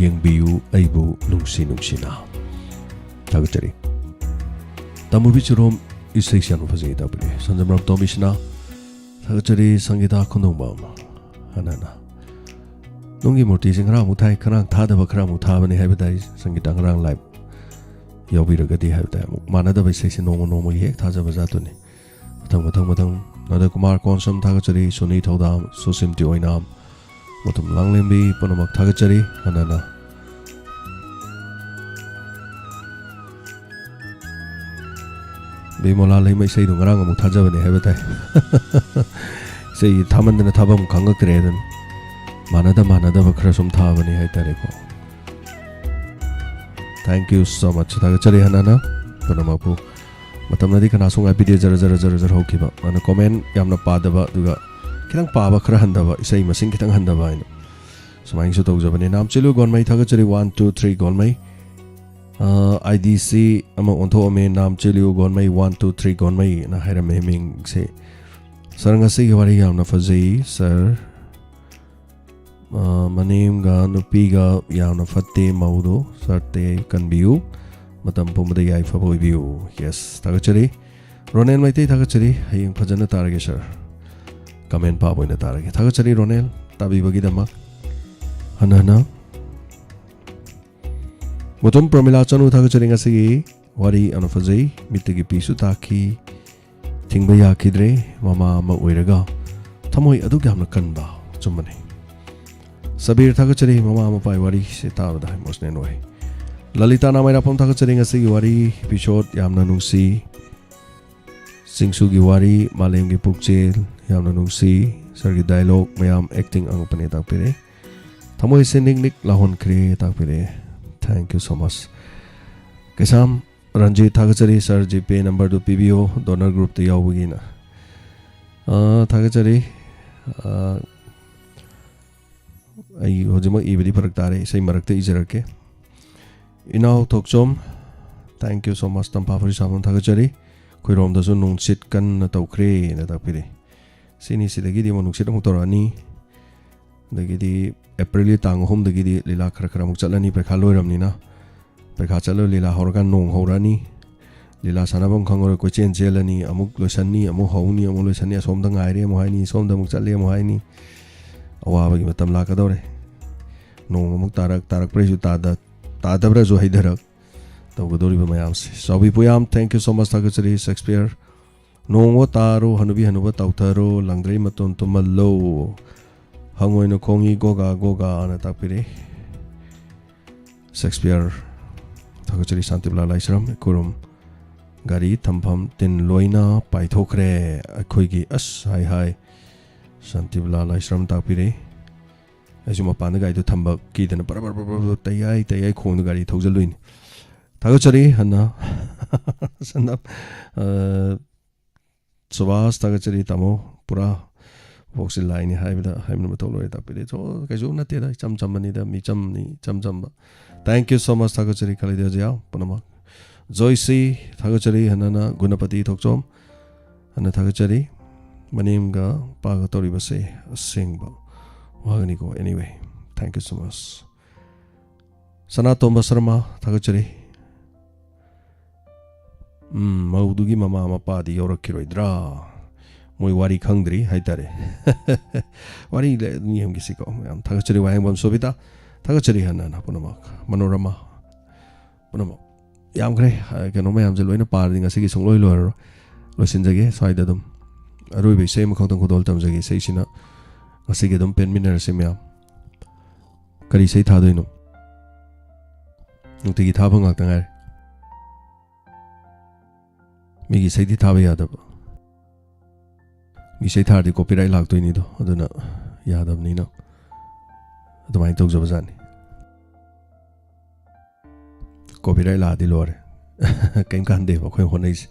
ꯌꯦꯡꯕꯤꯌꯨ ꯑꯩꯕꯨ ꯅꯨꯡꯁꯤ ꯅꯨꯡꯁꯤꯅ꯫ ꯊꯥꯒꯠꯆꯔꯤ꯫ ꯇꯥꯃꯨꯕꯤ ꯆꯨꯔꯣꯝ ꯏꯁꯩꯁꯤ ꯌꯥꯝꯅ ꯐꯖꯩ ꯇꯥꯛꯄꯤꯔꯤ꯫ ꯁꯟꯖꯝꯔꯥꯝ ꯇꯣꯝꯕꯤꯁꯤꯅ ꯊꯥꯒꯠꯆꯔꯤ꯫ ꯁꯪꯒꯤꯇꯥ ꯈꯨꯟꯗꯣꯡꯕꯝ ꯍꯅꯥꯅ ꯅꯨꯡꯒꯤ ꯃꯨꯔꯇꯤꯁꯤ ꯉꯔꯥꯡ ꯑꯃꯨꯛ ꯊꯥꯏ, ꯉꯔꯥꯡ ꯊꯥꯗꯕ ꯈꯔ ꯑꯃꯨꯛ ꯊꯥꯕꯅꯤ ꯍꯥꯏꯕ ꯇꯥꯏ꯫ ꯁꯪꯒꯤꯇꯥ ꯉꯔꯥꯡ live ꯌꯥꯎꯕꯤꯔꯒꯗꯤ ꯍꯥꯏꯕ ꯇꯥꯏ꯫ ꯑꯃꯨꯛ ꯃꯥꯟꯅꯗꯕ ꯏꯁꯩꯁꯤ ꯅꯣꯡꯃ ꯅꯣꯡꯃꯒꯤ ꯍꯦꯛ ꯊꯥꯖꯕ ꯖꯥꯠꯇꯨꯅꯤ꯫ ꯃꯊꯪ ꯃꯊꯪ ꯃꯊꯪ ꯅꯟꯗ ꯀꯨꯃꯥꯔ ꯀꯣꯟꯁꯝ ꯊꯥꯒꯠꯆꯔꯤ, ꯁꯣꯅꯤ ꯊꯧꯗꯥꯝ, ꯁꯨꯁꯤꯝꯇꯤ ꯑꯣꯏꯅꯥꯝ, ꯃꯇꯝ ꯂꯥꯡꯂꯦꯝꯕꯤ ꯄꯨꯝꯅꯃꯛ ꯊꯥꯒꯠꯆꯔꯤ꯫ ꯍꯟꯅ ꯍꯟꯅ ꯕꯤꯃꯣꯂꯥ ꯂꯩꯃ ꯏꯁꯩꯗꯣ ꯉꯔꯥꯡ ꯑꯃꯨꯛ ꯊꯥꯖꯕꯅꯦ ꯍꯥꯏꯕ ꯇꯥꯏ꯫ ꯏꯁꯩ ꯊꯥꯃꯟꯗꯅ ꯊꯥꯐꯝ ꯈꯪꯉꯛꯇ꯭ꯔꯦ ꯑꯗꯨꯅ꯫ ꯃꯥꯟꯅꯗ ꯃꯥꯟꯅꯗꯕ ꯈꯔ ꯁꯨꯝ ꯊꯥꯕꯅꯤ ꯍꯥꯏꯇꯥꯔꯦꯀꯣ꯫ Thank you so much. ꯊꯥꯒꯠꯆꯔꯤ ꯍꯟꯅ ꯍꯟꯅ ꯄꯨꯝꯅꯃꯛꯄꯨ꯫ ꯃꯇꯝꯅꯗꯤ ꯀꯅꯥꯁꯨ ꯉꯥꯏꯕꯤꯗꯦ, ꯖꯔ ꯖꯔ ꯖꯔ ꯖꯔ ꯍꯧꯈꯤꯕ꯫ ꯑꯗꯨꯅ comment ꯌꯥꯝꯅ ꯄꯥꯗꯕ, ꯑꯗꯨꯒ ꯈꯤꯇꯪ ꯄꯥꯕ ꯈꯔ ꯍꯟꯊꯕ, ꯏꯁꯩ ꯃꯁꯤꯡ ꯈꯤꯇꯪ ꯍꯟꯊꯕ ꯍꯥꯏꯅ ꯁꯨꯃꯥꯏꯅꯁꯨ ꯇꯧꯖꯕꯅꯦ꯫ ꯅꯥꯝ ꯆꯦꯜꯂꯨ ꯒꯣꯟꯃꯩ ꯊꯥꯒꯠꯆꯔꯤ, one two three ꯒꯣꯟꯃꯩ꯫ Ah, I D ꯁꯤ ꯑꯃ ꯑꯣꯟꯊꯣꯛꯑꯝꯃꯦ, ꯅꯥꯝ ꯆꯦꯜꯂꯨ ꯒꯣꯟꯃꯩ, one two three ꯒꯣꯟꯃꯩꯅ ꯍꯥꯏꯔꯝꯃꯦ ꯃꯤꯡꯁꯦ꯫ Sir, ꯉꯁꯤꯒꯤ ꯋꯥꯔꯤ ꯌꯥꯝꯅ ꯐꯖꯩ, sir꯫ ꯑꯥ, ꯃꯅꯦꯝꯒ ꯅꯨꯄꯤꯒ ꯌꯥꯝꯅ ꯐꯠꯇꯦ ꯃꯧꯗꯣ꯫ Sir ꯇꯦ ꯀꯟꯕꯤꯌꯨ, ꯃꯇꯝ ꯄꯨꯝꯕꯗ ꯌꯥꯏꯐꯕ ꯑꯣꯏꯕꯤꯌꯨ꯫ Yes, ꯊꯥꯒꯠꯆꯔꯤ꯫ ꯔꯣꯅꯦꯜ ꯃꯩꯇꯩ ꯊꯥꯒꯠꯆꯔꯤ꯫ ꯍꯌꯦꯡ ꯐꯖꯅ ꯇꯥꯔꯒꯦ, sir꯫ Comment ꯄꯥꯕ ꯑꯣꯏꯅ ꯇꯥꯔꯒꯦ꯫ ꯊꯥꯒꯠꯆꯔꯤ ꯔꯣꯅꯦꯜ, ꯇꯥꯕꯤꯕꯒꯤꯗꯃꯛ ꯍꯟꯅ ꯍꯟꯅ꯫ ꯃꯨꯇꯨꯝ ꯄ꯭ꯔꯃꯤꯂꯥ ꯆꯅꯨ ꯊꯥꯒꯠꯆꯔꯤ꯫ ꯉꯁꯤꯒꯤ ꯋꯥꯔꯤ ꯌꯥꯝꯅ ꯐꯖꯩ꯫ ꯃꯤꯠꯇꯒꯤ ꯄꯤꯁꯨ ꯇꯥꯈꯤ꯫ ꯊꯤꯡꯕ ꯌꯥꯈꯤꯗ꯭ꯔꯦ꯫ ꯃꯃꯥ ꯑꯃ ꯑꯣꯏꯔꯒ ꯊꯃꯣꯏ ꯑꯗꯨꯛ ꯌꯥꯝꯅ ꯀꯟꯕ꯫ ꯑꯆꯨꯝꯕꯅꯤ꯫ ꯁꯕꯤꯔ ꯊꯥꯒꯠꯆꯔꯤ꯫ ꯃꯃꯥ ꯃꯄꯥꯒꯤ ꯋꯥꯔꯤꯁꯦ ꯇꯥꯕꯗ emotional ꯑꯣꯏ꯫ ꯂꯂꯤꯇꯥ ꯅꯥꯃꯩꯔꯥꯛꯐꯝ ꯊꯥꯒꯠꯆꯔꯤ꯫ ꯉꯁꯤꯒꯤ ꯋꯥꯔꯤ episode ꯌꯥꯝꯅ ꯅꯨꯡꯁꯤ꯫ ꯆꯤꯡꯁꯨꯒꯤ ꯋꯥꯔꯤ, ꯃꯥꯂꯦꯝꯒꯤ ꯄꯨꯛꯆꯦꯜ, ꯌꯥꯝꯅ ꯅꯨꯡꯁꯤ꯫ Sirꯒꯤ dialogue ꯃꯌꯥꯝ, acting ꯑꯉꯛꯄꯅꯦ ꯇꯥꯛꯄꯤꯔꯛꯑꯦ꯫ ꯊꯃꯣꯏꯁꯦ ꯅꯤꯛ ꯅꯤꯛ ꯂꯥꯎꯍꯟꯈ꯭ꯔꯦ ꯇꯥꯛꯄꯤꯔꯛꯑꯦ꯫ Thank you so much꯫ ꯀꯩꯁꯥꯝ ꯔꯟꯖꯤꯠ ꯊꯥꯒꯠꯆꯔꯤ꯫ Sir, GPay numberꯗꯨ ꯄꯤꯕꯤꯌꯣ, donor groupꯇ ꯌꯥꯎꯕꯒꯤꯅ꯫ ꯑꯥ, ꯊꯥꯒꯠꯆꯔꯤ꯫ ꯑꯥ, ꯑꯩ ꯍꯧꯖꯤꯛꯃꯛ ꯏꯕꯗꯤ ꯐꯔꯛ ꯇꯥꯔꯦ, ꯏꯁꯩ ꯃꯔꯛꯇ ꯏꯖꯔꯛꯀꯦ꯫ ꯏꯅꯥꯎ ꯊꯣꯛꯆꯣꯝ, thank you so much, ꯇꯝꯐꯥ ꯐꯨꯔꯤꯁꯥꯃꯝ ꯊꯥꯒꯠꯆꯔꯤ꯫ ꯑꯩꯈꯣꯏꯔꯣꯝꯗꯁꯨ ꯅꯨꯡꯁꯤꯠ ꯀꯟꯅ ꯇꯧꯈ꯭ꯔꯦꯅ ꯇꯥꯛꯄꯤꯔꯦ꯫ ꯁꯤꯅꯤ, ꯁꯤꯗꯒꯤꯗꯤ ꯑꯃꯨꯛ ꯅꯨꯡꯁꯤꯠ ꯑꯃꯨꯛ ꯇꯧꯔꯛꯑꯅꯤ꯫ ꯑꯗꯒꯤꯗꯤ Aprilꯒꯤ ꯇꯥꯡ ꯑꯍꯨꯝꯗꯒꯤꯗꯤ ꯂꯤꯂꯥ ꯈꯔ ꯈꯔ ꯑꯃꯨꯛ ꯆꯠꯂꯅꯤ, ꯄꯩꯈꯥ ꯂꯣꯏꯔꯕꯅꯤꯅ꯫ ꯄꯩꯈꯥ ꯆꯠꯂ ꯂꯤꯂꯥ ꯍꯧꯔꯀꯥꯟ ꯅꯣꯡ ꯍꯧꯔꯛꯑꯅꯤ꯫ ꯂꯤꯂꯥ ꯁꯥꯟꯅꯐꯝ ꯈꯪꯉꯔꯣꯏ, ꯀꯣꯏꯆꯦꯟ ꯆꯦꯜꯂꯅꯤ, ꯑꯃꯨꯛ ꯂꯣꯏꯁꯟꯅꯤ, ꯑꯃꯨꯛ ꯍꯧꯅꯤ, ꯑꯃꯨꯛ ꯂꯣꯏꯁꯟꯅꯤ, ꯑꯁꯣꯝꯗ ꯉꯥꯏꯔꯦ ꯑꯃꯨꯛ ꯍꯥꯏꯅꯤ, ꯁꯣꯝꯗ ꯑꯃꯨꯛ ꯆꯠꯂꯦ ꯑꯃꯨꯛ ꯍꯥꯏꯅꯤ꯫ ꯑꯋꯥꯕꯒꯤ ꯃꯇꯝ ꯂꯥꯛꯀꯗꯧꯔꯦ꯫ ꯅꯣꯡ ꯑꯃꯨꯛ ꯇꯥꯔꯛ, ꯇꯥꯔꯛꯄ꯭ꯔꯥꯁꯨ ꯇꯥꯗ-, ꯇꯥꯗꯕ꯭ꯔꯥꯁꯨ ꯍꯩꯊꯔꯛ꯫ ꯇꯧꯒꯗꯧꯔꯤꯕ ꯃꯌꯥꯝꯁꯦ꯫ ꯆꯥꯎꯕꯤ ꯄꯨꯌꯥꯝ, thank you so much ꯊꯥꯒꯠꯆꯔꯤ꯫ ꯁꯦꯛꯁꯄꯤꯌꯔ, ꯅꯣꯡꯉꯣ ꯇꯥꯔꯣ, ꯍꯅꯨꯕꯤ ꯍꯅꯨꯕ ꯇꯥꯎꯊꯔꯣ, ꯂꯪꯗ꯭ꯔꯩ ꯃꯇꯣꯟ ꯇꯨꯝꯍꯜꯂꯣ, ꯍꯪꯉꯣꯏꯅ ꯈꯣꯡꯉꯤ ꯒꯣꯒꯥ ꯒꯣꯒꯥꯅ ꯇꯥꯛꯄꯤꯔꯛꯏ꯫ ꯁꯦꯛꯁꯄꯤꯌꯔ ꯊꯥꯒꯠꯆꯔꯤ꯫ ꯁꯥꯟꯇꯤꯕꯂꯥ ꯂꯥꯏꯁ꯭ꯔꯝ, ꯈꯨꯔꯨꯝ꯫ ꯒꯥꯔꯤ ꯊꯝꯐꯝ ꯇꯤꯟ ꯂꯣꯏꯅ ꯄꯥꯏꯊꯣꯛꯈ꯭ꯔꯦ꯫ ꯑꯩꯈꯣꯏꯒꯤ ꯑꯁ ꯍꯥꯏ ꯍꯥꯏ ꯁꯥꯟꯇꯤꯕꯂꯥ ꯂꯥꯏꯁ꯭ꯔꯝ ꯇꯥꯛꯄꯤꯔꯦ꯫ ꯑꯩꯁꯨ ꯃꯄꯥꯟꯗ ꯒꯥꯔꯤꯗꯣ ꯊꯝꯕ ꯀꯤꯗꯅ ꯕꯔ ꯕꯔ ꯕꯔ ꯕꯔ ꯇꯩꯌꯥꯏ ꯇꯩꯌꯥꯏ ꯈꯣꯡꯗ ꯒꯥꯔꯤ ꯊꯧꯖꯜꯂꯨꯏꯅꯤ꯫ ꯊꯥꯒꯠꯆꯔꯤ ꯍꯟꯅ ꯁꯅꯥ-, ꯑ, ꯁꯨꯕꯥꯁ, ꯊꯥꯒꯠꯆꯔꯤ ꯇꯥꯃꯣ꯫ ꯄꯨꯔꯥ ꯚꯣꯛꯁꯤ ꯂꯥꯏꯅꯤ ꯍꯥꯏꯕꯗ ꯍꯥꯏꯕꯅ ꯃꯊꯧ ꯂꯣꯏꯔꯦ ꯇꯥꯛꯄꯤꯔꯦ꯫ ꯁꯣ, ꯀꯩꯁꯨ ꯅꯠꯇꯦꯗ, ꯏꯆꯝ ꯆꯝꯕꯅꯤꯗ, ꯃꯤꯆꯝꯅꯤ, ꯏꯆꯝ ꯆꯝꯕ꯫ Thank you so much, ꯊꯥꯒꯠꯆꯔꯤ ꯈꯂꯤꯗ ꯖꯤꯌꯥ ꯄꯨꯝꯅꯃꯛ꯫ ꯖꯣꯏꯁꯤ, ꯊꯥꯒꯠꯆꯔꯤ ꯍꯟꯅꯅ꯫ ꯒꯨꯅꯄꯇꯤ ꯊꯣꯛꯆꯣꯝ, ꯍꯟꯅ ꯊꯥꯒꯠꯆꯔꯤ꯫ ꯃꯅꯦꯝꯒ ꯄꯥꯒ ꯇꯧꯔꯤꯕꯁꯦ ꯑꯁꯦꯡꯕ ꯋꯥꯒꯅꯤꯀꯣ꯫ Anyway, thank you so much꯫ ꯁꯅꯥꯇꯣꯝꯕ ꯁꯔꯃ, ꯊꯥꯒꯠꯆꯔꯤ꯫ ꯎꯝ, ꯃꯧꯗꯨꯒꯤ ꯃꯃꯥ ꯃꯄꯥꯗꯤ ꯌꯧꯔꯛꯈꯤꯔꯣꯏꯗ꯭ꯔꯥ? ꯃꯣꯏ ꯋꯥꯔꯤ ꯈꯪꯗ꯭ꯔꯤ ꯍꯥꯏꯇꯥꯔꯦ꯫ ꯋꯥꯔꯤ ꯂꯩ-, ꯑꯗꯨꯝ ꯌꯦꯡꯈꯤꯁꯤꯀꯣ꯫ ꯌꯥꯝ ꯊꯥꯒꯠꯆꯔꯤ ꯋꯥꯍꯦꯡꯕꯝ ꯁꯣꯕꯤꯇꯥ, ꯊꯥꯒꯠꯆꯔꯤ ꯍꯟꯅ ꯍꯟꯅ ꯄꯨꯝꯅꯃꯛ꯫ ꯃꯅꯣꯔꯃꯥ, ꯄꯨꯝꯅꯃꯛ꯫ ꯌꯥꯝꯈ꯭ꯔꯦ꯫ ꯑ, ꯀꯩꯅꯣ ꯃꯌꯥꯝꯁꯦ ꯂꯣꯏꯅ ꯄꯥꯔꯗꯤ ꯉꯁꯤꯒꯤ ꯁꯨꯡꯂꯣꯏ ꯂꯣꯏꯔꯔꯣꯏ꯫ ꯂꯣꯏꯁꯤꯟꯖꯒꯦ ꯁ꯭ꯋꯥꯏꯗ ꯑꯗꯨꯝ꯫ ꯑꯔꯣꯏꯕ ꯏꯁꯩ ꯑꯃꯈꯛꯇꯪ ꯈꯨꯗꯣꯜ ꯇꯝꯖꯒꯦ꯫ ꯏꯁꯩꯁꯤꯅ ꯉꯁꯤꯒꯤ ꯑꯗꯨꯝ ꯄꯦꯟꯃꯤꯟꯅꯔꯁꯤ ꯃꯌꯥꯝ꯫ ꯀꯔꯤ ꯏꯁꯩ ꯊꯥꯗꯣꯏꯅꯣ? ꯅꯨꯡꯇꯤꯒꯤ ꯊꯥꯕ ꯉꯥꯛꯇ ꯉꯥꯏꯔꯦ꯫ ꯃꯤꯒꯤ ꯏꯁꯩꯗꯤ ꯊꯥꯕ ꯌꯥꯗꯕ꯫ ꯃꯤ ꯏꯁꯩ ꯊꯥꯔꯗꯤ copyright ꯂꯥꯛꯇꯣꯏꯅꯤꯗꯣ, ꯑꯗꯨꯅ ꯌꯥꯗꯕꯅꯤꯅ ꯑꯗꯨꯃꯥꯏꯅ ꯇꯧꯖꯕꯖꯥꯠꯅꯤ꯫ Copyright ꯂꯥꯛꯑꯗꯤ ꯂꯣꯏꯔꯦ꯫ ꯀꯩꯝ ꯀꯥꯟꯗꯦꯕ ꯑꯩꯈꯣꯏ ꯍꯣꯠꯅꯩꯁꯦ꯫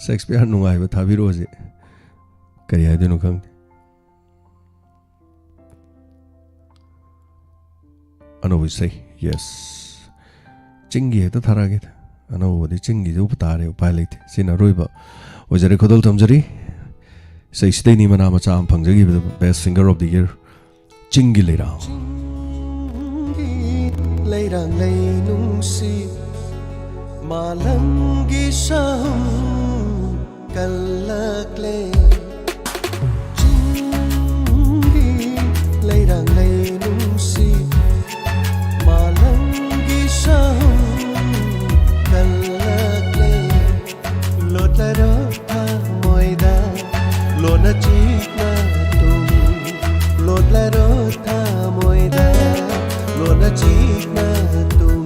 ꯁꯦꯛꯁꯄꯤꯌꯔ ꯅꯨꯡꯉꯥꯏꯕ ꯊꯥꯕꯤꯔꯛꯑꯣꯁꯦ꯫ ꯀꯔꯤ ꯍꯥꯏꯗꯣꯏꯅꯣ ꯈꯪꯗꯦ꯫ ꯑꯅꯧꯕ ꯏꯁꯩ, yes꯫ ꯆꯤꯡꯒꯤ ꯍꯦꯛꯇ ꯊꯥꯔꯛꯑꯒꯦꯗ꯫ ꯑꯅꯧꯕꯗꯤ ꯆꯤꯡꯒꯤꯁꯨ ꯇꯥꯔꯦ, ꯎꯄꯥꯏ ꯂꯩꯇꯦ꯫ ꯁꯤꯅ ꯑꯔꯣꯏꯕ ꯑꯣꯏꯖꯔꯦ, ꯈꯨꯗꯣꯜ ꯇꯝꯖꯔꯤ꯫ ꯏꯁꯩꯁꯤꯗꯩꯅꯤ ꯃꯅꯥ ꯃꯆꯥ ꯑꯃ ꯐꯪꯖꯈꯤꯕꯗ, Best Singer of the Year꯫ ꯆꯤꯡꯒꯤ ꯂꯩꯔꯥꯡ꯫ ꯆꯤꯡꯒꯤ ꯂꯩꯔꯥꯡ ꯂꯩ ꯅꯨꯡꯁꯤꯠ, ꯃꯥꯂꯪꯒꯤ ꯁꯍꯨꯝ ꯀꯜꯂꯛꯂꯦ꯫ ꯆꯤꯡꯒꯤ ꯂꯩꯔꯥꯡ ꯂꯩ ꯅꯨꯡꯁꯤꯠ, ꯃꯥꯂꯪꯒꯤ ꯁꯍꯨꯝ ꯀꯜꯂꯛꯂꯦ꯫ ꯂꯣꯠꯂꯔꯣ ꯊꯃꯣꯏꯗ ꯂꯣꯟꯅ ꯆꯤꯛꯅ ꯇꯨꯝ, ꯂꯣꯠꯂꯔꯣ ꯊꯃꯣꯏꯗ ꯂꯣꯟꯅ ꯆꯤꯛꯅ ꯇꯨꯝ꯫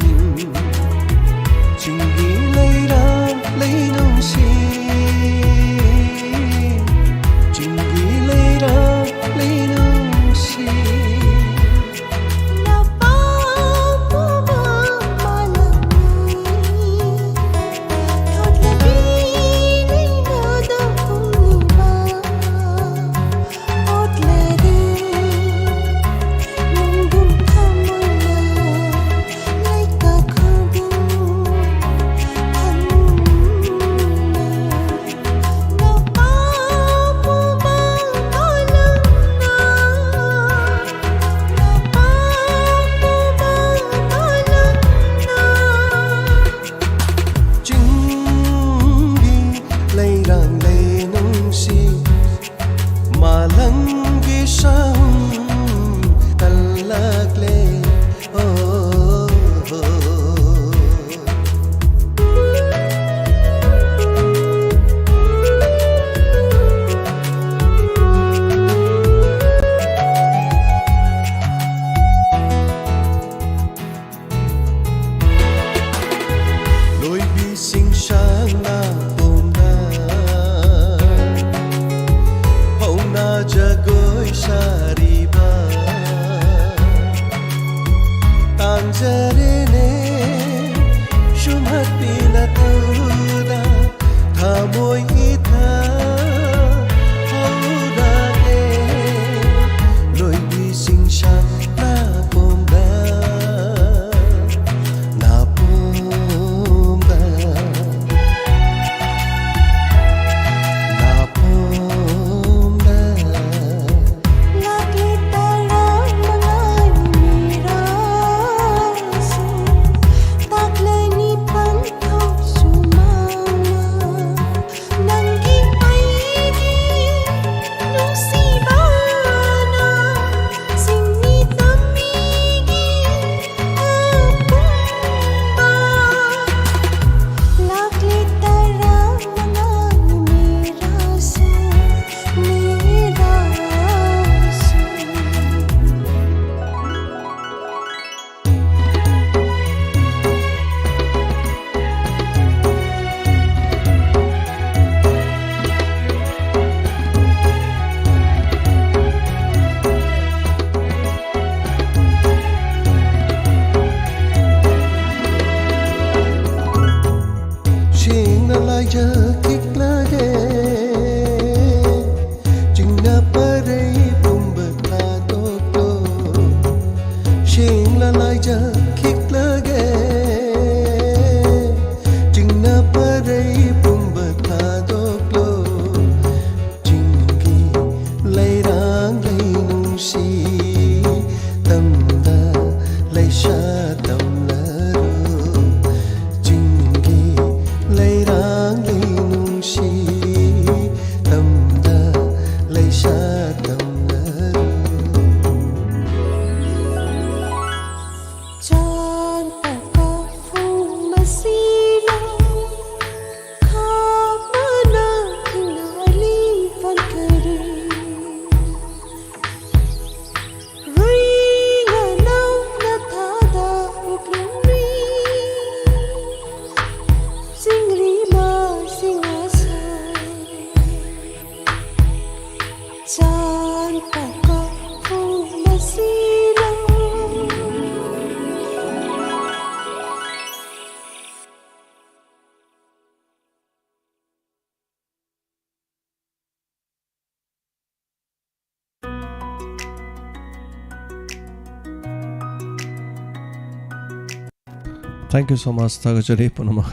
Thank you so much. ꯊꯥꯒꯠꯆꯔꯤ ꯄꯨꯝꯅꯃꯛ꯫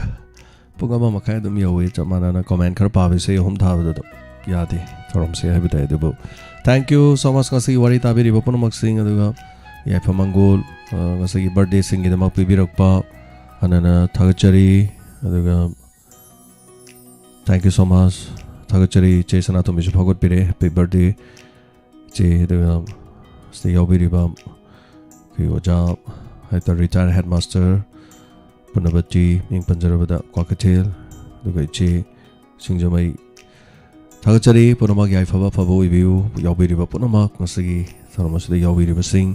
ꯄꯨꯡ ꯑꯃ ꯃꯈꯥꯏ ꯑꯗꯨꯝ ꯌꯧꯋꯤ, ꯆꯞ ꯃꯥꯟꯅꯅ ꯀꯃꯦꯟ ꯈꯔ ꯄꯥꯕꯤꯁꯦ, ꯑꯍꯨꯝ ꯊꯥꯕꯗ ꯑꯗꯨꯝ ꯌꯥꯗꯦ ꯊꯧꯔꯝꯁꯦ ꯍꯥꯏꯕ ꯇꯥꯏ꯫ ꯑꯗꯨꯕꯨ thank you so much, ꯉꯁꯤꯒꯤ ꯋꯥꯔꯤ ꯇꯥꯕꯤꯔꯤꯕ ꯄꯨꯝꯅꯃꯛꯁꯤꯡ, ꯑꯗꯨꯒ ꯌꯥꯏꯐ ꯃꯪꯒꯣꯜ, ꯑ, ꯉꯁꯤꯒꯤ ꯕꯥꯔꯗꯦꯁꯤꯡꯒꯤꯗꯃꯛ ꯄꯤꯕꯤꯔꯛꯄ ꯍꯥꯟꯅꯅ ꯊꯥꯒꯠꯆꯔꯤ꯫ ꯑꯗꯨꯒ thank you so much, ꯊꯥꯒꯠꯆꯔꯤ꯫ ꯏꯆꯦ ꯁꯅꯥꯇꯣꯝꯕꯤꯁꯨ ꯐꯥꯎꯒꯠꯄꯤꯔꯦ, happy birthday ꯏꯆꯦ꯫ ꯑꯗꯨꯒ ꯁꯤꯗ ꯌꯥꯎꯕꯤꯔꯤꯕ ꯑꯩꯈꯣꯏ ꯑꯣꯖꯥ ꯍꯥꯏꯇꯥꯔꯦ, ꯔꯤꯇꯥꯌꯔ ꯍꯦꯗꯃꯥꯁꯇꯔ ꯄꯨꯅꯕꯇꯤ, ꯃꯤꯡ ꯄꯟꯖꯔꯕꯗ ꯀ꯭ꯋꯥꯀꯩꯊꯦꯜ, ꯑꯗꯨꯒ ꯏꯆꯦ ꯁꯤꯡꯖꯃꯩ, ꯊꯥꯒꯠꯆꯔꯤ꯫ ꯄꯨꯝꯅꯃꯛ ꯌꯥꯏꯐꯕ ꯑꯐꯕ ꯑꯣꯏꯕꯤꯌꯨ꯫ ꯌꯥꯎꯕꯤꯔꯤꯕ ꯄꯨꯝꯅꯃꯛ ꯉꯁꯤꯒꯤ ꯊꯧꯔꯝ ꯑꯁꯤꯗ ꯌꯥꯎꯕꯤꯔꯤꯕꯁꯤꯡ,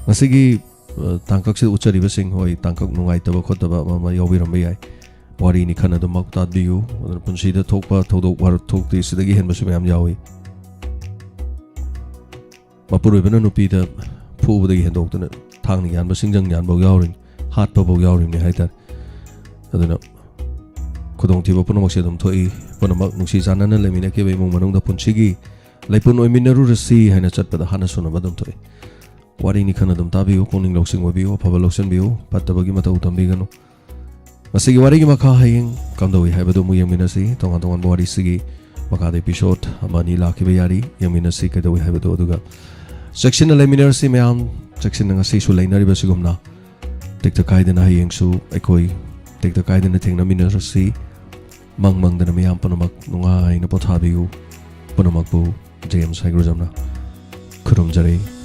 ꯉꯁꯤꯒꯤ, ꯑ, ꯇꯥꯡꯀꯛꯁꯤꯗ ꯎꯠꯆꯔꯤꯕꯁꯤꯡ, ꯍꯣꯏ, ꯇꯥꯡꯀꯛ ꯅꯨꯡꯉꯥꯏꯇꯕ ꯈꯣꯠꯇꯕ ꯑꯃ ꯑꯃ ꯌꯥꯎꯕꯤꯔꯝꯕ ꯌꯥꯏ꯫ ꯋꯥꯔꯤꯅꯤ ꯈꯟꯅꯗꯨꯃꯛ ꯇꯥꯕꯤꯌꯨ꯫ ꯑꯗꯨꯅ ꯄꯨꯟꯁꯤꯗ ꯊꯣꯛꯄ ꯊꯧꯗꯣꯛ ꯋꯥꯊꯣꯛꯇꯤ ꯁꯤꯗꯒꯤ ꯍꯦꯟꯕꯁꯨ ꯃꯌꯥꯝ ꯌꯥꯎꯏ꯫ ꯃꯄꯨꯔꯣꯏꯕꯅ ꯅꯨꯄꯤꯗ ꯐꯨꯕꯗꯒꯤ ꯍꯦꯟꯗꯣꯛꯇꯅ ꯊꯥꯡꯅ ꯌꯥꯟꯕ, ꯁꯤꯡꯖꯪ ꯌꯥꯟꯕ ꯌꯥꯎꯔꯤꯅꯤ, ꯍꯥꯠꯄꯐꯥꯎ ꯌꯥꯎꯔꯤꯕꯅꯤ ꯍꯥꯏꯇꯥꯔꯦ꯫ ꯑꯗꯨꯅ ꯈꯨꯗꯣꯡꯊꯤꯕ ꯄꯨꯝꯅꯃꯛꯁꯦ ꯑꯗꯨꯝ ꯊꯣꯛꯏ꯫ ꯄꯨꯝꯅꯃꯛ ꯅꯨꯡꯁꯤ ꯆꯥꯟꯅꯅ ꯂꯩꯃꯤꯟꯅꯈꯤꯕ ꯏꯃꯨꯡ ꯃꯅꯨꯡꯗ ꯄꯨꯟꯁꯤꯒꯤ ꯂꯩꯄꯨꯟ ꯑꯣꯏꯃꯤꯟꯅꯔꯨꯔꯁꯤ ꯍꯥꯏꯅ ꯆꯠꯄꯗ ꯍꯥꯟꯅ ꯁꯨꯅꯕ ꯑꯗꯨꯝ ꯊꯣꯛꯏ꯫ ꯋꯥꯔꯤꯅꯤ ꯈꯟꯅ ꯑꯗꯨꯝ ꯇꯥꯕꯤꯌꯨ, ꯄꯨꯛꯅꯤꯡ ꯂꯧꯁꯤꯡ ꯑꯣꯏꯕꯤꯌꯨ, ꯑꯐꯕ ꯂꯧꯁꯤꯟꯕꯤꯌꯨ, ꯐꯠꯇꯕꯒꯤ ꯃꯇꯧ ꯇꯝꯕꯤꯒꯅꯨ꯫ ꯃꯁꯤꯒꯤ ꯋꯥꯔꯤꯒꯤ ꯃꯈꯥ ꯍꯌꯦꯡ ꯀꯝꯗꯧꯏ ꯍꯥꯏꯕꯗꯨ ꯑꯃꯨꯛ ꯌꯦꯡꯃꯤꯟꯅꯁꯤ꯫ ꯇꯣꯉꯥꯟ ꯇꯣꯉꯥꯟꯕ ꯋꯥꯔꯤꯁꯤꯒꯤ ꯃꯈꯥꯗ episode ꯑꯃ ꯑꯅꯤ ꯂꯥꯛꯈꯤꯕ ꯌꯥꯔꯤ, ꯌꯦꯡꯃꯤꯟꯅꯁꯤ ꯀꯩꯗꯧꯏ ꯍꯥꯏꯕꯗꯨ꯫ ꯑꯗꯨꯒ ꯆꯦꯛꯁꯤꯟꯅ ꯂꯩꯃꯤꯟꯅꯔꯁꯤ ꯃꯌꯥꯝ, ꯆꯦꯛꯁꯤꯟꯅ ꯉꯁꯤꯁꯨ ꯂꯩꯅꯔꯤꯕ ꯁꯤꯒꯨꯝꯅ꯫ ꯇꯦꯛꯇ ꯀꯥꯏꯗꯅ ꯍꯌꯦꯡꯁꯨ ꯑꯩꯈꯣꯏ ꯇꯦꯛꯇ ꯀꯥꯏꯗꯅ ꯊꯦꯡꯅꯃꯤꯟꯅꯔꯁꯤ꯫ ꯃꯪ ꯃꯪꯗꯅ ꯃꯤꯌꯥꯝ ꯄꯨꯝꯅꯃꯛ ꯅꯨꯡꯉꯥꯏꯅ ꯄꯣꯊꯥꯕꯤꯌꯨ꯫ ꯄꯨꯝꯅꯃꯛꯄꯨ ꯖꯦꯝꯁ ꯍꯩꯒ꯭ꯔꯨꯖꯝꯅ ꯈꯨꯔꯨꯝꯖꯔꯤ꯫